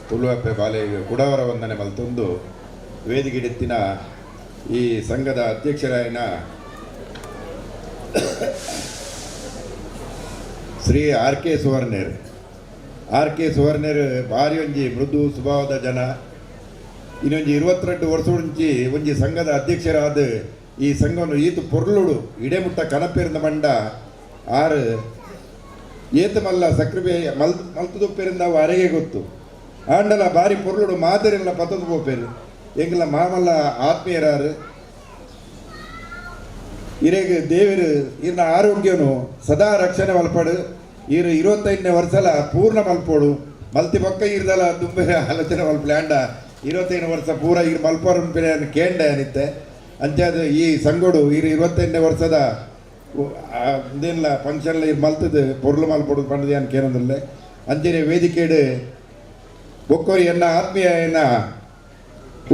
ತುಳುವಪ್ಪೆ ಬಾಲೆ ಕುಡವರ ವಂದನೆ ಮಲ್ತೊಂದು ವೇದಿಗಿಡಿತ್ತಿನ ಈ ಸಂಘದ ಅಧ್ಯಕ್ಷರಾಯಿನ ಶ್ರೀ ಆರ್ ಕೆ ಸುವರ್ಣೇರ್. ಆರ್ ಕೆ ಸುವರ್ಣೇರ್ ಭಾರಿ ಒಂಜಿ ಮೃದು ಸ್ವಭಾವದ ಜನ. ಇನ್ನೊಂಜಿ 22 ವರ್ಷ ಒಂಜಿ ಸಂಘದ ಅಧ್ಯಕ್ಷರಾದ ಈ ಸಂಘವನ್ನು ಈತು ಪೊರ್ಲುಡು ಇಡೆಮುಟ್ಟ ಕನಪೇರಿಂದ ಮಂಡ ಆರು ಏತ ಮಲ್ಲ ಸಕ್ರಿಬೆ ಮಲ್ತುದುಪ್ಪೇರಿಂದ ಅವು ಅರೆಗೆ ಗೊತ್ತು. ಆಂಡಲ ಬಾರಿ ಪೊರ್ಲುಡು ಮಾದರಿಲ್ಲ ಪತ್ತದು ಪೋಪೇರು ಎಂಗಲ ಮಾಮಲ್ಲ ಆತ್ಮೀಯರಾರು. ಇರೆಗೆ ದೇವರು ಇರ್ನ ಆರೋಗ್ಯನು ಸದಾ ರಕ್ಷಣೆ ಮಲ್ಪಡು. ಇರು 25ನೇ ವರ್ಷಲ ಪೂರ್ಣ ಮಲ್ಪೋಡು. ಮಲ್ತಿ ಪಕ್ಕ ಇರ್ದಲ ತುಂಬ ಆಲೋಚನೆ ಮಲ್ಪಲೆ. ಆಂಡ 25 ವರ್ಷ ಪೂರ ಇರು ಮಲ್ಪೋರು ಕೇಂಡೆ ಅನಿತ್ತೆ. ಅಂಚಾದ ಈ ಸಂಗೋಡು ಇರು 25ನೇ ವರ್ಷದ ಇದೇನಿಲ್ಲ ಫಂಕ್ಷನ್ಲ ಇರು ಮಲ್ತದು ಪೊರ್ಲು ಮಲ್ಪೊಡು ಪಂಡದು ಏನು ಕೇನೊಂದಿಲ್ಲ. ಅಂಚನೆ ವೇದಿಕೆಡು ಬೊಕ್ಕೋರಿ ಎನ್ನ ಆತ್ಮೀಯ ಎನ್ನ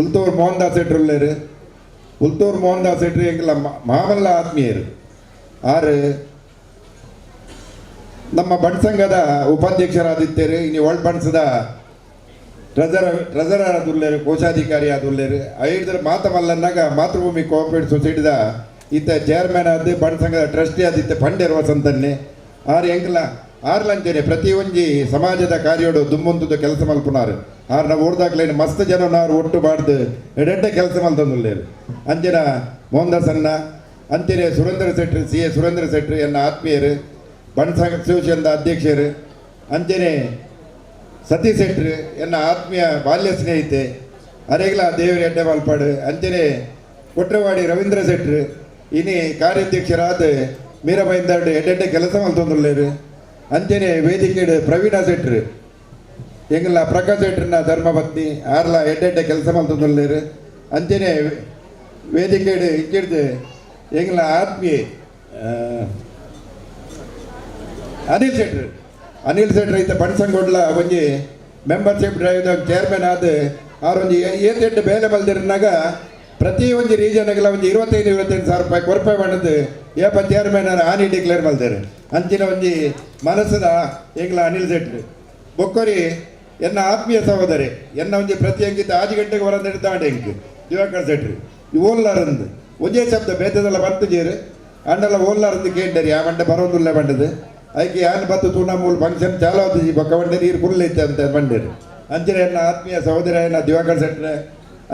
ಉಲ್ತೂರು ಮೋಹನ್ ದಾಸ್ ಶೆಟ್ರು. ಉಲ್ತೂರು ಮೋಹನ್ ದಾಸ್ ಶೆಟ್ರು ಎಂಗಲ ಮಾಮಲ್ಲ ಆತ್ಮೀಯರು. ಆರು ನಮ್ಮ ಬಣ್ಸಂಘದ ಉಪಾಧ್ಯಕ್ಷರಾದಿತ್ತೇರು. ಇನ್ನು ವರ್ಲ್ಡ್ ಬಣ್ಸದ ಟ್ರೆಜರರ್ ಆದುಲ್ಲೇರು, ಕೋಶಾಧಿಕಾರಿ ಆದುಲ್ಲೇರು. ಐದರ ಮಾತಮಲ್ಲನ್ನಾಗ ಮಾತೃಭೂಮಿ ಕೋಆಪರೇಟಿವ್ ಸೊಸೈಟಿದ ಇತ್ತ ಚೇರ್ಮನ್ ಆದ ಬಣ್ಣ ಸಂಘದ ಟ್ರಸ್ಟಿ ಆದಿತ್ತ ಪಂಡೇರ್ ವಸಂತನ್ನೇ. ಆರು ಎಂಕಲ ಆರ್ಲಂಚನೆ ಪ್ರತಿ ಒಂಜಿ ಸಮಾಜದ ಕಾರ್ಯೋಡು ದುಮ್ಮುಂತದ ಕೆಲಸ ಮಲ್ಪುನಾರು. ಆರ್ನ ಓಡ್ದಾಕ್ಲೇನು ಮಸ್ತ್ ಜನನಾರು ಒಟ್ಟು ಬಾಡ್ದು ಎಡೆಡ್ಡೆ ಕೆಲಸ ಮಲ್ತಂದುಲ್ಲೇರು. ಅಂಚನ ಮೋಹನ್ದಾಸನ್ನ ಅಂಚನೆ ಸುರೇಂದ್ರ ಶೆಟ್ರು, ಸಿ ಎ ಸುರೇಂದ್ರ ಶೆಟ್ರು ಎನ್ನ ಆತ್ಮೀಯರು, ಬಣ್ಣ ಸಂಘ ಅಸೋಸಿಯೇಷನ್ದ ಅಧ್ಯಕ್ಷರು. ಅಂಚನೆ ಸತೀಶ್ ಶೆಟ್ರು ಎನ್ನ ಆತ್ಮೀಯ ಬಾಲ್ಯ ಸ್ನೇಹಿತೆ, ಅರೆಗ್ಲ ದೇವರ ಎಡ್ಡೆ ಮಲ್ಪಾಡು. ಅಂಚನೆ ಕೊಟ್ರವಾಡಿ ರವೀಂದ್ರ ಶೆಟ್ರು ಇನಿ ಕಾರ್ಯಾಧ್ಯಕ್ಷರಾದ ಮೀರಬೈಂದಾಡು ಎಡ್ಡೆಡ್ಡೆ ಕೆಲಸ ಮಲ್ತೊಂದುಲ್ಲೇರು. ಅಂಚನೆ ವೇದಿಕೆಡು ಪ್ರವೀಣ ಶೆಟ್ರು ಎಂಗಲ ಪ್ರಕಾಶ್ ಶೆಟ್ರನ್ನ ಧರ್ಮಪತ್ನಿ ಆರ್ಲ ಎಡ್ಡೆಡ್ಡೆ ಕೆಲಸ ಮಲ್ತೊಂದುಲ್ಲೇರು. ಅಂಚನೆ ವೇದಿಕೆಡು ಇಂಚಿಡ್ದು ಎಂಗಲ ಆತ್ಮೀಯ ಅನಿಲ್ ಶೆಟ್ರು. ಅನಿಲ್ ಶೆಟ್ರು ಐತ ಬಣ್ಸಂಗೊಡ್ಲ ಒಂಜಿ ಮೆಂಬರ್ಶಿಪ್ ಡ್ರೈವ್ದ ಚೇರ್ಮನ್ ಆದ ಆರೊಂಜಿ ಏತೆಡ್ಡು ಬೇಲೆ ಮಲ್ದಿರನಾಗ ಪ್ರತಿ ಒಂಜಿ ರೀಜನ್ಗೆಲ್ಲ ಒಂಜಿ 25-25 ಸಾವಿರ ರೂಪಾಯಿ ಕೊರಪೆ ಮಾಡದು ಏಪ ಚೇರ್ಮನ್ ಆನಿ ಡಿಕ್ಲೇರ್ ಮಲ್ದಾರೆ. ಅಂಚಿನ ಒಂಜಿ ಮನಸ್ಸದ ಎಂಗ್ಲ ಅನಿಲ್ ಶೆಟ್ರು. ಬೊಕ್ಕೊರಿ ಎನ್ನ ಆತ್ಮೀಯ ಸಹೋದರಿ ಎನ್ನ ಒಂಜಿ ಪ್ರತಿ ಅಂಕಿತ 5 ಗಂಟೆಗೆ ಹೊರ ಹಿಡ್ದಾಂಡೆ ಎಂಕ್ ದಿವಾಕರ್ ಶೆಟ್ರು ಓಲ್ಲಾರಂದು ಒಂಜೇ ಶಬ್ದ ಬೇತದೆಲ್ಲ ಬಂತು ಜೇರು ಅಂಡಲ್ಲ ಓಲ್ಲಾರಂದು ಕೇಂಡರಿ ಆ ಮಂಡೆ ಬರೋದುಲ್ಲ ಬಂಡದು ಐಕೆ ಯಾನ್ ಬತ್ತು ತೂಣ ಮೂಲ ಫಂಕ್ಷನ್ ಚಾಲು ಆತು ಬೊಕ್ಕ ಬಂಡೆ ನೀರು ಕುರ್ಲೈತೆ ಅಂತ ಬಂಡೇರು. ಅಂಚನೆ ಎನ್ನ ಆತ್ಮೀಯ ಸಹೋದರ ಎನ್ನ ದಿವಾಕರ್ ಶೆಟ್ರೆ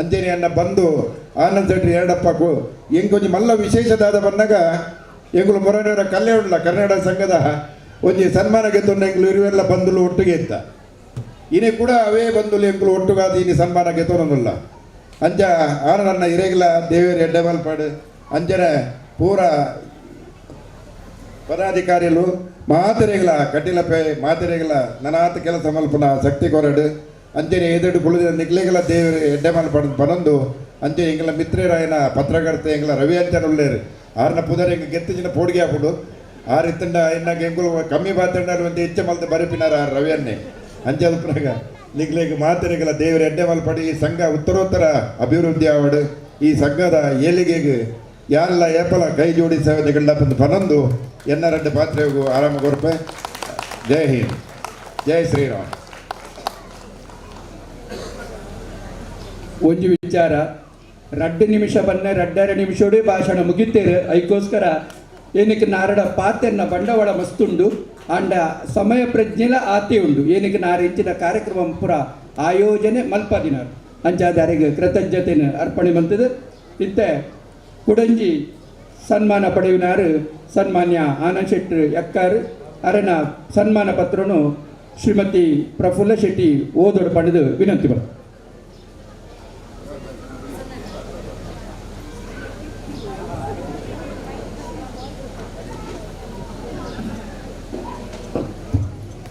ಅಂಚನೆ ಎನ್ನ ಬಂದು ಆನಂದ್ ಶೆಟ್ರಿ ಎರಡಪ್ಪಕು ಎಂಕೊಂಜಿ ಮಲ್ಲ ವಿಶೇಷದಾದ ಬಂದಾಗ ಎಂಗುಲು ಮೊರನವರ ಕಲ್ಯಾಣ ಕನ್ನಡ ಸಂಘದ ಒಂಜಿ ಸನ್ಮಾನ ಗೆತ್ತೊಂಡು ಎಂಗುಲು ಇರುವೆಲ್ಲ ಬಂದುಲು ಒಟ್ಟಿಗೆ ಇತ್ತ. ಇನಿ ಕೂಡ ಅವೇ ಬಂದುಲು ಎಂಗುಲು ಒಟ್ಟುಗಾದ ಇನಿ ಸನ್ಮಾನ ಗೆತ್ತೊಂದಿಲ್ಲ. ಅಂಚ ಆನಂದನ್ನ ಇರೆಗಿಲ ದೇವೇರು ಎಡ್ಡೆ ಮಲ್ಪಾಡು. ಅಂಚನೆ ಪೂರ ಪದಾಧಿಕಾರಿಗಳು ಮಾತೆರೆಗಳ ಕಟ್ಟಿಲಪೆ ಮಾತೆರೆಗಳ ನನಾತ ಕೆಲಸ ಮಲ್ಪುನ ಶಕ್ತಿ ಕೊರಡು. ಅಂಚನೆ ಎದುರು ಕುಳಿದ ನಿಗ್ಲೆಗಳ ದೇವರು ಎಡ್ಡೆ ಮಲ್ಪಡು ಪನೊಂದು. ಅಂಚೆ ಎಂಗಲ ಮಿತ್ರರಾಯನ ಪತ್ರಕರ್ತೆ ಎಂಗಲ ರವಿ ಅಂಚನ ಉಳ್ಳೇರು. ಆರ್ನ ಪುದರ್ ಎಂಗ ಗೆತ್ತಿನ ಪೋಡಿಗೆ ಹಾಕುಡು ಆರ್ ಇತ್ತಂಡ ಎನ್ನಾಗ ಎಂಗುಲು ಕಮ್ಮಿ ಬಾತಂಡ ಒಂದು ಹೆಚ್ಚ ಮಲ್ತ ಬರೆಪಿನಾರ ಆರ್ ರವಿಯನ್ನೇ. ಅಂಚೆ ಅಲ್ಪನಾಗ ನಿಗ್ಲೆಗ್ ಮಾತೆರೆಗಳ ದೇವರು ಎಡ್ಡೆ ಮಲ್ಪಡಿ ಈ ಸಂಘ ಉತ್ತರೋತ್ತರ ಅಭಿವೃದ್ಧಿ ಆವಡು. ಈ ಸಂಘದ ಏಳಿಗೆಗೆ ಯಾರೆಲ್ಲ ಏಪಲ ಕೈ ಜೋಡಿಸ ಪನೊಂದು ಎನ್ನ ರಡ್ಡು ಪಾತ್ರೆಗೂ ಆರಾಮ ಕೊರ್ಪೆ. ಜೈ ಹಿಂದ್, ಜೈ ಶ್ರೀರಾಮ್. ಒಂಜಿ ವಿಚಾರ, ರಡ್ಡು ನಿಮಿಷ ಬನ್ನೆ ರಡ್ಡರ ನಿಮಿಷೋಡೆ ಭಾಷಣ ಮುಗಿತೇರು. ಐಕೋಸ್ಕರ ಏನಕ್ಕೆ ನಾರಡ ಪಾತೆನ್ನ ಬಂಡವಾಳ ಮಸ್ತುಂಡು ಅಂಡ ಸಮಯ ಪ್ರಜ್ಞೆಲ ಆತೆ ಉಂಡು. ಏನಕ್ಕೆ ನಾರ ಇಂಚಿನ ಕಾರ್ಯಕ್ರಮ ಪುರ ಆಯೋಜನೆ ಮಲ್ಪದಿನಾರು ಅಂಚಾದಾರಿಗೆ ಕೃತಜ್ಞತೆಯನ್ನು ಅರ್ಪಣೆ ಮಂತದ. ಇತ್ತೆ ಕುಡಂಜಿ ಸನ್ಮಾನ ಪಡೆಯುವಿನಾರು ಸನ್ಮಾನ್ಯ ಆನಂದ್ ಶೆಟ್ಟರ್ ಎಕ್ಕಾರು ಅರನ ಸನ್ಮಾನ ಪತ್ರನು ಶ್ರೀಮತಿ ಪ್ರಫುಲ್ಲ ಶೆಟ್ಟಿ ಓದೋಡು ಪಡೆದು ವಿನಂತಿ ಬರ.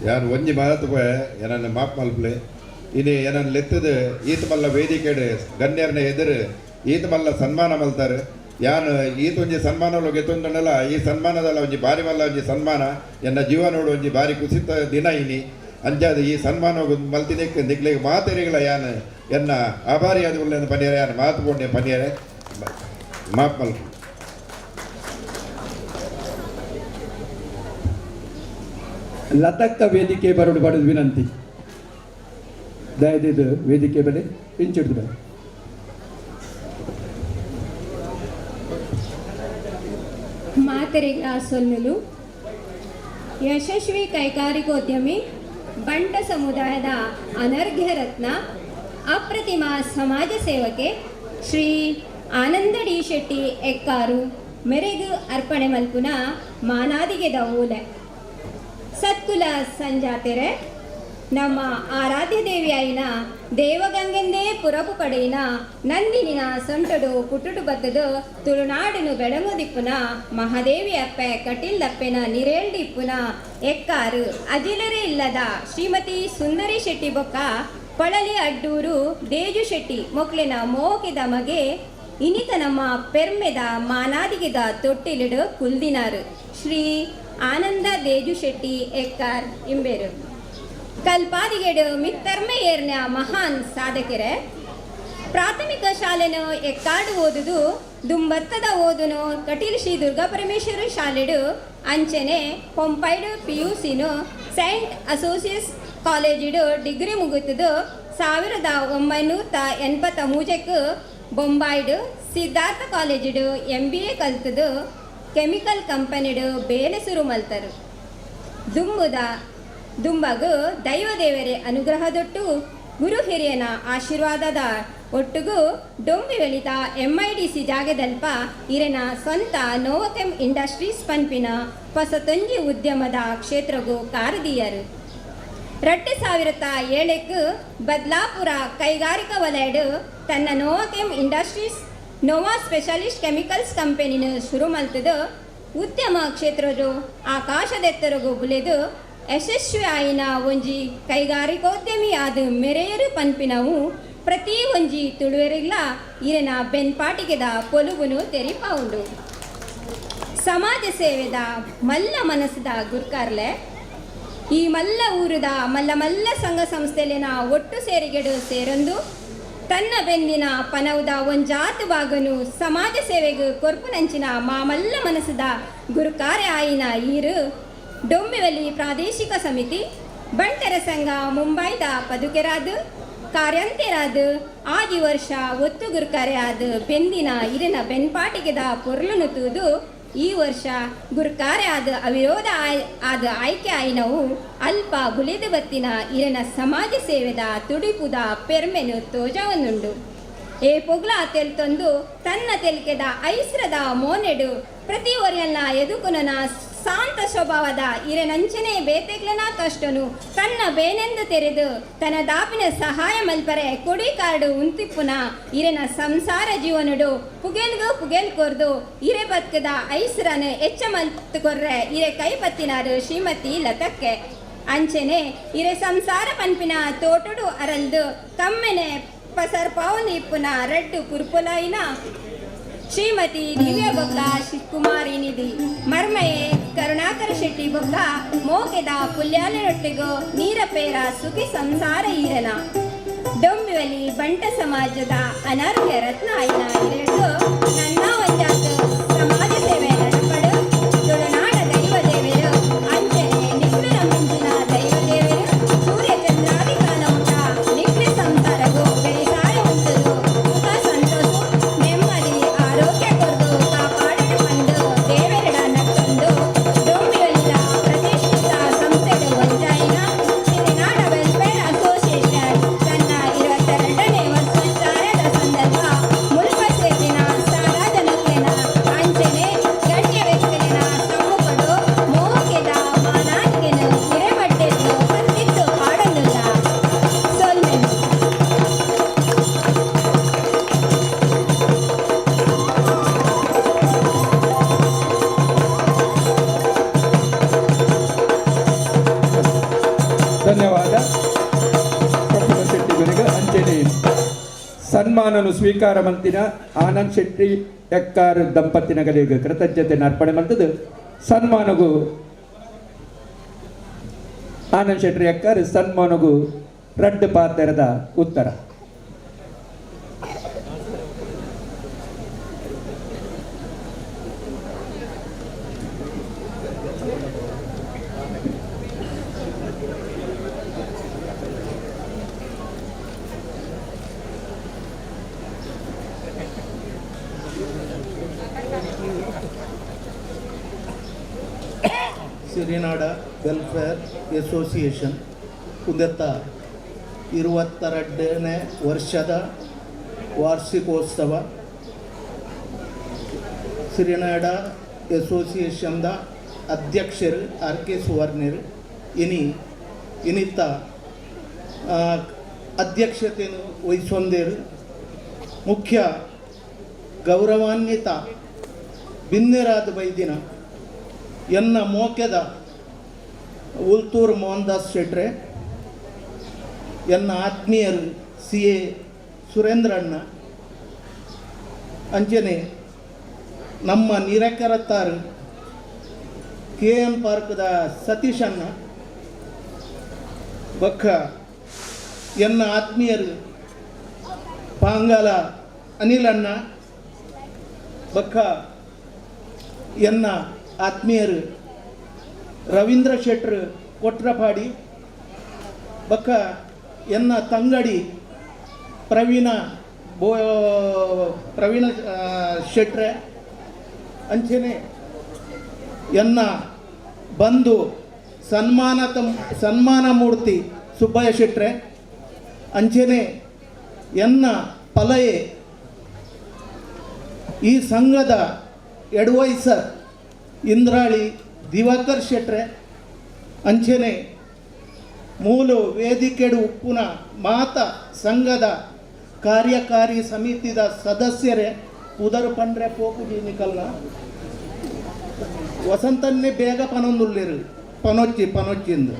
ಯಾನ್ ಒಂಜಿ ಭಾರತ ಏನನ್ನ ಮಾಪ್ ಮಲ್ಪಲೆ ಇನಿ ಏನನ್ನ ಲೆತ್ತದ ಈತ ಮಲ್ಲ ವೇದಿಕೆಡ್ ಗಣ್ಯರನ್ನ ಎದುರು ಈತ ಮಲ್ಲ ಸನ್ಮಾನ ಮಲ್ತಾರೆ. ಯಾನ್ ಈತ ಒಂಜಿ ಸನ್ಮಾನ ಗೆತ್ತೊಂದಲ್ಲ, ಈ ಸನ್ಮಾನದಲ್ಲ ಒಂಜಿ ಬಾರಿ ಮಲ್ಲ ಒಂಜಿ ಸನ್ಮಾನ ಎನ್ನ ಜೀವನೋಡು ಒಂಜಿ ಬಾರಿ ಕುಸಿತ ದಿನ ಇನಿ. ಅಂಚಾದ ಈ ಸನ್ಮಾನ ಮಲ್ತಿನಿಕ್ ನಿಕ್ಲೆಗ್ ಮಾತೆರಿಗಳ ಯಾನ್ ಎನ್ನ ಆಭಾರಿ ಅದು ಪನಿಯರೆ ಯಾನ್ ಮಾತು ಪೋಂಡೆ ಪನಿಯರೆ ಮಾಪ್ ಮಲ್ಪು. ಲತಕ್ಕ ವೇದಿಕೆ ಬರಡು ಬಡದು ವಿನಂತಿ. ದಯದಿದ್ದು ವೇದಿಕೆ ಬಲೆ ಇಂಚಿಡ್ದು ಬಲೆ. ಮಾತೆರೆಗ್ಲ ಸೊಲ್ಮೆಲು. ಯಶಸ್ವಿ ಕೈಗಾರಿಕೋದ್ಯಮಿ, ಬಂಟ ಸಮುದಾಯದ ಅನರ್ಘ್ಯ ರತ್ನ, ಅಪ್ರತಿಮ ಸಮಾಜ ಸೇವಕೆ ಶ್ರೀ ಆನಂದ ಡಿ ಶೆಟ್ಟಿ ಎಕ್ಕಾರು ಮೆರೆಗು ಅರ್ಪಣೆ ಮಲ್ಪುನ ಮಾನಾದಿಗೆದ ಓಲೆ. ಸತ್ಕುಲ ಸಂಜಾತೆರೆ ನಮ್ಮ ಆರಾಧ್ಯ ದೇವಿಯಾಯಿನ ದೇವಗಂಗೆಂದೇ ಪುರಪು ಪಡೆಯಿನ ನಂದಿನಿನ ಸೊಂಟಡು ಪುಟ್ಟುಡು ಬತ್ತದು ತುಳುನಾಡನು ಬೆಳಗುದಿಪ್ಪುನ ಮಹಾದೇವಿ ಅಪ್ಪೆ ಕಟಿಲ್ಲಪ್ಪೆನ ನಿರೇಲ್ಡಿಪ್ಪುನ ಎಕ್ಕಾರು ಅಜಿಲರೇ ಇಲ್ಲದ ಶ್ರೀಮತಿ ಸುಂದರಿ ಶೆಟ್ಟಿ ಬೊಕ್ಕ ಪಳಲಿ ಅಡ್ಡೂರು ದೇಜು ಶೆಟ್ಟಿ ಮೊಕ್ಲೆನ ಮೋಕೆದ ಮಗೆ ಇನಿತ ನಮ್ಮ ಪೆರ್ಮೆದ ಮಾನಾದಿಗೆದ ತೊಟ್ಟಿಲಿಡು ಕುಲ್ದಿನಾರು ಶ್ರೀ ಆನಂದ ದೇಜು ಶೆಟ್ಟಿ ಎಕ್ಕಾರ್ ಇಂಬೇರು. ಕಲ್ಪಾದಿಗೆಡು ಮಿತ್ತರ್ಮೆ ಏರ್ನ ಮಹಾನ್ ಸಾಧಕೆರೆ. ಪ್ರಾಥಮಿಕ ಶಾಲೆನು ಎಕ್ಕಾಡು ಓದುದು ದುಂಬತ್ತದ ಓದುನು ಕಟೀಲ್ ಶ್ರೀ ದುರ್ಗಾ ಪರಮೇಶ್ವರ ಶಾಲೆಡು ಅಂಚನೆ ಪೊಂಪೈಡು ಪಿ ಯು ಸಿನು ಸೈಂಟ್ ಅಸೋಸಿಯೇಟ್ಸ್ ಕಾಲೇಜಿಡು ಡಿಗ್ರಿ ಮುಗಿತದು 1983ಕ್ಕೆ ಬೊಂಬಾಯ್ಡು ಸಿದ್ಧಾರ್ಥ ಕಾಲೇಜಿಡು MBA ಕಲ್ತದು ಕೆಮಿಕಲ್ ಕಂಪನಿಡು ಬೇಲೆ ಸುರು ಮಲ್ತರು. ದುಂಬಗು ದೈವದೇವರೇ ಅನುಗ್ರಹದೊಟ್ಟು ಗುರು ಹಿರಿಯನ ಆಶೀರ್ವಾದದ ಒಟ್ಟುಗು ಡೊಂಬಿ వెళిత MIDC ಜಾಗದಲ್ಪ ಇರೆನ ಸ್ವಂತ ನೋವಕೆಮ್ ಇಂಡಸ್ಟ್ರೀಸ್ ಪನ್ಪಿನ ಪಸತೊಂಜಿ ಉದ್ಯಮದ ಕ್ಷೇತ್ರಗೂ ಕಾರದೀಯರು. 2007ಕ್ಕೆ ಬದ್ಲಾಪುರ ಕೈಗಾರಿಕಾ ವಲಯಡು ತನ್ನ ನೋವಕೆಮ್ ಇಂಡಸ್ಟ್ರೀಸ್ ನೋವಾ ಸ್ಪೆಷಲಿಸ್ಟ್ ಕೆಮಿಕಲ್ಸ್ ಕಂಪನಿನ ಶುರು ಮಲ್ತದು ಉದ್ಯಮ ಕ್ಷೇತ್ರರು ಆಕಾಶದೆತ್ತರಗು ಬುಲೆದು ಯಶಸ್ವಿ ಆಯಿನ ಒಂಜಿ ಕೈಗಾರಿಕೋದ್ಯಮಿ ಆದ ಮೆರೆಯರು ಪನ್ಪಿನವು ಪ್ರತಿ ಒಂಜಿ ತುಳುವೆರಿಗ್ಲ ಇರೆನ ಬೆನ್ಪಾಟಿಗೆದ ಪೊಲುಬುನು ತೆರಿಪಾವುಂಡು. ಸಮಾಜ ಸೇವೆದ ಮಲ್ಲ ಮನಸ್ಸದ ಗುರ್ಕಾರ್ಲೆ ಈ ಮಲ್ಲ ಊರುದ ಮಲ್ಲ ಮಲ್ಲ ಸಂಘ ಸಂಸ್ಥೆಲಿನ ಒಟ್ಟು ಸೇರಿಗೆಡು ಸೇರೊಂದು ತನ್ನ ಬೆಂದಿನ ಪನವುದ ಒಂಜಾತು ಬಾಗನು ಸಮಾಜ ಸೇವೆಗೆ ಕೊರ್ಪುನಂಚಿನ ಮಾಮಲ್ಲ ಮನಸ್ಸದ ಗುರುಕಾರೆ ಆಯಿನ ಈರು ಡೊಂಬಿವಲಿ ಪ್ರಾದೇಶಿಕ ಸಮಿತಿ ಬಂಟರ ಸಂಘ ಮುಂಬೈದ ಪದುಕೆರಾದ ಕಾರ್ಯಂತೆರಾದ ಆಜಿ ವರ್ಷ ಒತ್ತು ಗುರುಕಾರೆ ಆದ ಬೆಂದಿನ ಇರಿನ ಬೆನ್ಪಾಟಿಗೆದ ಪೊರ್ಲುನು ತೂದು ಈ ವರ್ಷ ಗುರುಕಾರೆ ಆದ ಅವಿರೋಧ ಆದ ಆಯ್ಕೆ ಆಯಿನವು ಅಲ್ಪ ಬುಲಿದು ಬತ್ತಿನ ಇರನ ಸಮಾಜ ಸೇವೆದ ತುಡಿಪುದ ಪೆರ್ಮೆನು ತೋಜವನ್ನುಂಡು. ಏ ಪೊಗ್ಲ ತೆಲ್ತೊಂದು ತನ್ನ ತೆಲ್ಕೆದ ಐಸ್ರದ ಮೋನೆಡು ಪ್ರತಿ ಒರೆಯಲ್ಲ ಎದುಕುನನ ಶಾಂತ ಸ್ವಭಾವದ ಇರನಂಚನೆ ಬೇತೆಗ್ಲನ ಕಷ್ಟನು ತನ್ನ ಬೇನೆಂದು ತೆರೆದು ತನ್ನ ದಾಪಿನ ಸಹಾಯ ಮಲ್ಪರೆ ಕೊಡಿ ಕಾರ್ಡು ಉಂತಿಪ್ಪುನ ಇರೆನ ಸಂಸಾರ ಜೀವನಡು ಪುಗೆಲ್ಗು ಪುಗೆಲ್ ಕೊರ್ದು ಇರೆ ಬತ್ಕದ ಐಸ್ರನ ಎಚ್ಚ ಮಲ್ತು ಕೊರ್ರೆ ಇರೆ ಕೈ ಪತ್ತಿನಾರು ಶ್ರೀಮತಿ ಲತಕ್ಕೆ. ಅಂಚನೆ ಇರೆ ಸಂಸಾರ ಪನ್ಪಿನ ತೋಟಡು ಅರಲ್ದು ಕಮ್ಮೆನೆ ಪಸರ್ ಪಾವನು ಇಪ್ಪುನ ರಡ್ಡು ಪುರ್ಪುಲಾಯಿನ ಶ್ರೀಮತಿ ದಿವ್ಯ ಬೊಕ್ಕ ಕುಮಾರಿ ನಿಧಿ ಮರ್ಮಯೆ ಕರುಣಾಕರ ಶೆಟ್ಟಿ ಬೊಕ್ಕ ಮೋಕೆದ ಪುಲ್ಯಾಲರೊಟ್ಟಿಗು ನೀರಪೇರ ಸುಖಿ ಸಂಸಾರ ಈರನ. ಡೊಂಬಿವಲಿ ಬಂಟ ಸಮಾಜದ ಅನರ್ಹ್ಯ ರತ್ನ ಆಯ್ನ ಇರೆಡ್ದು ನನ್ನ ಒಂಜಾತ ಸಮಾಜ ಸೇವೆ ನಡಪಡು ತುಳುನಾಡ ದೈವ ದೇವರು ಅಂಚನೆ ನಿಕ್ಲು ನಮ್ಮಿಂಚಿನ ದೈವ ದೇವರು ಸೂರ್ಯ ಚಂದ್ರಾದಿ ಕಾಲ ಉಂಟ ನಿಕ್ಲೆ ಸಂಸಾರಗು ಬೆಳಿಸಾರ ಉಂಟದು ಸುಖ ಸಂತೋಷ ನೆಮ್ಮದಿ ಆರೋಗ್ಯ ಕೊರದು ಕಾಪಾಡಲು ಬಂದು ದೇವರೆಡ ನಕ್ಕೊಂದು ಡೊಂಬಿವಲಿದ ಪ್ರತಿಷ್ಠಿತ ಸಂಸ್ಥೆದ ಒಂಜಾಯಿನ ಸಿರಿನಾಡ ವೆಲ್ಫೇರ್ ಅಸೋಸಿಯೇಷನ್ ತನ್ನ 22ನೇ ವರ್ಷಾಚರಣೆದ ಸಂದರ್ಭ ಮುಲ್ಪ ಸೇರಿನ ಸಾರಾಜನಕ್ಲೆನ ಅಂಚನೆ ಗಣ್ಯ ವ್ಯಕ್ತಿಲೆನ ಸಮ್ಮುಖಡು ಮೋಕೆದ ಮಾನಾದಿಗೆನು ಹಿರೇಮಟ್ಟೆದ್ದು ಪತ್ತಿತ್ತು ಪಾಡೊಂದುಲ್ಲ ಸೊಲ್ಮೆನು. ಧನ್ಯವಾದ ಪ್ರಫುಲ್ಲ ಶೆಟ್ಟಿ ಬೆರಗ. ಅಂಚನೆ ಸನ್ಮಾನನು ಸ್ವೀಕಾರ ಮಂತಿನ ಆನಂದ್ ಶೆಟ್ಟಿ ಎಕ್ಕಾರ್ ದಂಪತಿನಗಲಿಗೆ ಕೃತಜ್ಞತೆಯನ್ನು ಅರ್ಪಣೆ ಮಾಡ್ತದೆ. ಸನ್ಮಾನಗು ಆನಂದ್ ಶೆಟ್ಟಿ ಎಕ್ಕಾರ್ ಸನ್ಮಾನಗು ರಡ್ಡು ಪಾತ್ರದ ಉತ್ತರ. ಸಿರಿನಾಡ ವೆಲ್ಫೇರ್ ಅಸೋಸಿಯೇಷನ್ ಉದೆತ್ತ 22ನೇ ವರ್ಷದ ವಾರ್ಷಿಕೋತ್ಸವ. ಸಿರಿನಾಡ ಅಸೋಸಿಯೇಷನ್ದ ಅಧ್ಯಕ್ಷರು ಆರ್ ಕೆ ಸುವರ್ಣರು ಇನಿ ಇನಿತ ಅಧ್ಯಕ್ಷತೆಯನ್ನು ವಹಿಸೊಂದೇರು. ಮುಖ್ಯ ಗೌರವಾನ್ವಿತ ಬಿನ್ನೆರಾದ ಬೈದಿನ ಎನ್ನ ಮೋಕೆದ ಉಲ್ತೂರು ಮೋಹನ್ ದಾಸ್ ಶೆಟ್ರೆ, ಎನ್ನ ಆತ್ಮೀಯರು ಸಿ ಎ ಸುರೇಂದ್ರಣ್ಣ, ಅಂಚನೆ ನಮ್ಮ ನಿರಕರತ್ತಾರು ಕೆ ಎನ್ ಪಾರ್ಕ್ದ ಸತೀಶಣ್ಣ, ಬೊಕ್ಕ ಎನ್ನ ಆತ್ಮೀಯರು ಪಾಂಗಾಲ ಅನಿಲಣ್ಣ, ಬೊಕ್ಕ ಎನ್ನ ಆತ್ಮೀಯರು ರವೀಂದ್ರ ಶೆಟ್ರು ಕೊಟ್ರಪಾಡಿ, ಬೊಕ್ಕ ಎನ್ನ ತಂಗಡಿ ಪ್ರವೀಣ ಪ್ರವೀಣ ಶೆಟ್ರೆ, ಅಂಚನೆ ಎನ್ನ ಬಂಧು ಸನ್ಮಾನ ಮೂರ್ತಿ ಸುಬ್ಬಯ್ಯ ಶೆಟ್ರೆ, ಅಂಚನೆ ಎನ್ನ ಪಲಯೆ ಈ ಸಂಘದ ಎಡ್ವೈಸರ್ ಇಂದ್ರಾಳಿ ದಿವಾಕರ್ ಶೆಟ್ರೆ, ಅಂಚನೆ ಮೂಲು ವೇದಿಕೆಡು ಉಪ್ಪುನ ಮಾತ ಸಂಘದ ಕಾರ್ಯಕಾರಿ ಸಮಿತಿದ ಸದಸ್ಯರೇ ಉದರು ಪಂಡ್ರೆ ಪೋಪುಜಿ ನಿಕಲ್ನ ವಸಂತನ್ನೇ ಬೇಗ ಪನೊಂದುಲ್ಲೇರು ಪನೊಚ್ಚಿ ಪನೊಚ್ಚಿಂದು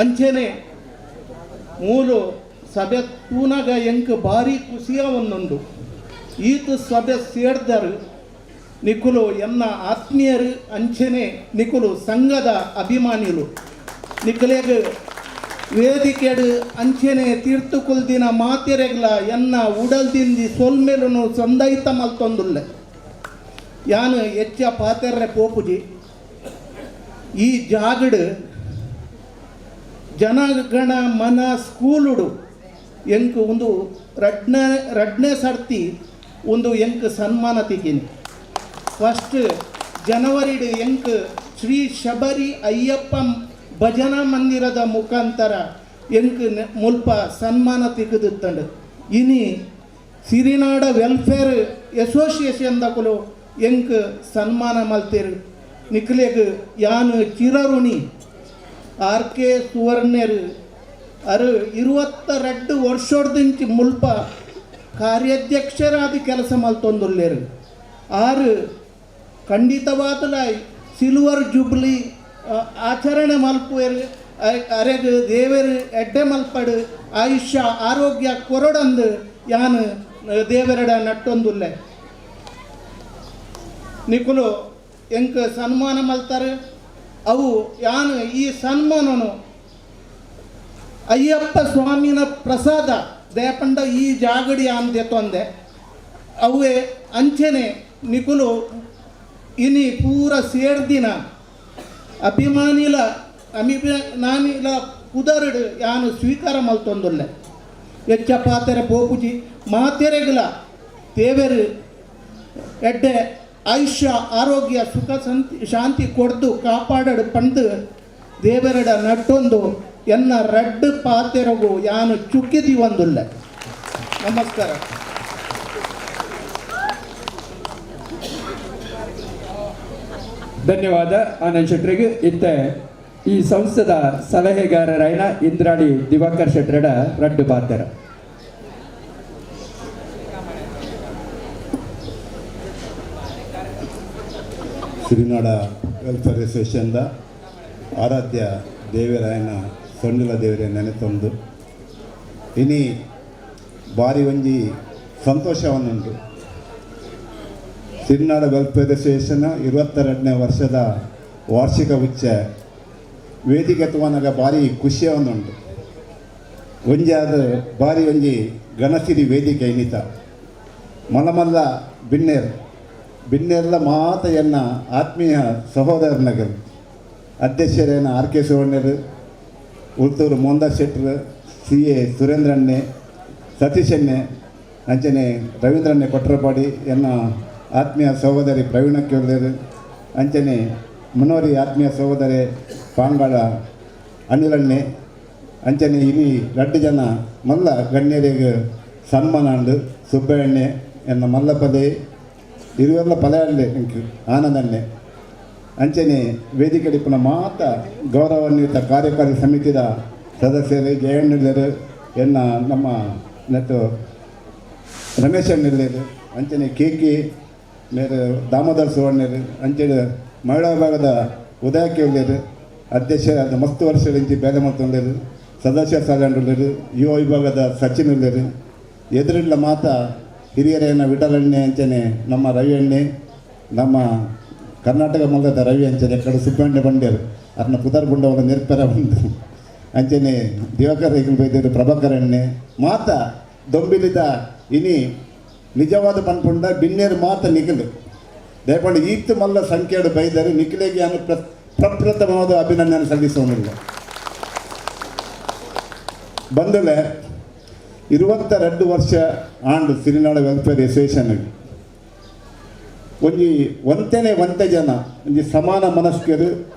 ಅಂಚನೆ ಮೂಲು ಸಭೆ ತೂನಾಗ ಎಂಕ್ ಭಾರಿ ಖುಷಿಯ ಒಂದುಂಡು. ಈತ ಸಭೆ ಸೇರ್ದರು ನಿಕುಲು ಎನ್ನ ಆತ್ಮೀಯರು ಅಂಚನೆ ನಿಕುಲು ಸಂಘದ ಅಭಿಮಾನಿಲು ನಿಕುಲೆಗ್ ವೇದಿಕೆಡು ಅಂಚನೆ ತೀರ್ಥಕುಲ್ದಿನ ಮಾತೆರೆಗ್ಲ ಎನ್ನ ಉಡಲ್ದಿಂದಿ ಸೊಲ್ಮೆಲುನು ಸಂದೈತ ಮಲ್ತೊಂದುಲ್ಲೆ. ಯಾನು ಹೆಚ್ಚ ಪಾತೆರ್ರೆ ಪೋಪುಜಿ. ಈ ಜಾಗಡು ಜನಗಣ ಮನ ಸ್ಕೂಲುಡು ಎಂಕ್ ಒಂದು ರಡ್ನೇ ಸರ್ತಿ ಒಂದು ಎಂಕ್ ಸನ್ಮಾನ ತಿಕ್ಕಿನಿ. ಫಸ್ಟ್ ಜನವರಿಡು ಎಂಕ್ ಶ್ರೀ ಶಬರಿ ಅಯ್ಯಪ್ಪ ಭಜನಾ ಮಂದಿರದ ಮುಖಾಂತರ ಎಂಕ್ ಮುಲ್ಪ ಸನ್ಮಾನ ತಿಕ್ಕದಿತ್ತಂಡು. ಇನಿ ಸಿರಿನಾಡ ವೆಲ್ಫೇರ್ ಅಸೋಸಿಯೇಷನ್ ದಕುಲು ಎಂಕ್ ಸನ್ಮಾನ ಮಲ್ತೇರು. ನಿಕ್ಲೆಗ್ ಯಾನು ಚಿರಋಣಿ. ಆರ್ ಕೆ ಸುವರ್ಣರು ಅರು 22 ವರ್ಷದಿಂಚಿ ಮುಲ್ಪ ಕಾರ್ಯಾಧ್ಯಕ್ಷರಾದ ಕೆಲಸ ಮಲ್ತೊಂದುಲ್ಲೇರು. ಆರು ಖಂಡಿತವಾದಲ ಸಿಲ್ವರ್ ಜುಬ್ಲಿ ಆಚರಣೆ ಮಲ್ಪುವೆರು. ಅರೆಗ್ ದೇವರು ಎಡ್ಡೆ ಮಲ್ಪಡು ಆಯುಷ್ಯ ಆರೋಗ್ಯ ಕೊರಡಂದು ಯಾನು ದೇವರಡ ನಟ್ಟೊಂದುಲ್ಲೆ. ನಿಕುಲು ಎಂಕ್ ಸನ್ಮಾನ ಮಲ್ತಾರೆ. ಅವು ಯಾನು ಈ ಸನ್ಮಾನನು ಅಯ್ಯಪ್ಪ ಸ್ವಾಮಿನ ಪ್ರಸಾದ ದಯಪಂಡ ಈ ಜಾಗಡಿ ಆಂದೆ ತೊಂದೆ ಅವೇ ಅಂಚನೆ ನಿಕುಲು ಇನಿ ಪೂರ ಸೇರ್ದಿನ ಅಭಿಮಾನಿಲ ಅಭಿಮಾನಿಲ ಪುದರುಡು ಯಾನು ಸ್ವೀಕಾರ ಮಲ್ತೊಂದುಲ್ಲೆ ಎಚ್ಚ ಪಾತೆರೆ ಪೋಪುಜಿ ಮಾತೆರೆಗುಲ ದೇವೆರು ಎಡ್ಡೆ ಆಯುಷ್ಯ ಆರೋಗ್ಯ ಸುಖ ಶಾಂತಿ ಕೊಡ್ದು ಕಾಪಾಡಡು ಪಂದು ದೇವರಡ ನಟ್ಟೊಂದು ಎನ್ನ ರಡ್ಡು ಪಾತೆರಗು ಯಾನು ಚುಕ್ಕಿದಿ ಒಂದುಲ್ಲೆ. ನಮಸ್ಕಾರ. ಧನ್ಯವಾದ ಆನಂದ್ ಶೆಟ್ರಿಗೆ. ಇತ್ತ ಈ ಸಂಸ್ಥೆದ ಸಲಹೆಗಾರರಾಯನ ಇಂದ್ರಾಣಿ ದಿವಾಕರ್ ಶೆಟ್ಟರಡ ರಡ್ಡು ಪಾತೆರ. ಸಿರಿನಾಡ ವೆಲ್ಫೇರ್ ಅಸೋಸಿಯೇಷನ್ದ ಆರಾಧ್ಯ ದೇವರಾಯನ ಸೊಂಡಿಲ ದೇವರ ನೆನೆತೊಂದು ಇನಿ ಭಾರಿ ಒಂಜಿ ಸಂತೋಷವನ್ನುಂಟು. ಸಿರಿನಾಡ ವೆಲ್ಫೇರ್ ಅಸೋಸಿಯೇಷನ್ 22ನೇ ವರ್ಷದ ವಾರ್ಷಿಕ ಉಚ್ಚ ವೇದಿಕೆ ತುವನಾಗ ಭಾರಿ ಖುಷಿಯವನ್ನುಂಟು. ಒಂಜಾದ ಭಾರಿ ಒಂಜಿ ಗಣಸಿರಿ ವೇದಿಕೆ ಇನ್ನಿತ ಮಲ್ಲಮಲ್ಲ ಬಿನ್ನೇರ್ ಬಿನ್ನೆಲ್ಲ ಮಾತೆಯನ್ನ ಆತ್ಮೀಯ ಸಹೋದರನಗರು ಅಧ್ಯಕ್ಷರೇನ ಆರ್ ಕೆ ಸುವರ್ಣರು, ಉಳ್ತೂರು ಮೋಹನ್ದಾಸ್ ಶೆಟ್ಟರು, ಸಿ ಎ ಸುರೇಂದ್ರಣ್ಣೆ, ಸತೀಶಣ್ಣೆ, ಅಂಚನೆ ರವೀಂದ್ರಣ್ಣೆ ಕೊಟ್ರಪಾಡಿ ಎನ್ನ ಆತ್ಮೀಯ ಸಹೋದರಿ ಪ್ರವೀಣ ಕೇಳಿದರು, ಅಂಚನೆ ಮುನೋರಿ ಆತ್ಮೀಯ ಸಹೋದರಿ ಪಾಂಗಾಳ ಅನಿಲಣ್ಣೆ, ಅಂಚನೆ ಇರಿ ರಡ್ಡು ಜನ ಮಲ್ಲ ಗಣ್ಯರಿಗೆ ಸನ್ಮಾನ ಅಂಡು ಸುಬ್ಬಣ್ಣೆ ಎನ್ನ ಮಲ್ಲಪದೆ ಇರುವೆಲ್ಲ ಪಲೆಯಲ್ಲೆ ಆನಂದಣ್ಣೆ ಅಂಚನೆ ವೇದಿಕೆ ಡಿಪ್ಪುನ ಮಾತ ಗೌರವಾನ್ವಿತ ಕಾರ್ಯಕಾರಿ ಸಮಿತಿಯ ಸದಸ್ಯರು ಜಯಣ್ಣರು ಎನ್ನ ನಮ್ಮ ನೆಟ್ಟು ರಮೇಶ್ ಅಣ್ಣರು, ಅಂಚನೆ ಕೆ ಕೆ ಮೇರು ದಾಮೋದರ್ ಸುವರ್ಣರು, ಅಂಚನೆ ಮಹಿಳಾ ವಿಭಾಗದ ಉದಯ ಕೇಳಿದರು ಅಧ್ಯಕ್ಷರಾದ ಮಸ್ತ್ ವರ್ಷಗಳಿಂಚಿ ಬೇಲೆ ಮಲ್ತೊಂಡರು, ಸದಸ್ಯ ಸಾಲಂಡುಳ್ಳರು, ಯುವ ವಿಭಾಗದ ಸಚಿನ್ ಉಳ್ಳರು, ಎದುರಿಲ್ಲ ಮಾತ ಹಿರಿಯರೇನ ವಿಠಲಣ್ಣೆ ಅಂಚನೆ ನಮ್ಮ ರವಿ ಅಣ್ಣೆ, ನಮ್ಮ ಕರ್ನಾಟಕ ಮೂಲದ ರವಿ ಅಂಚನೆ ಕಡೆ ಸುಬ್ಬಣ್ಣೆ ಬಂಡೇರು ಅದನ್ನ ಪುದರ್ ಗುಂಡವರ ನಿರ್ಪರ ಬಂದು ಅಂಚನೆ ದಿವಾಕರ್ ಬೈದರು ಪ್ರಭಾಕರ್ ಅಣ್ಣೆ ಮಾತ ದೊಂಬಿಲಿದ ಇನಿ ನಿಜವಾದ ಪನ್ಪುಂಡ ಬಿನ್ನೇರು ಮಾತ ನಿಖಲು ದಯಪಂಡು ಈತ್ ಮಲ್ಲ ಸಂಖ್ಯೆಡು ಬೈದರು ನಿಖಿಲೆಗೆ ಅನು ಪ್ರಪ್ರಥಮವಾದ ಅಭಿನಂದನೆ ಸಲ್ಲಿಸೋನಿಲ್ಲ. ಬಂದಲೆ 22 ವರ್ಷ ಆಂಡು ಸಿರಿನಾಡ ವೆಲ್ಫೇರ್ ಅಸೋಸಿಯೇಷನ್ ಒಂಜಿ ಒಂತೆನೆ ಒಂತೆ ಜನ ಒಂಜಿ ಸಮಾನ ಮನಸ್ಕರು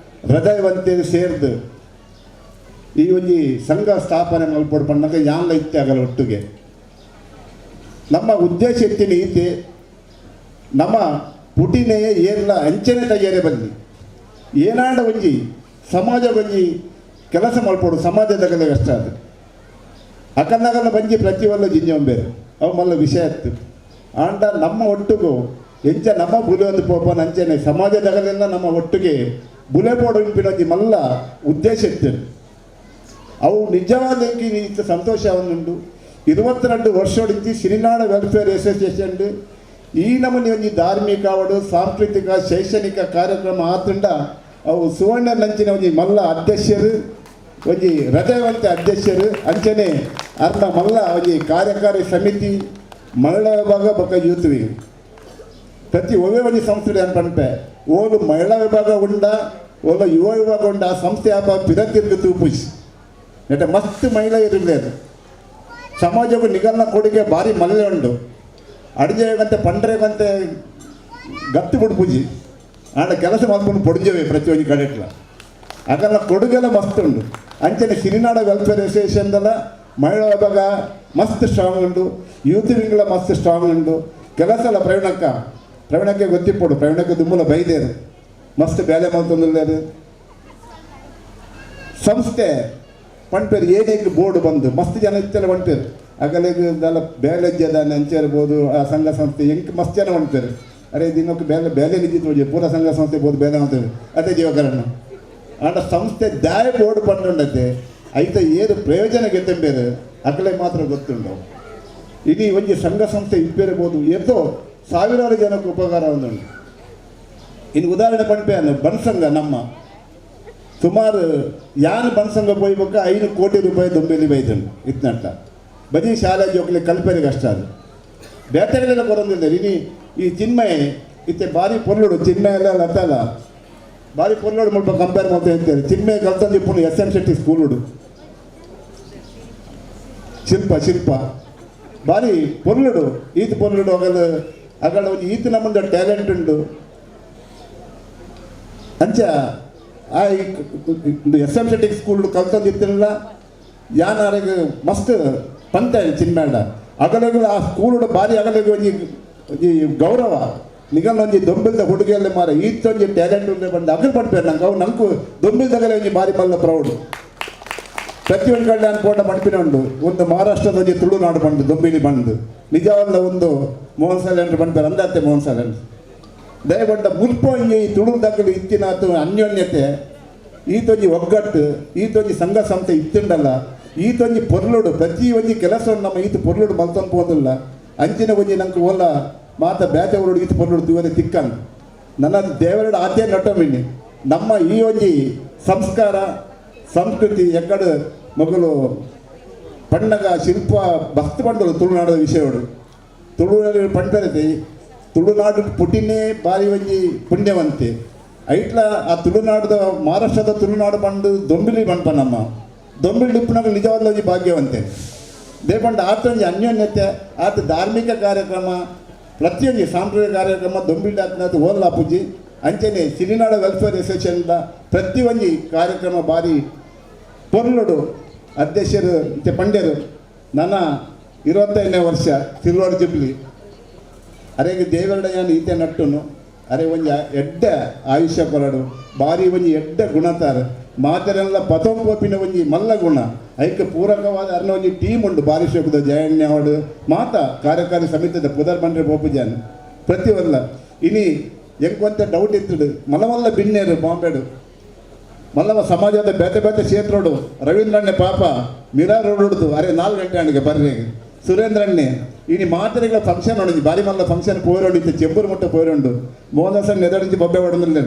ಹೃದಯವಂತೆರು ಸೇರ್ದು ಈ ಒಂಜಿ ಸಂಘ ಸ್ಥಾಪನೆ ಮಲ್ಪೊಡು ಪಣ್ಣಾಗ ಯಾನ್ಲ ಇತ್ತೆ ಆಗಲ್ಲ ಒಟ್ಟಿಗೆ ನಮ್ಮ ಉದ್ದೇಶ ಇತ್ತಿನ ಈತೆ ನಮ್ಮ ಪುಟಿನೆಯೇ ಏರ್ಲ ಅಂಚನೆ ತಯ್ಯಾರೆ ಬನ್ನಿ ಏನಾಂಡ ಒಂಜಿ ಸಮಾಜ ಒಂಜಿ ಕೆಲಸ ಮಲ್ಪೊಡು ಸಮಾಜದ ಕಷ್ಟ ಅದು ಅಕನ್ನಗಲ್ಲ ಬಂಜಿ ಪ್ರತಿಯೊಲ್ಲ ಜಿಂಜೊಂಬೇರು ಅವು ಮಲ್ಲ ವಿಷಯ ಇತ್ತು ಆಂಡ ನಮ್ಮ ಒಟ್ಟಿಗೂ ಎಂಚ ನಮ್ಮ ಬುಲೆ ಒಂದು ಪೋಪನ ಅಂಚನೆ ಸಮಾಜದಗಲೆಲ್ಲ ನಮ್ಮ ಒಟ್ಟಿಗೆ ಬುಲೆ ಪೋಡು ಒಂಜಿ ಮಲ್ಲ ಉದ್ದೇಶ ಇತ್ತು ಅವು ನಿಜವಾದ ಸಂತೋಷವನ್ನುಂಡು. 22 ವರ್ಷೊಡಿಂಚಿ ಸಿರಿನಾಡ ವೆಲ್ಫೇರ್ ಅಸೋಸಿಯೇಷನ್ ಈ ನಮೂನಿ ಒಂಜಿ ಧಾರ್ಮಿಕ ಅವಡು ಸಾಂಸ್ಕೃತಿಕ ಶೈಕ್ಷಣಿಕ ಕಾರ್ಯಕ್ರಮ ಆತುಂಡ ಅವು ಸುವರ್ಣ ನಂಚಿನ ಒಂಜಿ ಮಲ್ಲ ಅಧ್ಯಕ್ಷರು ಒಂಜಿ ಹೃದಯವಂತ ಅಧ್ಯಕ್ಷರು ಅಂಚನೆ ಅರ್ಧ ಮಲ್ಲ ಒಂಜಿ ಕಾರ್ಯಕಾರಿ ಸಮಿತಿ ಮಹಿಳಾ ವಿಭಾಗ ಬೊಕ್ಕ ಯೂತ್ ವಿಂಗ್ ಪ್ರತಿ ಒವ್ವೇ ಒಂಜಿ ಸಂಸ್ಥೆ ಅಂತ ಪನ್ಪೆ ಓಲು ಮಹಿಳಾ ವಿಭಾಗ ಉಂಡ ಓಲು ಯುವ ವಿಭಾಗ ಉಂಡ ಆ ಸಂಸ್ಥೆ ಆಪ ಪಿರತಿರ್ಗ ತೂಪುಜಿ ನೆಟ ಮಸ್ತ್ ಮಹಿಳೆ ಇರలేదు ಸಮಾಜಕ್ಕೂ ನಿಗಲ್ನ ಕೊಡುಗೆ ಭಾರಿ ಮಲ್ಲೆ ಉಂಡು ಅಡಿಗೆಗಂತೆ ಪಂಡ್ರೆಗಂತೆ ಗತ್ತು ಬಿಡ್ಪುಜಿ ಆಂಡ ಕೆಲಸ ಮಾಡ್ಕೊಂಡು ಪೊಡಿಂಜವೆ ಪ್ರತಿಯೊಂದು ಕಡೆಟ್ಲ ಅದೆಲ್ಲ ಕೊಡುಗೆಲ್ಲ ಮಸ್ತ್ ಉಂಡು. ಅಂಚನೆ ಸಿರಿನಾಡ ವೆಲ್ಫೇರ್ ಅಸೋಸಿಯೇಷನ್ದಲ್ಲ ಮಹಿಳಾ ವಿಭಾಗ ಮಸ್ತ್ ಸ್ಟ್ರಾಂಗ್ ಉಂಡು, ಯೂತ್ ವಿಂಗ್ಲ ಮಸ್ತ್ ಸ್ಟ್ರಾಂಗ್ ಉಂಡು. ಕೆಲಸ ಎಲ್ಲ ಪ್ರವೀಣಕ್ಕ ಪ್ರವೀಣಕ್ಕೆ ಗೊತ್ತಿಪ್ಪಡು ಪ್ರವೀಣಕ್ಕೆ ದುಮ್ಮಲ ಬೈದೇರು ಮಸ್ತ್ ಬೇಲೆ ಮಲ್ತೊಂದುಲ್ಲೇರು ಸಂಸ್ಥೆ ಪಂಪೇರು ಏನೇಕ್ ಬೋರ್ಡ್ ಬಂದು ಮಸ್ತ್ ಜನ ಇತ್ತೆಲ್ಲ ಪಂಪೇರು ಅಗಲಿಗೆ ಬೇಲೆ ಜನ ಅಂಚೆ ಇರ್ಬೋದು ಆ ಸಂಘ ಸಂಸ್ಥೆ ಎಂಕ್ ಮಸ್ತ್ ಜನ ಪಂಪೇರು ಅರೆ ದಿನಕ್ಕೆ ಬೇಲೆ ಬೇಲೆ ನಿಂತಿತ್ತು ಪೂರ ಸಂಘ ಸಂಸ್ಥೆ ಬೋದು ಬೇಲೆ ಅಂತೇಳಿ ಅದೇ ಜೀವಕರಣ ಆಂಡ ಸಂಸ್ಥೆ ದಾಯ ಬೋರ್ಡ್ ಪಂಡುಂಡತೆ ಐತ ಏರು ಪ್ರಯೋಜನ ಗೆತ್ತೆಂಬೇರು ಅಗಲೆ ಮಾತ್ರ ಗೊತ್ತುಂಡು. ಇಡೀ ಒಂಜಿ ಸಂಘ ಸಂಸ್ಥೆ ಇಪ್ಪೇರ್ಬೋದು ಏತೋ ಸಾವಿರಾರು ಜನಕ್ಕೆ ಉಪಕಾರ ಒಂದುಂಡು. ಇನ್ನು ಉದಾಹರಣೆ ಪಂಪೆ ಬನ್ಸಂಘ ನಮ್ಮ ಸುಮಾರು ಯಾನ್ ಬನ್ಸಂಗ ಪೋಯ್ಬೊಕ್ಕ 5 ಕೋಟಿ ರೂಪಾಯಿ ದೊಂಬೆಲಿ ಬೈದನು ಇತ್ನಟ್ಟ ಬಜಿ ಶಾಲೆ ಜೋಕ್ಲೆ ಕಲ್ಪೆರೆ ಕಷ್ಟ ಅದು ಬೇಟೆಗಳೆಲ್ಲ ಕೊರೊಂದಿಲ್ಲ. ಇನಿ ಈ ಚಿನ್ಮಯ ಇತ್ತೆ ಭಾರಿ ಪೊರ್ಲುಡು ಚಿನ್ಮಯ ಎಲ್ಲ ಲತ್ತಲ್ಲ ಭಾರಿ ಪೊರ್ಲುಡು ಮುಲ್ಪ ಕಂಪೇರ್ ಮಾಡ್ತಾ ಹೇಳ್ತಾರೆ. ಚಿನ್ಮಯ ಕಲ್ತಂದು ಇಪ್ಪುನು ಎಸ್ ಎಂ ಶೆಟ್ಟಿ ಸ್ಕೂಲುಡು ಶಿಲ್ಪ ಶಿಲ್ಪ ಭಾರಿ ಪೊರ್ಲುಡು ಈತ ಪೊರ್ಲುಡು ಅಗಲ ಅಗಲ ಒಂಜಿ ಈತ ನಮ್ಮಂದ ಟ್ಯಾಲೆಂಟ್ ಉಂಡು. ಅಂಚ ಆ ಎಸ್ ಎಂ ಶೆಟ್ಟಿ ಸ್ಕೂಲ್ ಕಲ್ತಂದು ಇತ್ತಿರಲ್ಲ ಯಾನ್ ಅರೆಗ್ ಮಸ್ತ್ ಪಂತ ಚಿನ್ಮೇಡ ಅಗಲಗಳು ಆ ಸ್ಕೂಲುಡು ಭಾರಿ ಅಗಲಿಗೆ ಒಂಜಿ ಒಂಜಿ ಗೌರವ ನಿಗಲ್ ಒಂಜಿ ದೊಂಬಿಲ್ದ ಹುಡುಗಿಯಲ್ಲಿ ಮಾರ ಈತೊಂಜಿ ಟ್ಯಾಲೆಂಟ್ ಉಂಡೆ ಬಂದು ಅಗಲ್ ಪಡ್ಪೇರು ನಂಗೆ ಅವು ನಂಗೆ ದೊಂಬಿಲ್ದಗಲೇ ಒಂಜಿ ಭಾರಿ ಮಲ್ಲ ಪ್ರೌಡ್. ಪ್ರತಿಯೊಂದು ಕಡೆ ನಾನು ಕೋಟ ಮಡ್ಪಿನ ಉಂಡು ಒಂದು ಮಹಾರಾಷ್ಟ್ರದ ಒಂಜಿ ತುಳುನಾಡು ಬಂದು ದೊಂಬಿಲಿ ಬಂದು ನಿಜವಾದ ಒಂದು ಮೋಹನ್ ಸಾಲೆಂಡ್ರು ಬಂದ್ಪೇರು ಅಂದಾತೆ ಮೋಹನ್ ಸಾಲೆಂಡ್ರು ದಯಗೊಂಡ ಮುಲ್ಪ ಒಂಜಿ ತುಳುದಗಲು ಇತ್ತಿನ ಅನ್ಯೋನ್ಯತೆ ಈತೊಂಜಿ ಒಗ್ಗಟ್ಟು ಈತೊಂಜಿ ಸಂಘ ಸಂಸ್ಥೆ ಇತ್ತಿಂಡಲ್ಲ ಈತೊಂಜಿ ಪೊರ್ಲುಡು ಪ್ರತಿ ಒಂಜಿ ಕೆಲಸ ನಮ್ಮ ಈತ ಪೊರ್ಲುಡು ಮಲ್ತೊಂದು ಪೋದಿಲ್ಲ ಅಂಚಿನ ಒಂಜಿ ನಂಗೆ ಓಲ ಮಾತ ಬೇತೆ ಊರುಡು ಈತ ಪೊರ್ಲುಡು ತಿವರೆ ತಿಕ್ಕಂದು ನನ್ನ ದೇವರಡು ಆತೇ ನಟಮಿನಿ ನಮ್ಮ ಈ ಒಂಜಿ ಸಂಸ್ಕಾರ ಸಂಸ್ಕೃತಿ ಎಕ್ಕಡು ಮೊಗಲು ಪಣ್ಣಗ ಶಿಲ್ಪ ಭಕ್ತ ಪಂಡರು ತುಳುನಾಡದ ವಿಷಯಗಳು ತುಳುನಾಡು ಪಂಡರತೆ ತುಳುನಾಡು ಪುಟಿನೇ ಬಾರಿ ಒಂಜಿ ಪುಣ್ಯವಂತೆ ಐಟ್ಲ ಆ ತುಳುನಾಡದ ಮಹಾರಾಷ್ಟ್ರದ ತುಳುನಾಡು ಬಂದು ದೊಂಬಿಲಿ ಬಂಡ್ಪ ನಮ್ಮ ದೊಂಬಿಲಿ ಇಪ್ಪನಾಗ ನಿಜವಾದ ಒಂಜಿ ಭಾಗ್ಯವಂತೆ ದೇಪಂಡ ಆತ ಒಂಜಿ ಅನ್ಯೋನ್ಯತೆ ಆತ ಧಾರ್ಮಿಕ ಕಾರ್ಯಕ್ರಮ ಪ್ರತಿಯೊಂಜಿ ಸಾಂಪ್ರದಾಯಿಕ ಕಾರ್ಯಕ್ರಮ ದೊಂಬಿಲಿ ಆತನ ಓದಲಾ ಪೂಜಿ ಅಂಚನೆ ಸಿರಿನಾಡ ವೆಲ್ಫೇರ್ ಅಸೋಸಿಯೇಷನ್ದ ಪ್ರತಿಯೊಂಜಿ ಕಾರ್ಯಕ್ರಮ ಬಾರಿ ಪೊರ್ಲುಡು ಅಧ್ಯಕ್ಷರು ಇತ್ತೆ ಪಂಡ್ಯರು ನನ್ನ 25ನೇ ವರ್ಷ ಸಿಲ್ವರ್ ಜುಬ್ಲಿ ಅರೆಗೆ ದೇವರಡ ಯಾನ್ ಈತೆ ನಟ್ಟುನು ಅರೆ ಒಂಜಿ ಎಡ್ಡೆ ಆಯುಷ್ಯ ಕೊರಡು ಭಾರಿ ಒಂಜಿ ಎಡ್ಡೆ ಗುಣತಾರ ಮಾತೆರೆಲ್ಲ ಪತೊಂಪೋಪಿನ ಒಂಜಿ ಮಲ್ಲ ಗುಣ ಐಕ್ ಪೂರಕವಾದ ಅರ್ನ ಒಂಜಿ ಟೀಮ್ ಉಂಡು ಬಾರಿ ಶೋಕದ ಜಯಣ್ಯ ಅವಡು ಮಾತ ಕಾರ್ಯಕಾರಿ ಸಮಿತಿದ ಪುದರ್ ಬಂಡ್ರೆ ಪೋಪುಜಾನ್ ಪ್ರತಿಯೊಲ್ಲ ಇನಿ ಎಂಕೊಂತ ಡೌಟ್ ಇತ್ತಡು ಮಲ್ಲ ಮಲ್ಲ ಬಿನ್ನೇರು ಬಾಂಬೆಡು ಮಲ್ಲವ ಸಮಾಜದ ಬೇತೆ ಬೇತೆ ಕ್ಷೇತ್ರೋಡು ರವೀಂದ್ರಣ್ಣೆ ಪಾಪ ಮಿರಾ ರೋಡ್ ಹಿಡ್ದು ಅರೆ 4 ಗಂಟೆ ಅಣ್ಣಿಗೆ ಬರ್ರಿ ಸುರೇಂದ್ರಣ್ಣೆ ಇನಿ ಮಾತ್ರೆಗಳ ಫಂಕ್ಷನ್ ನೋಡಿದ್ವಿ ಬಾರಿ ಮಲ್ಲ ಫಂಕ್ಷನ್ ಪೋರೋಡು ಇತ್ತು ಚೆಂಬೂರು ಮುಟ್ಟ ಪೋರೋಂಡು ಮೋಹನ್ದಾಸನ್ ನೆದಡಿಂಚಿ ಬೊಬ್ಬೆ ಹೊಡೆದಿಲ್ಲ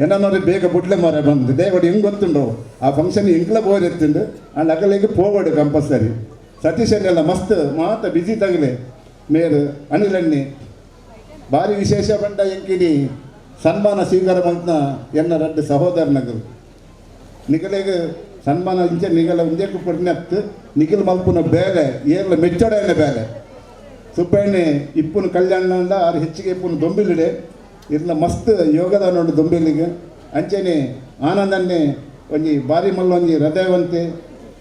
ಏನನ್ನೋರು ಬೇಗ ಬುಡ್ಲೆ ಮಾರ ಬಂದು ದೇವಡು ಹೆಂಗೆ ಗೊತ್ತುಂಡು ಆ ಫಂಕ್ಷನ್ ಎಂಕ್ಲ ಬೋರ್ ಎತ್ತಿಂಡು ಅಂಡ್ ಅಗಲಿಗೆ ಪೋಗೋಡು ಕಂಪಲ್ಸರಿ. ಸತೀಶ್ ಅಣ್ಣೆಲ್ಲ ಮಸ್ತ್ ಮಾತ ಬಿಸಿ ತಗಲೆ ಮೇರು ಅನಿಲಣ್ಣೆ ಭಾರಿ ವಿಶೇಷ ಬಂಡ ಎಂಕಿನಿ ಸನ್ಮಾನ ಸ್ವೀಕಾರ ಮಂತ್ನ ಎನ್ನ ರಡ್ಡು ಸಹೋದರನಗರು ನಿಗಲಿಗೆ ಸನ್ಮಾನ ಇಂಚೆ ನಿಗಲ ಒಂದೇಕು ಪುಣ್ಯತ್ತು ನಿಖಿಲ್ ಮಲ್ಪುನ ಬೇಲೆ ಏರ್ಲ ಮೆಚ್ಚೊಡೆಯನ್ನ ಬೇಲೆ ಸುಬ್ಬಣ್ಣೆ ಇಪ್ಪುನ ಕಲ್ಯಾಣ ಆರು ಹೆಚ್ಚಿಗೆ ಇಪ್ಪುನ ದೊಂಬಿಲಿಡೆ ಇರ್ಲ ಮಸ್ತ್ ಯೋಗದ ನೋಡು ದೊಂಬಿಲಿಗೆ ಅಂಚೆನೆ ಆನಂದನ್ನೇ ಒಂಜಿ ಬಾರಿ ಮಲ್ಲ ಒಂಜಿ ಹೃದಯವಂತೆ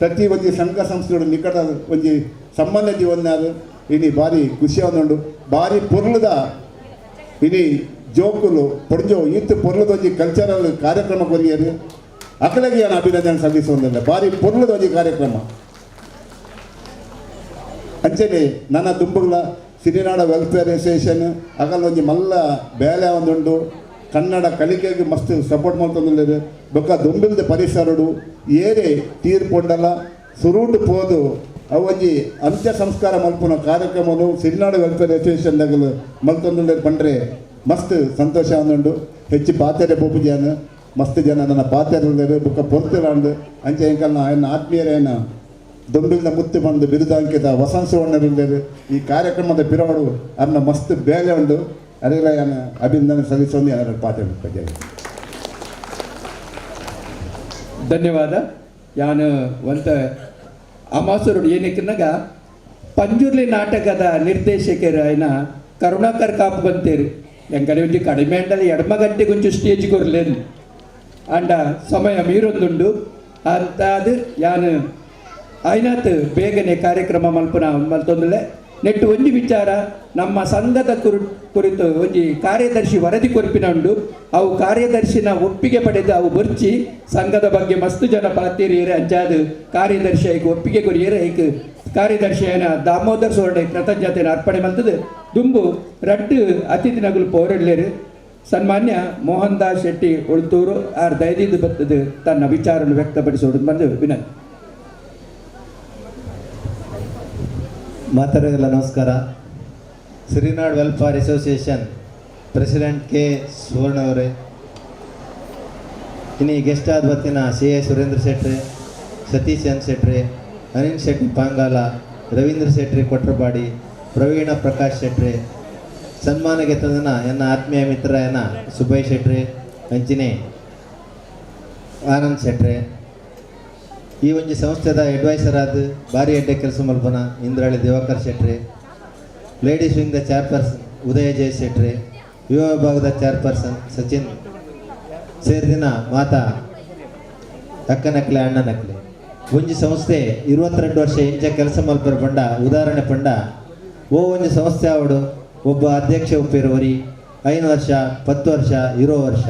ಪ್ರತಿ ಒಂಜಿ ಸಂಘ ಸಂಸ್ಥೆಗಳು ನಿಕಟ ಒಂಜಿ ಸಂಬಂಧ ಜೀವನಾರು ಇನಿ ಬಾರಿ ಖುಷಿಯಾದ ಬಾರಿ ಪೊರ್ಲುದ ಇನಿ ಜೋಕುಲು ಪೊರ್ಜೋ ಈತ್ ಪೊರ್ಲುದ ಒಂಜಿ ಕಲ್ಚರಲ್ ಕಾರ್ಯಕ್ರಮ ಕೊರಿಯರು ಅಕಲಗೆ ನಾನು ಅಭಿನಂದನೆ ಸಲ್ಲಿಸುವುದಿಲ್ಲ ಬಾರಿ ಪೊರ್ಲುದ ಒಂಜಿ ಕಾರ್ಯಕ್ರಮ. ಅಂಚನೆ ನನ್ನ ದುಂಬುಗಳ ಸಿರಿನಾಡ ವೆಲ್ಫೇರ್ ಅಸೋಸಿಯೇಷನ್ ಅಗಲ ಒಂಜಿ ಮಲ್ಲ ಬೇಲೆ ಒಂದುಂಡು ಕನ್ನಡ ಕಲಿಕೆಗೆ ಮಸ್ತ್ ಸಪೋರ್ಟ್ ಮಾಡ್ತಂದಿಲ್ಲ ಬೊಕ್ಕ ದೊಂಬಿಲ್ದ ಪರಿಸರಡು ಏರೆ ತೀರ್ಪೊಂಡಲ ಸುರೂಟು ಪೋದು ಅವು ಒಂಜಿ ಅಂತ್ಯ ಸಂಸ್ಕಾರ ಮಲ್ಪುನ ಕಾರ್ಯಕ್ರಮನು ಸಿರಿನಾಡ ವೆಲ್ಫೇರ್ ಅಸೋಸಿಯೇಷನ್ ದಗಲು ಮಲ್ತೊಂದುಲ್ಲೆರ್ ಪಂಡ್ರೆ ಮಸ್ತ್ ಸಂತೋಷ ಒಂದುಂಡು. ಹೆಚ್ಚು ಪಾತೆರೆ ಪೋಪುಜಾನ ಮಸ್ತ್ ಜನ ನನ್ನ ಪಾತೆರುಲ್ಲೆರ್ ಬೊಕ್ಕ ಪೊರ್ತುಲಾಂಡ್ ಅಂಚೆ ಎಂಕಲ್ನ ಎನ್ನ ಆತ್ಮೀಯರೇನ ದೊಂಬಿಲ್ದ ಮುತ್ತು ಬಂದು ಬಿರುದಾಂಕಿತ ವಸಂತ ಸುವರ್ಣರುಲ್ಲೆರ್ ಈ ಕಾರ್ಯಕ್ರಮದ ಪಿರವಡು ಅನ್ನ ಮಸ್ತ್ ಬೇಲೆ ಉಂಡು ಅರೆಲ ಯಾನ್ ಅಭಿನಂದನೆ ಸಲ್ಲಿಸೋದು ಯಾರು ಪಾತೆ. ಧನ್ಯವಾದ. ಯಾನು ಒಂತ ಅಮಾಸರುಡು ಏನಕ್ಕಿನ್ನಾಗ ಪಂಜುರ್ಲಿ ನಾಟಕದ ನಿರ್ದೇಶಕರು ಆಯ್ನ ಕರುಣಾಕರ್ ಕಾಪು ಬಂತೇರು ಎಂಕಡೆ ಒಂಜಿ ಕಡಿಮೆ ಅಂಡಲ ಎಡಮ ಗಂಟೆಗೆ ಒಂಚು ಸ್ಟೇಜ್ ಕೊರ್ಲೇನು ಅಂಡ ಸಮಯ ಮೀರೊಂದುಂಡು ಅಂತಾದ ಯಾನು ಆಯ್ನಾತ್ ಬೇಗನೆ ಕಾರ್ಯಕ್ರಮ ಮಲ್ಪನ ಮಲ್ತೊಂದುಲ್ಲೆ. ನೆಟ್ಟು ಒಂಜಿ ವಿಚಾರ ನಮ್ಮ ಸಂಘದ ಕುರಿತು ಒಂಜಿ ಕಾರ್ಯದರ್ಶಿ ವರದಿ ಕೊರ್ಪಿನ ಉಂಡು ಅವು ಕಾರ್ಯದರ್ಶಿನ ಒಪ್ಪಿಗೆ ಪಡೆದು ಅವು ಬೊರ್ಚಿ ಸಂಘದ ಬಗ್ಗೆ ಮಸ್ತು ಜನ ಪಾತೀರಿಯರೆ ಅಂಚಾದ ಕಾರ್ಯದರ್ಶಿ ಐಕ್ ಒಪ್ಪಿಗೆ ಕೊರಿಯರೆ ಐಕ್ ಕಾರ್ಯದರ್ಶಿ ಏನ ದಾಮೋದರ್ ಸುವರ್ಣ ಕೃತಜ್ಞತೆಯನ್ನು ಅರ್ಪಣೆ ಮಲ್ತದೆ. ದುಂಬು ರಡ್ಡು ಅತಿಥಿನಗುಲು ಪೋರಡ್ಲೇರು ಸನ್ಮಾನ್ಯ ಮೋಹನ್ ದಾಸ್ ಶೆಟ್ಟಿ ಉಳ್ತೂರು ಆರ್ ದಯದಿದ್ದು ಬರ್ತದೆ ತನ್ನ ವಿಚಾರವನ್ನು ವ್ಯಕ್ತಪಡಿಸೋದು ಬಂದು ವಿನಂತಿ. ಮಾತಾಡೋಲ್ಲ ನಮಸ್ಕಾರ. Sirinad welfare association president K Suvarna ಅವರೇ, ಇನಿ ಗೆಸ್ಟ್ ಆದ ಬತ್ತಿನ ಸಿ ಎ ಸುರೇಂದ್ರ ಶೆಟ್ರೆ, ಸತೀಶ್ ಎನ್ ಶೆಟ್ರೆ, ಅನಿಲ್ ಶೆಟ್ಟಿ ಪಾಂಗಾಲ, ರವೀಂದ್ರ ಶೆಟ್ಟಿ ಕೊಟ್ರಬಾಡಿ, ಪ್ರವೀಣ ಪ್ರಕಾಶ್ ಶೆಟ್ರೆ, ಸನ್ಮಾನ ಗೆತ್ತದನ ಎನ್ನ ಆತ್ಮೀಯ ಮಿತ್ರ ಎನ್ನ ಸುಬ್ಬಯ್ಯ ಶೆಟ್ರೆ, ಅಂಚಿನೆ ಆನಂದ್ ಶೆಟ್ರೆ. ಈ ಒಂಜಿ ಸಂಸ್ಥೆದ ಅಡ್ವೈಸರ್ ಆದ ಭಾರಿ ಎಡ್ಡೆ ಕೆಲಸ ಮಲ್ಪನ ಇಂದ್ರಾಳಿ ದಿವಾಕರ್ ಶೆಟ್ರೆ, ಲೇಡೀಸ್ ವಿಂಗ್ದ ಚೇರ್ಪರ್ಸನ್ ಉದಯ ಜಯ ಶೆಟ್ರೆ, ಯುವ ವಿಭಾಗದ ಚೇರ್ಪರ್ಸನ್ ಸಚಿನ್ ಸೇರಿದಿನ ಮಾತಾ ಅಕ್ಕನಕ್ಲೆ ಅಣ್ಣನಕ್ಲೆ. ಒಂಜಿ ಸಂಸ್ಥೆ 22 ವರ್ಷ ಇಂಚ ಕೆಲಸ ಮಲ್ಪರ ಪಂಡ ಉದಾಹರಣೆ ಪಂಡ ಓ ಒಂಜಿ ಸಂಸ್ಥೆ ಅವಡು ಒಬ್ಬ ಅಧ್ಯಕ್ಷ ಉಪ್ಪಿರುವರಿ 5 ವರ್ಷ 10 ವರ್ಷ 20 ವರ್ಷ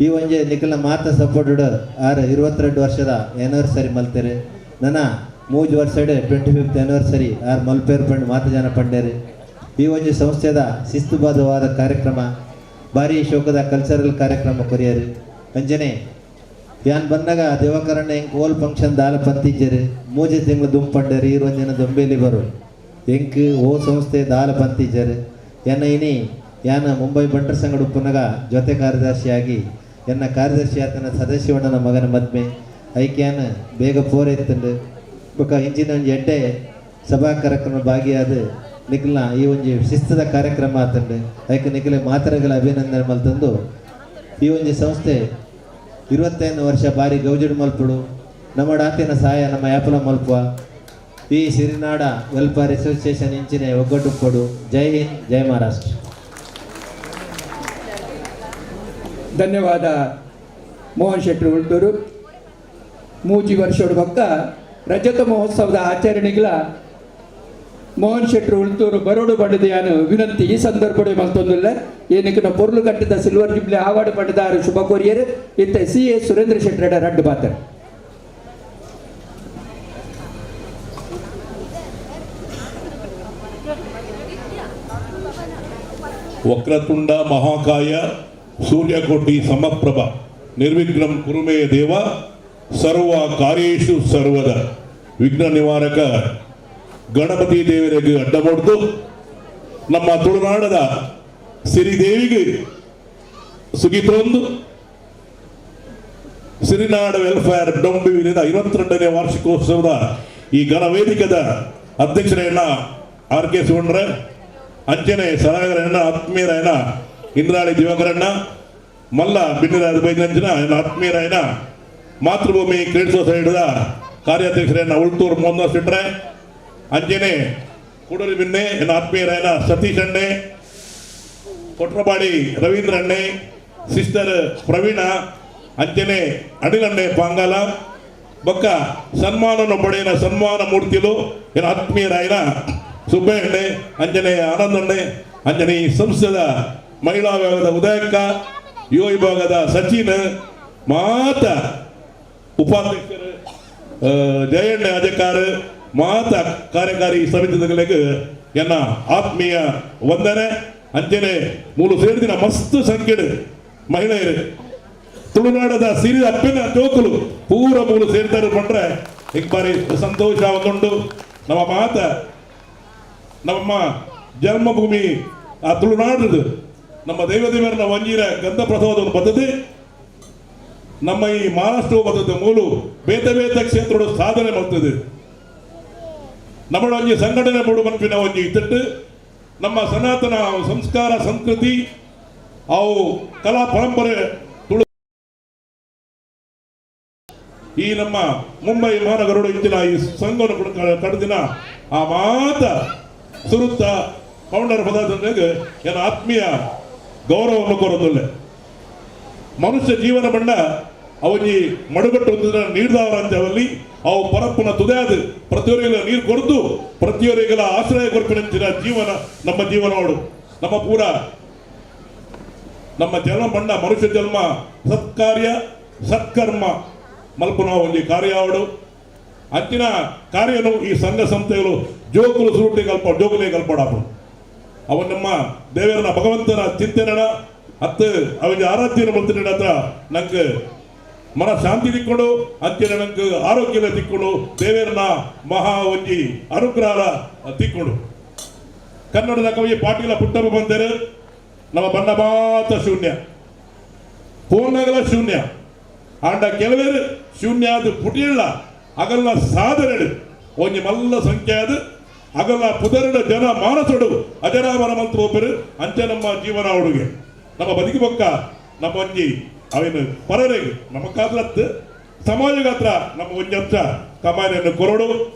ಈ ಒಂಜಿ ನಿಖಲ್ನ ಮಾತ ಸಪೋರ್ಟೆಡ್ ಆರು 22 ವರ್ಷದ ಆ್ಯನಿವರ್ಸರಿ ಮಲ್ತೇರೆ. ನನ್ನ 3 ವರ್ಷಡ್ 25th anniversary ಆರು ಮಲ್ಪೇರು ಪಂಡ್ ಮಾತ ಜನ ಪಂಡೇರು. ಈ ಒಂಜಿ ಸಂಸ್ಥೆದ ಶಿಸ್ತುಬದ್ಧವಾದ ಕಾರ್ಯಕ್ರಮ ಭಾರಿ ಶೋಕದ ಕಲ್ಚರಲ್ ಕಾರ್ಯಕ್ರಮ ಕೊರಿಯರು. ಅಂಜನೆ ಯಾನ್ ಬಂದಾಗ ದೇವಕರಣ್ಣ ಎಂಕ್ ಓಲ್ ಫಂಕ್ಷನ್ ದಾಲ ಪಂತಿಜ್ಜರು 3 ತಿಂಗಳು ದುಂಬು ಪಂಡರು ಇರುವಂಜನ ದೊಂಬೇಲಿ ಬರು ಎಂಕ್ ಓ ಸಂಸ್ಥೆ ದಾಲ ಪಂತಿಜ್ಜರು. ಎನ್ನ ಇನಿ ಯಾನ ಮುಂಬೈ ಬಂಟರ ಸಂಘ ಉಪ್ಪುನಗ ಜೊತೆ ಕಾರ್ಯದರ್ಶಿಯಾಗಿ ಎನ್ನ ಕಾರ್ಯದರ್ಶಿ ಆತನ ಸದಸ್ಯವಣ್ಣನ ಮಗನ ಮದ್ಮೆ ಐಕ್ಯಾನ ಬೇಗ ಪೋರೆ ಎತ್ತಂಡು ಬೊಕ ಇಂಚಿನ ಒಂಜಿ ಎಡ್ಡೆ ಸಭಾ ಕಾರ್ಯಕ್ರಮ ಭಾಗಿಯಾದ ನಿಖಲ್ನ ಈ ಒಂಜಿ ಶಿಸ್ತದ ಕಾರ್ಯಕ್ರಮ ಆತಂಡು ಐಕ್ ನಿಖಲೆ ಮಾತರಗಳ ಅಭಿನಂದನೆ ಮಲ್ತಂದು ಈ ಒಂಜಿ ಸಂಸ್ಥೆ 25 ವರ್ಷ ಬಾರಿ ಗೌಜುಡು ಮಲ್ಪುಡು ನಮ್ಮ ಡಾತಿನ ಸಹಾಯ ನಮ್ಮ ಯಾಪಲ ಮಲ್ಪುವ ಈ ಸಿರಿನಾಡ ವೆಲ್ಫೇರ್ ಅಸೋಸಿಯೇಷನ್ ಇಂಚಿನ ಒಗ್ಗಟ್ಟು ಕೊಡು. ಜೈ ಹಿಂದ್, ಜೈ ಮಹಾರಾಷ್ಟ್ರ. ಧನ್ಯವಾದ ಮೋಹನ್ ಶೆಟ್ಟಿ ಉಳ್ತೂರು. 3 ವರ್ಷದ ಬೊಕ್ಕ ರಜತ ಮಹೋತ್ಸವದ ಆಚರಣೆಗಳ ಮೋಹನ್ ಶೆಟ್ಟಿ ಉಳ್ತೂರು ಬರೋಡು ಪಡೆದೆಯಾನು ವಿನಂತಿ ಈ ಸಂದರ್ಭ ಮಲ್ತೊಂದುಲ್ಲ. ಏನಕ್ಕೆ ಪೊರ್ಲು ಕಟ್ಟಿದ ಸಿಲ್ವರ್ ಜುಬ್ಲಿ ಆವಾಡು ಪಡೆದಾರು ಶುಭ ಕೊರಿಯರ್ ಇತ್ತ ಸಿ ಎ ಸುರೇಂದ್ರ ಶೆಟ್ಟರ ರಡ್ಡು ಪಾತ್ರ. ವಕ್ರತುಂಡ ಮಹಾಕಾಯ ಸೂರ್ಯಕೋಟಿ ಸಮಪ್ರಭ ನಿರ್ವಿಘ್ನಂ ಕುರುಮೇ ದೇವ ಸರ್ವ ಕಾರ್ಯೇಶು ಸರ್ವದ ವಿಘ್ನ ನಿವಾರಕ ಗಣಪತಿ ದೇವರಿಗೆ ಅಡ್ಡ ಹೊಡೆದು ನಮ್ಮ ತುಳುನಾಡದ ಸಿರಿದೇವಿಗೆ ಸುಗಿತೊಂದು ಸಿರಿನಾಡ ವೆಲ್ಫೇರ್ ಡೊಂಬಿವಿನಿಂದ 22ನೇ ವಾರ್ಷಿಕೋತ್ಸವದ ಈ ಗಣವೇದಿಕದ ಅಧ್ಯಕ್ಷರೆಯನ್ನ ಆರ್ ಕೆ ಶಿವಣ್ರೆ, ಅಂಚನೆ ಸಲಹೆಗರಣ್ಣ, ಆತ್ಮೀಯರಾಯನ ಇಂದ್ರಾಳಿ ದಿವಾಕರಣ್ಣ, ಮಲ್ಲ ಬಿನ್ನಿರಾಜ ಬೈದಂಚಿನ ಆತ್ಮೀಯರಾಯನ ಮಾತೃಭೂಮಿ ಕ್ರೆಡಿಟ್ ಸೊಸೈಟಿದ ಕಾರ್ಯಾಧ್ಯಕ್ಷರನ್ನ ಉಳ್ತೂರು ಮೋಹನ್ ಶೆಟ್ರೆ, ಅಂಜನೆ ಕೂಡಲಿ ಬಿನ್ನೆ ಎನ್ನ ಆತ್ಮೀಯರಾಯನ ಸತೀಶ್ ಅಣ್ಣೆ, ಕೊಟ್ರಬಾಡಿ ರವೀಂದ್ರ ಅಣ್ಣೆ, ಸಿಸ್ಟರ್ ಪ್ರವೀಣ, ಅಂಚನೆ ಅನಿಲ್ ಅಣ್ಣೆ ಪಾಂಗಾಲ ಬೊಕ್ಕ ಸನ್ಮಾನ ಪಡೆಯನ ಸನ್ಮಾನ ಮೂರ್ತಿಲು ಎನ್ನ ಆತ್ಮೀಯರಾಯನ ಸುಬ್ಬಯ್ಯ ಅಣ್ಣೆ, ಅಂಜನೆ ಆನಂದಣ್ಣೆ, ಅಂಜನೆ ಈ ಸಂಸ್ಥೆದ ಮಹಿಳಾ ವಿಭಾಗದ ಉದಯಕ್ಕ, ಯುವ ವಿಭಾಗದ ಸಚಿನ್, ಮಾತ ಉಪಾಧ್ಯಕ್ಷರು ಜಯಣ್ಣ ಅಜಕಾರ, ಮಾತ ಕಾರ್ಯಕಾರಿ ಸಮಿತಿಗಳಿಗೆ ಎನ್ನ ಆತ್ಮೀಯ ವಂದನೆ. ಅಂಚನೆ ಮೂಲು ಸೇರಿದಿನ ಮಸ್ತ್ ಸಂಖ್ಯೆಡು ಮಹಿಳೆಯರು ತುಳುನಾಡದ ಸಿರಿದ ಅಪ್ಪಿನ ಜೋಕುಲು ಪೂರ ಮೂಲು ಸೇರ್ತಾರೆ ಪಂಡ್ರೆ ಈಗ ಬಾರಿ ಸಂತೋಷ ಒಂದುಂಡು. ನಮ್ಮ ಮಾತ ನಮ್ಮ ಜನ್ಮಭೂಮಿ ಆ ತುಳುನಾಡದು ನಮ್ಮ ದೈವ ದೇವರನ್ನ ವಂಜಿರ ಗಂಧ ಪ್ರಸಾದ ಒಂದು ಪದ್ಧತಿ ನಮ್ಮ ಈ ಮಹಾರಾಷ್ಟ್ರ ಪದ್ಧತಿ ಮೂಲು ಬೇತೆ ಬೇತೆ ಕ್ಷೇತ್ರದ ಸಾಧನೆ ಮಾಡ್ತದೆ. ನಮ್ಮ ಒಂಜಿ ಸಂಘಟನೆ ಮೂಡು ಮನ್ಪಿನ ಒಂಜಿ ಇತ್ತಿಟ್ಟು ನಮ್ಮ ಸನಾತನ ಸಂಸ್ಕಾರ ಸಂಸ್ಕೃತಿ ಅವು ಕಲಾ ಪರಂಪರೆ ತುಳು ಈ ನಮ್ಮ ಮುಂಬೈ ಮಹಾನಗರಡು ಇಂಚಿನ ಈ ಸಂಘವನ್ನು ಕಡದಿನ ಆ ಮಾತ ಸುರುತ್ತ ಫೌಂಡರ್ ಪದಾರ್ಥ ಎನ್ನ ಆತ್ಮೀಯ ಗೌರವವನ್ನು ಕೋರೊಂದುಲ್ಲೆ. ಮನುಷ್ಯ ಜೀವನ ಬಣ್ಣ ಅವನಿ ಮಡುಗಟ್ಟು ನೀರ್ದಾವರಂತೆ ಅವು ಪರಪ್ಪನ ತುದೆಯಾದ ಪ್ರತಿಯೊರಿಗಳ ನೀರು ಕೊರತು ಪ್ರತಿಯೊರಿಗಳ ಆಶ್ರಯ ಕೊರಪಿನಂಚಿನ ಜೀವನ ನಮ್ಮ ಜೀವನವಾಡು ನಮ್ಮ ಪೂರ ನಮ್ಮ ಜನ್ಮ ಬಣ್ಣ ಮನುಷ್ಯ ಜನ್ಮ ಸತ್ಕಾರ್ಯ ಸತ್ಕರ್ಮ ಮಲ್ಪುನ ಒಂಜಿ ಕಾರ್ಯಾವಡು ಅಂಚಿನ ಕಾರ್ಯನು ಈ ಸಂಘ ಸಂಸ್ಥೆಗಳು ಜೋಕುಲು ಸುರುಟಿ ಕಲ್ಪ ಜೋಕುಲೇ ಕಲ್ಪಡಾಪು ಅವನ್ ನಮ್ಮ ದೇವರನ ಭಗವಂತನ ಚಿಂತನೆನ ಅತ್ತು ಅವನ ಆರಾಧ್ಯನ ಮಲ್ತಿನ ಹತ್ರ ನಂಗೆ ಮನ ಶಾಂತಿ ತಿಕ್ಕೊಂಡು ಅಂಚಿನ ನಂಗೆ ಆರೋಗ್ಯದ ತಿಕ್ಕೊಂಡು ದೇವರನ ಮಹಾ ಒಂಜಿ ಅನುಗ್ರಹ ತಿಕ್ಕೊಂಡು. ಕನ್ನಡದ ಕವಿ ಪಾಟೀಲ ಪುಟ್ಟಪ್ಪ ಬಂದರೆ ನಮ್ಮ ಬಣ್ಣ ಮಾತ ಶೂನ್ಯ, ಫೋನ್ನಾಗಲ ಶೂನ್ಯ, ಆಂಡ ಕೆಲವೇರು ಶೂನ್ಯಾದ ಪುಟಿಯಳ್ಳ ಅಗಲ್ನ ಸಾಧನೆಡು ಒಂಜಿ ಮಲ್ಲ ಸಂಖ್ಯೆ ಅಗಲ್ನ ಪುದರಡ ಜನ ಮಾನಸಡು ಅಜರಾಮರ ಮಂತ್ರ ಒಬ್ಬರು ಅಂಚೆ ನಮ್ಮ ಜೀವನ ಹುಡುಗೆ ನಮ್ಮ ಬದುಕಿ ಬೊಕ್ಕ ನಮ್ಮ ಒಂಜಿ ಅವೇನು ಪರರೆಗೆ ನಮ್ಮ ಕಾದ್ಲತ್ತು ಸಮಾಜಗಾತ್ರ ನಮ್ಮ ಒಂಜಿ ಅಂಶ ಕಮಾನಿಯನ್ನು ಕೊರಡು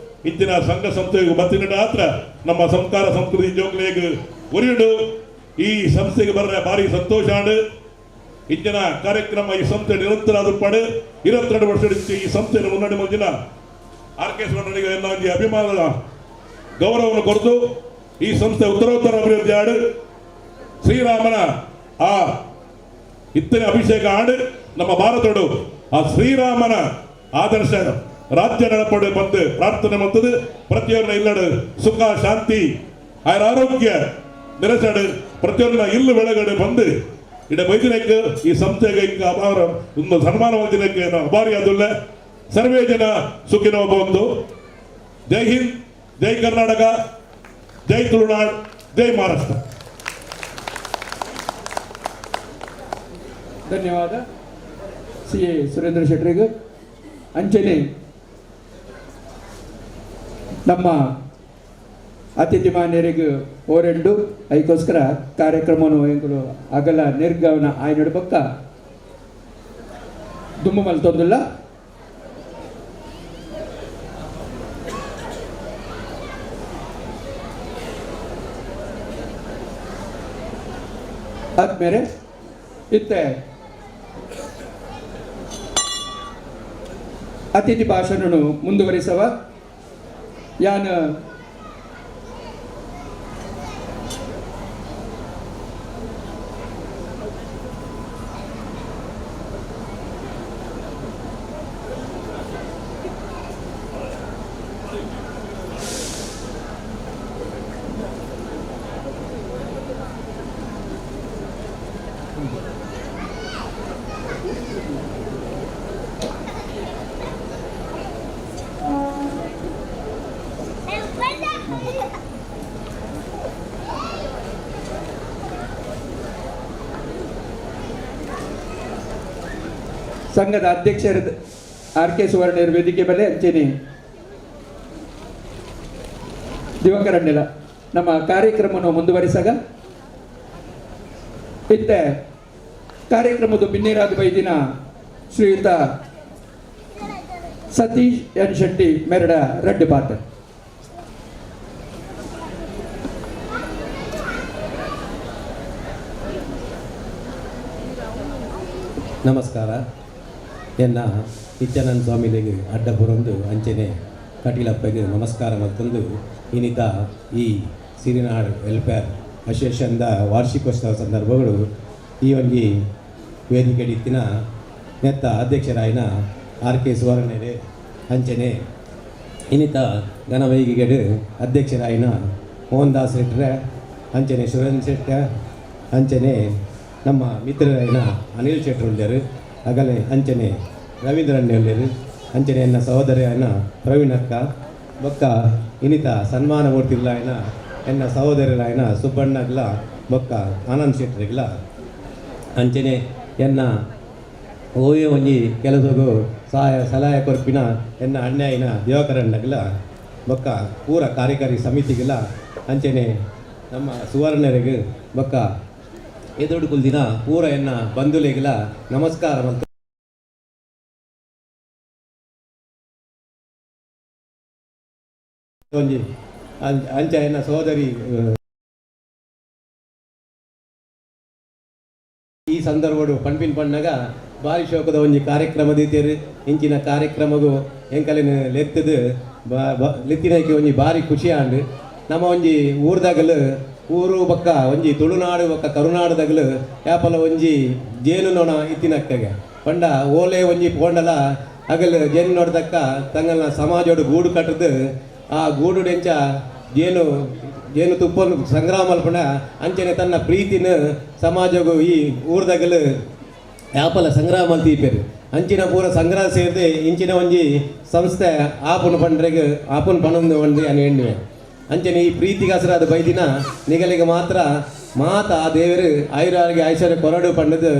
ಇಂಚಿನ ಸಂಘ ಸಂಸ್ಥೆಗೆ ಬತ್ತಿನ ಆತ್ರ ನಮ್ಮ ಸಂಸ್ಕಾರ ಸಂಸ್ಕೃತಿ ಜೋಕ್ಲೆಗ್ ಒರಿಯುಡು. ಈ ಸಂಸ್ಥೆಗೆ ಬರ್ರೆ ಭಾರಿ ಸಂತೋಷ ಆಂಡ್. ಇಂಚಿನ ಕಾರ್ಯಕ್ರಮ ಈ ಸಂಸ್ಥೆ ನಿರಂತರ ಆದುಪ್ಪಾಡು 22 ವರ್ಷ ಈ ಸಂಸ್ಥೆಯನ್ನು ಮುನ್ನಡೆ ಮುಂಚಿನ ಆರ್ ಕೆ ಸುವರ್ಣನಿಗೆ ಎಲ್ಲ ಒಂಜಿ ಅಭಿಮಾನದ ಗೌರವವನ್ನು ಕೊರತು ಈ ಸಂಸ್ಥೆ ಉತ್ತರೋತ್ತರ ಅಭಿವೃದ್ಧಿ ಆಡು. ಶ್ರೀರಾಮನ ಆ ಇತ್ತನೆ ಅಭಿಷೇಕ ಆಡು ನಮ್ಮ ಭಾರತಡು ಆ ಶ್ರೀರಾಮನ ಆದರ್ಶ ರಾಜ್ಯ ನಡಪಡು ಬಂದು ಪ್ರಾರ್ಥನೆ ಮಂತದು ಪ್ರತಿಯೊಬ್ಬನ ಇಲ್ಲಡು ಸುಖ ಶಾಂತಿ ಆಯರ ಆರೋಗ್ಯ ನೆಲೆಸಡು ಪ್ರತಿಯೊಬ್ಬನ ಇಲ್ಲು ಬೆಳಗಡೆ ಬಂದು ಇಡ ಬೈದಿನಕ್ಕೆ ಈ ಸಂಸ್ಥೆಗೆ ಅಪಾರ ಒಂದು ಸನ್ಮಾನ ಹೊಂದಿನಕ್ಕೆ ಅಭಾರಿ ಅದುಲ್ಲ. ಸರ್ವೇ ಜನ ಸುಖಿನೋ ಭವಂತು. ಜೈ ಹಿಂದ್, ಜೈ ಕರ್ನಾಟಕ, ಜೈ ತುಳುನಾಡ್, ಜೈ ಮಹಾರಾಷ್ಟ್ರ. ಧನ್ಯವಾದ ಸಿ ಎ ಸುರೇಂದ್ರ ಶೆಟ್ಟರಿಗೆ. ಅಂಚನೆ ನಮ್ಮ ಅತಿಥಿ ಮಾನ್ಯರಿಗೆ ಓರೆಂಡು ಐಕೋಸ್ಕರ ಕಾರ್ಯಕ್ರಮವನ್ನು ಎಂಕುಲು ಅಗಲ ನಿರ್ಗವನ ಆಯ್ನಡು ಬೊಕ್ಕ ದುಮ್ಮು ಮಲ್ತೊಂದುಲ್ಲ. ಆದ್ಮೇಲೆ ಇತ್ತೆ ಅತಿಥಿ ಭಾಷಣನು ಮುಂದುವರಿಸವ ಯಾನ ಸಂಘದ ಅಧ್ಯಕ್ಷರ ಆರ್ ಕೆ ಸುವರ್ಣರ ವೇದಿಕೆ ಮೇಲೆ ಅಂಚೆನೆ ದಿವಾಕರಣ್ಣೆಲ ನಮ್ಮ ಕಾರ್ಯಕ್ರಮವನ್ನು ಮುಂದುವರಿಸಾಗ ಇತ್ತೆ ಕಾರ್ಯಕ್ರಮದ ಬಿನ್ನೇರಾದ ಬೈದಿನ ಶ್ರೀಯುತ ಸತೀಶ್ ಎನ್ ಶೆಟ್ಟಿ ಮೆರಡ ರಡ್ಡು ಪಾತ್ರ. ನಮಸ್ಕಾರ. ಎನ್ನ ನಿತ್ಯಾನಂದ ಸ್ವಾಮಿಲಿಗೆ ಅಡ್ಡಪುರೊಂದು ಅಂಚೆನೆ ಕಟೀಲಪ್ಪಗೆ ನಮಸ್ಕಾರ ಮತ್ತೊಂದು ಇನ್ನಿತ ಈ ಸಿರಿನಾಡ್ ವೆಲ್ಫೇರ್ ಅಸೋಸಿಯೇಷನ್ದ ವಾರ್ಷಿಕೋತ್ಸವ ಸಂದರ್ಭಗಳು ಈ ಒಂಜಿ ವೇದಿಕೆ ಇತ್ತಿನ ನೆತ್ತ ಅಧ್ಯಕ್ಷರಾಯಿನ ಆರ್ ಕೆ ಸುವರ್ಣರೆ ಅಂಚೆನೆ ಇನ್ನಿತ ಘನವೈಗಿಗೆಡು ಅಧ್ಯಕ್ಷರಾಯಿನ ಮೋಹನ್ ದಾಸ್ ಶೆಟ್ಟರೆ ಅಂಚೆನೆ ಸುರೇಂದ್ರ ಶೆಟ್ಟೆ ಅಂಚೆನೆ ನಮ್ಮ ಮಿತ್ರರಾಯಿನ ಅನಿಲ್ ಶೆಟ್ಟರುಳ್ಳರು ಅಗಲೆ ಅಂಚನೆ ರವೀಂದ್ರಣ್ಣರು ಅಂಚನೆ ಎನ್ನ ಸಹೋದರಿಯನ ಪ್ರವೀಣಕ್ಕ ಬೊಕ್ಕ ಇನ್ನಿತ ಸನ್ಮಾನ ಮೂರ್ತಿಲಾಯನ ಎನ್ನ ಸಹೋದರರಾಯನ ಸುಬ್ಬಣ್ಣಗ್ಲ ಬೊಕ್ಕ ಆನಂದ್ ಶೆಟ್ಟರಿಗ್ಲ ಅಂಚನೆ ಎನ್ನ ಓಯೆ ಒಂಜಿ ಕೆಲಸಗು ಸಹಾಯ ಸಲಹೆ ಕೊರ್ಪಿನ ಎನ್ನ ಅಣ್ಣಾಯಿನ ದಿವಾಕರಣ್ಣಗ್ಲ ಬೊಕ್ಕ ಪೂರ ಕಾರ್ಯಕಾರಿ ಸಮಿತಿಗೆಲ್ಲ ಅಂಚನೆ ನಮ್ಮ ಸುವರ್ಣರಿಗೆ ಬೊಕ್ಕ ಎದುರು ಕುಲ್ದಿನ ಪೂರ ಎನ್ನ ಬಂಧುಲೆಗಿಲ ನಮಸ್ಕಾರ ಮಂತು. ಒಂಜಿ ಅಂಚ ಎನ್ನ ಸಹೋದರಿ ಈ ಸಂದರ್ಭಡು ಪಣ್ಪಿನ ಪಣ್ಣಗ ಬಾರಿ ಶೋಕದ ಒಂಜಿ ಕಾರ್ಯಕ್ರಮ ದೀತೇರು. ಇಂಚಿನ ಕಾರ್ಯಕ್ರಮಗೂ ಎಂಕಲಿನ ಲೆತ್ತದು ಲೆತ್ತಿನಕ್ಕೆ ಒಂಜಿ ಬಾರಿ ಖುಷಿ ಆಂಡ್. ನಮ್ಮ ಒಂಜಿ ಊರ್ದಾಗಲು ಊರು ಬೊಕ್ಕ ಒಂಜಿ ತುಳುನಾಡು ಬೊಕ್ಕ ಕರುನಾಡುದಾಗಲು ಯಾಪಲ ಒಂಜಿ ಜೇನು ನೋಣ ಇತ್ತಿನಕ್ಕಗೆ ಪಂಡ ಓಲೆ ಒಂಜಿ ಪೋಂಡಲ ಅಗಲು ಜೇನು ನೋಡ್ದಕ್ಕ ತಂಗಲ್ನ ಸಮಾಜೋಡು ಗೂಡು ಕಟ್ಟದು ಆ ಗೂಡು ಡೆಂಚ ಜೇನು ಜೇನು ತುಪ್ಪನು ಸಂಗ್ರಹ ಮಲ್ಪಣ ಅಂಚನೆ ತನ್ನ ಪ್ರೀತಿನ ಸಮಾಜಗೂ ಈ ಊರ್ದಾಗಲು ಯಾಪಲ ಸಂಗ್ರಹ ಮಲ್ತೀಪೇರು. ಅಂಚಿನ ಪೂರ ಸಂಗ್ರಹ ಸೇರಿದೆ ಇಂಚಿನ ಒಂಜಿ ಸಂಸ್ಥೆ ಆಪುನ ಪಂಡ್ರೆಗ್ ಆಪುನ ಪಣೊಂದು ಒಂಜಿ ಅನ್ ಎಣ್ಣುವೆ. ಅಂಚನೆ ಈ ಪ್ರೀತಿಗಾಸರಾದ ಬೈದಿನ ನಿಗಲಿಗೆ ಮಾತ್ರ ಮಾತ ಆ ದೇವರು ಆಯುರಾರಿಗೆ ಐಶ್ವರ್ಯ ಕೊರಡು ಪಂಡದು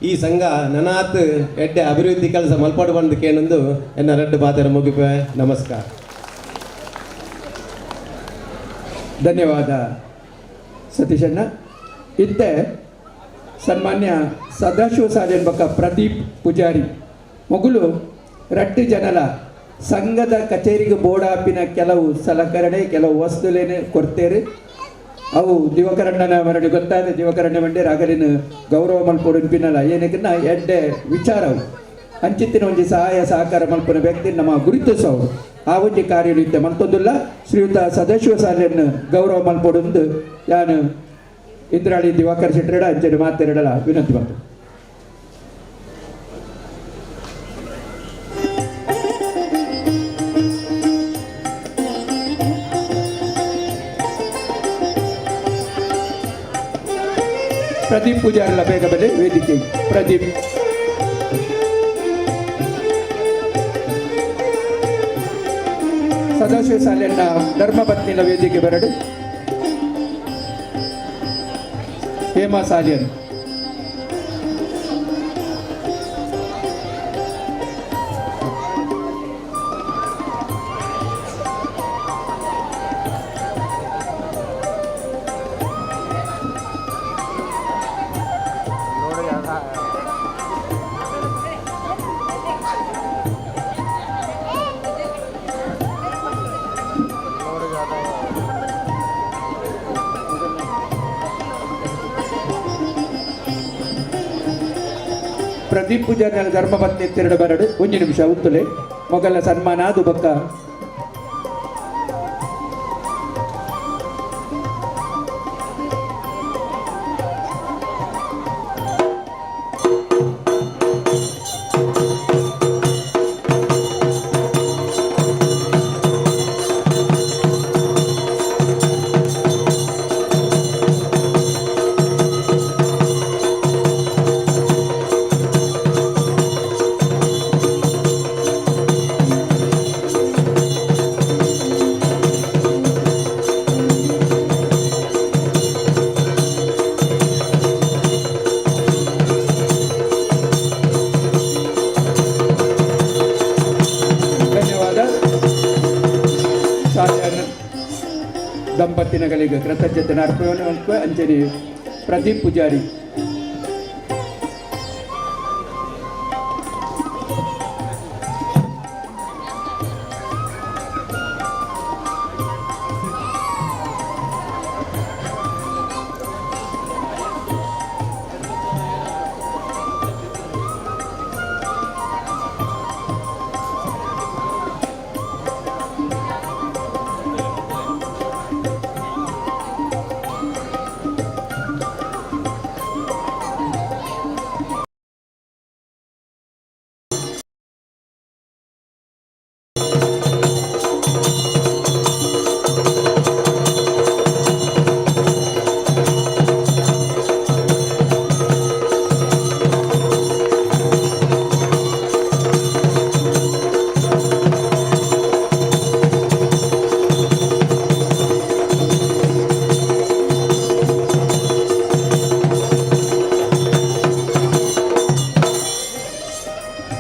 ಈ ಸಂಘ ನನಾತ್ ಎಡ್ಡೆ ಅಭಿವೃದ್ಧಿ ಕೆಲಸ ಮಲ್ಪಾಡು ಬಂದು ಕೇನೊಂದು ಎನ್ನ ರಡ್ಡು ಪಾತ್ರ ಮುಗಿಪೆ. ನಮಸ್ಕಾರ. ಧನ್ಯವಾದ ಸತೀಶಣ್ಣ. ಇತ್ತೆ ಸನ್ಮಾನ್ಯ ಸದಾಶಿವ ಸಾಜನ್ ಬಕ್ಕ ಪ್ರದೀಪ್ ಪೂಜಾರಿ ಮೊಗುಲು ರಡ್ಡು ಜನಲ ಸಂಘದ ಕಚೇರಿಗೆ ಬೋರ್ಡ್ ಕೆಲವು ಸಲಕರಣೆ ಕೆಲವು ವಸ್ತುಲೇನೆ ಕೊಡ್ತೇರು. ಅವು ದಿವಕರಣ್ಣನ ಮರಡಿ ಗೊತ್ತಾದ ದಿವಕರಣ್ಣ ಮಂಡೆ ರಾಗಲಿನ ಗೌರವ ಮಲ್ಪೊಡು ಪಿನ್ನಲ ಏನಕ್ಕಿನ್ನ ಎಡ್ಡೆ ವಿಚಾರವು ಅಂಚಿತ್ತಿನ ಒಂಜಿ ಸಹಾಯ ಸಹಕಾರ ಮಲ್ಪುನ ವ್ಯಕ್ತಿ ನಮ್ಮ ಗುರುತಿಸವು ಆ ಒಂಜಿ ಕಾರ್ಯ ಇತ್ತೆ ಮಲ್ತೊಂದುಲ್ಲ. ಶ್ರೀಯುತ ಸದಾಶಿವ ಸಾಲೆಯನ್ನು ಗೌರವ ಮಲ್ಪೊಡುಂದು ಯಾನು ಇಂದ್ರಾಳಿ ದಿವಾಕರ್ ಶೆಟ್ಟರೆಡ ಅಂಚನೆ ಮಾತೆರಡಲ ವಿನಂತಿ ಬಂತು. ಪ್ರದೀಪ್ ಪೂಜಾರಲ್ಲ ಬೇಗ ಬನ್ನಿ ವೇದಿಕೆ. ಪ್ರದೀಪ್ ಸದಾಶಿವ ಸಾಲೆಯನ್ನ ಧರ್ಮಪತ್ನಿಲ ವೇದಿಕೆ ಬರಡು. ಹೇಮಾ ಸಾಲಿಯನ್. ಪ್ರದೀಪ್ ಪೂಜಾರಿನ ಧರ್ಮಪತ್ನಿ ತಿರುಡು ಬರಡು ಒಂಜಿ ನಿಮಿಷ ಉತ್ತುಲೆ ಮೊಗಲ ಸನ್ಮಾನ ಅದು ಬಕ್ಕ. ದಂಪತಿನಗಳಿಗೆ ಕೃತಜ್ಞತೆ ಅರ್ಪಣೆ ಅಂಜಲಿ ಪ್ರದೀಪ್ ಪೂಜಾರಿ.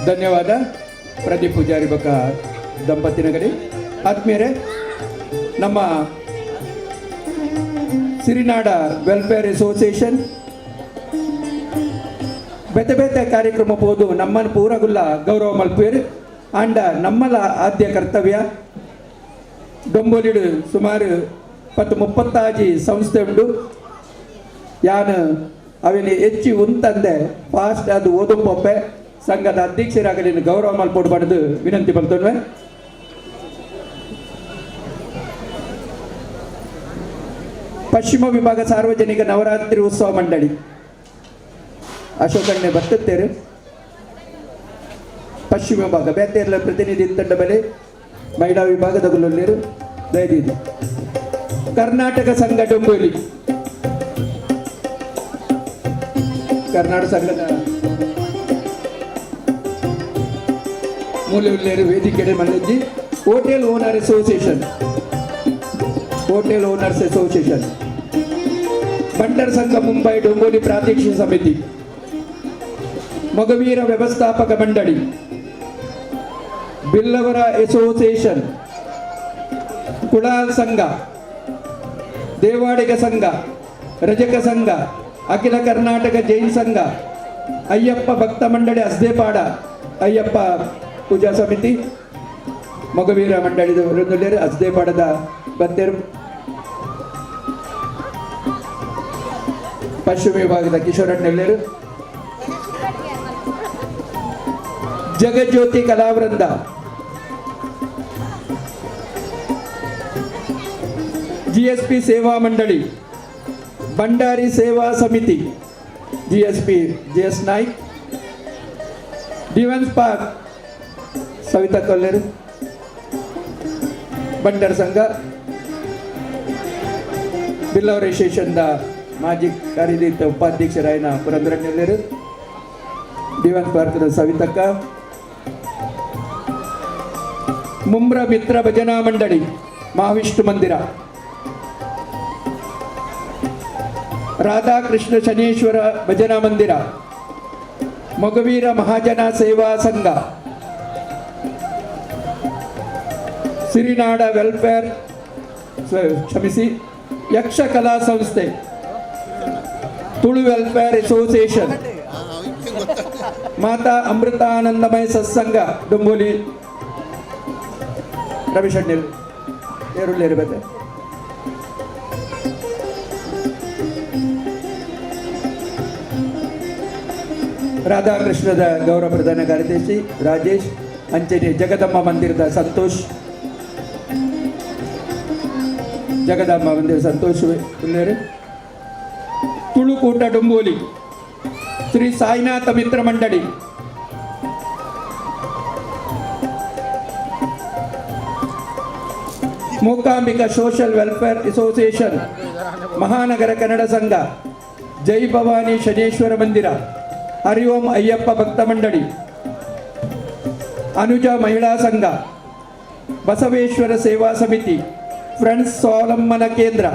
ಧನ್ಯವಾದ ಪ್ರದೀಪ್ ಪೂಜಾರಿ ಬಕ್ಕ ದಂಪತಿನಗರಿ. ಆತ್ಮೀಯರೇ, ನಮ್ಮ ಸಿರಿನಾಡ ವೆಲ್ಫೇರ್ ಅಸೋಸಿಯೇಷನ್ ಬೇತೆ ಬೇತೆ ಕಾರ್ಯಕ್ರಮ ಪೋದು ನಮ್ಮನ್ನು ಪೂರಗುಲ್ಲ ಗೌರವ ಮಲ್ಪೇರು ಆಂಡ ನಮ್ಮಲ ಆದ್ಯ ಕರ್ತವ್ಯ ಡೊಂಬೋಲಿಡು ಸುಮಾರು 10-35 ಸಂಸ್ಥೆ ಉಂಟು. ಯಾನು ಅವಿನ ಹೆಚ್ಚಿ ಉಂತಂದೆ ಫಾಸ್ಟ್ ಅದು ಓದುಂಪೊಪ್ಪೆ ಸಂಘದ ಅಧ್ಯಕ್ಷರಾಗಲಿ ಗೌರವ ಮಲ್ಪೊಡು ಪಡೆದು ವಿನಂತಿ ಮಲ್ತೊನ್ವೆ. ಪಶ್ಚಿಮ ವಿಭಾಗ ಸಾರ್ವಜನಿಕ ನವರಾತ್ರಿ ಉತ್ಸವ ಮಂಡಳಿ ಅಶೋಕಣ್ಣೆ ಬತ್ತೇರು. ಪಶ್ಚಿಮ ವಿಭಾಗ ಬೇತೇರ್ಲ ಪ್ರತಿನಿಧಿ ತಂಡ ಬಲೆ ಮಹಿಳಾ ವಿಭಾಗದ ಗುಲ್ಲೂರು ದಯದೀದಿ. ಕರ್ನಾಟಕ ಸಂಘ ಡೊಂಬೋಲಿ ಕರ್ನಾಟಕ ಸಂಘದ ಮೂಲೆಯುಳ್ಳೇರು ವೇದಿಕೆಡೆ ಮಲ್ಲಜ್ಜಿ. Hotel owner association, hotel owners association. ಬಂಟರ್ ಸಂಘ ಮುಂಬೈ ಡೊಂಬೋಲಿ ಪ್ರಾದೇಶಿಕ ಸಮಿತಿ, ಮೊಗವೀರ ವ್ಯವಸ್ಥಾಪಕ ಮಂಡಳಿ, ಬಿಲ್ಲವರ ಅಸೋಸಿಯೇಷನ್, ಕುಳಾಲ್ ಸಂಘ, ದೇವಾಡಿಗ ಸಂಘ, ರಜಕ ಸಂಘ, ಅಖಿಲ ಕರ್ನಾಟಕ ಜೈನ್ ಸಂಘ, ಅಯ್ಯಪ್ಪ ಭಕ್ತ ಮಂಡಳಿ ಅಸ್ದೇಪಾಡ ಅಯ್ಯಪ್ಪ ಪೂಜಾ ಸಮಿತಿ, ಮೊಗವೀರ ಮಂಡಳಿದ ವೃಂದಲೇರು ಅಸ್ದೇಪಾಡದ ಬತ್ತೇರು, ಪಶ್ಚಿಮ ವಿಭಾಗದ ಕಿಶೋರಣ್ಣೆಲ್ಲೇರು, ಜಗಜ್ಯೋತಿ ಕಲಾವೃಂದ, ಜಿಎಸ್ಪಿ ಸೇವಾ ಮಂಡಳಿ, ಭಂಡಾರಿ ಸೇವಾ ಸಮಿತಿ, ಜಿಎಸ್ಪಿ ಜಿಎಸ್ ನಾಯ್ಕ್, ಡಿವನ್ಸ್ ಪಾರ್ಕ್ ಸವಿತಾ ಕೊಲ್ಲೇರು, ಬಂಡರ್ ಸಂಘ, ಬಿಲ್ಲವರ ಅಸೋಸಿಯೇಷನ್ದ ಮಾಜಿ ಕಾರ್ಯನಿರ್ವಾಹಕ ಉಪಾಧ್ಯಕ್ಷರಾಯನ ಪುರಂದರಣ್ಣೆಲ್ಲೇರು, ದಿವಾನ್ ಪಾರ್ಕ್ದ ಸವಿತಕ್ಕ, ಮುಂಬ್ರ ಮಿತ್ರ ಭಜನಾ ಮಂಡಳಿ, ಮಹಾವಿಷ್ಣು ಮಂದಿರ, ರಾಧಾಕೃಷ್ಣ ಶನೇಶ್ವರ ಭಜನಾ ಮಂದಿರ, ಮೊಗವೀರ ಮಹಾಜನ ಸೇವಾ ಸಂಘ, ಸಿರಿನಾಡ ವೆಲ್ಫೇರ್ ಕ್ಷಮಿಸಿ ಯಕ್ಷ ಕಲಾ ಸಂಸ್ಥೆ, ತುಳು ವೆಲ್ಫೇರ್ ಅಸೋಸಿಯೇಷನ್, ಮಾತಾ ಅಮೃತಾನಂದಮಯ ಸತ್ಸಂಗ ಡೊಂಬೋಲಿ, ರವಿಶಣ್ಣಲ್ ಏರುಳ್ಳೇರು ಬತ್ತೆ. ರಾಧಾಕೃಷ್ಣದ ಗೌರವ ಪ್ರಧಾನ ಕಾರ್ಯದರ್ಶಿ ರಾಜೇಶ್, ಅಂಚನೆ ಜಗದಮ್ಮ ಮಂದಿರದ ಸಂತೋಷ್, ಜಗದಮ್ಮ ಮಂದಿರ ಸಂತೋಷ್ ಉಳ್ಳೇರು, ತುಳುಕೂಟ ಡೊಂಬೋಲಿ, ಶ್ರೀ ಸಾಯಿನಾಥ ಮಿತ್ರ ಮಂಡಳಿ, ಮೂಕಾಂಬಿಕಾ ಸೋಷಿಯಲ್ ವೆಲ್ಫೇರ್ ಅಸೋಸಿಯೇಷನ್, ಮಹಾನಗರ ಕನ್ನಡ ಸಂಘ, ಜೈ ಭವಾನಿ ಶನೇಶ್ವರ ಮಂದಿರ, ಹರಿ ಓಂ ಅಯ್ಯಪ್ಪ ಭಕ್ತ ಮಂಡಳಿ, ಅನುಜ ಮಹಿಳಾ ಸಂಘ, ಬಸವೇಶ್ವರ ಸೇವಾ ಸಮಿತಿ, ಫ್ರೆಂಡ್ಸ್ ಸ್ವಾವಲಂಬನ ಕೇಂದ್ರ,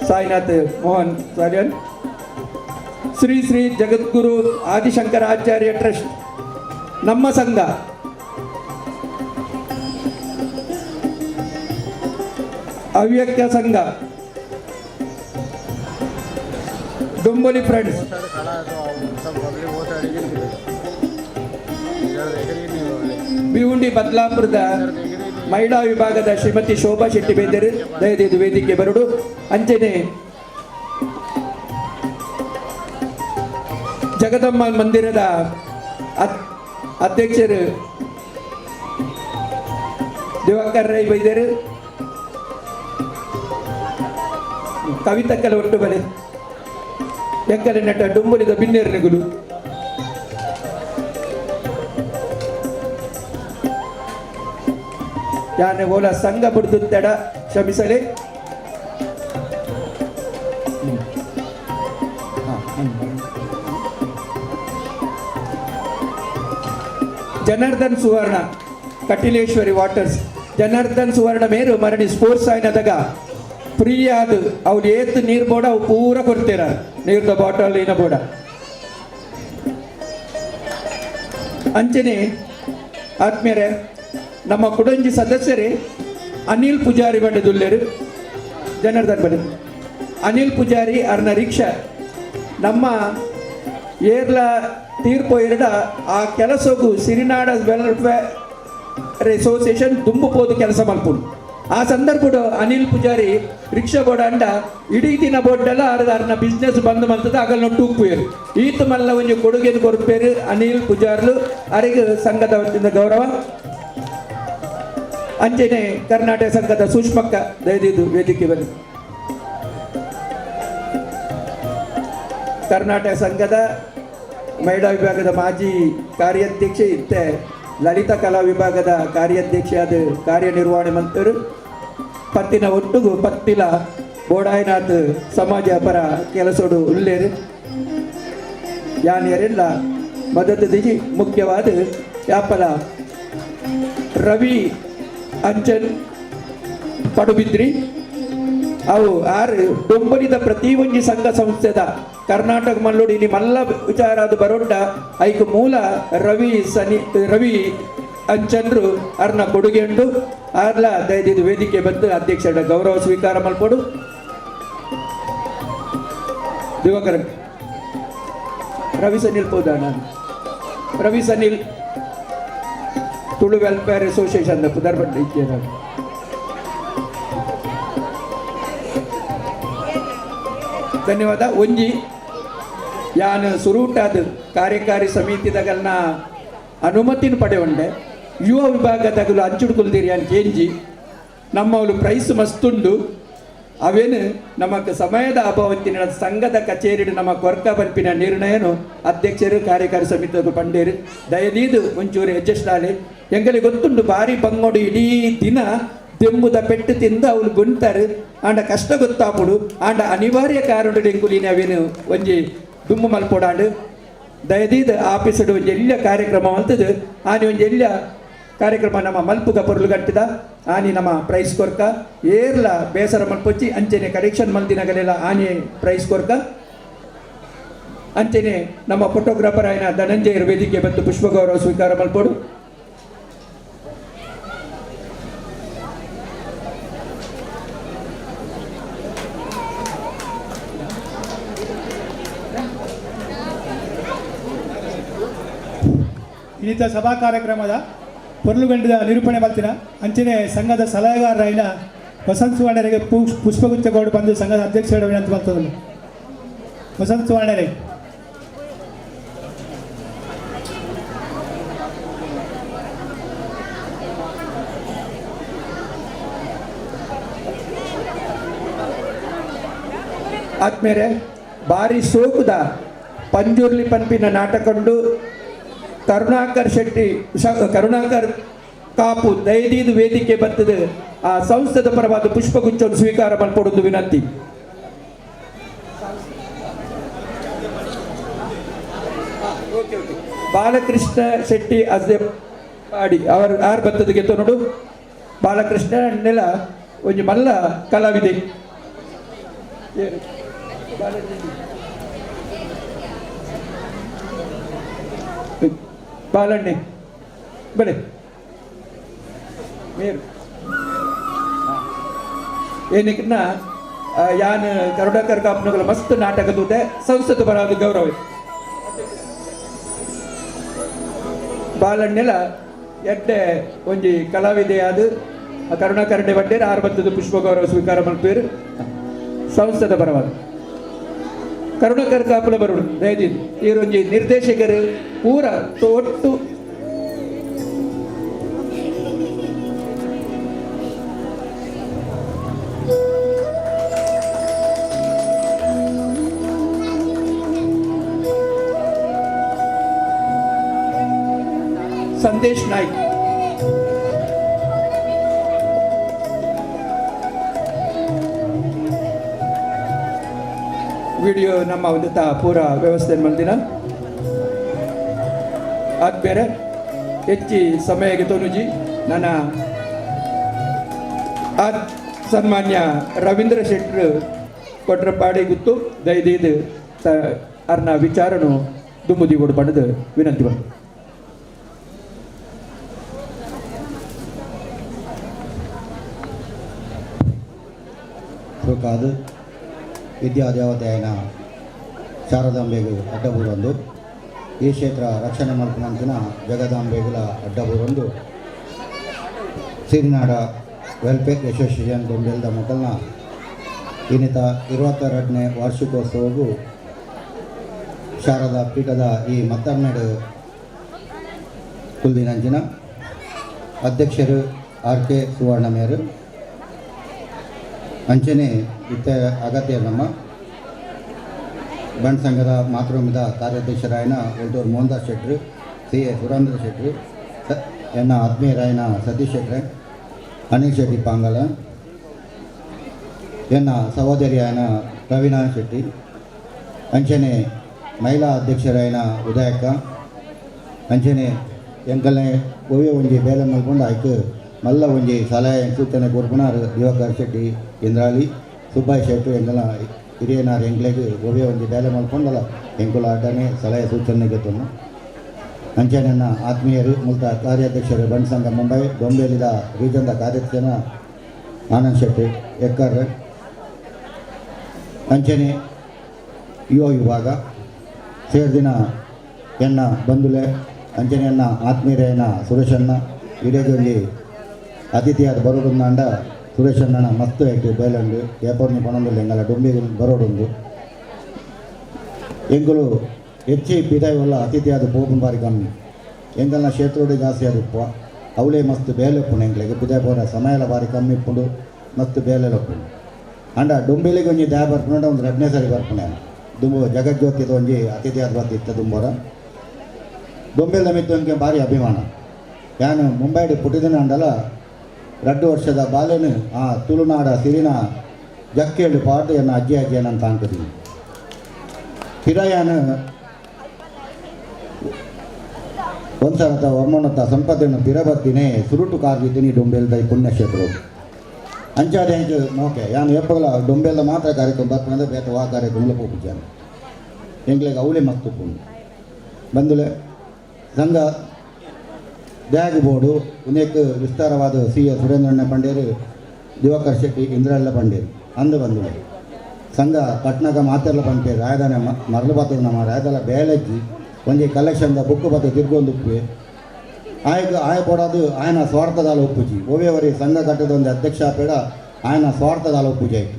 ಸಾಯಿನಾಥ್ ಮೋಹನ್ ಸಾಲಿಯನ್, ಶ್ರೀ ಶ್ರೀ ಜಗದ್ಗುರು ಆದಿಶಂಕರಾಚಾರ್ಯ ಟ್ರಸ್ಟ್, ನಮ್ಮ ಸಂಘ, ಅವ್ಯಕ್ತ ಸಂಘ, ಡೊಂಬೋಲಿ ಫ್ರೆಂಡ್ಸ್, ಭಿವಂಡಿ ಬದ್ಲಾಪುರದ ಮಹಿಳಾ ವಿಭಾಗದ ಶ್ರೀಮತಿ ಶೋಭಾ ಶೆಟ್ಟಿ ಬೇದರು ದಯದೀದು ವೇದಿಕೆ ಬರಡು. ಅಂಚನೆ ಜಗದಮ್ಮ ಮಂದಿರದ ಅಧ್ಯಕ್ಷರು ದಿವಾಕರ್ ರೈ ಬೈದರು, ಕವಿತಕ್ಕಲ ಒಟ್ಟು ಬಲೆ ಎಕ್ಕಲೆ ನಟ ಡುಂಬುಲಿದ ಬಿನ್ನೇರ್ನಗುಲು, ಯಾನೆ ಓಲ ಸಂಘ ಬುಡ್ದುತ್ತೆಡ ಕ್ಷಮಿಸಲಿ. ಜನಾರ್ದನ್ ಸುವರ್ಣ ಕಟಿಲೇಶ್ವರಿ ವಾಟರ್ಸ್, ಜನಾರ್ದನ್ ಸುವರ್ಣ ಮೇರು ಮರಣಿ ಸ್ಪೋರ್ಟ್ಸ್ ಆಯ್ನದಾಗ ಫ್ರೀ ಆದು ಅವ್ರು ಏತ್ ನೀರು ಬೋಡ ಅವು ಪೂರ ಕೊಡ್ತೀರ, ನೀರ್ದ ಬಾಟಲ್ ಏನ ಬೋಡ. ಅಂಚನೆ ಆತ್ಮೀಯರೇ, ನಮ್ಮ ಕುಡಂಜಿ ಸದಸ್ಯರೇ ಅನಿಲ್ ಪೂಜಾರಿ ಬಂಡದುಲ್ಲೇರು, ಜನಾರ್ದನ್ ಬನ್ನಿ ಅನಿಲ್ ಪೂಜಾರಿ ಅರ್ನ ರಿಕ್ಷಾ ನಮ್ಮ ಏರ್ಲ ತೀರ್ಪು ಎರಡ ಆ ಕೆಲಸಗೂ ಸಿರಿನಾಡ ವೆಲ್ಫೇರ್ ಅಸೋಸಿಯೇಷನ್ ದುಂಬು ಕೆಲಸ ಮಲ್ಪುಂಡು. ಆ ಸಂದರ್ಭಡು ಅನಿಲ್ ಪೂಜಾರಿ ರಿಕ್ಷಾ ಬೋರ್ಡ್ ಅಂಡ ಇಡೀ ದಿನ ಬೋರ್ಡೆಲ್ಲ ಅರ್ಧ ಅರ್ನ ಬಿಸ್ನೆಸ್ ಬಂದ್ ಮಂತದ ಅಗಲ್ ಟೂಕ್ಪೇರು ಈತ ಮಲ್ಲ ಒಂಜಿ ಕೊಡುಗೆನು ಕೊರ್ಪೇರು ಅನಿಲ್ ಪೂಜಾರ್ಲು ಅರೆಗ್ ಸಂಘದ ವತಿಯಿಂದ ಗೌರವ. ಅಂಚನೆ ಕರ್ನಾಟಕ ಸಂಘದ ಸೂಕ್ಷ್ಮಕ್ಕ ದಯದಿದ್ದು ವೇದಿಕೆ ಬನ್ನಿ. ಕರ್ನಾಟಕ ಸಂಘದ ಮಹಿಳಾ ವಿಭಾಗದ ಮಾಜಿ ಕಾರ್ಯಾಧ್ಯಕ್ಷೆ ಇತ್ತೆ ಲಲಿತ ಕಲಾ ವಿಭಾಗದ ಕಾರ್ಯಾಧ್ಯಕ್ಷೆಯಾದ ಕಾರ್ಯನಿರ್ವಹಣೆ ಮಂತರು ಪತ್ತಿನ ಒಟ್ಟುಗು ಪತ್ತಿಲ ಬೋಡಾಯನಾಥ್ ಸಮಾಜ ಪರ ಕೆಲಸೋಡು ಉಲ್ಲೇರು ಯಾನಿಯರೆಲ್ಲ ಮದತು ದಿಜಿ ಮುಖ್ಯವಾದ ಯಾಪಲ ರವಿ ಅಂಚನ್ ಪಡುಬಿದ್ರಿ ಅವು ಆರು ಡೊಂಬನಿದ ಪ್ರತಿ ಒಂಜಿ ಸಂಘ ಸಂಸ್ಥೆದ ಕರ್ನಾಟಕ ಮಲ್ಲೋಡಿ ಇನಿ ಮಲ್ಲ ವಿಚಾರ ಅದು ಬರೋಂಡ ಐಕ್ ಮೂಲ ರವಿ ಸನಿ ರವಿ ಅಂಚನ್ರು ಅರ್ನ ಕೊಡುಗೆ ಉಂಡು. ಆರ್ಲ ದಯದಿದ್ದು ವೇದಿಕೆ ಬಂದು ಅಧ್ಯಕ್ಷರ ಗೌರವ ಸ್ವೀಕಾರ ಮಲ್ಪೊಡು. ದಿವಾಕರ ರವಿ ಸನಿಲ್ ಪೋದಾಣ ರವಿ ಸನಿಲ್ ತುಳು ವೆಲ್ಫೇರ್ ಅಸೋಸಿಯೇಷನ್ ಪುದರ್ ಇದ್ದೇನೆ. ಧನ್ಯವಾದ. ಒಂಜಿ ಯಾನ್ ಸುರೂಟಾದ ಕಾರ್ಯಕಾರಿ ಸಮಿತಿದಗಲ್ನ ಅನುಮತಿನ ಪಡೆಯುಂಡೆ ಯುವ ವಿಭಾಗದಗಲು ಅಂಚುಡು ಯಾನ್ ಕೇಂಜಿ ನಮ್ಮವಳು ಪ್ರೈಸ್ ಮಸ್ತುಂಡು ಅವೇನು ನಮಕ್ ಸಮಯದ ಅಭಾವತ್ತಿನ ಸಂಘದ ಕಚೇರಿ ನಮ್ಮ ಕೊರ್ಕ ಪನ್ಪಿನ ನಿರ್ಣಯನು ಅಧ್ಯಕ್ಷರು ಕಾರ್ಯಕಾರಿ ಸಮಿತಿ ಪಂಡೇರು ದಯದೀದು ಒಂಚೂರು ಅಡ್ಜಸ್ಟ್ ಆಲಿ. ಎಂಗಲಿ ಗೊತ್ತುಂಡು ಭಾರಿ ಬಂಗೋಡು ಇಡೀ ದಿನ ದೆಂಬುದ ಪೆಟ್ಟು ತಿಂದು ಅವಳು ಗುಂತಾರೆ ಆಂಡ ಕಷ್ಟ ಗೊತ್ತಾಪುಡು ಆಂಡ ಅನಿವಾರ್ಯ ಕಾರಣ ಎಂಕುಲಿನ ಅವೇನು ಒಂಜಿ ದುಮ್ಮು ಮಲ್ಪೊಡಾಂಡು ದಯದೀದ ಆಫೀಸಡು ಒಂಜಿ ಎಲ್ಲ ಕಾರ್ಯಕ್ರಮ ಅಂತದು ಆನಿ ಒಂಜಿ ಎಲ್ಲ ಕಾರ್ಯಕ್ರಮ ನಮ್ಮ ಮಲ್ಪುಗ ಪೊರ್ಲು ಗಟ್ಟಿದ ಆನಿ ನಮ್ಮ ಪ್ರೈಸ್ ಕೊರ್ಕ ಏರ್ಲ ಬೇಸರ ಮಲ್ಪೊಚ್ಚಿ ಅಂಚೆನೆ ಕಲೆಕ್ಷನ್ ಮಲ್ದಿನಗಲೆಲ್ಲ ಆನಿ ಪ್ರೈಸ್ ಕೊರ್ಕ ಅಂಚೆನೆ ನಮ್ಮ ಫೋಟೋಗ್ರಾಫರ್ ಆಯ್ನ ಧನಂಜಯರ ವೇದಿಕೆ ಬಂದು ಪುಷ್ಪಗೌರವ ಸ್ವೀಕಾರ ಮಲ್ಪೊಡು. ಇನ್ನಿತ ಸಭಾ ಕಾರ್ಯಕ್ರಮದ ಪೊರ್ಲುಗಂಡದ ನಿರೂಪಣೆ ಮಲ್ತಿನ ಅಂಚನೆ ಸಂಘದ ಸಲಹೆಗಾರರಾಯಿನ ವಸಂತ ಸುವರ್ಣರಿಗೆ ಪುಷ್ಪಗುಚ್ಛ ಬಂದು ಸಂಘದ ಅಧ್ಯಕ್ಷರ ವಿನಂತಿ ಮಾಡ್ತದಲ್ಲ. ವಸಂತ ಸುವರ್ಣರಿಗೆ ಆದ್ಮೇಲೆ ಬಾರಿ ಸೋಕುದ ಪಂಜುರ್ಲಿ ಪನ್ಪಿನ ನಾಟಕಂಡು ಕರುಣಾಕರ್ ಶೆಟ್ಟಿ ಕರುಣಾಕರ್ ಕಾಪು ದಯದೀದು ವೇದಿಕೆ ಬರ್ತದೆ ಆ ಸಂಸ್ಥೆದ ಪರವಾದ ಪುಷ್ಪಗುಚ್ಛವನ್ನು ಸ್ವೀಕಾರ ಮಲ್ಪೊಡೊಂದು ವಿನಂತಿ. ಬಾಲಕೃಷ್ಣ ಶೆಟ್ಟಿ ಅದೇ ಪಾಡಿ ಅವರು ಆರ್ ಬರ್ತದೆ ಗೆತ್ತು ನೋಡು. ಬಾಲಕೃಷ್ಣ ನೆಲ ಒಂಜಿ ಮಲ್ಲ ಕಲಾವಿದೆ. ಬಾಲಣ್ಣೆ ಬಲೆ ಮೇರು ಏನಕ್ಕಿನ್ನ ಯಾನ್ ಕರುಣಾಕರ್ ಕಾಪ್ನಗಳ ಮಸ್ತ್ ನಾಟಕ ತೂತೆ ಸಂಸ್ಥೆ ಬರೋದು ಗೌರವ. ಬಾಲಣ್ಣೆಲ ಎಡ್ಡೆ ಒಂಜಿ ಕಲಾವಿದೆ ಅದು ಕರುಣಾಕರಡೆ ಬಡ್ಡೇರು ಆರು ಬತ್ತದ ಪುಷ್ಪ ಗೌರವ ಸ್ವೀಕಾರ ಮಲ್ಪೇರು ಸಂಸ್ಥೆದ ಪರವಾದ ಕರುಣಾಕರ್ ಕಾಪುಲ ಬರುಡು ದಯದೀದು ಈರೊಂಜಿ ನಿರ್ದೇಶಕರು ಪೂರ ಒಟ್ಟು ಸಂದೇಶ್ ನಾಯ್ಕ್ ವಿಡಿಯೋ ನಮ್ಮ ಒಂದು ಪೂರ ವ್ಯವಸ್ಥೆ ಮಲ್ದಿನ ಅದು ಬೇರೆ ಹೆಚ್ಚಿ ಸಮಯಕ್ಕೆ ತೋನುಜಿ ನನ್ನ ಆ ಸನ್ಮಾನ್ಯ ರವೀಂದ್ರ ಶೆಟ್ಟರು ಕೊಟ್ರಪಾಡಿ ಗುತ್ತು ದಯದೀದು ಅರ್ನ ವಿಚಾರನು ದುಮ್ಮುದಿ ಕೊಡು ಬಣ್ಣದ ವಿನಂತಿ ಬಂದು. ಕಾದು ವಿದ್ಯಾದೇವತೆಯನ ಶಾರದಾಂಬೆಗು ಅಡ್ಡಬೂರೊಂದು ಈ ಕ್ಷೇತ್ರ ರಕ್ಷಣೆ ಮಲ್ಪನಂಚಿನ ಜಗದಾಂಬೆಗುಲ ಅಡ್ಡಬೂರೊಂದು ಸಿರಿನಾಡ ವೆಲ್ಫೇರ್ ಅಸೋಸಿಯೇಷನ್ ದೊಂಬೆಲ್ದ ಮೊಕಲ್ನ ಇನ್ನಿತ 22ನೇ ವಾರ್ಷಿಕೋತ್ಸವವು ಶಾರದಾ ಪೀಠದ ಈ ಮತ್ತನ್ನೆಡು ಕುಲ್ದಿನಂಚಿನ ಅಧ್ಯಕ್ಷರು ಆರ್ ಕೆ ಸುವರ್ಣಮೇರು ಅಂಚನೆ ಇತ್ತ ಅಗತ್ಯ ನಮ್ಮ ಬಂಡ್ ಸಂಘದ ಮಾತೃಭೂಮಿದ ಕಾರ್ಯಾಧ್ಯಕ್ಷರಾಯನ ಒಲ್ಟೂರು ಮೋಹನ್ದಾಸ್ ಶೆಟ್ರು, ಸಿ ಎ ಸುರೇಂದ್ರ ಶೆಟ್ರು, ಎನ್ನ ಆತ್ಮೀಯರಾಯನ ಸತೀಶ್ ಶೆಟ್ರೆ, ಅನಿಲ್ ಶೆಟ್ಟಿ ಪಾಂಗಲ, ಎನ್ನ ಸಹೋದರಿಯಾಯನ ಪ್ರವೀಣಾ ಶೆಟ್ಟಿ, ಅಂಚನೆ ಮಹಿಳಾ ಅಧ್ಯಕ್ಷರಾಯನ ಉದಯಕ್ಕ, ಅಂಚನೆ ಎಂಕಲ್ನೆ ಒವ್ವೆ ಒಂಜಿ ಬೇಲೆ ಮಲ್ಕೊಂಡು ಆಯ್ತು ಮಲ್ಲ ಒಂಜಿ ಸಲಹೆ ಸೂಚನೆ ಕೊರ್ಪುನಾರು ದಿವಾಕರ್ ಶೆಟ್ಟಿ ಇಂದ್ರಾಳಿ, ಸುಬ್ಬಾಯ್ ಶೆಟ್ರು ಎಂಕಲ್ನ ಹಿರಿಯನಾರ್ ಎಂಕ್ಲೆಗ್ ಒವ್ವೇ ಒಂಜಿ ಬೇಲೆ ಮಲ್ಪೊಂಡಲ ಎಂಕುಲ ಅಡ್ಡನೆ ಸಲಹೆ ಸೂಚನೆ ಗೆತ್ತೊಂದು ಅಂಚನೆ ನನ್ನ ಆತ್ಮೀಯರು ಮುಲ್ತ ಕಾರ್ಯಾಧ್ಯಕ್ಷರು ಬಂಟ್ ಸಂಘ ಮುಂಬೈ ಬೊಂಬೆಲಿದ ರೀಜನ್ದ ಕಾರ್ಯಾಧ್ಯಕ್ಷನ ಆನಂದ್ ಶೆಟ್ಟಿ ಎಕ್ಕರ್ ಅಂಚನೆ ಯುವ ವಿಭಾಗ ಸೇರ್ದಿನ ಎನ್ನ ಬಂಧುಲೆ ಅಂಚನೆ ಎನ್ನ ಆತ್ಮೀಯರೇನ ಸುರೇಶಣ್ಣ ಇಡೇಜೊಂಜಿ ಅತಿಥಿಯಾದ ಬರೋಡುಂದಾಂಡ ಸುರೇಶಣ್ಣನ ಮಸ್ತ್ ಆಯ್ತು ಬೇಲಂಡು ಏಪರ್ನಿ ಪಣಂದುಲ್ಲ ಎಂಗಲ ಡೊಂಬಿ ಬರೋಡುಂದು ಎಂಕುಲು ಹೆಚ್ಚಿ ಪಿದಾಯಿ ಅತಿಥಿಯಾದ ಪೋಪುನ ಬಾರಿ ಕಮ್ಮಿ ಎಂಕಲ್ನ ಕ್ಷೇತ್ರೋಡೆ ಜಾಸ್ತಿ ಆದಿಪ್ಪ ಅವಳೇ ಮಸ್ತ್ ಬೇಲೆ ಉಪ್ಪುಂಡು ಎಂಕ್ಲೆಗ್ ಪಿದಾಯಿ ಪೋರ ಸಮಯಲ ಬಾರಿ ಕಮ್ಮಿ ಇಪ್ಪುಂಡು ಮಸ್ತ್ ಬೇಲೆ ಉಪ್ಪುಂಡು ಅಂಡ ಡೊಂಬಿಲಿಗೆ ಒಂಜಿ ದ್ಯಾ ಬರ್ಪುಂಡ ಒಂದು ರಡ್ನೇ ಸರಿ ಬರ್ಪುಂಡೆ ದುಂಬು ಜಗಜ್ಯೋತಿದ ಒಂಜಿ ಅತಿಥಿಯಾದ ಬತ್ತಿತ್ತ ದುಂಬೋರ ದೊಂಬೆಲ್ದ ಮಿತ್ತು ಅಂಕೆ ಭಾರಿ ಅಭಿಮಾನ ಯಾನು ಮುಂಬೈಡ್ ಪುಟ್ಟಿದಿನ ಅಂಡಲ ರಡ್ಡು ವರ್ಷದ ಬಾಲೆನು ಆ ತುಳುನಾಡ ಸಿರಿನ ಜಕ್ಕೇಳು ಪಾಟು ಎನ್ನ ಅಜ್ಜಿ ಅಜ್ಜಿಯನ್ನ ತಾಂಕುದೀನಿ ಪಿರಯಾನು ಒಂದ್ಸಲತ ವರ್ಮನತ್ತ ಸಂಪತ್ತಿನ ಪಿರಬತ್ತಿನೇ ಸುರುಟು ಕಾರ್ದಿದ್ದೀನಿ ಡೊಂಬೆಲ್ದ ಪುಣ್ಯಕ್ಷೇತ್ರ ಅಂಚಾದ ಎಂಕ್ ಮೋಕೆ ಯಾನು ಏಪಗಲ ಡೊಂಬೆಲ್ದ ಮಾತ್ರ ಕಾರ್ಯಕ್ರಮ ಬರ್ಪುನಂದ್ರೆ ಬೇತ ವಾ ಕಾರ್ಯಕ್ರಮ ಪೋಪುಜಾನು ಎಂಕ್ಲೆಗ್ ಅವಲೇ ಮಸ್ತ್ ಉಪ್ಪುಂಡು ಬಂದುಲೆ ಸಂಘ ದ್ಯಾಗ್ ಬೋರ್ಡು ಉನೇಕ್ ವಿಸ್ತಾರವಾದ ಸಿ ಎ ಸುರೇಂದ್ರಣ್ಣ ಪಂಡೇರು ದಿವಾಕರ್ ಶೆಟ್ಟಿ ಇಂದ್ರಲ್ಲ ಪಂಡೇರು ಅಂದು ಬಂದುಲೆ ಸಂಘ ಪಟ್ನಗ ಮಾತೆಲ್ಲ ಪಂಪೇರು ರಾಯದಾನೆ ಮರಳು ಪಾತ್ರ ನಮ್ಮ ರಾಯದಲ್ಲ ಬೇಲಜ್ಜಿ ಒಂಜಿ ಕಲೆಕ್ಷನ್ದ ಬುಕ್ ಬತ್ತ ತಿರ್ಗೊಂದು ಉಪ್ಪುವೆ ಆಯಗ್ ಆಯ ಕೊಡೋದು ಆಯನ ಸ್ವಾರ್ಥದಾಲ ಒಪ್ಪುಜಿ ಒವ್ವೇವರಿ ಸಂಘ ಕಟ್ಟದ ಒಂದು ಅಧ್ಯಕ್ಷ ಪೇಡ ಆಯನ ಸ್ವಾರ್ಥದಾಲ ಒಪ್ಪುಜಿ ಆಯ್ತು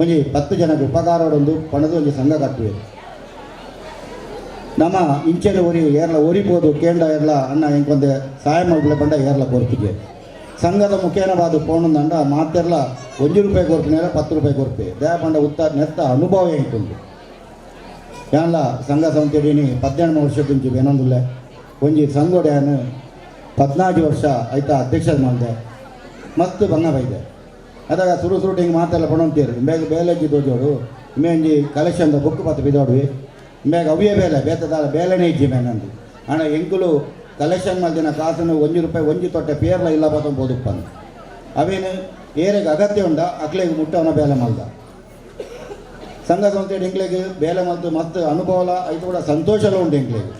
ಒಂಜಿ 10 ಜನಕ್ಕೆ ಉಪಕಾರಡೊಂದು ಪಣದು ಒಂಜಿ ಸಂಘ ಕಟ್ಟುವೆ ನಮ್ಮ ಇಂಚೆನೆ ಒರಿ ಏರ್ಲ ಒರಿಬೋದು ಕೇಂದ್ರ ಏರ್ಲ ಅಣ್ಣ ಎಂಕೊಂದೆ ಸಹಾಯ ಮಲ್ಪಲೆ ಪಂಡ ಏರ್ಲ ಕೊರ್ಪಿಗೆ ಸಂಘದ ಮುಖೇನವಾದ ಪೋಣಂದಂಡ ಮಾತೆರ್ಲ 1 ರೂಪಾಯಿ ಕೊರ್ಪಿನೇರ 10 ರೂಪಾಯಿ ಕೊರ್ಪೆ ದಯ ಪಂಡ ಉತ್ತ ನೆತ್ತ ಅನುಭವ ಎಂಕುಂಡು ಯಾನ್ಲ ಸಂಘ ಸಂಸ್ಥೆಡೀನಿ 18 ವರ್ಷದಿಂಚಿ ಬೇನೊಂದುಲ್ಲೆ ಒಂಜಿ ಸಂಘೋಡ್ಯಾನು 14 ವರ್ಷ ಆಯ್ತಾ ಅಧ್ಯಕ್ಷ ಮಾಡಿದೆ ಮಸ್ತ್ ಬಂಗ ಬೈದೆ ಅದಾಗ ಸುರು ಸುರುಟು ಹಿಂಗೆ ಮಾತೆಲ್ಲ ಪಣಂತೀರು ಬೇಗ ಬೇಲೆಜ್ಜಿ ದೋಜೋಡು ಇಮೆ ಒಂಜಿ ಕಲೆಕ್ಷನ್ದ ಬುಕ್ ಪತ್ತು ಬಿದೋಡ್ವಿ ಬೇಗ ಅವೇ ಬೇಲೆ ಬೇತದಾಲ ಬೇಲೆನೇ ಇಜ್ಜಿ ಮೇನಂದು ಅಣ್ಣ ಎಂಕುಲು ಕಲೆಕ್ಷನ್ ಮಲ್ದಿನ ಕಾಸನ್ನು 1 ರೂಪಾಯಿ ಒಂಜಿ ತೊಟ್ಟೆ ಪೇರ್ಲ ಇಲ್ಲ ಬತ್ತೊಂದು ಬೋದುಪ್ಪಂದು ಅವೇನು ಏರೆಗೆ ಅಗತ್ಯ ಉಂಡ ಅಕ್ಲೆಗ್ ಮುಟ್ಟವನ ಬೇಲೆ ಮಲ್ದ ಸಂಘ ಸಂಸ್ಥೆ ಎಂಕ್ಲೆಗ್ ಬೇಲೆ ಮಲ್ತು ಮಸ್ತ್ ಅನುಭವಲ ಐತು ಕೂಡ ಸಂತೋಷಲ ಉಂಟು ಎಂಕ್ಲೆಗ್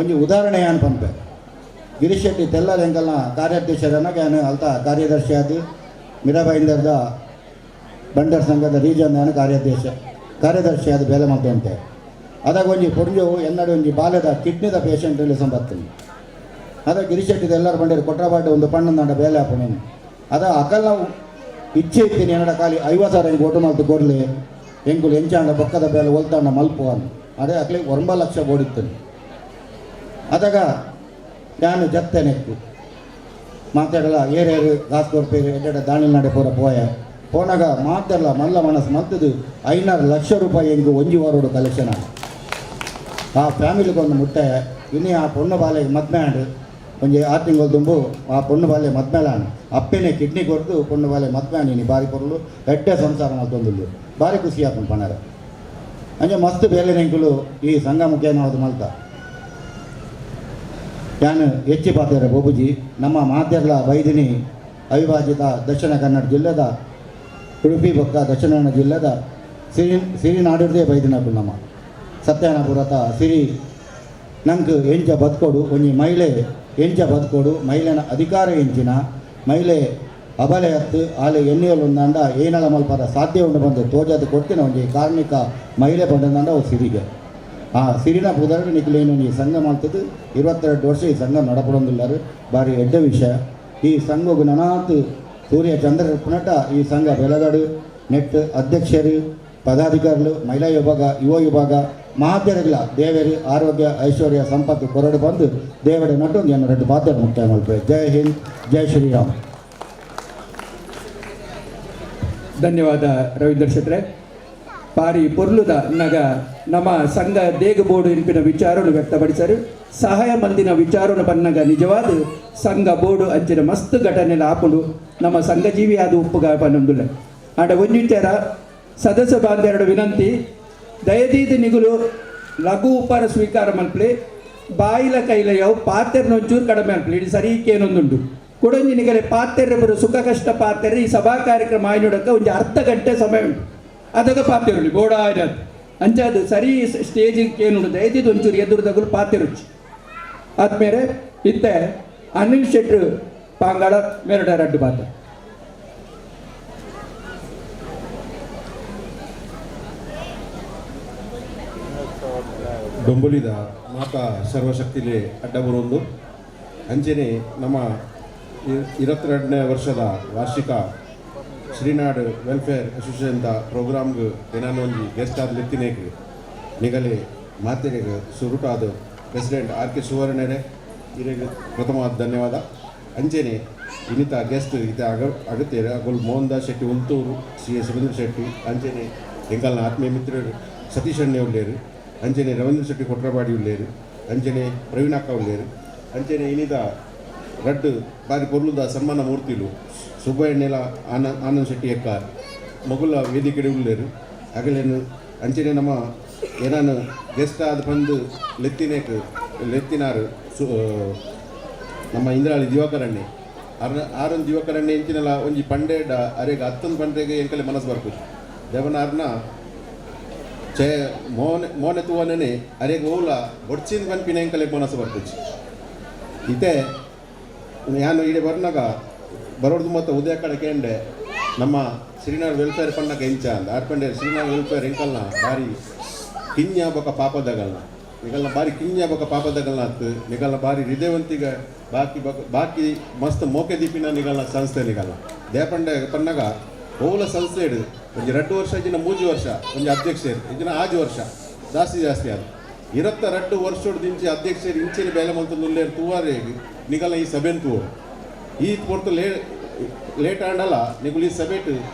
ಒಂಜಿ ಉದಾಹರಣೆ ಏನು ಪಂಪೆ ಗಿರೀಶ್ ಶೆಟ್ಟಿ ತೆಲ್ಲರ್ ಎಂಕಲ್ನ ಕಾರ್ಯಾಧ್ಯಕ್ಷರನ್ನ ಯಾನು ಅಲ್ತ ಕಾರ್ಯದರ್ಶಿ ಆದ ಮೀರಾಬಾಯಿಂದರ್ದ ಬಂಡರ್ ಸಂಘದ ರೀಜನ್ ಯಾನು ಕಾರ್ಯದರ್ಶಿ ಆದ ಬೇಲೆ ಮಲ್ತು ಅದಾಗ ಒಂಜಿ ಪೊಂಜು ಎನ್ನಡೆ ಒಂಜಿ ಬಾಲ್ಯದ ಕಿಡ್ನಿದ ಪೇಷಂಟ್ ಸಂಬತ್ತೀನಿ ಅದ ಗಿರೀಶ್ ಶೆಟ್ಟಿದ ಎಲ್ಲರೂ ಬಂಡೇರು ಕೊಟ್ರಬಾಟೆ ಒಂದು ಪಣ್ಣಂದಂಡ ಬೇಲೆ ಹಾಪುಣು ಅದ ಅಕಲ್ನ ಇಚ್ಛೆ ಇತ್ತೀನಿ ಎನ್ನಡ ಖಾಲಿ 50 ಸಾವಿರ ಹೆಂಗೆ ಓಟು ಮಲ್ತು ಕೊಡ್ಲಿ ಎಂಕುಲು ಎಂಚಾಂಡ ಬೊಕ್ಕದ ಬೇಲೆ ಒಲ್ತಾಂಡ ಮಲ್ಪು ಅಂದು ಅದೇ ಅಕ್ಲಿ 9 ಲಕ್ಷ ಬೋಡಿತ್ತನು ಅದಾಗ ನಾನು ಜತ್ತೆ ನೆಕ್ಕು ಮಾತಾಡಲ್ಲ ಏರೇರು ಕಾಸು ಕೊರ್ಪೇರು ಎಡ್ಡೆಡ ದಾಣಿಲ್ ನಡೆ ಪೂರ ಪೋಯ ಪೋನಾಗ ಮಾತಾಡಲ್ಲ ಮಲ್ಲ ಮನಸ್ಸು ಮಲ್ತದು 500 ಲಕ್ಷ ರೂಪಾಯಿ ಎಂಗು ಒಂಜಿ ವಾರೋಡು ಕಲೆಕ್ಷನ್ ಆ ಫ್ಯಾಮಿಲಿಗೆ ಒಂದು ಮುಟ್ಟೆ ಇನ್ನು ಆ ಪೊಣ್ಣು ಬಾಲೆಗೆ ಮದ್ಮೆ ಆಂಡು ಒಂಜಿ 6 ತಿಂಗಳು ತುಂಬು ಆ ಪೊಣ್ಣು ಬಾಲೆ ಮದ್ಮೇಲೆ ಆಂಡು ಅಪ್ಪೆನೆ ಕಿಡ್ನಿ ಕೊರ್ದು ಪೊಣ್ಣು ಬಾಲೆ ಮದ್ಮೆ ಆಂಡು ಇನಿ ಬಾರಿ ಪೊರ್ಲು ಎಡ್ಡೆ ಸಂಸಾರ ಮಲ್ತೊಂದುಲ್ಲು ಬಾರಿ ಖುಷಿ ಆಪುಂಡು ಪಣರ ಅಂಚೆ ಮಸ್ತ್ ಬೇಲೆ ನೆಂಕುಲು ಈ ಸಂಘ ಮುಖೇನ ಅದು ಮಲ್ತ ಯಾನು ಹೆಚ್ಚಿ ಪಾತ್ರ ಬೋಬುಜಿ ನಮ್ಮ ಮಾತೆರ್ಲ ಬೈದಿನಿ ಅವಿಭಾಜಿತ ದಕ್ಷಿಣ ಕನ್ನಡ ಜಿಲ್ಲೆದ ಉಡುಪಿ ಬೊಕ್ಕ ದಕ್ಷಿಣ ಕನ್ನಡ ಜಿಲ್ಲೆದ ಸಿರಿನಾಡಿರ್ದೇ ಬೈದಿನಕುಲು ನಮ್ಮ ಸತ್ಯನಾಪುರತ ಸಿರಿ ನಂಗೆ ಎಂಚ ಬದುಕೋಡು ಒಂಜಿ ಮಹಿಳೆ ಎಂಚ ಬದುಕೋಡು ಮಹಿಳೆನ ಅಧಿಕಾರ ಎಂಚಿನ ಮಹಿಳೆ ಅಬಲೆ ಹತ್ತು ಆಲೆ ಎಣ್ಣೆಯಲ್ಲಿ ಒಂದಂಡ ಏನಲ ಮಲ್ಪದ ಸಾಧ್ಯ ಉಂಡು ಬಂದು ತೋಜಾದ ಕೊಡ್ತಿನ ಒಂಜಿ ಕಾರ್ಮಿಕ ಮಹಿಳೆ ಬಂದಂಡ ಅವು ಸಿರಿಗೆ ಆ ಸಿರಿನ ಪುದರ್ ನಿಕ್ಲೇನು ಈ ಸಂಘ ಮಾಡ್ತದ್ದು 22 ವರ್ಷ ಈ ಸಂಘ ನಡಪಡೊಂದಿಲ್ಲಾರು ಭಾರಿ ಎಡ್ಡೆ ವಿಷಯ ಈ ಸಂಘಗು ನನಾತ್ ಸೂರ್ಯ ಚಂದ್ರ ಪುನಟ ಈ ಸಂಘ ಬೆಳಗಾಡು ನೆಟ್ ಅಧ್ಯಕ್ಷರು ಪದಾಧಿಕಾರಿಗಳು ಮಹಿಳಾ ವಿಭಾಗ ಯುವ ವಿಭಾಗ ಮಹಾತ್ಯರುಗಳ ದೇವರು ಆರೋಗ್ಯ ಐಶ್ವರ್ಯ ಸಂಪತ್ತು ಕೊರಡು ಬಂದು ದೇವರ ನಟ್ಟು ಒಂದು 2 ಪಾತ್ರ ಮುಕ್ತಾಯ ಮಲ್ಪೆ. ಜೈ ಹಿಂದ್, ಜೈ ಶ್ರೀರಾಮ್. ಧನ್ಯವಾದ ರವೀಂದ್ರ ಶೆಟ್ರೆ. ಪಾರಿ ಪೊರ್ಲುದ ನಗ ನಮ್ಮ ಸಂಘ ದೇಗ ಬೋರ್ಡು ಇನ್ಪಿನ ವಿಚಾರವನ್ನು ವ್ಯಕ್ತಪಡಿಸರು ಸಹಾಯ ಮಂದಿನ ವಿಚಾರವನ್ನು ಬನ್ನಗ ನಿಜವಾದ ಸಂಘ ಬೋರ್ಡು ಅಂಚಿನ ಮಸ್ತ್ ಘಟನೆ ಆಪುಂಡು ನಮ್ಮ ಸಂಘ ಜೀವಿ ಆದ ಉಪ್ಪುಗ ಪನ್ನೊಂದುಲ್ಲ ಆಂಡ ಒಂಜಿ ವಿಚಾರ ಸದಸ್ಯ ಬಾಂಧವರು ವಿನಂತಿ ದಯದೀದ ನಿಗುಲು ಲಘು ಉಪಹಾರ ಸ್ವೀಕಾರ ಮಲ್ಪಲೆ ಬಾಯಿಲ ಕೈಲ ಯಾವ ಪಾತೆರ್ನ ಒಂಚೂರು ಕಡಿಮೆ ಅನ್ಪಲೆ ಇಡೀ ಸರಿಕೇನೊಂದುಂಡು ಕೊಡೊಂಜಿ ನಿಗಲೆ ಪಾತೆರ್ರೆ ಬರು ಸುಖ ಕಷ್ಟ ಪಾತೆರ್ರೆ ಈ ಸಭಾ ಕಾರ್ಯಕ್ರಮ ಆಯ್ನೊಡಕ್ಕ ಒಂಜಿ ಅರ್ಧ ಗಂಟೆ ಸಮಯ ಉಂಟು. ಅದಗ ಪಾತಿರುಳಿ ಬೋಡಾಯ್ರದು ಅಂಚಾದ ಸರಿ ಸ್ಟೇಜ್ ಕೇನುಡು ದಯದಿದ್ದು ಒಂಚೂರು ಎದುರುದಗುಲು ಪಾತಿರುಚಿ ಆದ್ಮೇಲೆ ಇತ್ತೆ ಅನಿಲ್ ಶೆಟ್ರು ಪಾಂಗಾಳ ಮೇರಡ ರಡ್ಡು ಪಾತ್ರ. ಡೊಂಬುಲಿದ ಮಾತಾ ಸರ್ವಶಕ್ತಿಲಿ ಅಡ್ಡ ಬರೊಂದು ಅಂಚನೆ ನಮ್ಮ 22ನೇ ವರ್ಷದ ವಾರ್ಷಿಕ ಶ್ರೀನಾಡ್ ವೆಲ್ಫೇರ್ ಅಸೋಸಿಯೇಷನ್ ಪ್ರೋಗ್ರಾಮ್ಗೆ ಏನಾನು ಒಂಜಿ ಗೆಸ್ಟ್ ಆದ್ ಲೆತ್ತಿನೇಕ್ ನಿಗಲೆ ಮಾತೆರೆಗ್ ಸುರುಟಾದ ಪ್ರೆಸಿಡೆಂಟ್ ಆರ್ ಕೆ ಸುವರ್ಣರೆ ಇರೆಗ್ ಪ್ರಥಮವಾದ ಧನ್ಯವಾದ. ಅಂಚನೆ ಇನ್ನಿತ ಗೆಸ್ಟ್ ಇತ ಅಗತ್ಯರು ಅಗುಲ್ ಮೋಹನ್ ದಾಸ್ ಶೆಟ್ಟಿ ಉಂತೂರು, ಸಿ ಎಸ್ ಸುರೇಂದ್ರ ಶೆಟ್ಟಿ, ಅಂಚನೆ ಎಂಕಲ್ನ ಆತ್ಮೀಯ ಮಿತ್ರರು ಸತೀಶ್ ಅಣ್ಣೆ ಉಲ್ಲೇರು, ಅಂಚನೆ ರವೀಂದ್ರ ಶೆಟ್ಟಿ ಕೊಟ್ರಬಾಡಿ ಉಲ್ಲೇರು, ಅಂಚನೆ ಪ್ರವೀಣಕ್ಕ ಉಲ್ಲೇರು, ಅಂಚನೆ ಇನ್ನಿತ ರಡ್ಡು ಬಾರಿ ಪೊರ್ಲುದ ಸನ್ಮಾನ ಮೂರ್ತಿಲು ಸುಬ್ಬಯ್ಯನೆಲ ಆನಂದ್ ಶೆಟ್ಟಿ ಎಕ್ಕಾರ್ ಮಗುಲ ವೇದಿಕೆಡೆ ಉಲ್ಲೇರು. ಅಗಲೇನು ಅಂಚನೆ ನಮ್ಮ ಏನಾನು ಗೆಸ್ಟ್ ಆದ ಬಂದು ಲೆತ್ತಿನೇಕ್ ಲೆತ್ತಿನಾರು ನಮ್ಮ ಇಂದ್ರಾಳಿ ದಿವಾಕರಣ್ಣೆ ಆರೊಂದು ದಿವಾಕರಣ್ಣೆ ಎಂಚಿನಲ ಒಂಜಿ ಪಂಡೇಡ ಅರೆಗ್ ಹತ್ತೊಂದು ಪಂಡೆಗೆ ಎಂಕಲೆ ಮನಸ್ಸು ಬರ್ಪುಜಿ ದೇವನ ಅರ್ನ ಚೇ ಮೋನೆ ಮೋನೆ ತೂವನೇ ಅರೆಗ್ ಓಲ ಬೊಡ್ಚಿನ ಪನ್ಪಿನ ಎಂಕಲೆ ಮನಸ್ಸು ಬರ್ಪುಜಿ. ಇತ್ತೆ ಯಾನು ಈಡೆ ಬರ್ನಾಗ ಬರೋಡ್ದು ಮತ್ತು ಉದಯ ಕಡೆ ಕೇಂಡೆ ನಮ್ಮ ಶ್ರೀನಾಡ್ ವೆಲ್ಫೇರ್ ಪಣ್ಣಕ್ಕೆ ಎಂಚ ಅಂದ ಆರ್ಪಂಡೆ ಶ್ರೀನಾಡ್ ವೆಲ್ಫೇರ್ ಎಂಕಲ್ನ ಬಾರಿ ಕಿಂಜ ಬೊಕ ಪಾಪದಗಲ್ನ ನಿಗಲ್ನ ಬಾರಿ ಕಿಂಜ ಬೊಕ ಪಾಪದಗಲ್ನ ಅತ್ತು ನಿಗಲ್ನ ಬಾರಿ ಹೃದಯವಂತಿಗ ಬಾಕಿ ಬಾಕಿ ಮಸ್ತ್ ಮೋಕೆ ದೀಪಿನ ನಿಗಲ್ನ ಸಂಸ್ಥೆ ನಿಗಲ್ನ ದೇಪಂಡೆ ಪನ್ನಾಗ ಓಲ ಸಂಸ್ಥೆ ಇಡು ಒಂಜಿ 2 ವರ್ಷ ಇಜ್ಜಿನ 3 ವರ್ಷ ಒಂಜಿ ಅಧ್ಯಕ್ಷರು ಇಜ್ಜಿನ 5 ವರ್ಷ ಜಾಸ್ತಿ ಜಾಸ್ತಿ ಅದು 22 ವರ್ಷದ ದಿಂಚಿ ಅಧ್ಯಕ್ಷರು ಇಂಚಿನ ಬೇಲೆ ಮಲ್ತೊಂದು ತೂವಾರೇಗಿ ನಿಗಲ್ನ ಈ ಸಭೆನ್ ತೂವರು ಈ ಪೊರ್ತು ಲೇಟ್ ಆಂಡಲ ನಿಗುಲು ಈ ಸಭೆಟ್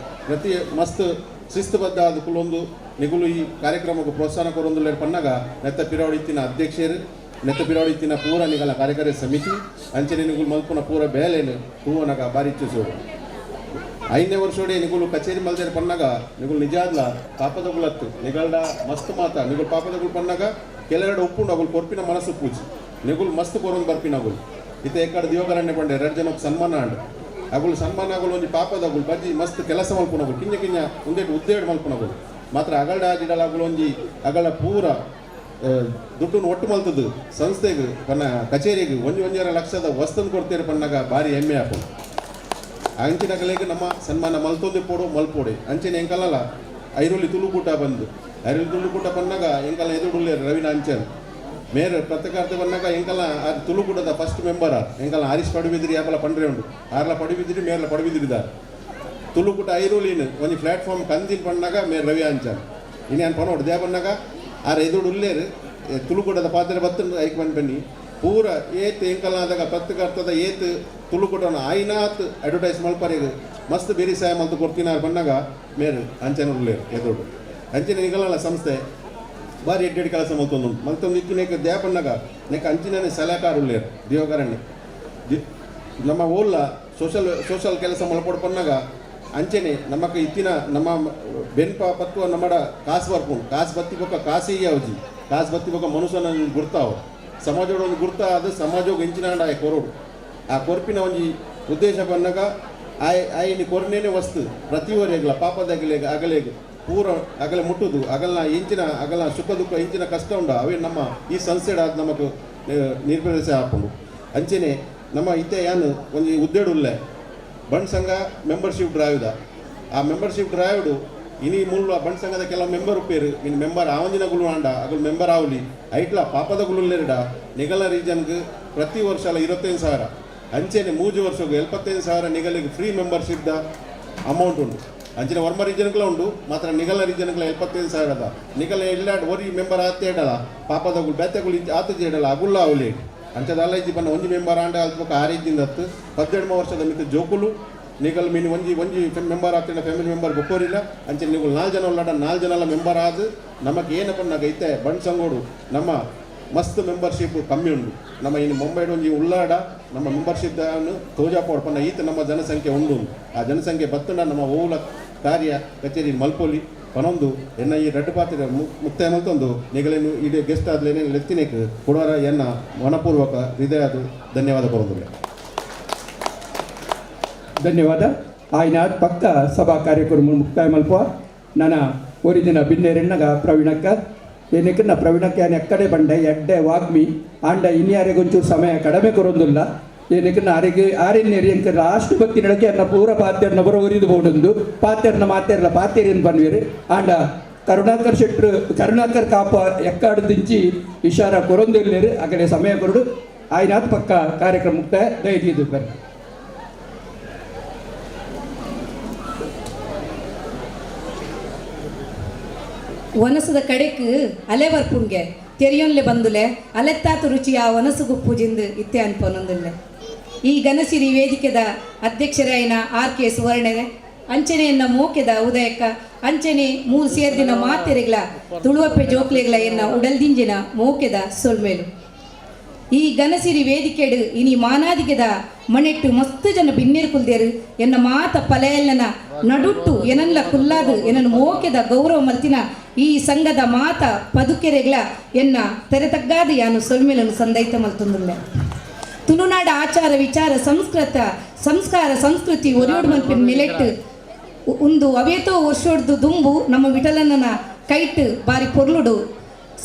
ಪ್ರತಿ ಮಸ್ತ್ ಶಿಸ್ತುಬದ್ಧ ಆದ ಕುಲೊಂದು ನಿಗುಲು ಈ ಕಾರ್ಯಕ್ರಮಕ್ಕೆ ಪ್ರೋತ್ಸಾಹ ಕೊರೊಂದು ಪನ್ನಾಗ ನೆತ್ತ ಪಿರಾವಳಿ ಇತ್ತಿನ ಅಧ್ಯಕ್ಷರು ನೆತ್ತ ಪಿರಾವಳಿ ಇತ್ತಿನ ಪೂರ ನಿಗಲ ಕಾರ್ಯಕಾರಿ ಸಮಿತಿ ಅಂಚನೆ ನಿಗುಲು ಮಲ್ಪುನ ಪೂರ ಬೇಲೆನು ತೂವನಾಗ ಬಾರಿ ಇಚ್ಛಿಸೋಡು. 5ನೇ ವರ್ಷೋಡೆ ನಿಗುಲು ಕಚೇರಿ ಮಲ್ದೇರು ಪನ್ನಾಗ ನಿಗುಲು ನಿಜಾದ್ಲ ಪಾಪದಗುಲತ್ತು ನಿಗಲ್ಡ ಮಸ್ತ್ ಮಾತ ನಿಗುಲು ಪಾಪದಗುಲು ಪನ್ನಾಗ ಕೆಲವೆರಡು ಉಪ್ಪುಂಡು ಅಗುಲು ಕೊರ್ಪಿನ ಮನಸ್ಸು ಪೂಜಿ ನಿಗುಲು ಮಸ್ತ್ ಕೊರೊಂದು ಬರ್ಪಿನ ಅಗುಲು ಇತ್ತೆ ಎಕ್ಕಡ ದಿವಕರಣ್ಣೆ ಪಂಡೆ 2 ಜನಕ್ಕೆ ಸನ್ಮಾನ ಆಂಡ್ ಅಗುಲು ಸನ್ಮಾನ ಅಗುಲು ಒಂಜಿ ಪಾಪದಗುಲು ಬಜ್ಜಿ ಮಸ್ತ್ ಕೆಲಸ ಮಲ್ಪುನಗುಲು ಕಿಂಜ ಕಿಂಜ ಉಂದೇಟು ಉದ್ದೇಡು ಮಲ್ಪುನಗುಲು ಮಾತ್ರ ಅಗಲ್ಡ ಆಜಿಡಲ ಅಗುಲು ಒಂಜಿ ಅಗಳ ಪೂರ ದುಡ್ಡನ್ನು ಒಟ್ಟು ಮಲ್ತದ್ದು ಸಂಸ್ಥೆಗೆ ಪನ್ನ ಕಚೇರಿಗೆ 1.5 ಲಕ್ಷದ ವಸ್ತುನ ಕೊಡ್ತೀರಿ ಪನ್ನಾಗ ಭಾರಿ ಹೆಮ್ಮೆ ಆಪುಂಡು. ಅಂಚಿನಗಲೆಗ್ ನಮ್ಮ ಸನ್ಮಾನ ಮಲ್ತೊಂದು ಪೋಡು ಮಲ್ಪೋಡೆ ಅಂಚಿನ ಎಂಕಲಲ್ಲ ಐರೋಲಿ ತುಳುಕೂಟ ಬಂದು ಐರೋಲಿ ತುಳುಕೂಟ ಪನ್ನಾಗ ಎಂಕಲ ಎದುರುಳ್ಳೇರು ರವೀನ ಅಂಚನ್ ಮೇರ್ ಪತ್ರಕರ್ತೆ ಬಂದಾಗ ಎಂಕಲ ತುಳುಕೂಟದ ಫಸ್ಟ್ ಮೆಂಬರ್ ಎಂಕಲ ಹರೀಶ್ ಪಡುಬಿದ್ರಿ ಯಾಪಲ ಪಂಡ್ರೆ ಉಂಡು ಆರ್ಲ ಪಡುಬಿದ್ರಿ ಮೇರ್ಲ ಪಡುಬಿದ್ರಿದಾರ್ ತುಳುಕೂಟ ಐರೋಲಿನ ಒಂಜಿ ಪ್ಲಾಟ್ಫಾರ್ಮ್ ಕಂದಿನ ಪಣ್ಣಾಗ ಮೇರ್ ರವಿ ಅಂಚನ್ ಇನ್ನೇನು ಪನೋಡು they ಪನ್ನಾಗ ಆರ್ ಎದುರು ಉಲ್ಲೇರು ತುಳುಕೂಟದ ಪಾತ್ರೆ ಬತ್ತು ಐಕ್ ಬನ್ನಿ ಬನ್ನಿ ಪೂರ ಏತ್ ಎಂಕಲ್ನಾದಾಗ ಪತ್ರಕರ್ತದ ಏತ್ ತುಳುಕೂಟನ ಆಯ್ನಾತ್ ಅಡ್ವರ್ಟೈಸ್ ಮಲ್ಪರೇಗ್ ಮಸ್ತ್ ಬೇರೆ ಸಹಾಯ ಮಲ್ತು ಕೊಡ್ತೀನಾರ್ ಪಣ್ಣಾಗ ಮೇರ್ ಅಂಚನ ಉಲ್ಲೇರು ಎದುರು ಅಂಚಿನ ನಿಗಲಲ್ಲ ಸಂಸ್ಥೆ ಬಾರಿ ಎಡ್ಡೆಡ್ ಕೆಲಸ ಮಲ್ತೊಂದು ಮಲ್ತೊಂದು ಇತ್ತು ನೇಕ ದ್ಯಾಪಣ್ಣಗ ನೇಕ ಅಂಚಿನೇ ಸಲಹೆಕಾರ ಉಲ್ಲೇರು ದಿವಕರಣ್ಣೆ ನಮ್ಮ ಓಲ್ಲ ಸೋಷಲ್ ಸೋಷಲ್ ಕೆಲಸ ಮಲ್ಪೊಡು ಪನ್ನಾಗ ಅಂಚನೆ ನಮಕ್ ಇತ್ತಿನ ನಮ್ಮ ಬೆನ್ಪ ಪತ್ವ ನಮ್ಮಡ ಕಾಸು ಬರ್ಪುಂಡು ಕಾಸು ಬತ್ತಿ ಬೊಕ್ಕ ಕಾಸು ಯಾವ್ಜಿ ಕಾಸು ಬತ್ತಿ ಬೊಕ್ಕ ಮನುಷ್ಯನ ಗುರ್ತಾವು ಸಮಾಜೋಡ ಒಂದು ಗುರ್ತ ಅದು ಸಮಾಜೋಗ ಇಂಚಿನಾಂಡ ಆಯ್ ಕೊರೋಡು ಆ ಕೊರ್ಪಿನ ಒಂಜಿ ಉದ್ದೇಶ ಪನ್ನಾಗ ಆಯ್ ಆಯ್ನಿ ಕೊರ್ನೇನೆ ವಸ್ತು ಪ್ರತಿಯೊರಿಗಲ ಪಾಪದಾಗಲೇಗ ಅಗಲೇಗ ಪೂರ ಅಗಲ ಮುಟ್ಟುದು ಅಗಲ್ನ ಇಂಚಿನ ಅಗಲ ಸುಖ ದುಃಖ ಇಂಚಿನ ಕಷ್ಟ ಉಂಡ ಅವೇ ನಮ್ಮ ಈ ಸಂಸ್ಥೆಡ ಅದು ನಮಕ್ ನಿರ್ಪ್ರದೇಶ ಹಾಕೊಂಡು ಅಂಚನೆ ನಮ್ಮ ಇತ್ತೆ ಯಾನು ಒಂಜಿ ಉದ್ದೇಡುಲ್ಲೆ ಬಂಡ್ ಸಂಘ ಮೆಂಬರ್ಶಿಪ್ ಡ್ರೈವ್ದ ಆ ಮೆಂಬರ್ಶಿಪ್ ಡ್ರೈವ್ಡು ಇನಿ ಮುಳ್ಳು ಬಂಡ್ ಸಂಘದ ಕೆಲವು ಮೆಂಬರ್ ಉಪ್ಪೇರು ಇನ್ನು ಮೆಂಬರ್ ಆವಂದಿನ ಗುಲು ಅಂಡ ಅಗಲು ಮೆಂಬರ್ ಆವಲಿ ಐಟ್ಲ ಪಾಪದ ಗುಲುಲ್ಲೇರಿಡ ನಿಗಲ ರೀಜನ್ಗೆ ಪ್ರತಿ ವರ್ಷ ಅಲ್ಲ 25,000 ಅಂಚೆನೆ 3 ವರ್ಷಕ್ಕೆ 75,000 ನಿಗಲಿಗೆ ಫ್ರೀ ಮೆಂಬರ್ಶಿಪ್ದ ಅಮೌಂಟ್ ಉಂಟು ಅಂಚಿನ ವರ್ಮ ರೀಜನ್ಗಳ ಉಂಟು ಮಾತ್ರ ನಿಗಲ ರೀಜನ್ಗಳ 75,000 ನಿಗಲ ಎಲ್ಲ ಒರಿ ಮೆಂಬರ್ ಆತೆ ಇಡಲ್ಲ ಪಾಪದಗುಳು ಬೇತೆಗುಳು ಆತ ಇಡಲ್ಲ ಅಗುಲ್ಲ ಅವಲಿ ಅಂಚದ ಅಲ್ಲ ಇಜ್ಜಿ ಬನ್ನ ಒಂಜಿ ಮೆಂಬರ್ ಆಂಡ ಅಲ್ಪ ಆರೇಜಿಂದ 18 ವರ್ಷದ ಮಿತ್ತ ಜೋಕುಲು ನಿಗಲ್ ಮೀನು ಒಂಜಿ ಒಂಜಿ ಮೆಂಬರ್ ಆಗ್ತಿಲ್ಲ ಫ್ಯಾಮಿಲಿ ಮೆಂಬರ್ ಬೊಕ್ಕೋರಿಲ್ಲ ಅಂಚೆ ನೀವು 4 ಜನ ಉಳ್ಳಾಡ 4 ಜನ ಮೆಂಬರ್ ಆದ ನಮಗೆ ಏನಪ್ಪ ಐತೆ ಬಂಡ್ ಸಂಗೋಡು ನಮ್ಮ ಮಸ್ತ್ ಮೆಂಬರ್ಶಿಪ್ ಕಮ್ಮಿ ಉಂಟು ನಮ್ಮ ಇನ್ನು ಮುಂಬೈಡ್ ಒಂಜಿ ಉಳ್ಳಾಡ ನಮ್ಮ ಮೆಂಬರ್ಶಿಪ್ ತೋಜಾಪೋಡು ಈತ ನಮ್ಮ ಜನಸಂಖ್ಯೆ ಉಂಡು ಆ ಜನಸಂಖ್ಯೆ ಬತ್ತಂಡ ನಮ್ಮ ಓಲ ಕಾರ್ಯ ಕಚೇರಿ ಮಲ್ಪೊಲಿ ಪನೊಂದು ಎನ್ನ ಈ ರಡ್ಡು ಪಾತ್ರೆ ಮುಕ್ತಾಯ ಮಲ್ತೊಂದು ನಿಗಲೇನು ಇಡೀ ಗೆಸ್ಟ್ ಆದ್ಲೇನೆ ಲೆತ್ತಿನೇಕ್ ಕೊಡೋರ ಎನ್ನ ಮನಪೂರ್ವಕ ಹೃದಯದ ಧನ್ಯವಾದ ಕೊರೊಂದುಲ್ಲೆ. ಧನ್ಯವಾದ. ಆಯ್ನಾಥ್ ಪಕ್ಕ ಸಭಾ ಕಾರ್ಯಕ್ರಮ ಮುಕ್ತಾಯ ಮಲ್ಪ ನನ್ನ ಒರಿದಿನ ಬಿನ್ನೆರೆಣ್ಣಗ ಪ್ರವೀಣಕ್ಕ ಏನಕ್ಕನ್ನ ಪ್ರವೀಣಕ್ಕ ಯಾನ್ ಎಕ್ಕಡೆ ಬಂಡೆ ಎಡ್ಡೆ ವಾಗ್ಮಿ ಆಂಡ ಇನ್ಯಾರಿಗೊಂಚೂರು ಸಮಯ ಕಡಿಮೆ ಕೊರೊಂದುಲ್ಲ ಏನಕ್ಕನ್ನ ಆರಿಗೆ ಆರಿನ್ನೇರಿ ಎಂಕ ಲಾಸ್ಟ್ ಬತ್ತಿನಡಕ್ಕೆ ಅನ್ನ ಪೂರ ಪಾತ್ಯರ್ನ ಬರೋ ಒರಿದು ಬೋಡೊಂದು ಪಾತ್ಯರ್ನ ಮಾತೆರ್ಲ ಪಾತೇರಿಯನ್ನು ಬನ್ವೇರು ಆಂಡ ಕರುಣಾಕರ್ ಶೆಟ್ರು ಕರುಣಾಕರ್ ಕಾಪ ಎಕ್ಕಾಡು ದಿಂಚಿ ಇಶಾರ ಕೊರೊಂದಿಲ್ಲೇರು ಅಗಡೆ ಸಮಯ ಕೊರಡು ಆಯ್ನಾಥ್ ಪಕ್ಕ ಕಾರ್ಯಕ್ರಮ ಮುಕ್ತಾಯ ದಯದೀದು ಬರ್ರಿ. ಒನಸದ ಕಡೆಕ್ ಅಲೆ ಬರ್ಪುಂಗೆ ತೆರಿಯೊನ್ಲೆ ಬಂದುಲೆ ಅಲೆತ್ತಾತು ರುಚಿ ಆ ಒನಸು ಪೂಜಿಂದು ಇತ್ತೆ ಅನ್ಪೊನೊಂದುಲ್ಲೆ. ಈ ಗನಸಿರಿ ವೇದಿಕೆದ ಅಧ್ಯಕ್ಷರಾಯಿನ ಆರ್ ಕೆ ಸುವರ್ಣನೆ ಅಂಚನೆಯನ್ನ ಮೋಕೆದ ಉದಯಕ್ಕ ಅಂಚನೆ ಮೂರು ಸೇರ್ದಿನ ಮಾತೆರೆಗ್ಲ ತುಳುವಪ್ಪೆ ಜೋಕ್ಲೆಗ್ಲ ಎನ್ನ ಉಡಲ್ದಿಂಜಿನ ಮೋಕೆದ ಸೊಲ್ಮೇಲು. ಈ ಗನಸಿರಿ ವೇದಿಕೆಡು ಇನಿ ಮಾನಾದಿಗೆದ ಮನೆಟ್ಟು ಮಸ್ತ್ ಜನ ಬಿನ್ನೇರು ಕುಲ್ದೇರು ಎನ್ನ ಮಾತ ಪಲೆಯಲ್ಲನ ನಡುಟ್ಟು ಎನಲ್ಲ ಕುಲ್ಲಾದು ಎನ್ನನ್ನು ಮೋಕೆದ ಗೌರವ ಮಲ್ತಿನ ಈ ಸಂಘದ ಮಾತ ಪದುಕೆರೆಗ್ಲ ಎನ್ನ ತೆರೆತಗ್ಗಾದ ಯಾನು ಸೊಲ್ಮೇಲನ್ನು ಸಂದೈತ ಮಲ್ತೊಂದುಲ್ಲೆ. ತುಳುನಾಡ ಆಚಾರ ವಿಚಾರ ಸಂಸ್ಕೃತ ಸಂಸ್ಕಾರ ಸಂಸ್ಕೃತಿ ಒರಿಯೋಡು ಮಲ್ಪಿನ ಮಿಲೆಟ್ ಉಂದು ಅವೇತೋ ವರ್ಷೊಡ್ದು ದುಂಬು ನಮ್ಮ ವಿಠಲನನ ಕೈಟ್ ಬಾರಿ ಪೊರ್ಲುಡು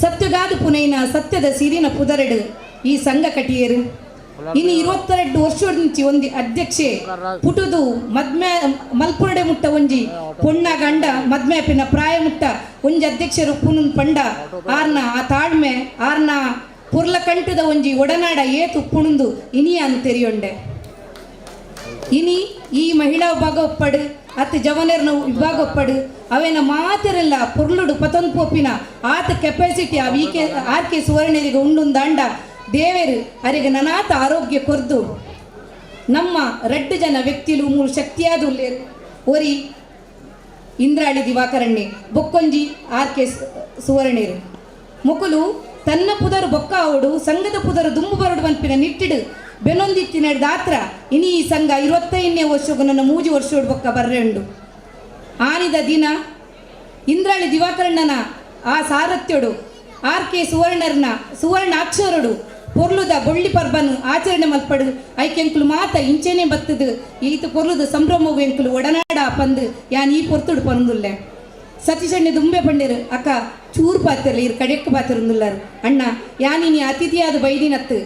ಸತ್ಯಗಾದ ಪುನೈನ ಸತ್ಯದ ಸಿರಿನ ಪುದರೆಡು ಈ ಸಂಘ ಕಟಿಯರು. ಇನ್ನು 22 ವರ್ಷ ಒಂದಿ ಅಧ್ಯಕ್ಷೆ ಪುಟುದು ಮದ್ಮೆ ಮಲ್ಪುರಡೆ ಮುಟ್ಟ ಒಂಜಿ ಪೊಣ್ಣ ಗಂಡ ಮದ್ಮೆಪಿನ ಪ್ರಾಯ ಮುಟ್ಟ ಒಂಜಿ ಅಧ್ಯಕ್ಷರು ಪುನನ್ ಪಂಡ ಆರ್ನ ಆ ತಾಳ್ಮೆ ಆರ್ನ ಪುರ್ಲ ಕಂಠದ ಒಂಜಿ ಒಡನಾಡ ಏತು ಪುಣುಂದು ಇನಿಯಾನು ತೆರಿಯೊಂಡೆ. ಇನಿ ಈ ಮಹಿಳಾ ವಿಭಾಗ ಒಪ್ಪಡು ಅತ್ ಜವನರ್ನ ವಿಭಾಗ ಒಪ್ಪಡು ಅವೇನ ಮಾತಿರಲ್ಲ ಪೊರ್ಲುಡು ಪತೊಂದು ಪೋಪಿನ ಆತ ಕೆಪಾಸಿಟಿ ಆ ವಿ ಕೆ ಆರ್ ಕೆ ಸುವರ್ಣರಿಗೆ ಉಂಡುಂದಾಂಡ ದೇವರು ಅರಿಗೆ ನನಾತ ಆರೋಗ್ಯ ಕೊರ್ದು ನಮ್ಮ ರಡ್ಡು ಜನ ವ್ಯಕ್ತಿಲು ಮೂರು ಶಕ್ತಿಯಾದ ಉಲ್ಲೇರು ಒರಿ ಇಂದ್ರಾಳಿ ದಿವಾಕರಣ್ಣೆ ಬೊಕ್ಕೊಂಜಿ ಆರ್ ಕೆ ಸುವರ್ಣೇರು ಮುಕುಲು ತನ್ನ ಪುದರು ಬೊಕ್ಕ ಅವಡು ಸಂಘದ ಪುದರು ದುಂಬು ಬರಡು ಮನ್ಪಿನ ನಿಟ್ಟಿಡು ಬೆನೊಂದಿತ್ತಿನ ದಾತ್ರ ಇನಿ ಈ ಸಂಘ 25ನೇ ವರ್ಷಗೂ ನನ್ನ 3 ವರ್ಷೋಡು ಬೊಕ್ಕ ಬರ್ರೆ ಉಂಡು. ಆನಿದ ದಿನ ಇಂದ್ರಾಳಿ ದಿವಾಕರಣ್ಣನ ಆ ಸಾರಥ್ಯಡು ಆರ್ ಕೆ ಸುವರ್ಣರ್ನ ಸುವರ್ಣ ಅಕ್ಷರಡು ಪೊರ್ಲುದ ಬೊಳ್ಳಿ ಪರ್ಬನು ಆಚರಣೆ ಮಲ್ಪಡು ಐಕೆಂಕುಲು ಮಾತ ಇಂಚೆನೆ ಬತ್ತದು ಈತ ಪೊರ್ಲುದ ಸಂಭ್ರಮವು ಎಂಕುಲು ಒಡನಾಡ ಪಂದು ಯಾನ್ ಈ ಪೊರ್ತುಡು ಪಂದುಲ್ಲೆ. ಸತೀಶಣ್ಣೆ ದುಂಬೆ ಪಂಡೇರು ಅಕ್ಕ ಚೂರು ಪಾತಿರಲಿ ಇರು ಕಡೆಕ್ಕು ಪಾತಿರುಂದುಲ್ಲಾರು ಅಣ್ಣ ಯಾನಿನಿ ಅತಿಥಿಯಾದ ಬೈದಿನತ್ತು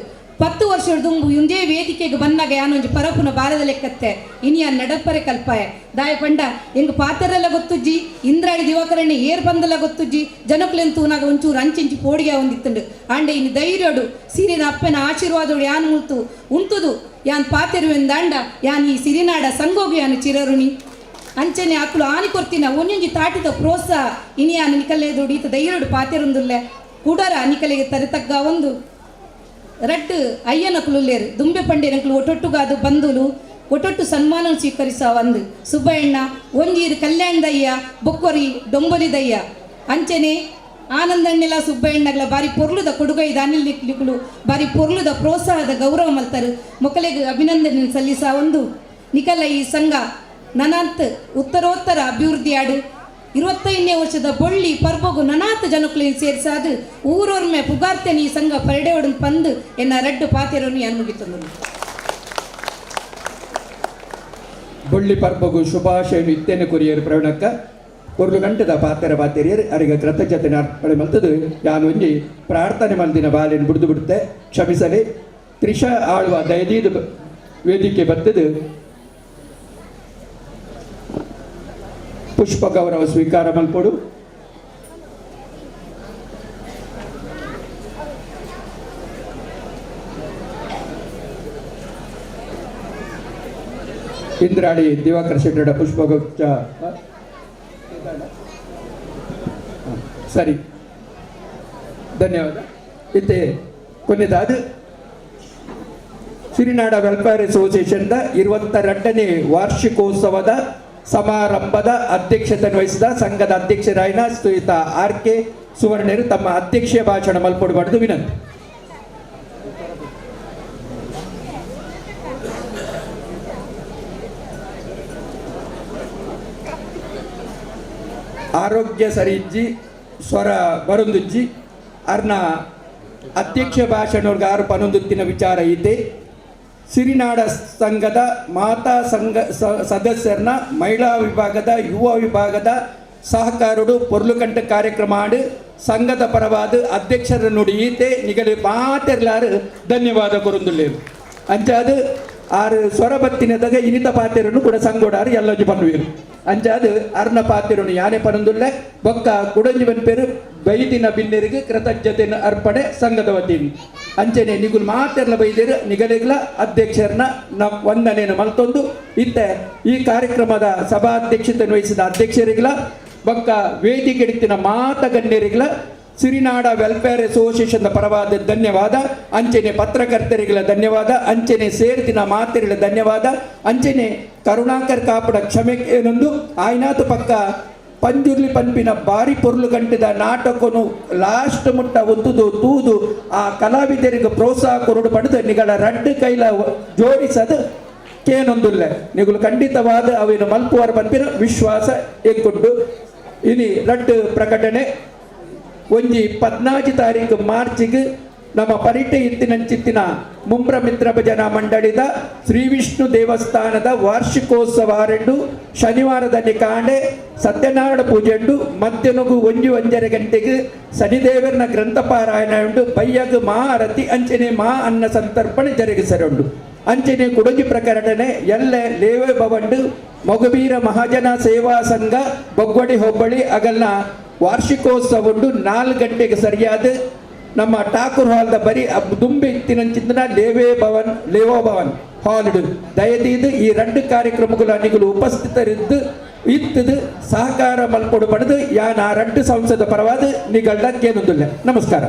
10 ವರ್ಷ ದುಂಬು ಇಂಜೇ ವೇದಿಕೆಗೆ ಬಂದಾಗ ಯಾನೊಂಜಿ ಪರಪುನ ಬಾರದ ಲೆಕ್ಕತ್ತೆ ಇನಿಯ ನಡಪರೆ ಕಲ್ಪಾಯ ದಾಯ ಪಂಡ ಎಂಗ್ ಪಾತೆರೆಲ್ಲ ಗೊತ್ತುಜ್ಜಿ ಇಂದ್ರಾಳಿ ದಿವಾಕರಣ್ಣೆ ಏರ್ ಬಂದಲ್ಲ ಗೊತ್ತುಜ್ಜಿ ಜನಕ್ಲೆನ್ ತೂನಾಗ ಒಂಚೂರು ಅಂಚಿಂಚಿ ಪೋಡಿಗೆ ಒಂದಿತ್ತುಂಡು ಆಂಡೆ ಇನ್ನು ಧೈರ್ಯೋಡು ಸಿರಿನ ಅಪ್ಪನ ಆಶೀರ್ವಾದೋಡು ಯಾನ್ ಮುಲ್ತು ಉಂಟುದು ಯಾನ್ ಪಾತೆರುವೆಂದಾಂಡ ಯಾನ್ ಈ ಸಿರಿನಾಡ ಸಂಗೋಗು ಯಾನು ಚಿರರುಣಿ ಅಂಚನೆ ಅಕ್ಲು ಆನಿ ಕೊರ್ತಿನ ಒಂಜೊಂಜಿ ತಾಟಿದ ಪ್ರೋತ್ಸಾಹ ಇನಿಯಾನು ನಿಕಲ್ಲೇದೋಡು ಈತ ಧೈರ್ಯೋಡು ಪಾತೆರುಂದುಲ್ಲೆ ಕೂಡರ ನಿಕಲೆಗೆ ತರೆತಗ್ಗ ಒಂದು ರಡ್ಡು ಅಯ್ಯನಕುಲುಲ್ಲೇರು ದುಂಬೆ ಪಂಡೇನಕುಲು ಒಟ್ಟೊಟ್ಟುಗಾದು ಬಂಧುಲು ಒಟ್ಟೊಟ್ಟು ಸನ್ಮಾನ ಸ್ವೀಕರಿಸ ಒಂದು ಸುಬ್ಬಯ್ಯಣ್ಣ ಒಂಜೀರು ಕಲ್ಯಾಣದಯ್ಯ ಬೊಕ್ಕೊರಿ ಡೊಂಬೊಲಿದಯ್ಯ ಅಂಚನೆ ಆನಂದಣ್ಣೆಲ್ಲ ಸುಬ್ಬಯ್ಯಣ್ಣಗಳ ಬಾರಿ ಪೊರ್ಲುದ ಕೊಡುಗೈ ದಾನಿಲಿಕ್ಲು ಬಾರಿ ಪೊರ್ಲುದ ಪ್ರೋತ್ಸಾಹದ ಗೌರವ ಮಲ್ತರು ಮೊಕ್ಕಲಿಗೆ ಅಭಿನಂದನೆ ಸಲ್ಲಿಸ ಒಂದು ನಿಕಲ ಈ ಸಂಘ ನನಾಂತ್ ಉತ್ತರೋತ್ತರ ಅಭಿವೃದ್ಧಿಯಾಡು 25ನೇ ವರ್ಷದ ಬೊಳ್ಳಿ ಪರ್ಬಗು ನನಾತ್ ಜನಕುಲಿನ ಸೇರಿಸಾದು ಊರೊರ್ಮೆ ಪುಗಾರ್ತೆನ ಈ ಸಂಘ ಪರಡೆಯೊಡನ್ ಪಂದು ಎನ್ನ ರಡ್ಡು ಪಾತೆರನ್ನು ಯಾನ್ ಮುಗಿತಂದು. ಬೊಳ್ಳಿ ಪರ್ಬಗು ಶುಭಾಶಯ ಇತ್ತೇನೆ ಕೊರಿಯರು ಪ್ರವೀಣಕ್ಕ ಕೊರ್ಲು ಗಂಟೆದ ಪಾತೆರ ಪಾತೆರಿಯರು ಅರಿಗ ಕೃತಜ್ಞತೆ ಅರ್ಪಣೆ ಮಲ್ತದು ಯಾನು ಒಂಜಿ ಪ್ರಾರ್ಥನೆ ಮಲ್ದಿನ ಬಾಲೆನ್ ಬುಡ್ದು ಬಿಡುತ್ತೆ ಕ್ಷಮಿಸಲಿ. ತ್ರಿಷಾ ಆಳುವ ದಯದೀದು ವೇದಿಕೆ ಬತ್ತದು ಪುಷ್ಪ ಗೌರವ ಸ್ವೀಕಾರ ಮಲ್ಪೊಡು. ಇಂದ್ರಾಳಿ ದಿವಾಕರ್ ಶೆಟ್ಟರ ಪುಷ್ಪಗುಚ್ಛ. ಸರಿ, ಧನ್ಯವಾದ. ಇತ್ತೆ ಕೊನೆದಾದ ಸಿರಿನಾಡ ವೆಲ್ಫೇರ್ ಅಸೋಸಿಯೇಷನ್ದ 22ನೇ ವಾರ್ಷಿಕೋತ್ಸವದ ಸಮಾರಂಭದ ಅಧ್ಯಕ್ಷತೆ ವಹಿಸಿದ ಸಂಘದ ಅಧ್ಯಕ್ಷರಾಯಿನ ಶ್ರೀಯುತ ಆರ್ ಕೆ ಸುವರ್ಣರು ತಮ್ಮ ಅಧ್ಯಕ್ಷೀಯ ಭಾಷಣ ಮಲ್ಪೊಡು ಪಡೆದು ವಿನಂತಿ. ಆರೋಗ್ಯ ಸರಿಜ್ಜಿ ಸ್ವರ ಬರೊಂದುಜ್ಜಿ ಅರ್ನ ಅಧ್ಯಕ್ಷ ಭಾಷಣವ್ರಿಗೆ ಆರು ಪನೊಂದುತ್ತಿನ ವಿಚಾರ ಇದೆ. ಸಿರಿನಾಡ ಸಂಘದ ಮಾತಾ ಸಂಘ ಸದಸ್ಯರನ್ನ ಮಹಿಳಾ ವಿಭಾಗದ ಯುವ ವಿಭಾಗದ ಸಹಕಾರಡು ಪೊರ್ಲುಕಂಟ ಕಾರ್ಯಕ್ರಮ ಆಡು ಸಂಘದ ಪರವಾದ ಅಧ್ಯಕ್ಷರ ನುಡಿ ಈತೆ ನಿಗಲಿ ಮಾತೆರ್ಲಾರು ಧನ್ಯವಾದ ಕೊರೊಂದುಲ್ಲೇರು. ಅಂಚಾದ ಆರು ಸ್ವರಬತ್ತಿನದಾಗ ಇನಿತ ಪಾತೆರನ್ನು ಕೂಡ ಸಂಗೋಡಾರು ಎಲ್ಲೊಂಜಿ ಪನ್ನುವೇರು. ಅಂಚಾದ ಅರ್ನ ಪಾತೆರನು ಯಾನೆ ಪನೊಂದುಲ್ಲೆ ಬೊಕ್ಕ ಕುಡಂಜಿ ಪನ್ಪೇರು ಬೈದಿನ ಬಿನ್ನೆರಿಗೆ ಕೃತಜ್ಞತೆಯನ್ನು ಅರ್ಪಣೆ ಸಂಘದ ವತಿಯಿಂದ. ಅಂಚನೆ ನಿಗುಲ್ ಮಾತೆರ್ಲ ಬೈದೇರು ನಿಗಲಿಗ್ಲ ಅಧ್ಯಕ್ಷರನ್ನ ವಂದನೆಯನ್ನು ಮಲ್ತೊಂದು ಇತ್ತೆ ಈ ಕಾರ್ಯಕ್ರಮದ ಸಭಾಧ್ಯಕ್ಷತೆಯನ್ನು ವಹಿಸಿದ ಅಧ್ಯಕ್ಷರಿಗ್ಲ ಬೊಕ್ಕ ವೇದಿಕೆ ಮಾತ ಗಣ್ಯರಿಗ್ಲ ಸಿರಿನಾಡ ವೆಲ್ಫೇರ್ ಅಸೋಸಿಯೇಷನ್ ಪರವಾದ ಧನ್ಯವಾದ. ಅಂಚನೆ ಪತ್ರಕರ್ತರಿಗಳ ಧನ್ಯವಾದ, ಅಂಚನೆ ಸೇರ್ತಿನ ಮಾತೆರಿಗಳ ಧನ್ಯವಾದ. ಅಂಚನೆ ಕರುಣಾಕರ್ ಕಾಪಡ ಕ್ಷಮೆ ಏನೊಂದು ಆಯ್ನಾತು ಪಕ್ಕ ಪಂಜುರ್ಲಿ ಪಂಪಿನ ಬಾರಿ ಪೊರ್ಲು ಗಂಟೆದ ನಾಟಕನು ಲಾಸ್ಟ್ ಮುಟ್ಟ ಒತ್ತುದು ತೂದು ಆ ಕಲಾವಿದರಿಗೆ ಪ್ರೋತ್ಸಾಹ ಕೊರಡು ಪಡೆದು ನಿಗಳ ರಡ್ಡು ಕೈಲ ಜೋಡಿಸದು ಕೇನೊಂದುಲ್ಲೆ ನಿಗಳು ಖಂಡಿತವಾದ ಅವೇನು ಮಲ್ಪುವರ ಪನ್ಪಿನ ವಿಶ್ವಾಸ ಎಕ್ಕೊಂಡು. ಇನಿ ರಡ್ಡು ಪ್ರಕಟಣೆ. ಒಂಜಿ 14 ತಾರೀಕು ಮಾರ್ಚಿಗೆ ನಮ್ಮ ಪರಿಟೆ ಇತ್ತಿನಂಚಿತ್ತಿನ ಮುಂಬ್ರ ಮಿತ್ರ ಭಜನಾ ಮಂಡಳಿದ ಶ್ರೀ ವಿಷ್ಣು ದೇವಸ್ಥಾನದ ವಾರ್ಷಿಕೋತ್ಸವ ಆರೆಂಡು ಶನಿವಾರದಲ್ಲಿ ಕಾಂಡೆ ಸತ್ಯನಾರಾಯಣ ಪೂಜೆಂಡು ಮಧ್ಯಾಹ್ನಗು 1-1.5 ಗಂಟೆಗೆ ಶನಿದೇವರನ ಗ್ರಂಥಪಾರಾಯಣ ಉಂಡು. ಬಯ್ಯಗು ಮಹಾರತಿ ಅಂಚನೆ ಮಹಾ ಅನ್ನ ಸಂತರ್ಪಣೆ ಜರುಗಿಸರುಂಡು. ಅಂಚನೆ ಕುಡಂಜಿ ಪ್ರಕರಣೆ ಎಲ್ಲೆ ಲೇವೆ ಭವಂಡು ಮೊಗವೀರ ಮಹಾಜನ ಸೇವಾ ಸಂಘ ಬೊಗ್ವಡಿ ಹೋಬಳಿ ಅಗಲ್ನ ವಾರ್ಷಿಕೋತ್ಸವ ಉಂಡು. 4 ಗಂಟೆಗೆ ಸರಿಯಾದ ನಮ್ಮ ಠಾಕೂರ್ ಹಾಲ್ದ ಬರಿ ದುಂಬೆ ಇತ್ತಿನಂಚಿಂದನ ಲೇವೇ ಭವನ್ ಲೇವೋ ಭವನ್ ಹಾಲ್ ದಯದೀದು ಈ 2 ಕಾರ್ಯಕ್ರಮಗಳು ಅನಿಗಳು ಉಪಸ್ಥಿತರಿದ್ದು ಇತ್ತದು ಸಹಕಾರ ಮಲ್ಪೊಡು ಪಡೆದು ಯಾನ್ ಆ 2 ಸಂಸದ ಪರವಾದ ನಿಗಳ್ದ ಕೇನೊಂದುಲ್ಲೆ. ನಮಸ್ಕಾರ.